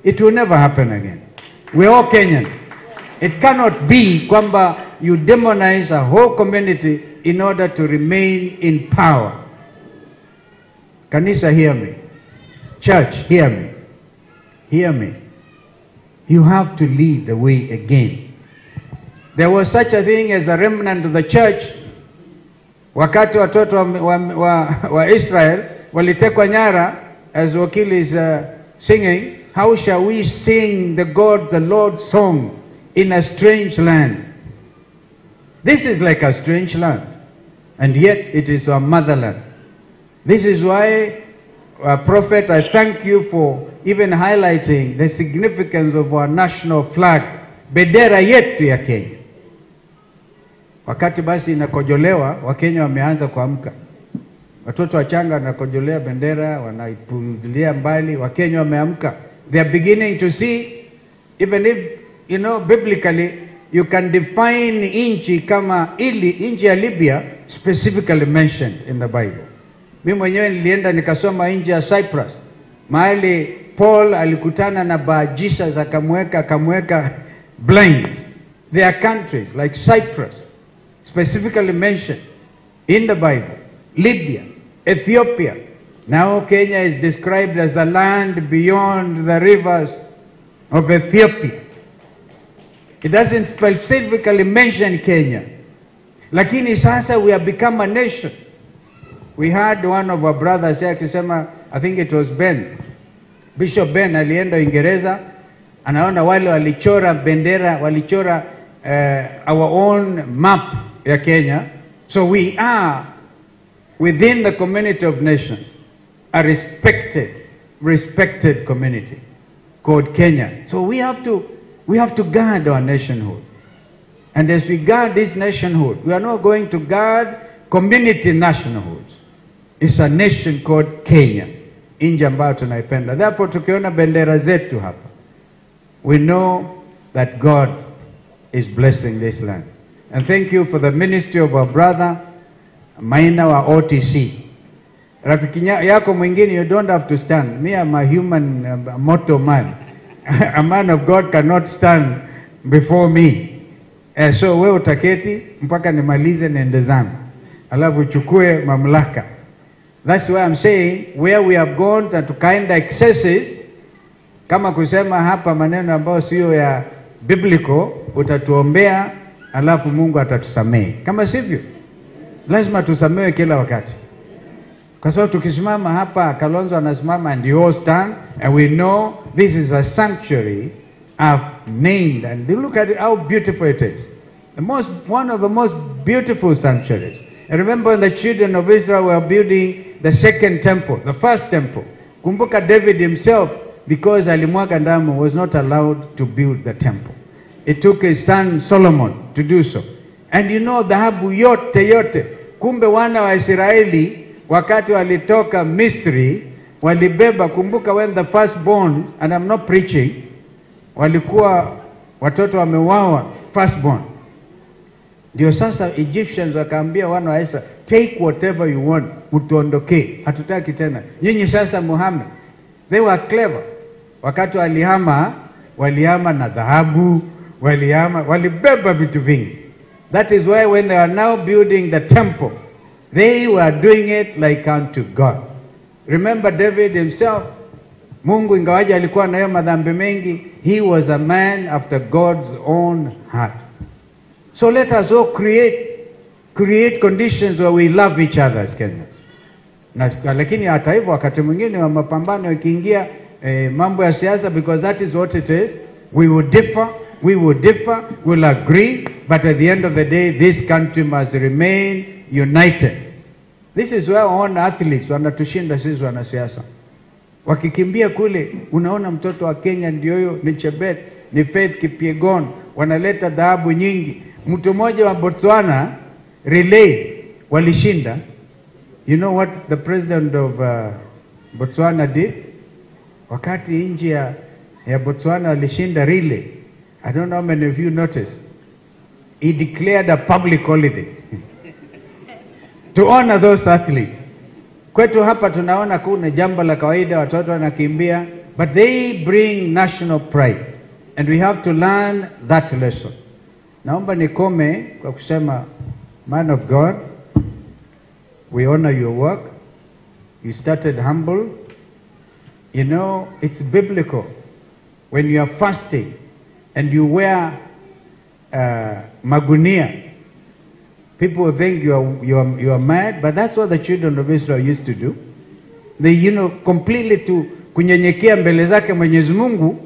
It will never happen again. We are all Kenyans. It cannot be kwamba you demonize a whole community in order to remain in power. Kanisa, hear me. Church, hear me. Hear me. You have to lead the way again. There was such a thing as a remnant of the church. Wakati watoto wa Israel walitekwa nyara, as Wakili is singing, how shall we sing the God, the Lord's song in a strange land? This is like a strange land, and yet it is our motherland. This is why, Prophet, I thank you for even highlighting the significance of our national flag, bendera yetu ya Kenya. Wakati basi inakojolewa, Wakenya wameanza kuamka. Watoto wachanga wanakojolea bendera, wanaipulilia mbali. Wakenya wameamka. They are beginning to see, even if, you know, biblically, you can define nchi kama ili, nchi ya Libya specifically mentioned in the Bible. Mimi mwenyewe nilienda nikasoma nchi ya Cyprus, mahali Paul alikutana na Bar Jesus akamweka blind. There are countries like Cyprus specifically mentioned in the Bible, Libya, Ethiopia. Now Kenya is described as the land beyond the rivers of Ethiopia. It doesn't specifically mention Kenya. Lakini sasa we have become a nation. We had one of our brothers here akisema, I think it was Ben, Bishop Ben alienda Uingereza, anaona wale walichora bendera, walichora our own map ya Kenya. So we are within the community of nations, a respected community called Kenya. So we have to guard our nationhood. And as we guard this nationhood, we are not going to guard community nationhoods. It's a nation called Kenya, nchi ambayo tunaipenda. Therefore, tukiona bendera zetu hapa, we know that God is blessing this land. And thank you for the ministry of our brother Maina wa OTC. Rafiki yako mwingine, you don't have to stand. Me, I'm a human mortal man. A man of God cannot stand before me. So wewe utaketi mpaka nimalize niende zangu, alafu uchukue mamlaka. That's why I'm saying where we have gone na tukaenda excesses, kama kusema hapa maneno ambayo sio ya biblical, utatuombea alafu Mungu atatusamehe. Kama sivyo, lazima tusamehe kila wakati. Kwa sababu tukisimama hapa, Kalonzo anasimama and you all stand, and we know this is a sanctuary I've named, and look at it, how beautiful it is. One of the most beautiful sanctuaries. And remember when the children of Israel were building the second temple, the first temple. Kumbuka David himself, because alimwaga damu, was not allowed to build the temple. It took his son Solomon to do so. And you know, dhahabu yote yote. Kumbe wana wa Israeli wakati walitoka Misri walibeba, kumbuka when the firstborn, and I'm not preaching, walikuwa watoto wameuawa, firstborn. Ndio sasa Egyptians wakaambia wana wa Israeli, take whatever you want, mtuondokee, hatutaki tena. Nyinyi sasa muhame. They were clever. Wakati walihama, walihama na dhahabu, walihama, walibeba vitu vingi. That is why when they are now building the temple, they were doing it like unto God. Remember David himself, Mungu ingawaje alikuwa nayo madhambi mengi, he was a man after God's own heart. So let us all create conditions where we love each other as Kenyans. Na, lakini hata hivyo wakati mwingine wa mapambano ikiingia mambo ya siasa, because that is what it is, we will differ, we'll agree, but at the end of the day this country must remain united. This is where all athletes wanatushinda sisi wanasiasa. Wakikimbia kule, unaona mtoto wa Kenya ndio huyo, ni Chebet, ni Faith Kipyegon, wanaleta dhahabu nyingi. Mtu mmoja wa Botswana relay walishinda. You know what the president of Botswana did? Wakati nchi ya Botswana walishinda relay, I don't know how many of you noticed, he declared a public holiday to honor those athletes. Kwetu hapa tunaona kuna jambo la kawaida, watoto wanakimbia, but they bring national pride and we have to learn that lesson. Naomba nikome kwa kusema, man of God, we honor your work. You started humble. You know, it's biblical. When you are fasting and you wear magunia, people think you are mad, but that's what the children of Israel used to do. They, you know, completely to kunyenyekea mbele zake Mwenyezi Mungu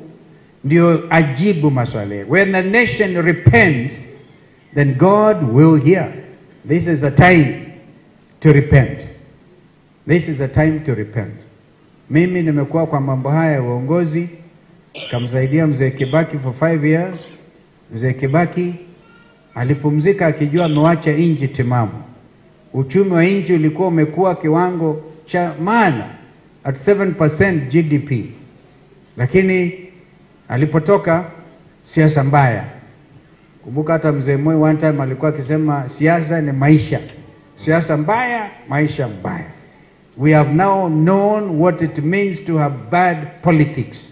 ndio ajibu maswali. When the nation repents, then God will hear. This is a time to repent. This is a time to repent. Mimi nimekuwa kwa mambo haya ya uongozi, kamsaidia Mzee Kibaki for 5 years. Mzee Kibaki alipumzika akijua amewacha nchi timamu. Uchumi wa nchi ulikuwa umekuwa kiwango cha maana at 7% GDP. Lakini alipotoka siasa mbaya. Kumbuka hata Mzee Moi one time alikuwa akisema siasa ni maisha. Siasa mbaya, maisha mbaya. We have now known what it means to have bad politics.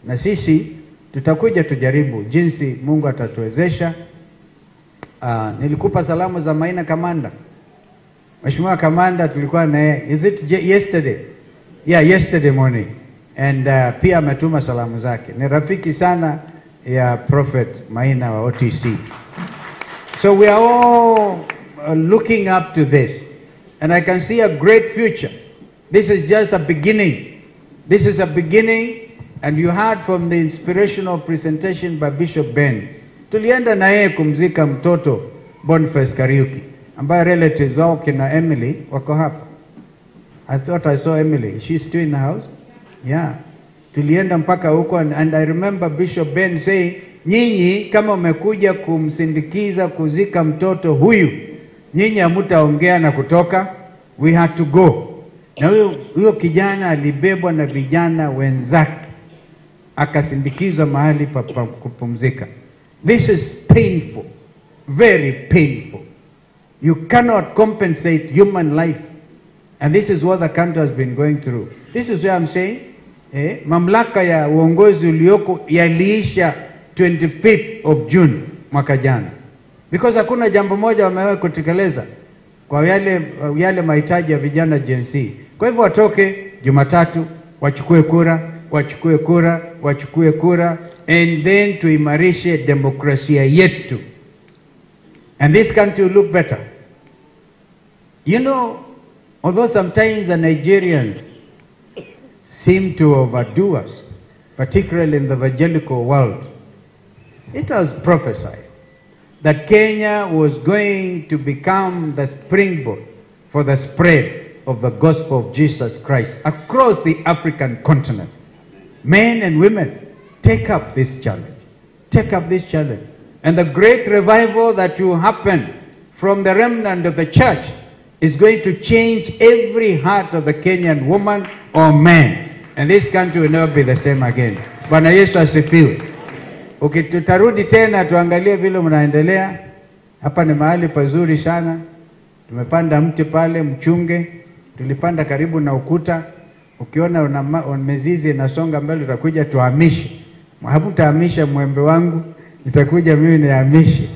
Na sisi tutakuja tujaribu jinsi Mungu atatuwezesha. Nilikupa salamu za Maina Kamanda. Mheshimiwa Kamanda tulikuwa naye, is it yesterday? Yeah, yesterday morning. And pia ametuma salamu zake. Ni rafiki sana ya Prophet Maina wa OTC. So we are all looking up to this. And I can see a great future. This is just a beginning. This is a beginning. And you heard from the inspirational presentation by Bishop Ben. Tulienda na yeye kumzika mtoto Boniface Kariuki, ambaye relatives wao kina Emily wako hapa. I thought I saw Emily. She's still in the house? Yeah. Tulienda mpaka huko, and I remember Bishop Ben saying, nyinyi kama umekuja kumsindikiza kuzika mtoto huyu, nyinyi hamtaongea na kutoka, we had to go. Na huyo kijana alibebwa na vijana wenzake, akasindikizwa mahali pa kupumzika. This is painful, very painful. You cannot compensate human life. And this is what the country has been going through. This is where I'm saying, mamlaka ya uongozi ulioko yaliisha 25th of June mwaka jana. Because hakuna jambo moja wamewahi kutekeleza kwa yale mahitaji ya vijana Gen Z. Kwa hivyo watoke Jumatatu, wachukue kura, wachukue kura, wachukue kura, and then tuimarishe demokrasia yetu. And this country will look better. You know, Although sometimes the Nigerians seem to overdo us, particularly in the evangelical world, it was prophesied that Kenya was going to become the springboard for the spread of the gospel of Jesus Christ across the African continent. Men and women, take up this challenge. Take up this challenge. And the great revival that will happen from the remnant of the church is going to change every heart of the Kenyan woman or man. And this country will never be the same again. Bwana Yesu asifiwe. Okay, tutarudi tena tuangalie vile mnaendelea. Hapa ni mahali pazuri sana. Tumepanda mti pale mchunge, tulipanda karibu na ukuta. Ukiona una mizizi inasonga mbele utakuja tuhamishe. Hamtahamisha mwembe wangu, nitakuja mimi nihamishe.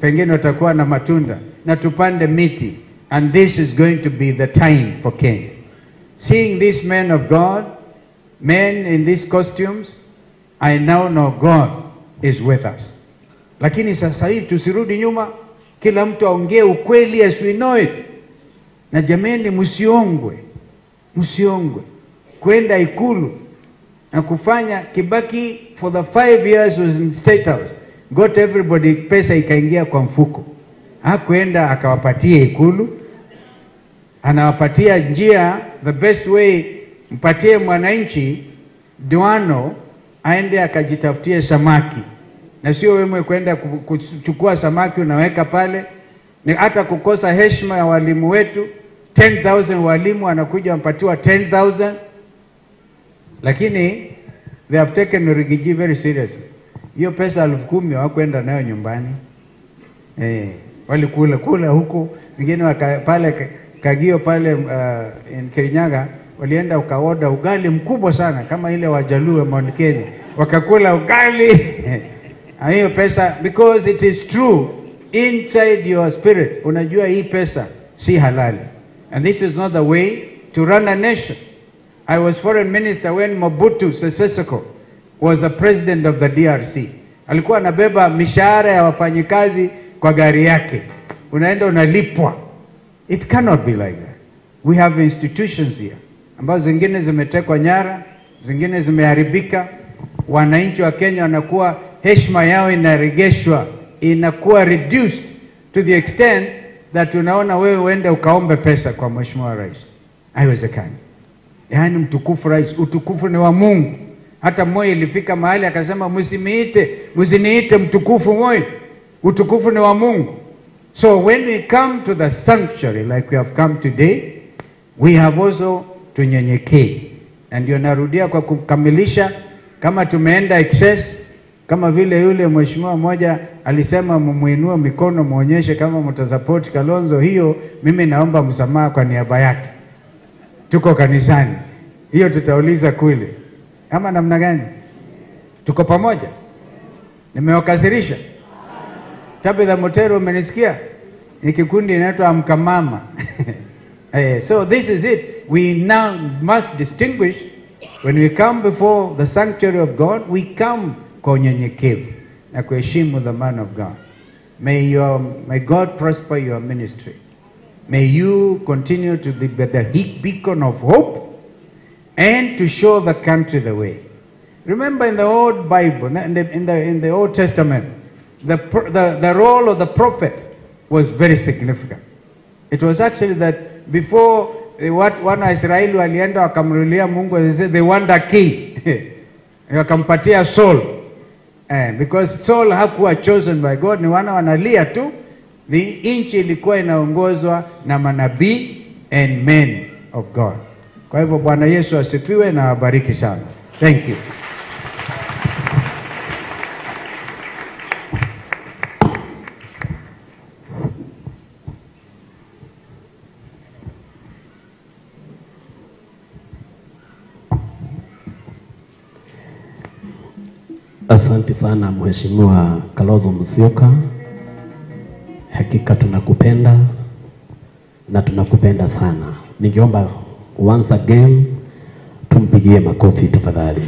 Pengine utakuwa na matunda. Na tupande miti. And this is going to be the time for Kenya. Seeing these men of God, men in these costumes, I now know God is with us. Lakini sasa hivi tusirudi nyuma, kila mtu aongee ukweli as we know it. Na jameni, msiongwe. Msiongwe. Kwenda Ikulu na kufanya Kibaki for the 5 years was in State House. Got everybody, pesa ikaingia kwa mfuko. Hakuenda akawapatia Ikulu. Anawapatia njia, the best way, mpatie mwananchi duano aende akajitafutie samaki. Na sio wewe kwenda kuchukua samaki unaweka pale. Ni hata kukosa heshima ya walimu wetu. 10,000 walimu wanakuja wampatiwa 10,000. Lakini they have taken Rigiji very seriously. Hiyo pesa 10,000 hawakwenda nayo nyumbani. Walikula kula huko, wengine pale Kagio pale in Kirinyaga walienda ukaoda ugali mkubwa sana kama ile Wajaluo Mount Kenya. Wakakula ugali. Hiyo pesa, because it is true inside your spirit, unajua hii pesa si halali. And this is not the way to run a nation. I was foreign minister when Mobutu Sese Seko was the president of the DRC. Alikuwa anabeba mishahara ya wafanyikazi kwa gari yake. Unaenda unalipwa. It cannot be like that. We have institutions here ambazo zingine zimetekwa nyara, zingine zimeharibika. Wananchi wa Kenya wanakuwa heshima yao inaregeshwa, inakuwa reduced to the extent that unaona wewe uende ukaombe pesa kwa Mheshimiwa Rais. Haiwezekani. Yaani mtukufu rais, utukufu ni wa Mungu. Hata Moi ilifika mahali akasema msiniite, msiniite mtukufu Moi. Utukufu ni wa Mungu. So when we come to the sanctuary like we have come today, we have also tunyenyekee. Na ndio narudia kwa kukamilisha, kama tumeenda excess, kama vile yule mheshimiwa mmoja alisema mmuinue mikono muonyeshe kama mtasupport Kalonzo, hiyo mimi naomba msamaha kwa niaba yake. Tuko kanisani. Hiyo tutauliza kule. Ama namna gani? Tuko pamoja? Nimewakasirisha? Tabitha Motero, umenisikia? Ni kikundi inaitwa Amka Mama. So this is it. We now must distinguish when we come before the sanctuary of God, we come kwa unyenyekevu na kuheshimu the man of God. May God prosper your ministry. May you continue to be the beacon of hope and to show the country the way. Remember in the old Bible, in the Old Testament, the role of the prophet was very significant. It was actually that before wana Israeli walienda wakamrulia Mungu, they said they want a king. Wakampatia Saul. Because Saul hakuwa chosen by God, ni wana wanalia tu. The inchi ilikuwa inaongozwa na manabii and men of God. Kwa hivyo Bwana Yesu asifiwe na awabariki sana. Thank you. Asante sana Mheshimiwa Kalonzo Musyoka. Hakika tunakupenda na tunakupenda sana. Ningeomba once again tumpigie makofi tafadhali.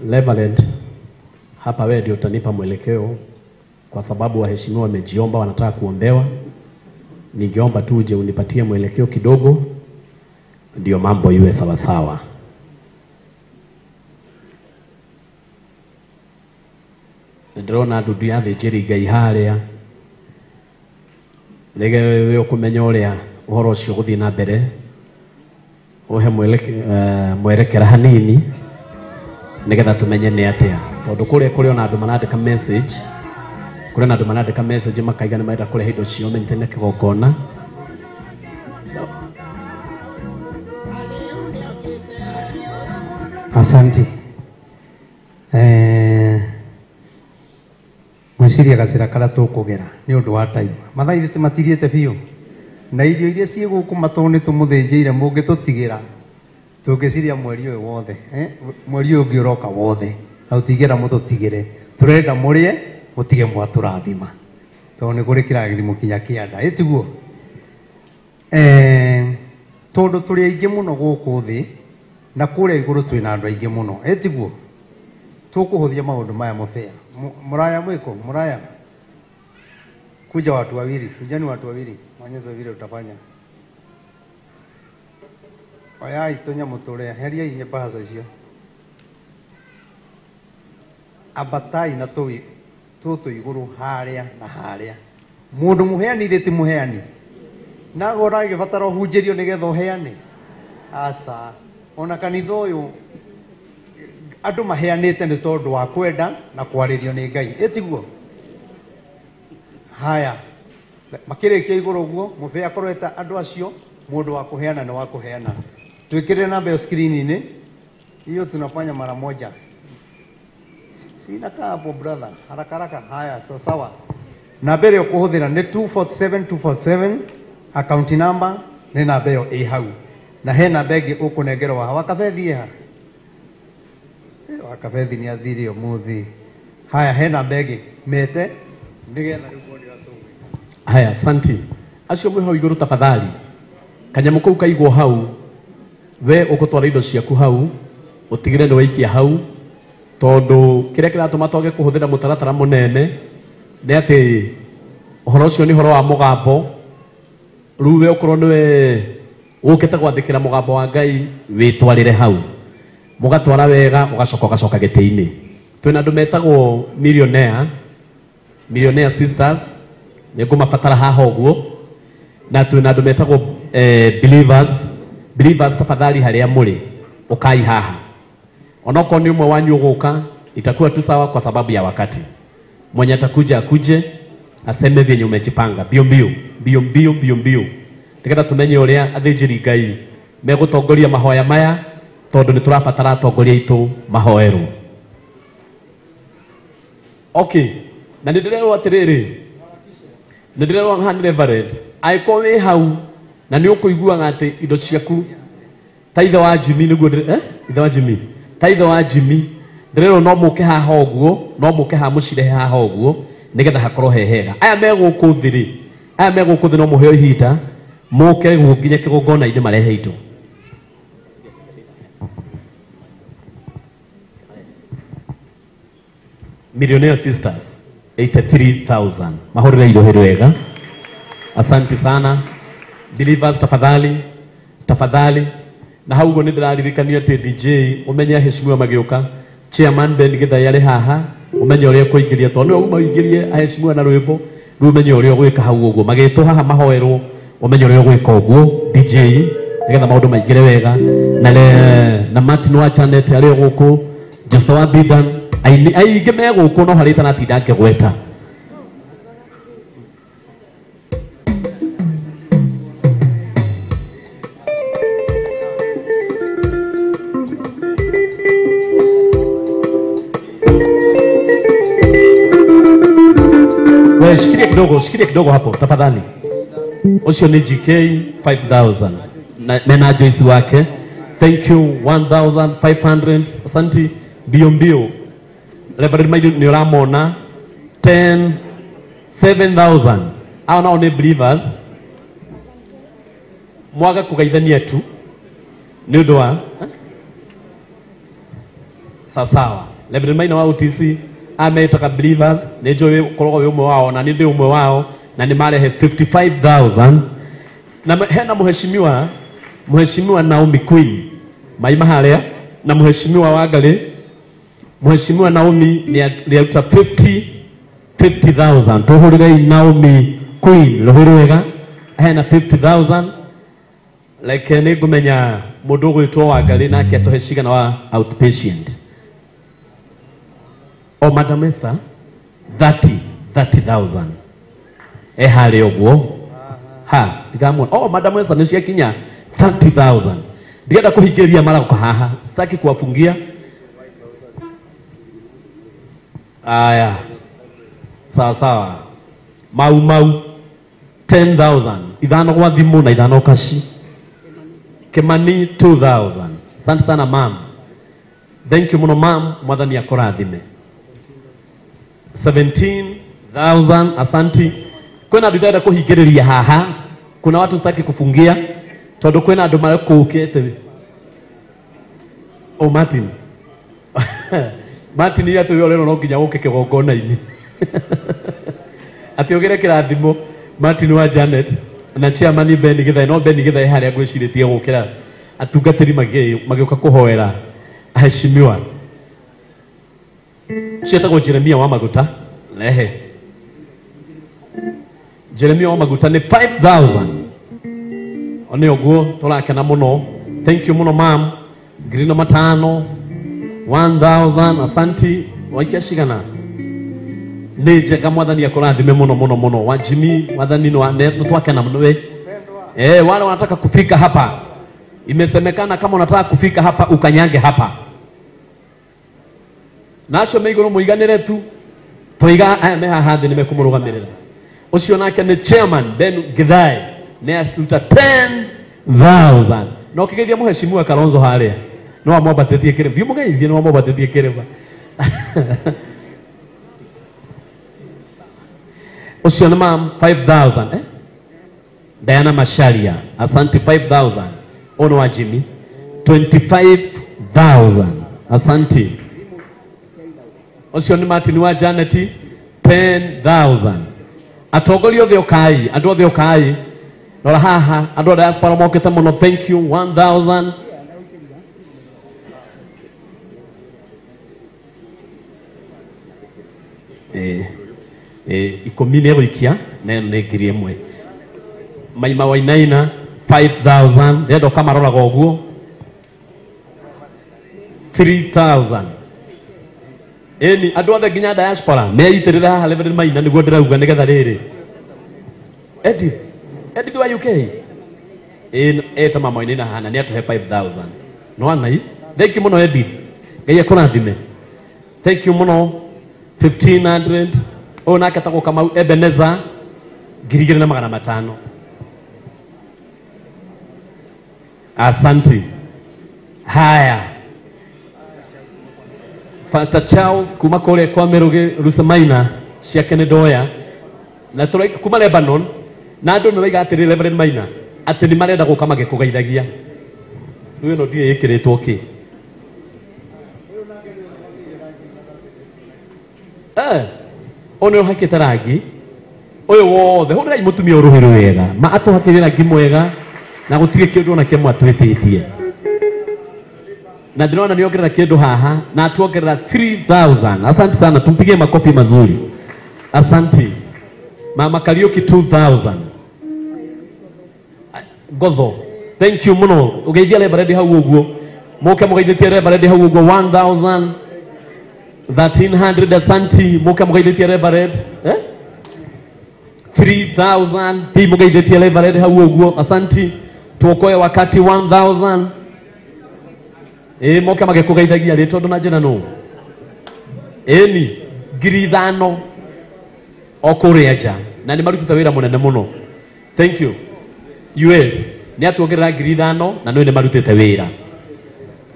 Reverend, hapa wewe ndio utanipa mwelekeo. kwa sababu waheshimiwa wamejiomba, wanataka kuombewa. Ningeomba tu uje unipatie mwelekeo kidogo, ndio mambo iwe sawa sawa. Ndĩrona ndundu ya thĩnjĩri Ngai harĩa, nĩge we ũkũmenya ũrĩa ũhoro ũcio ũgũthiĩ na mbere, ũhe mwerekera hanini nĩgetha tũmenye nĩ atĩa, tondũ kũrĩa kũrĩ ona andũ marandĩka message, kũrĩ na andũ marandĩka message makaiga nĩ marenda kũrehe indo ciao menyitane na kĩgongona. Asante. Ngwĩciria gacĩra karĩa tũkũgera nĩ ũndũ wa time. Mathaa ithe matiriĩte biũ. Na irio iria ciĩ gũkũ matũ nĩ tũmũthĩnjĩire mũngĩtũtigĩra. Tũngĩciria mweri ũyũ wothe, mweri ũyũ ũngĩ ũroka wothe. Na ũtigĩra mũtũtigĩre. Tũrenda mũrĩe, mũtige mwatũrathima. Tondũ nĩ kũrĩ kĩrathimo kinya kĩa nda. Ĩ tiguo? Tondũ tũrĩ aingĩ mũno gũkũ thĩ, na kũrĩa igũrũ twĩna andũ aingĩ mũno. Ĩ tiguo? Tũkũhũthia maũndũ maya mũbĩa. Muraya mwiko, muraya. Kuja watu wawili, kujani watu wawili. Mwanyeza vile utafanya. Oya itonya mutore, heria inye bahasa icio. Abatai na tui tutu iguru haria na haria. Mundu muheani ri ti muheani. Na gora gibatara uhunjirio nigetha uheane. Aca, ona kanitha uyu andu maheanite ni tondu wa kwenda na kwaririo ni Ngai. Ĩtiguo? Haya, makĩrĩkia igũrũ ũguo mũbĩa akorwo eta andũ acio mũndũ wa kũheana nĩ wa kũheana. Twĩkĩrĩre namba ĩyo screen-inĩ. Hiyo tunafanya mara moja. Sina kaa hapo brother, haraka haraka. Haya, sawa. Namba ĩrĩa ũkũhũthĩra nĩ 247 247, account number nĩ namba ĩyo ĩ hau. Na he namba ĩngĩ ũkũnengerwo haha. Wakabethi ĩ ha? Wakabethi nĩ athire ũmũthĩ. Haya, he namba ĩngĩ mete nĩgetha rĩu muone ũrĩa tũgwĩka. Haya, asanti. Acio mwĩ hau igũrũ tafadhali. Kanyamũ kau kaigwo hau, we ũgũtwara indo ciaku hau, ũtigĩre nĩ waikia hau, tondũ kĩrĩa kĩratũma twage kũhũthĩra mũtaratara mũnene nĩ atĩ ũhoro ũcio nĩ ũhoro wa mũgambo. Rĩu we ũkorwo nĩwe ũkĩte gwathĩkĩra mũgambo wa Ngai, wĩtwarĩre hau. Mũgatwara wega, ũgacoka ũgacoka gĩtĩ-inĩ. Twĩna andũ metagwo millionaire, millionaire sisters, nĩngũmabatara haha ũguo. Na twĩna andũ metagwo believers. Believers tafadhali harĩa mũrĩ, ũkai haha. Onokorwo nĩ ũmwe wanyu ũgũka, itakuwa tu sawa kwa sababu ya wakati. Mwenye atakuja akuje, aseme vyenye umejipanga. Mbio mbio, mbio mbio, mbio mbio. Nĩgetha tũmenye ũrĩa athĩnjĩri Ngai megũtongoria mahoya maya, tondũ nĩ tũrabatara atongoria aitũ mahoerwo. Okay, na nĩ ndĩrerwo atĩrĩrĩ, nĩ ndĩrerwo haha nĩ Reverend, angĩkorwo wĩ hau na nĩ ũkũiguaga atĩ indo ciaku ta ithe wa Jimmy nĩguo ithe wa Jimmy, ta ithe wa Jimmy, ndĩrerwo no mũke haha ũguo, no mũke haha mũcirehe haha ũguo nĩgetha hakorwo he hega. Aya me gũkũ thĩ rĩ, aya me gũkũ thĩ no mũheo ihinda mũke nginya kĩgongona-inĩ marehe indo. Millionaire Sisters 83,000. Mahũrĩre indo hĩrĩ wega. Asante sana. Believers tafadhali, tafadhali. Na hau ũguo nĩ ndĩraririkania atĩ DJ ũmenye aheshimiwa magĩũka, Chairman Ben Githai arĩ haha, ũmenye ũrĩa ũkũingĩria, tondũ nĩwe uma ũingĩrie aheshimiwa na rwĩmbo, rĩu ũmenye ũrĩa ũgwĩka hau ũguo. Magĩtwo haha mahoerwo, ũmenye ũrĩa ũgwĩka ũguo DJ, nĩgetha maũndũ maingĩre wega. Na na Martin wa Chanet arĩ o gũkũ, Joshua Bidan, aini aingĩ me gũkũ no harĩa itanatinda ngĩgweta. Wewe shikilia kidogo, shikilia kidogo hapo tafadhali. Ucio ni GK 5000 na mena Joyce wake. Thank you 1500. Asante mbio mbio. Reverend Maidu ni uramona 10 7000. Hao nao ni believers. Mwaga kugaithania tu ni undu wa sawa sawa. Reverend Maina wa OTC Ametaga believers nĩ njũĩ ũkoragwo wĩ ũmwe wao na nĩ ndĩ ũmwe wao na nĩ marehe 55,000 na hena mheshimiwa Naomi Queen maima harĩa na mheshimiwa Wangarĩ. Mheshimiwa Naomi nĩ aruta 50,000. Tũhũrĩrei Naomi Queen rũhĩ rwega, hena 50,000. Like nĩ ngũmenya mũndũ ũgwĩtwo Wangarĩ nake atũhe cigana wa outpatient. O Madam Esther 30,000 e harĩa ũguo ha ndikamuona. Oh, Madam Esther nĩ ciakinya 30,000. Ndienda kũhingĩria maragoka haha, sitaki kuwafungia. Aya, sawa sawa. Mau mau 10,000 ithano gwa thimũ na ithano kashi. Kimani 2,000. Asante sana mam, thank you muno mam, mwathani akũrathime. 17,000 asanti. Kwĩna andũ ndĩrenda kũhingĩrĩria haha, kuna watu sitaki kufungia tondũ kwĩna andũ marekũkĩte. Oh, Martin Martin ya tuyo lero no nginya ũke kĩgongona-inĩ atĩ ũgĩre kĩrathimo. Martin wa Janet na chairman Ben Githae, no Ben Githae harĩa ngwĩcirĩtie gũkĩra atungatĩri magĩũka kũhoera aheshimiwa. Cietagwo Jeremia wa Maguta. Lehe Jeremia wa Maguta nĩ 5,000. One ũguo tũrakena mũno, thank you mũno mam. 5,000 1,000 asanti. Waikia cigana nĩ njega, mwathani akũrathime mũno mũno mũno. Wa Jimmy, mwathani nĩ twakena mũno we. Wale wanataka kufika hapa, imesemekana kama unataka kufika hapa ukanyange hapa na acio me igũrũ mũiganĩre tu tũiga aya me haha thĩ nĩmekũmũrũgamĩrĩra. Ũcio nake nĩ chairman Ben Githae nĩ aruta 10,000. Na ũkĩgeithia mũheshimiwa Kalonzo harĩa no amwambatĩtie kĩrĩma, thiĩ mũgeithie, no amwambatĩtie kĩrĩma. Ũcio nĩ mam 5,000. Diana Masharia asanti 5,000. Ono wa Jimmy 25,000 asanti. Ũcio nĩ Martin wa Janet 10,000. Atongoria othe ũkai, andũ othe ũkai, rora haha andũ a diaspora mokĩte mũno, thank you 1,000. Ikũmi nĩ egũikia na ĩno nĩ 1,000. Maima Wainaina 5,000. Ndĩrenda ũkamaroraga ũguo 3,000. Ĩni andũ othe nginya diaspora meitĩrĩre haha Reverend Maina nĩguo ndĩrauga nĩgetha rĩrĩ. Edith wa UK eta mama Wainaina haha nĩ atũhe 5,000. No anai, thank you mũno Edith, Ngai akũrathime, thank you mũno. 1,500. Ũyũ nake etagwo Kamau Ebenezer 2,500. Asanti. Haya, Pastor Charles kuma kũrĩa kwa Mĩrũgĩ Rusemaina ciake nĩ ndoya na tũraika kuma Lebanon na andũ nĩ maiga atĩrĩ Reverend Maina atĩ nĩ marenda gũka magĩkũgeithagia. Rĩu ĩno ndiũĩ ĩkĩrĩtwo kĩ. Ũyũ nĩ ũhakĩte rangi ũyũ wothe, hũrĩrai mũtumia ũrũhĩ rwega ma atũhakĩre rangi mwega na gũtirĩ kĩndũ ona kĩmwe atwĩtĩtie. Na ndĩrona nĩ ongerera kĩndũ haha na atuongerera 3,000. Asante sana, tumpigie makofi mazuri. Asante. Mama Kariuki 2,000. Gotho, thank you mũno. Ũgeithia Reverend hau ũguo, mũke mũgeithĩtie Reverend hau ũguo 1,000. 1,300 asanti. Mũke mũgeithĩtie Reverend 3,000. Thi mũgeithĩtie Reverend hau ũguo asanti. Tuokoe wakati 1,000. Moke magĩkũgeithagia rĩ tondũ na njĩra nũ ĩni 5,000 o kũrĩa nja na nĩ marutĩte wĩra mũnene mũno, thank you. US nĩ atuongerera 5,000 na nĩ marutĩte wĩra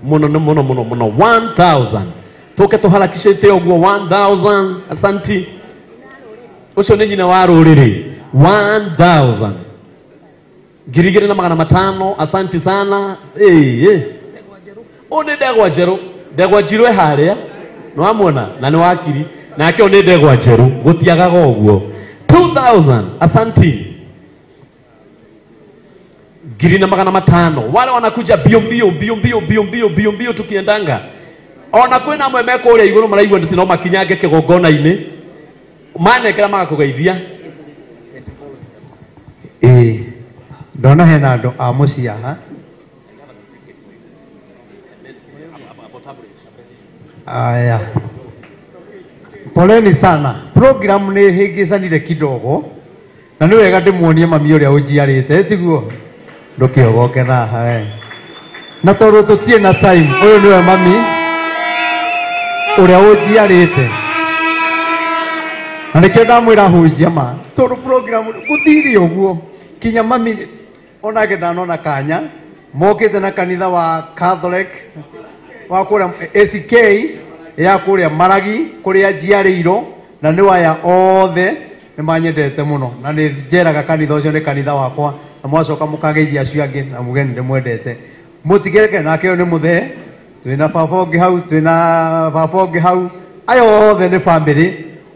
mũno mũno mũno mũno 1,000. Tũke tũharakicĩte ũguo 1,000 asanti. Ũcio nĩ nyina wa rũrĩrĩ 1,000. 2,500 asanti sana. Ũyũ nĩ ndegwa njerũ, ndegwa njirũ ĩ harĩa nĩ wamwona na nĩ wakiri. Nake nĩ ndegwa njerũ gũtiagaga ũguo. 2000 asanti. 1500. Wale wanakuja bio bio bio bio bio bio bio bio tukiendanga. Ona kwĩna amwe me kũrĩa igũrũ maraigua ndĩ no makinyange kĩgongona-inĩ. Manekera magakũgeithia. Ĩĩ ndona hena andũ a mũciĩ haha. Aya, poleni sana, program nĩ hĩngĩcanire kidogo na nĩ wega ndĩmuonie mami ũrĩa ũnjiarĩte, tiguo? Ndũkĩogoke haha we. Na tondũ tũtirĩ na time, ũyũ nĩwe mami ũrĩa ũnjiarĩte na nĩkĩo ndamwĩra hunjia ma, tondũ program gũthire ũguo kinya mami onake ndanona kanya mokĩte na kanitha wa Catholic wa kũrĩa ACK ya kũrĩa Maragi kũrĩa njiarĩirwo, na nĩ waya othe nĩ manyendete mũno na nĩ njeraga kanitha ũcio nĩ kanitha wakwa, na mwacoka mũkageithia acio angĩ na muge nĩ ndĩmwendete. Mũtigereke nake ũyũ nĩ mũthee, twĩna baba ũngĩ hau, twĩna baba ũngĩ hau, aya othe nĩ bamĩrĩ.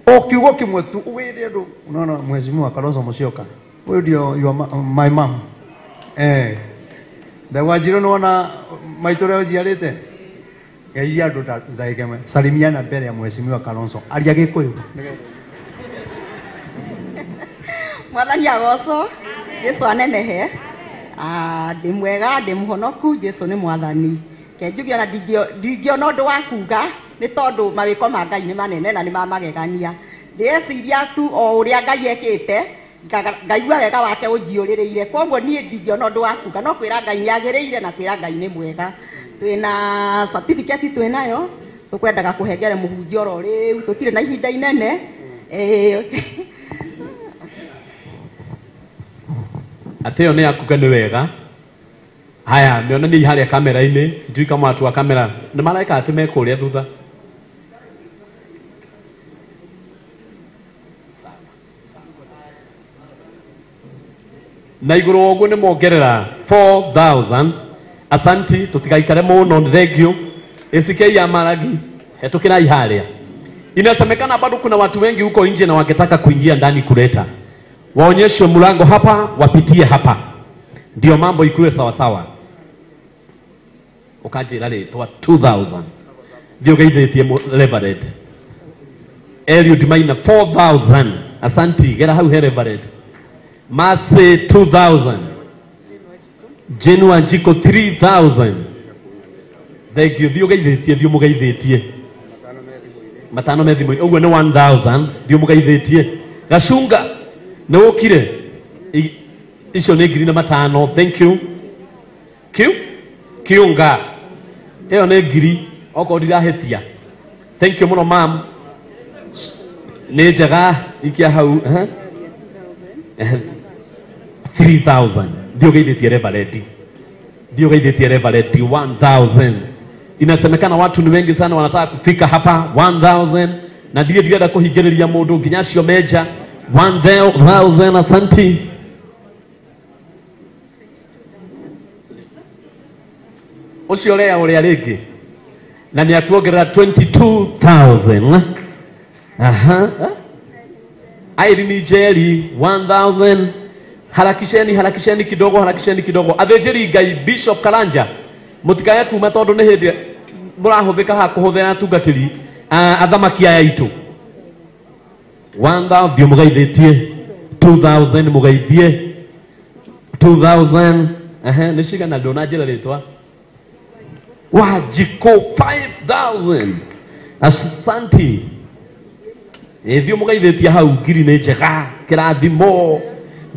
O kiugo kĩmwe tu wĩre andũ, unaona Mheshimiwa Kalonzo Musyoka, huyu ndio your my mom. Ndegwa Njirũ nĩwona maitũ ũrĩa ũnjiarĩte? Geithia andũ ndagĩka ĩmwe. Salimiana mbere ya Mheshimiwa Kalonzo. Aria Gĩkũyũ. Mwathani agocwo, Jesu anenehe. Ndĩ mwega, ndĩ mũhonoku, Jesu nĩ mwathani. Ke njuge ona ndingĩona ũndũ wa kuga nĩ tondũ mawĩko ma Ngai nĩ manene na nĩ ma magegania. Ndĩreciria tu o ũrĩa Ngai ekĩte, ngaigua wega wake ũnjiyũrĩrĩire. Koguo niĩ ndingĩona ũndũ wa kuga, no kwĩra Ngai nĩ agĩrĩire na kwĩra Ngai nĩ mwega. Twĩna certificate twĩnayo, tũkwendaga kũhengere mũhunjia oro rĩu, tũtirĩ na ihinda inene. Atĩ ĩyo nĩ yakuga nĩ wega. Haya, mĩonanie harĩa kamera-inĩ, sijui kama watu wa kamera nĩ mareka atĩ me kũrĩa thutha. Na igũrũ wa ũguo nĩ mongerera 4000. Asanti, tũtigaikare mũno, nĩ thank you. ACK ya Maragi, hetũkĩrai harĩa. Inasemekana bado kuna watu wengi huko nje na wangetaka kuingia ndani kuleta. Waonyeshe mlango hapa, wapitie hapa. Ndio mambo ikuwe sawa sawa. Ukanjĩra rĩtwa 2000. Ndio geithĩtie Reverend. Eliud Maina 4000. Asanti, gera hau he Reverend. Mase 2000. Jenua Njiko 3000. Thank you. Ndio geithĩtie, ndio mũgeithĩtie. Matano me thimũ-inĩ. Ũguo nĩ 1000. Ndio mũgeithĩtie. Gacunga nĩ ũkire. Icio nĩ 1500. Thank you. Kiunga. Ĩyo nĩ 1000. Okorwo ndirahĩtia. Thank you mũno ma'am. Nĩ njega ikia hau. 3000. Ndio geithĩtie Reverend. Ndio geithĩtie Reverend 1000. Inasemekana watu ni wengi sana wanataka kufika hapa 1000 na ndiye ndirenda kũhingĩrĩria mũndũ nginya acio menja 1000. Asanti. Ũcio ũrĩa ũrĩa rĩngĩ na nĩ atuongerera 22000. Aha. Irene Njeri 1000. Harakisheni, harakisheni kidogo, harakisheni kidogo. Athĩnjĩri Ngai Bishop Karanja, mũtikae kuma tondũ nĩ hĩndĩ mũrahũthĩka haha kũhũthĩra atungatĩri athamaki aya aitũ. 1000 ndio mũgeithĩtie, 2000 mũgeithie, 2000. Nĩ cigana ndũnanjĩra rĩtwa? Wanjikũ 5000. Asanti. Ndio mũgeithĩtie hau, ngiri nĩ njega, kĩrathimo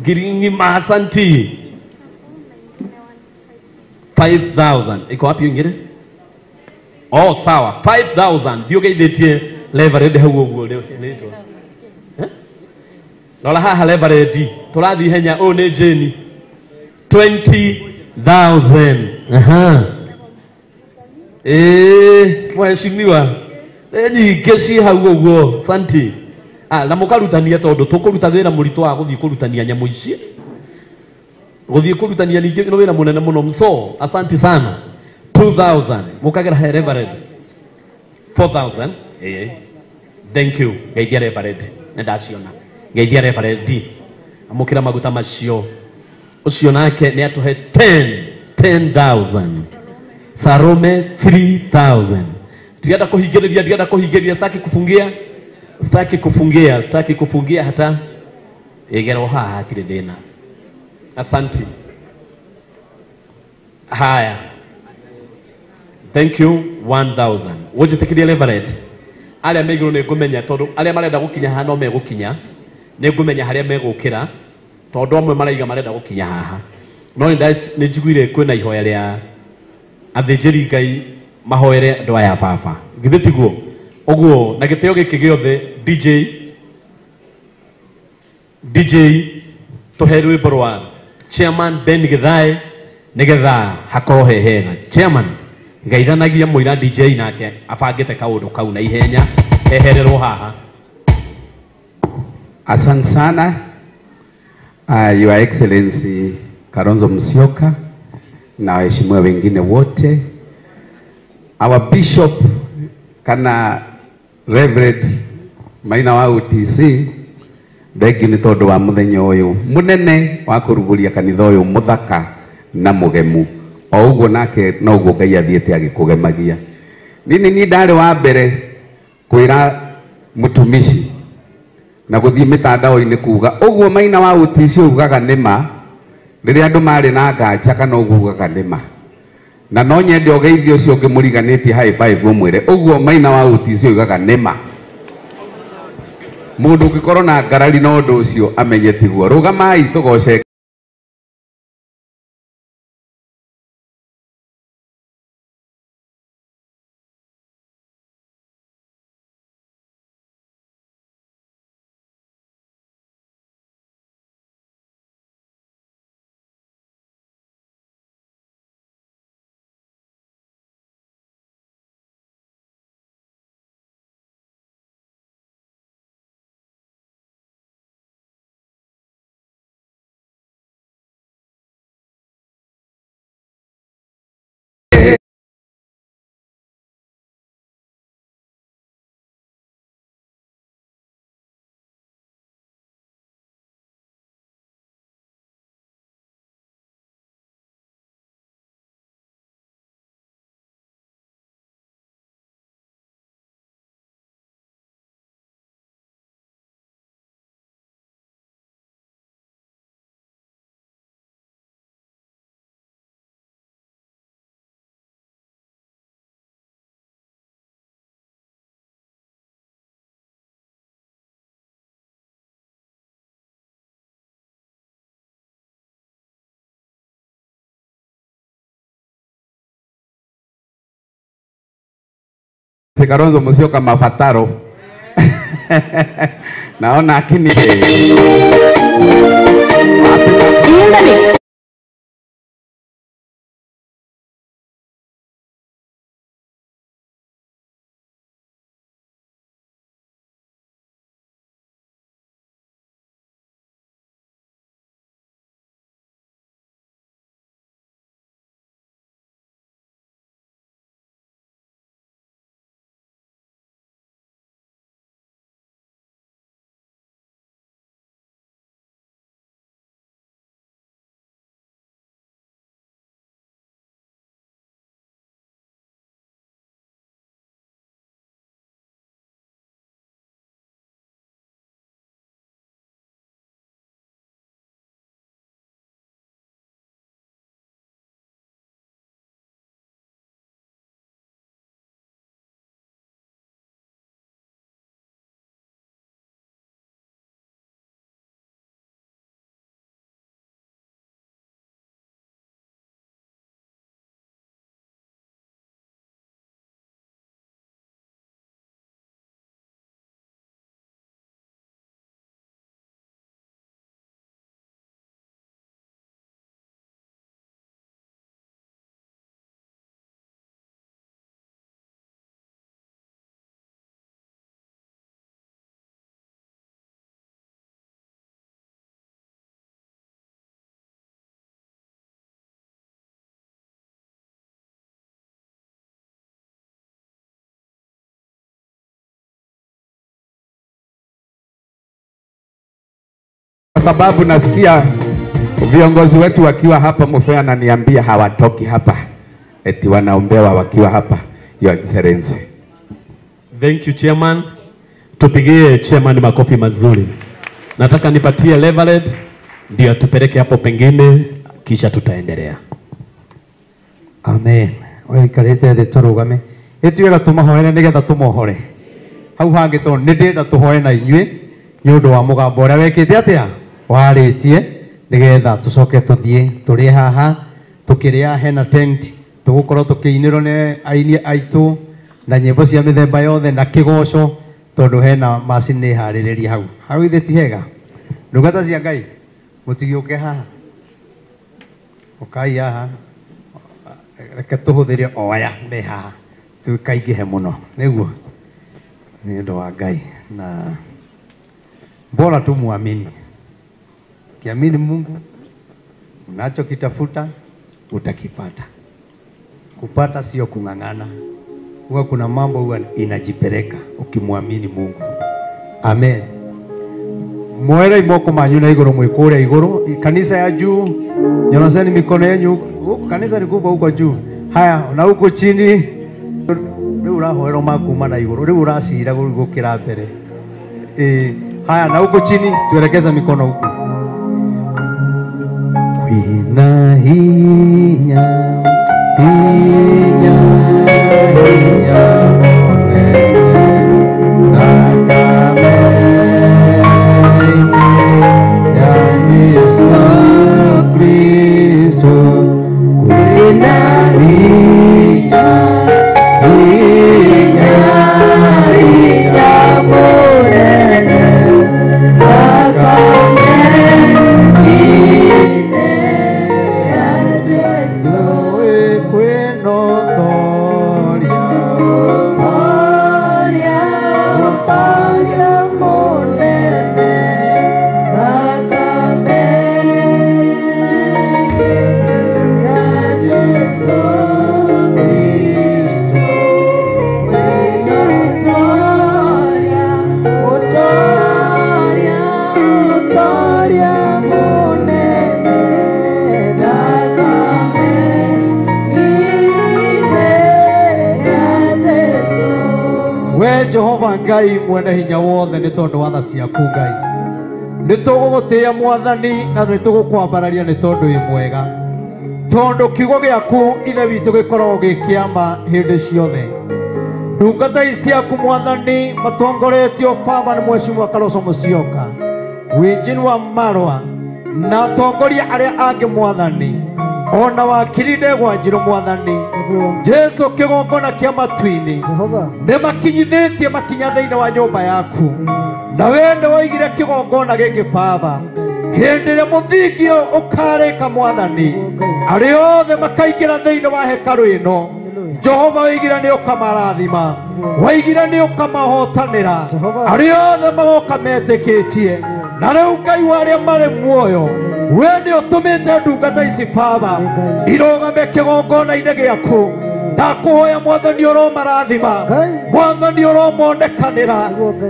ngiri ng'ima. Asanti. 5000. Iko wapi ingine? Oh, sawa. 5000. Ndio geithĩtie Reverend hau ũguo rĩtwa. Rora haha Reverend, tũrathiĩ ihenya. Ũyũ nĩ Jane. 20000. Aha. Mheshimiwa, nĩ nyingĩ ciĩ hau ũguo. Asanti. Na mũkarutania tondũ tũkũruta wĩra mũritũ wa gũthiĩ kũrutania nyamũ ici. Gũthiĩ kũrutania ningĩ nĩ wĩra mũnene mũno. Mso, asanti sana. 2000. Mũkagera he Reverend. 4000. Thank you. Geithia Reverend. Nĩ ndaciona. Geithia Reverend. Amũkĩra maguta macio. Ũcio nake nĩ atũhe 10,000. Sarome 3,000. Ndirenda kũhingĩrĩria, ndirenda kũhingĩrĩria, sitaki kufungia. Sitaki kufungia, sitaki kufungia hata igerwo haha hatirĩ thĩna. Asanti. Haya. Thank you 1000. Wũnjĩtĩkĩrie Reverend. Arĩa me igũrũ nĩ ngũmenya tondũ arĩa marenda gũkinya haha no megũkinya. Nĩ ngũmenya harĩa megũkĩra tondũ amwe maraiga marenda gũkinya haha. No nĩ njiguire kwĩna ihoya rĩa athĩnjĩri Ngai mahoere andũ aya baba. Githĩ tiguo? Ũguo na gĩtĩo gĩkĩ gĩothe DJ tũhe rwĩmbo rwa Chairman Ben Githae nĩgetha hakorwo he hega. Chairman geithanagia mũira DJ nake abangĩte kaũndũ kau na ihenya ehererwo haha. Asante sana Your Excellency Kalonzo Musyoka na waheshimiwa wengine wote, our Bishop kana Reverend Maina wa UTC, thengiũ nĩ tondũ wa mũthenya ũyũ mũnene wa kũrugũria kanitha ũyũ mũthaka na mũgemu. O ũguo nake noguo Ngai athiĩte agĩkũgemagia. Nini niĩ ndarĩ wa mbere kwĩra mũtumishi na gũthiĩ mĩtandao-inĩ kuga ũguo Maina wa UTC ugaga nĩma, rĩrĩa andũ marĩ na nganja kana ũguo ugaga nĩma. Na no nyende ũgeithio ũcio ũngĩ mũriganĩtie high five ũmwĩre ũguo Maina wa UTC ugaga nĩma. Mũndũ ũngĩkorwo na ngarari na ũndũ ũcio amenye tiguo. Rũgamai tũgoce Kalonzo Musyoka mabataro. Naona akini. Kwa sababu nasikia viongozi wetu wakiwa hapa, Mufea ananiambia hawatoki hapa, eti wanaombewa wakiwa hapa. Your Excellency. Thank you chairman. Tupigie chairman makofi mazuri. Nataka nipatie leverage ndio tupeleke hapo pengine, kisha tutaendelea. Amen. Waikarite thĩ tũrũgame ĩtuĩra tũmahoere nĩgetha tũmohore hau hangĩ tondũ nĩ ndĩrenda tũhoe na inyuĩ nĩ ũndũ wa mũgambo ũrĩa wekĩte atĩa warĩtie nĩgetha tũcoke tũthiĩ tũrĩe haha tũkĩrĩa hena tent tũgũkorwo tũkĩinĩrwo nĩ aini aitũ na nyĩmbo cia mĩthemba yothe na kĩgoco tondũ hena macini harĩrĩrie hau hau ithe ti hega. Ndungata cia Ngai mũtigĩũke haha, ũkai haha, reke tũhũthĩre o aya me haha tũkaingĩhe mũno nĩguo nĩ ũndũ wa Ngai na bora tu muamini. Kiamini Mungu, unachokitafuta utakipata. Kupata sio kung'ang'ana. Huwa kuna mambo huwa inajipeleka ukimwamini Mungu. Amen. Mwere moko manyu na iguru mwikure iguru. Kanisa ya juu, nyoroseni mikono yenu. Kanisa ni kubwa huko juu. Haya, na huko chini riu urahoerwo makuma na iguru, riu uracira gukira mbere. Haya, na huko chini tuelekeza mikono huko. Kwina hinya hinya hinya munene thakame ya Yesu Kristo. Kwina hinya hinya hinya munene thakame Jehova Ngai mwene hinya wothe nĩ tondũ wa tha ciaku Ngai nĩ tũgũgũtĩĩa Mwathani na nĩ tũgũkwambararia nĩ tondũ wĩ mwega tondũ kiugo gĩaku Ithe witũ gĩkoragwo gĩ kĩama hĩndĩ ciothe. Ndungata ici ciaku Mwathani matongoretio Baba nĩ Mheshimiwa Kalonzo Musyoka, Eugene Wamalwa na atongoria arĩa angĩ Mwathani, ona wakiri Ndegwa Njiru Mwathani Jesu kĩgongona kĩa matu-inĩ nĩ makinyithĩtie makinya thĩinĩ wa nyũmba yaku na we nĩ woigire kĩgongona gĩkĩ Baba hĩndĩ ĩrĩa mũthingi ũkarĩka Mwathani arĩa othe makaingĩra thĩinĩ wa hekarũ ĩno Jehova woigire nĩ ũkamarathima, woigire nĩ ũkamahotanĩra arĩa othe magoka metĩkĩtie. Na rĩu Ngai wa arĩa marĩ muoyo we nĩ ũtũmĩte ndungata ici Baba irũgame kĩgongona-inĩ gĩaku. Ndakũhoya Mwathani ũromarathima, Mwathani ũromonekanĩra.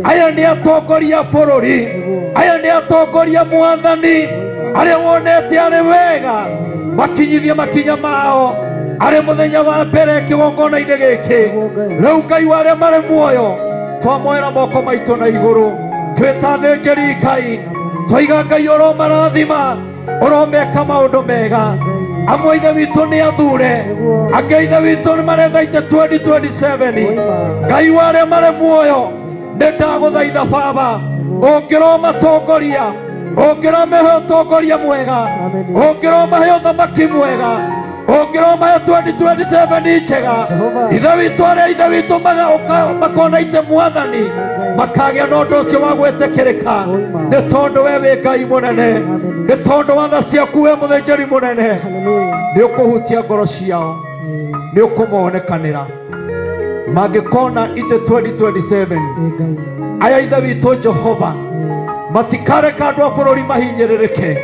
Aya nĩ atongoria bũrũri, aya nĩ atongoria Mwathani arĩa wonete arĩ wega makinyithie makinya mao arĩ mũthenya wa mbere kĩgongona-inĩ gĩkĩ. Rĩu Ngai wa arĩa marĩ muoyo twamoera moko maitũ na igũrũ twĩta athĩnjĩri Ngai twaiga Ngai ũromarathima, ũromeka maũndũ mega. Amwe Ithe witũ nĩ athure, angĩ Ithe witũ nĩ maretha ite 2027. Ngai wa arĩa marĩ muoyo nĩ ndagũthaitha Baba ũngĩromatongoria, ũngĩromahe ũtongoria mwega, ũngĩromahe ũthamaki mwega, ũngĩromahe 2027 njega. Ithe witũ arĩa Ithe witũ makona ite Mwathani makagĩa na ũndũ ũcio wa gwĩtĩkĩrĩka nĩ tondũ we wĩ Ngai mũnene, nĩ tondũ wa tha ciaku we mũthĩnjĩri mũnene nĩ ũkũhutia ngoro ciao, nĩ ũkũmonekanĩra mangĩkona ite 2027. Aya Ithe witũ Jehova matikareka andũ a bũrũri mahinyĩrĩrĩke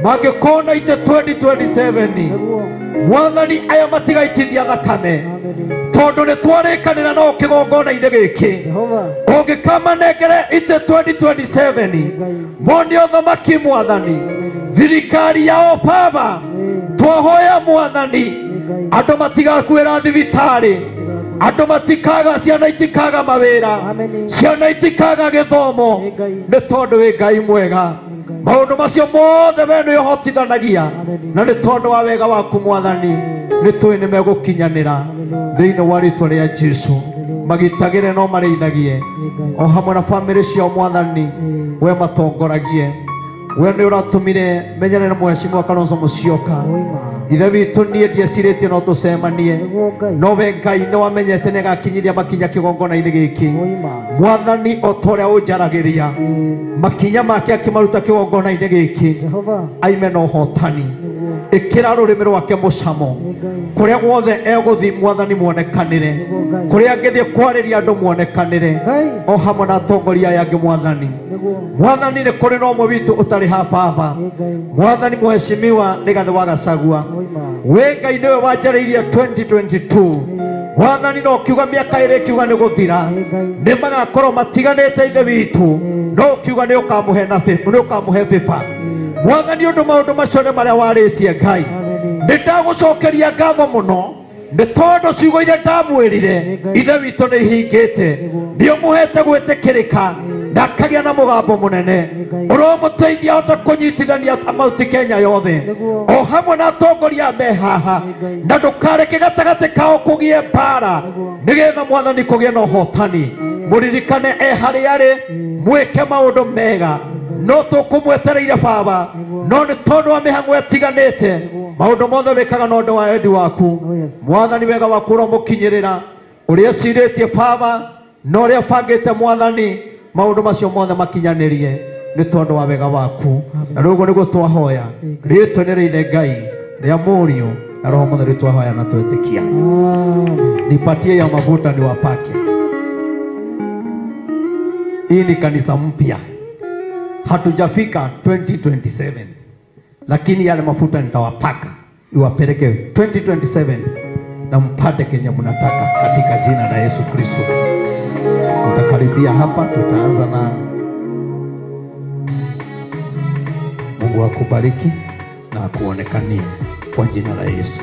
mangĩkona ite 2027 Mwathani aya matigaitithia thakame. Tondu ni twarikanira nao kigongona-inĩ gĩkĩ. Ũngĩkamanengere itĩ 2027 mone ũthamaki Mwathani, thirikari yao Baba, twahoya Mwathani, andũ matigakuĩra thibitarĩ, andũ matikaga, ciana itikaga mawĩra, ciana itikaga gĩthomo, nĩ tondũ wĩ Ngai mwega. Maũndũ macio mothe we nĩ ũhotithanagia, na nĩ tondũ wa wega waku Mwathani, nĩ tũĩ nĩ megũkinyanĩra thĩinĩ wa rĩtwa rĩa Jesu. Magitagĩre no marĩithagie o hamwe na bamĩrĩ ciao Mwathani, we matongoragie. We nĩ ũratũmire menyane na Mheshimiwa Kalonzo Musyoka. Ithe witũ niĩ ndiecirĩtie no tũcemanie, no we Ngai nĩ wamenyete nĩ agakinyithia makinya kĩgongona-inĩ gĩkĩ. Mwathani, o ta ũrĩa ũnjaragĩria makinya make akĩmaruta kĩgongona-inĩ gĩkĩ, aime na ũhotani. Ĩkĩra rũrĩmĩ rwake mũcamo kũrĩa guothe egũthiĩ Mwathani muonekanĩre, kũrĩa angĩthiĩ kwarĩria andũ muonekanĩre, o hamwe na atongoria aya angĩ Mwathani. Mwathani, nĩ kũrĩ na ũmwe witũ ũtarĩ ha Baba. Mwathani, Mheshimiwa Rigathĩ wa Gachagua, we Ngai nĩwe wanjarĩirie 2022 Mwathani, no kiuga mĩaka ĩrĩ kiuga nĩ gũthira, nĩ magakorwo matiganĩte ithe witũ, no kiuga nĩ ũkamũhe na nĩ ũkamũhe bĩba. Mwathani, ũndũ maũndũ macio nĩ marĩa warĩtie Ngai, nĩ ndagũcokeria ngatho mũno nĩ tondũ ciugo iria ndamwĩrire ithe witũ nĩ ihingĩte. Nĩ ũmũhete gwĩtĩkĩrĩka na akagĩa na mũgambo mũnene ũromũteithia ahote kũnyitithania Mount Kenya yothe o hamwe na atongoria me haha, na ndũkareke gatagatĩ kao kũgĩe mbara, nĩgetha Mwathani kũgĩe na ũhotani. Mũririkane e harĩa arĩ, mwĩke maũndũ mega, no tũkũmwetereire Baba, no nĩ tondũ wa mĩhang'o ĩtiganĩte maũndũ mothe wĩkaga na ũndũ wa wendi waku. Mwathani, wega waku ũromũkinyĩrĩra ũrĩa ecirĩtie Baba na ũrĩa bangĩte Mwathani, maũndũ macio mothe makinyanĩrie nĩ tondũ wa wega waku. Na rĩu ũguo nĩguo twahoya rĩtwa nĩ rĩa Ithe Ngai, rĩa Mũriũ na Roho Mũtheru, twahoya na twetĩkia. Nipatie ya mafuta niwapake. Hii ni kanisa mpya, hatujafika 2027, lakini yale mafuta nitawapaka iwapeleke 2027 na mpate kenye mnataka katika jina la Yesu Kristo. Mtakaribia hapa, tutaanza na Mungu akubariki na akuonekanie kwa jina la Yesu.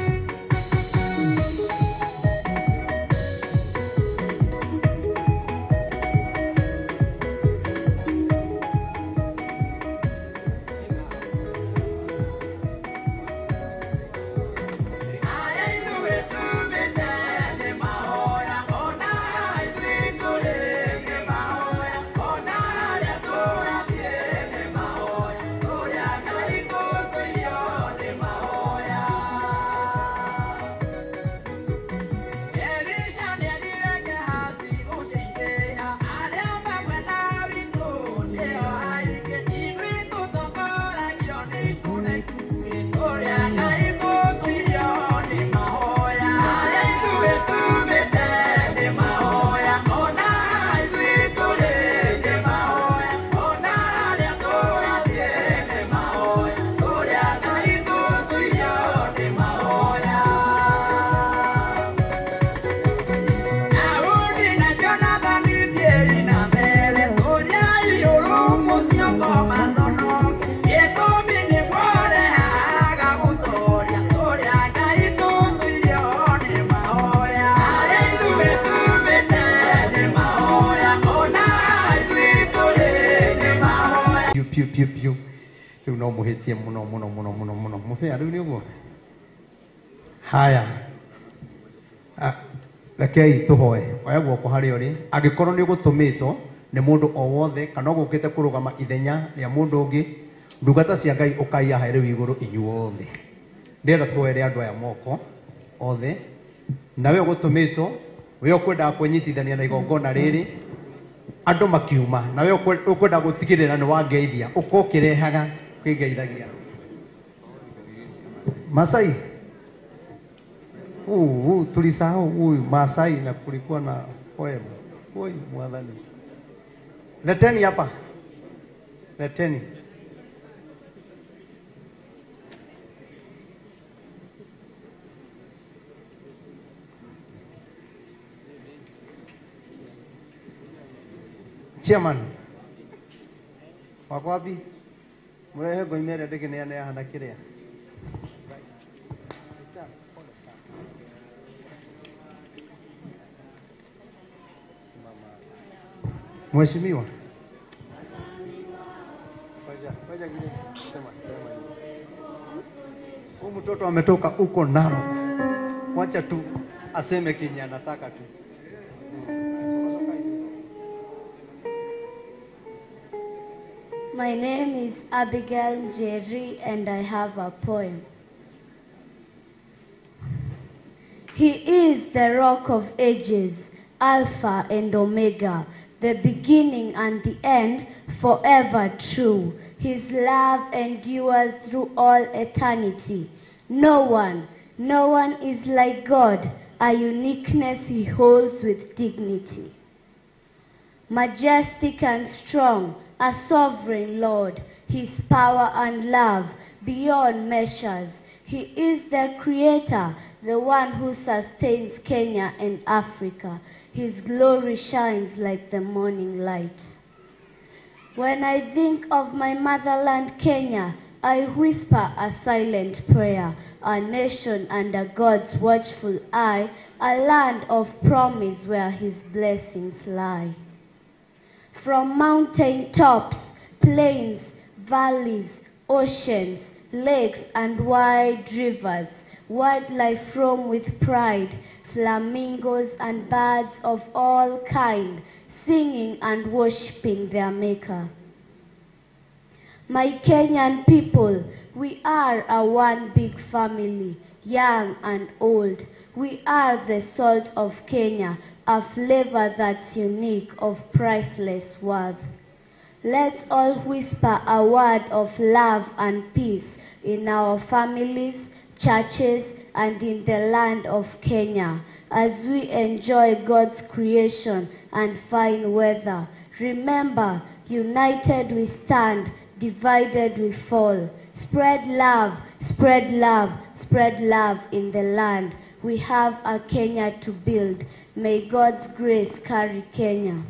Piu piu riu no muhitie muno muno muno muno muno mubea riu ni uguo. Haya, rekei tuhoe. Oya guoko haria uri, angikorwo ni ugutumitwo ni mundu o wothe kana ugukite kurugama ithenya ria mundu ungi, ndungata cia Ngai ukai haha riu iguru inyuothe. Ndĩrenda tuoere andu aya moko othe, nawe ugutumitwo we ukwendaga kwĩnyitithania na igongona rĩrĩ, andũ makiuma, nawe ukwenda gũtigĩrĩra nĩ wangeithia, ũka ũkĩrehaga kwĩngeithagia. Masai tulisahau huyu Masai na kulikuwa na poem. Oi Mwathani, leteni hapa, leteni. Chairman. Wako wapi? Mrehe goimere ndĩkĩneane haha na kĩrĩa. Mheshimiwa. Ngoja kidogo. Sema. Huyu mtoto ametoka huko Narok. Wacha tu aseme kenye anataka tu. My name is Abigail Njeri and I have a poem. He is the rock of ages, Alpha and Omega, the beginning and the end, forever true. His love endures through all eternity. No one is like God, a uniqueness he holds with dignity. Majestic and strong, a sovereign Lord, his power and love beyond measures. He is the creator, the one who sustains Kenya and Africa. His glory shines like the morning light. When I think of my motherland, Kenya, I whisper a silent prayer, a nation under God's watchful eye, a land of promise where his blessings lie. From mountain tops, plains, valleys, oceans, lakes, and wide rivers, wildlife roam with pride, flamingos and birds of all kind, singing and worshiping their maker. My Kenyan people, we are a one big family, young and old. We are the salt of Kenya, a flavor that's unique, of priceless worth. Let's all whisper a word of love and peace in our families, churches, and in the land of Kenya as we enjoy God's creation and fine weather. Remember, united we stand, divided we fall. Spread love, spread love, spread love in the land. We have a Kenya to build. May God's grace carry Kenya.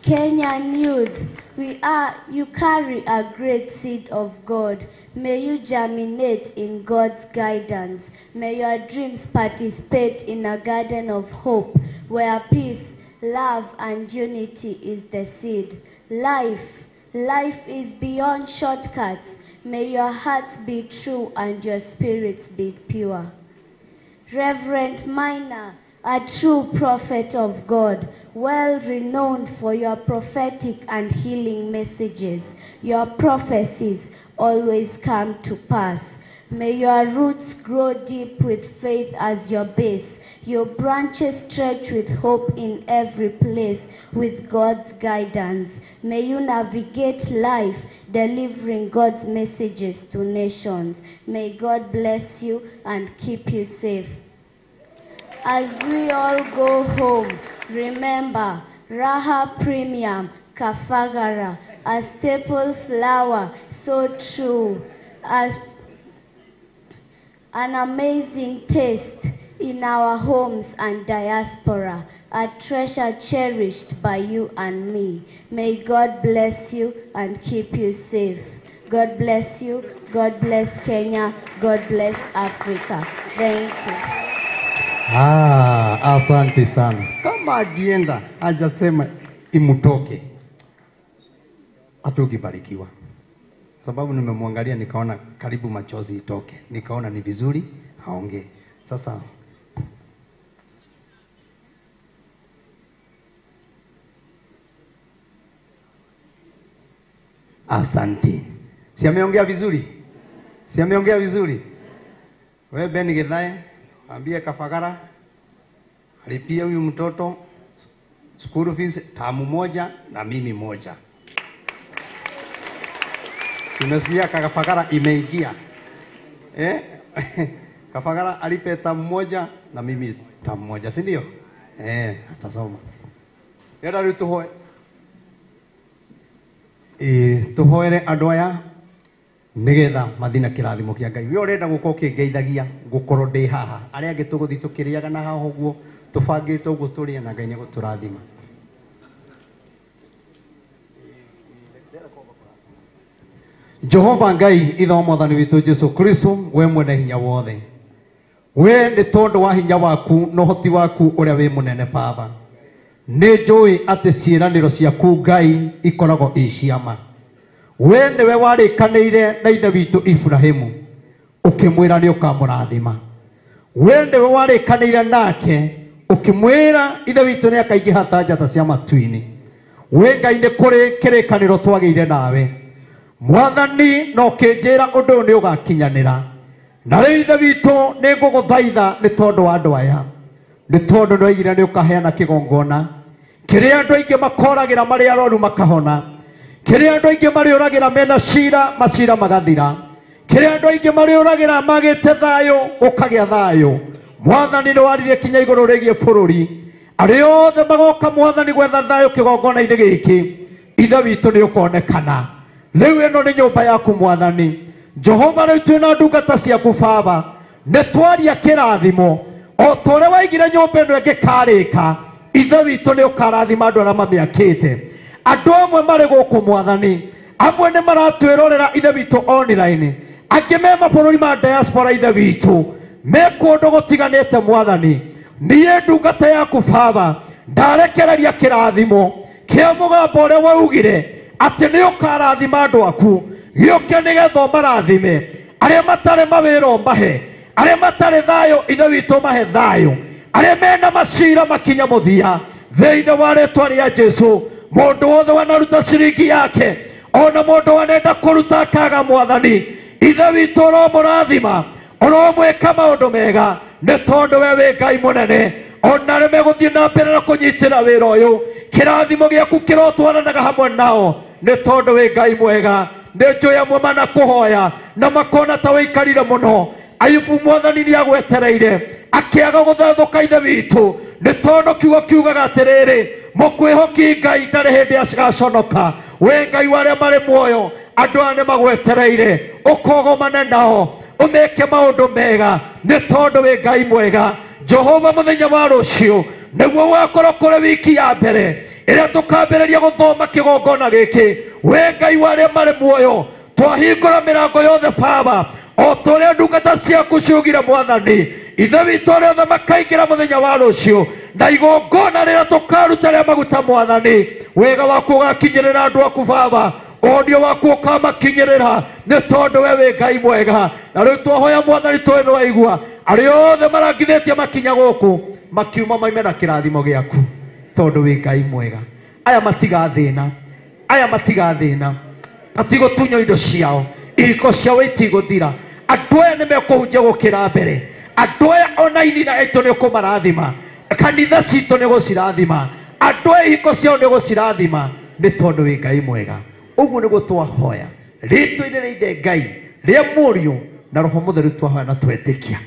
Kenyan youth, you carry a great seed of God. May you germinate in God's guidance. May your dreams participate in a garden of hope where peace, love, and unity is the seed. Life is beyond shortcuts. May your hearts be true and your spirits be pure. Reverend Maina, a true prophet of God, well renowned for your prophetic and healing messages. Your prophecies always come to pass. May your roots grow deep with faith as your base. Your branches stretch with hope in every place with God's guidance. May you navigate life, delivering God's messages to nations. May God bless you and keep you safe. As we all go home, remember, Raha Premium, Kafagara, a staple flower, so true, an amazing taste in our homes and diaspora, a treasure cherished by you and me. May God bless you and keep you safe. God bless you. God bless Kenya. God bless Africa. Thank you. Ah, asante sana. Kama akienda hajasema imutoke, hatukibarikiwa. Sababu nimemwangalia nikaona karibu machozi itoke, nikaona ni vizuri aongee. Sasa asante. Si ameongea vizuri? Si ameongea vizuri? Wewe Ben Githae, ambie Kafagara alipia huyu mtoto school fees tamu moja na mimi moja. Tumesikia Kafagara imeingia. Kafagara alipe tamu moja na mimi tamu moja, si ndio? Atasoma. Yada rĩu tũhoe. Tũhoere andũ aya nigetha mathi na kĩrathimo kĩa Ngai. We ũrenda gũka ũkĩngeithagia ngũkorwo ndĩ haha. Arĩa angĩ tũgũthiĩ tũkĩrĩaga na haha ũguo tũbangĩte ũguo tũrĩe na Ngai nĩegũtũrathima. Jehova Ngai ithe wa mwathani witũ Jesu Kristo, we mwene hinya wothe, we nĩ tondũ wa hinya waku na ũhoti waku ũrĩa wĩ mũnene Baba, nĩ njũĩ atĩ ciĩranĩro ciaku Ngai ikoragwo i ciama. We nĩwe warĩkanĩire na ithe witũ Ibrahimu ũkĩmwĩra nĩ ũkamũrathima. We nĩwe warĩkanĩire nake ũkĩmwĩra ithe witũ nĩ akaingĩha ta njata cia matu-inĩ. We Ngai nĩ kũrĩ kĩrĩkanĩro twagĩire nawe Mwathani, no ũkĩnjĩra ũndũ ũyũ nĩ ũgakinyanĩra. Na rĩu ithe witũ nĩ ngũgũthaitha nĩ tondũ wa andũ aya, nĩ tondũ nĩwaigire nĩ ũkaheana kĩgongona kĩrĩa andũ aingĩ makoragĩra marĩ arwaru makahona, kĩrĩa andũ aingĩ marĩũragĩra mena cira macira magathira, kĩrĩa andũ aingĩ marĩũragĩra magĩte thayũ ũkagĩa thayũ. Mwathani nĩ waririe kinya igũrũ rĩgiĩ bũrũri, arĩa othe magoka Mwathani gwetha thayũ kĩgongona-inĩ gĩkĩ, ithe witũ nĩ ũkonekana. Rĩu ĩno nĩ nyũmba yaku Mwathani Jehova, rĩu twĩna ndungata ciaku Baba, nĩ twaria kĩrathimo o ta ũrĩa waigire nyũmba ĩno ĩngĩkarĩka. Ithe witũ nĩ ũkarathima andũ arĩa mamĩakĩte. Andũ amwe marĩ gũkũ Mwathani, amwe nĩ maratwĩrorera ithe witũ online, angĩ me mabũrũri ma diaspora ithe witũ me kũndũ gũtiganĩte Mwathani. Niĩ ndungata yaku Baba, ndarekereria kĩrathimo kĩa mũgambo ũrĩa waugire atĩ nĩ ũkarathima andũ aku, gĩũke nĩgetha ũmarathime. Arĩa matarĩ mawĩra ũmahe, arĩa matarĩ thayũ ithe witũ mahe thayũ, arĩa mena macira makinya mũthia thĩinĩ wa rĩtwa rĩa Jesu. Mũndũ wothe wanaruta ciringi yake, ona mũndũ wanenda kũruta akaga Mwathani, ithe witũ ũromũrathima, ũromwĩka maũndũ mega, nĩ tondũ we wĩ Ngai mũnene. Ona arĩa megũthiĩ na mbere na kũnyitĩra wĩra ũyũ, kĩrathimo gĩaku kĩrotwaranaga hamwe nao, nĩ tondũ wĩ Ngai mwega. Nĩ njũĩ amwe manakũhoya na makona ta wĩikarire mũno. Ayubu Mwathani nĩ agwetereire akĩaga gũthethũka ithe witũ, nĩ tondũ kiugo kiugaga atĩrĩrĩ, mũkwĩhoki Ngai ndarĩ hĩndĩ agaconoka. We Ngai wa arĩa marĩ muoyo, andũ aya nĩ magwetereire, ũkogomane nao ũmeke maũndũ mega, nĩ tondũ wĩ Ngai mwega. Jehova, mũthenya wa rũciũ nĩguo ũgakorwo kũrĩ wiki ya mbere ĩrĩa tũkambĩrĩria gũthoma kĩgongona gĩkĩ. We Ngai wa arĩa marĩ muoyo, twahingũra mĩrango yothe Baba, o ta ũrĩa ndungata ciaku ciugire Mwathani, ithe witũ arĩa othe makaingĩra mũthenya wa rũciũ na igongona rĩrĩa tũkaruta rĩa maguta Mwathani, wega waku ũgakinyĩrĩra andũ aku Baba, ũhonio waku ũkamakinyĩrĩra, nĩ tondũ we wĩ Ngai mwega. Na rĩu twahoya Mwathani, tũĩ nĩ waigua arĩa othe marangithĩtie makinya gũkũ makiuma maime na kĩrathimo gĩaku, tondũ wĩ Ngai mwega. Aya matigathĩna, aya matigathĩna, matigũtunywo indo ciao, ihiko ciao itigũthira. Andũ aya nĩ mekũhunjia gũkĩra mbere, andũ aya ona inina aitũ nĩ ũkũmarathima, kanitha citũ nĩ ũgũcirathima, andũ aya ihiko ciao nĩ ũgũcirathima, nĩ tondũ wĩ Ngai mwega. Ũguo nĩguo twahoya rĩtwa-inĩ rĩa Ithe Ngai, rĩa Mũriũ na Roho Mũtheru, twahoya na twetĩkia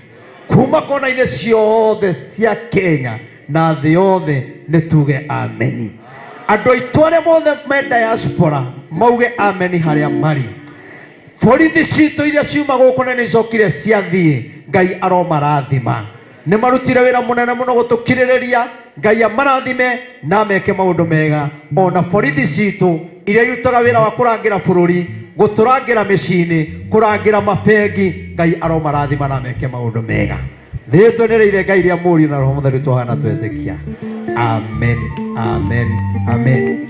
kuma kona-inĩ ciothe cia Kenya na thĩ yothe, nĩ tuge ameni. Andũ aitũ arĩa mothe me diaspora mauge ameni harĩa marĩ. Borithi citũ iria ciuma gũkũ na nĩ icokire ciathiĩ, Ngai aromarathima. Nĩ marutire wĩra mũnene mũno gũtũkirĩrĩria. Ngai amarathime na ameke maũndũ mega. Ona borithi citũ iria irutaga wĩra wa kũrangĩra bũrũri, gũtũrangĩra mĩciĩ-inĩ, kũrangĩra mabengi, Ngai aromarathima na ameke maũndũ mega. Rĩtwa nĩ rĩa Ithe Ngai, rĩa Mũriũ na Roho Mũtheru, twahoya na twetĩkia. Amen, amen, amen.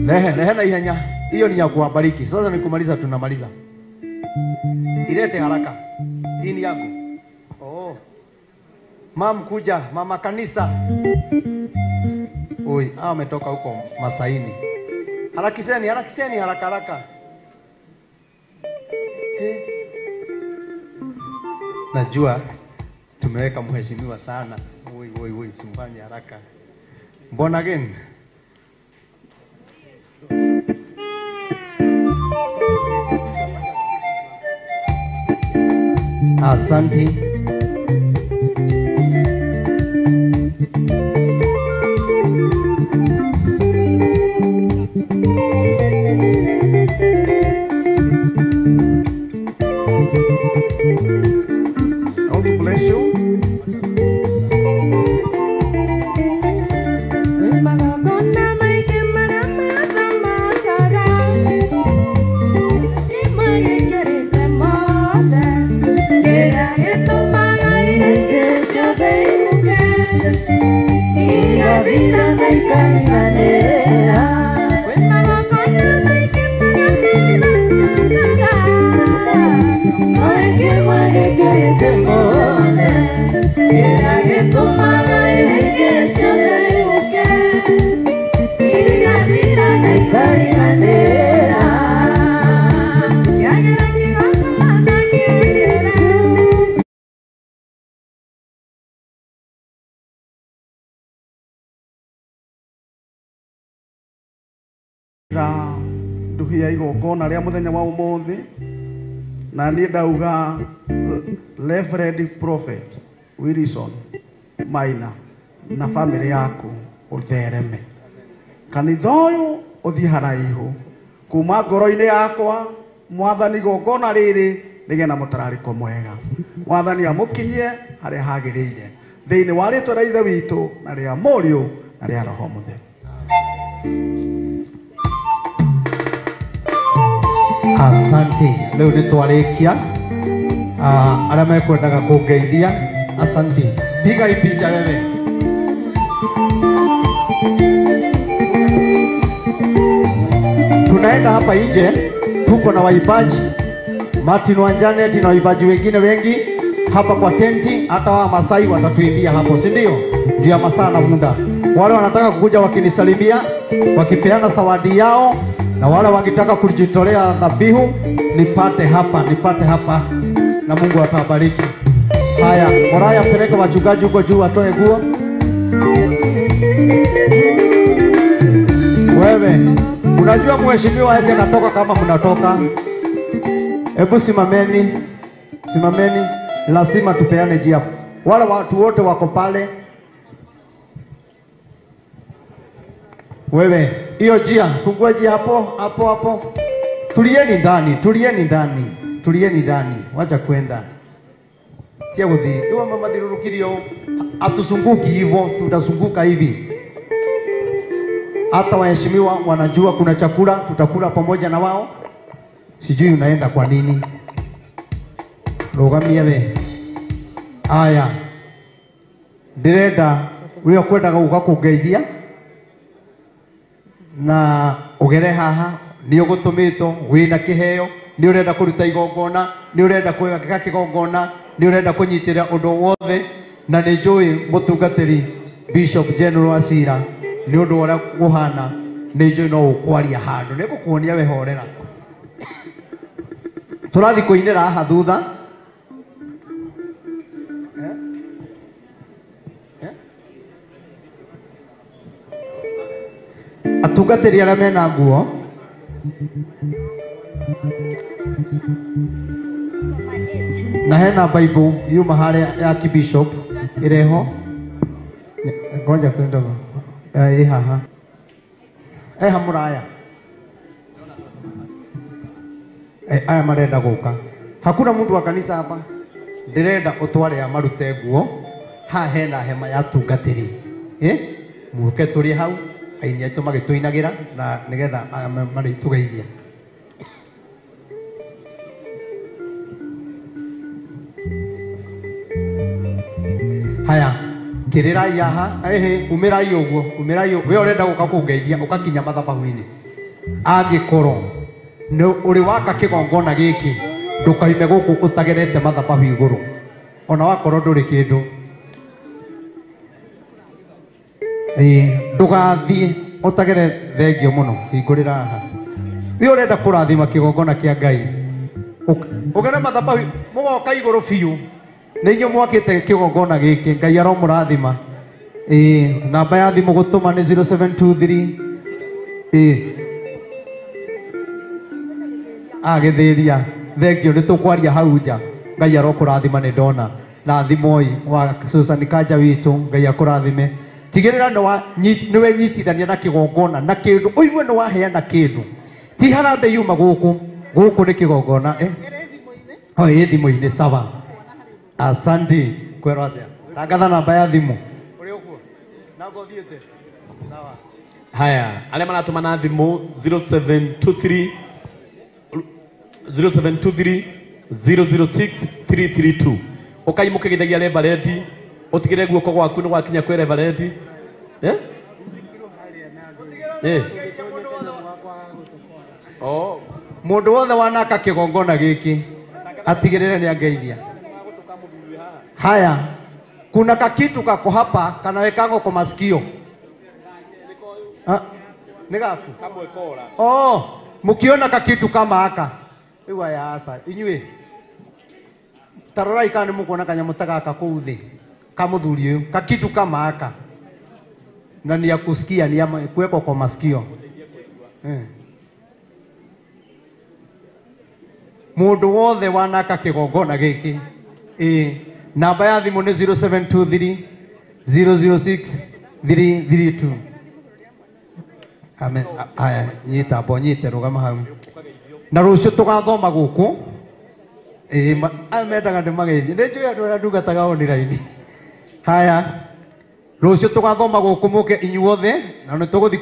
Rehe, rehe na ihenya. Hiyo ni ya kuwabariki. Sasa ni kumaliza, tunamaliza. Ilete haraka. Hii ni yangu. Oh. Mam kuja, mama kanisa. Oi, hao ametoka huko Masaini. Harakiseni, harakiseni haraka haraka. Hey. Najua tumeweka mheshimiwa sana. Oi, oi, oi, usimfanye haraka. Born again. Asante. God bless you. Ta nduhia igongona rĩa mũthenya wa ũmũthĩ na niĩ ndauga Reverend Prophet Wilson Maina na family yaku ũthereme kanitha ũyũ ũthiĩ haraihu kuma ngoro-inĩ yakwa mwathani igongona rĩrĩ rĩgĩe na mũtararĩko mwega mwathani amũkinyie harĩa hagĩrĩire thĩinĩ wa rĩtwa rĩa Ithe witũ na rĩa Mũriũ na rĩa Roho Mũtheru. Asante. Leo nĩ twarĩkia arĩa mekwendaga kũngeithia, asante. Piga ipicha wewe. Tunaenda hapa nje, tuko na waimbaji Martin Wanjanet na waimbaji wengine wengi hapa kwa tenti, hata wa Masai watatuimbia hapo, si ndio? Juu ya masaa na muda. Wale wanataka kukuja wakinisalimia, wakipeana zawadi yao, na wale wakitaka kujitolea dhabihu, nipate hapa, nipate hapa, na Mungu atawabariki. Haya, Moraya, peleka wachungaji huko juu watoe nguo. Wewe, unajua mheshimiwa hawezi akatoka kama mnatoka. Hebu simameni, simameni, lazima tupeane njia. Wale watu wote wako pale. Wewe, hiyo njia, fungua njia hapo, hapo, hapo. Tulieni ndani, tulieni ndani, tulieni ndani, wacha kwenda. Tia guthi, iwa mama thirurukirio, atusunguki hivyo, tutazunguka hivi. Hata waheshimiwa wanajua kuna chakula, tutakula pamoja na wao. Sijui unaenda kwa nini. Rugamia we. Aya. Ndirenda we ukwendaga guka kungeithia na ugere haha ni ugutumitwo wina kiheo ni urenda kuruta igongona ni urenda kwĩgaka kigongona ni urenda kunyitĩrĩra undu wothe na nĩ njũĩ mũtungatĩri Bishop General Asira nĩ ũndũ ũrĩa guhana nĩ njũĩ no ũkwaria handũ nĩ ngũkuonia we horera. Tũrathiĩ kũinĩra haha thutha. Atungatĩri arĩa mena nguo na hena Bible yuma harĩa ya Bishop ireho ngoja kidogo ĩ haha eha muraya aya marenda guka hakuna mundu wa kanisa hapa ndirenda utware ya marute nguo ha hena hema ya tungatĩri muke turi hau aini aitu magituinagira na nigetha maritugeithia. Haya kirirai haha ehe umirai uguo umirai we urenda guka kungeithia ukakinya mathabahu-ini angikorwo ni uri waka kigongona giki ndukaime guku utagerete mathabahu iguru ona wakorwo nduri kindu ndugathie utagere thengio muno hingurira haha we urenda kurathima kigongona kia Ngai ugere mathabahu mugoka iguru biu nä inyuä mwakĩte kĩgongona gĩkĩ Ngai aromũrathima. Namba ya thimũ gũtũma nĩ 0723 agĩthĩria thengio nĩ tũkwaria hau nja Ngai arokũrathima nĩ ndona na thimũ wa Susan Kanja witũ Ngai akũrathime. Tigĩrĩra nĩ wenyitithania na kĩgongona na kĩndũ ũigue nĩ waheana kĩndũ ti harambee yuma gũkũ gũkũ nĩ kĩgongona ĩ thimũ-inĩ sawa. Asante kwero atia. Tangatha namba ya thimu. Uri uguo. Na ngothiete. Sawa. Haya, aria maratũma na thimũ 0723 0723 006 332. Ukai mukĩgeithagia reverend, utigire guoko gwaku nĩ gwakinya kwĩ reverend. Oh, mundu wothe wanaka kĩgongona gĩkĩ atigĩrĩre nĩ angeithia. Haya, kuna kakitu kako hapa kanawekango kwa masikio. Ni gaku? Oh, mukiona kakitu kama haka. Iwa ya asa, inyue. Tarorai kana mukuona kanyamu ta gaka kuu thi. Ka muthuri uyu, kakitu kama haka. Na ni ya kusikia, ni ya kuwekwa kwa masikio. Mundu wothe wanaka kigongona giki. Namba ya thimu ni 0723 006 332. Amen. Aya, nyita bo nyite rugama hau. Na rucio tugathoma guku. Aya mendaga ndimageithie. Nĩ njũĩ andũ arĩa ndungataga online. Haya. Rucio tugathoma guku muke inyuothe na nĩ tũgũthiĩ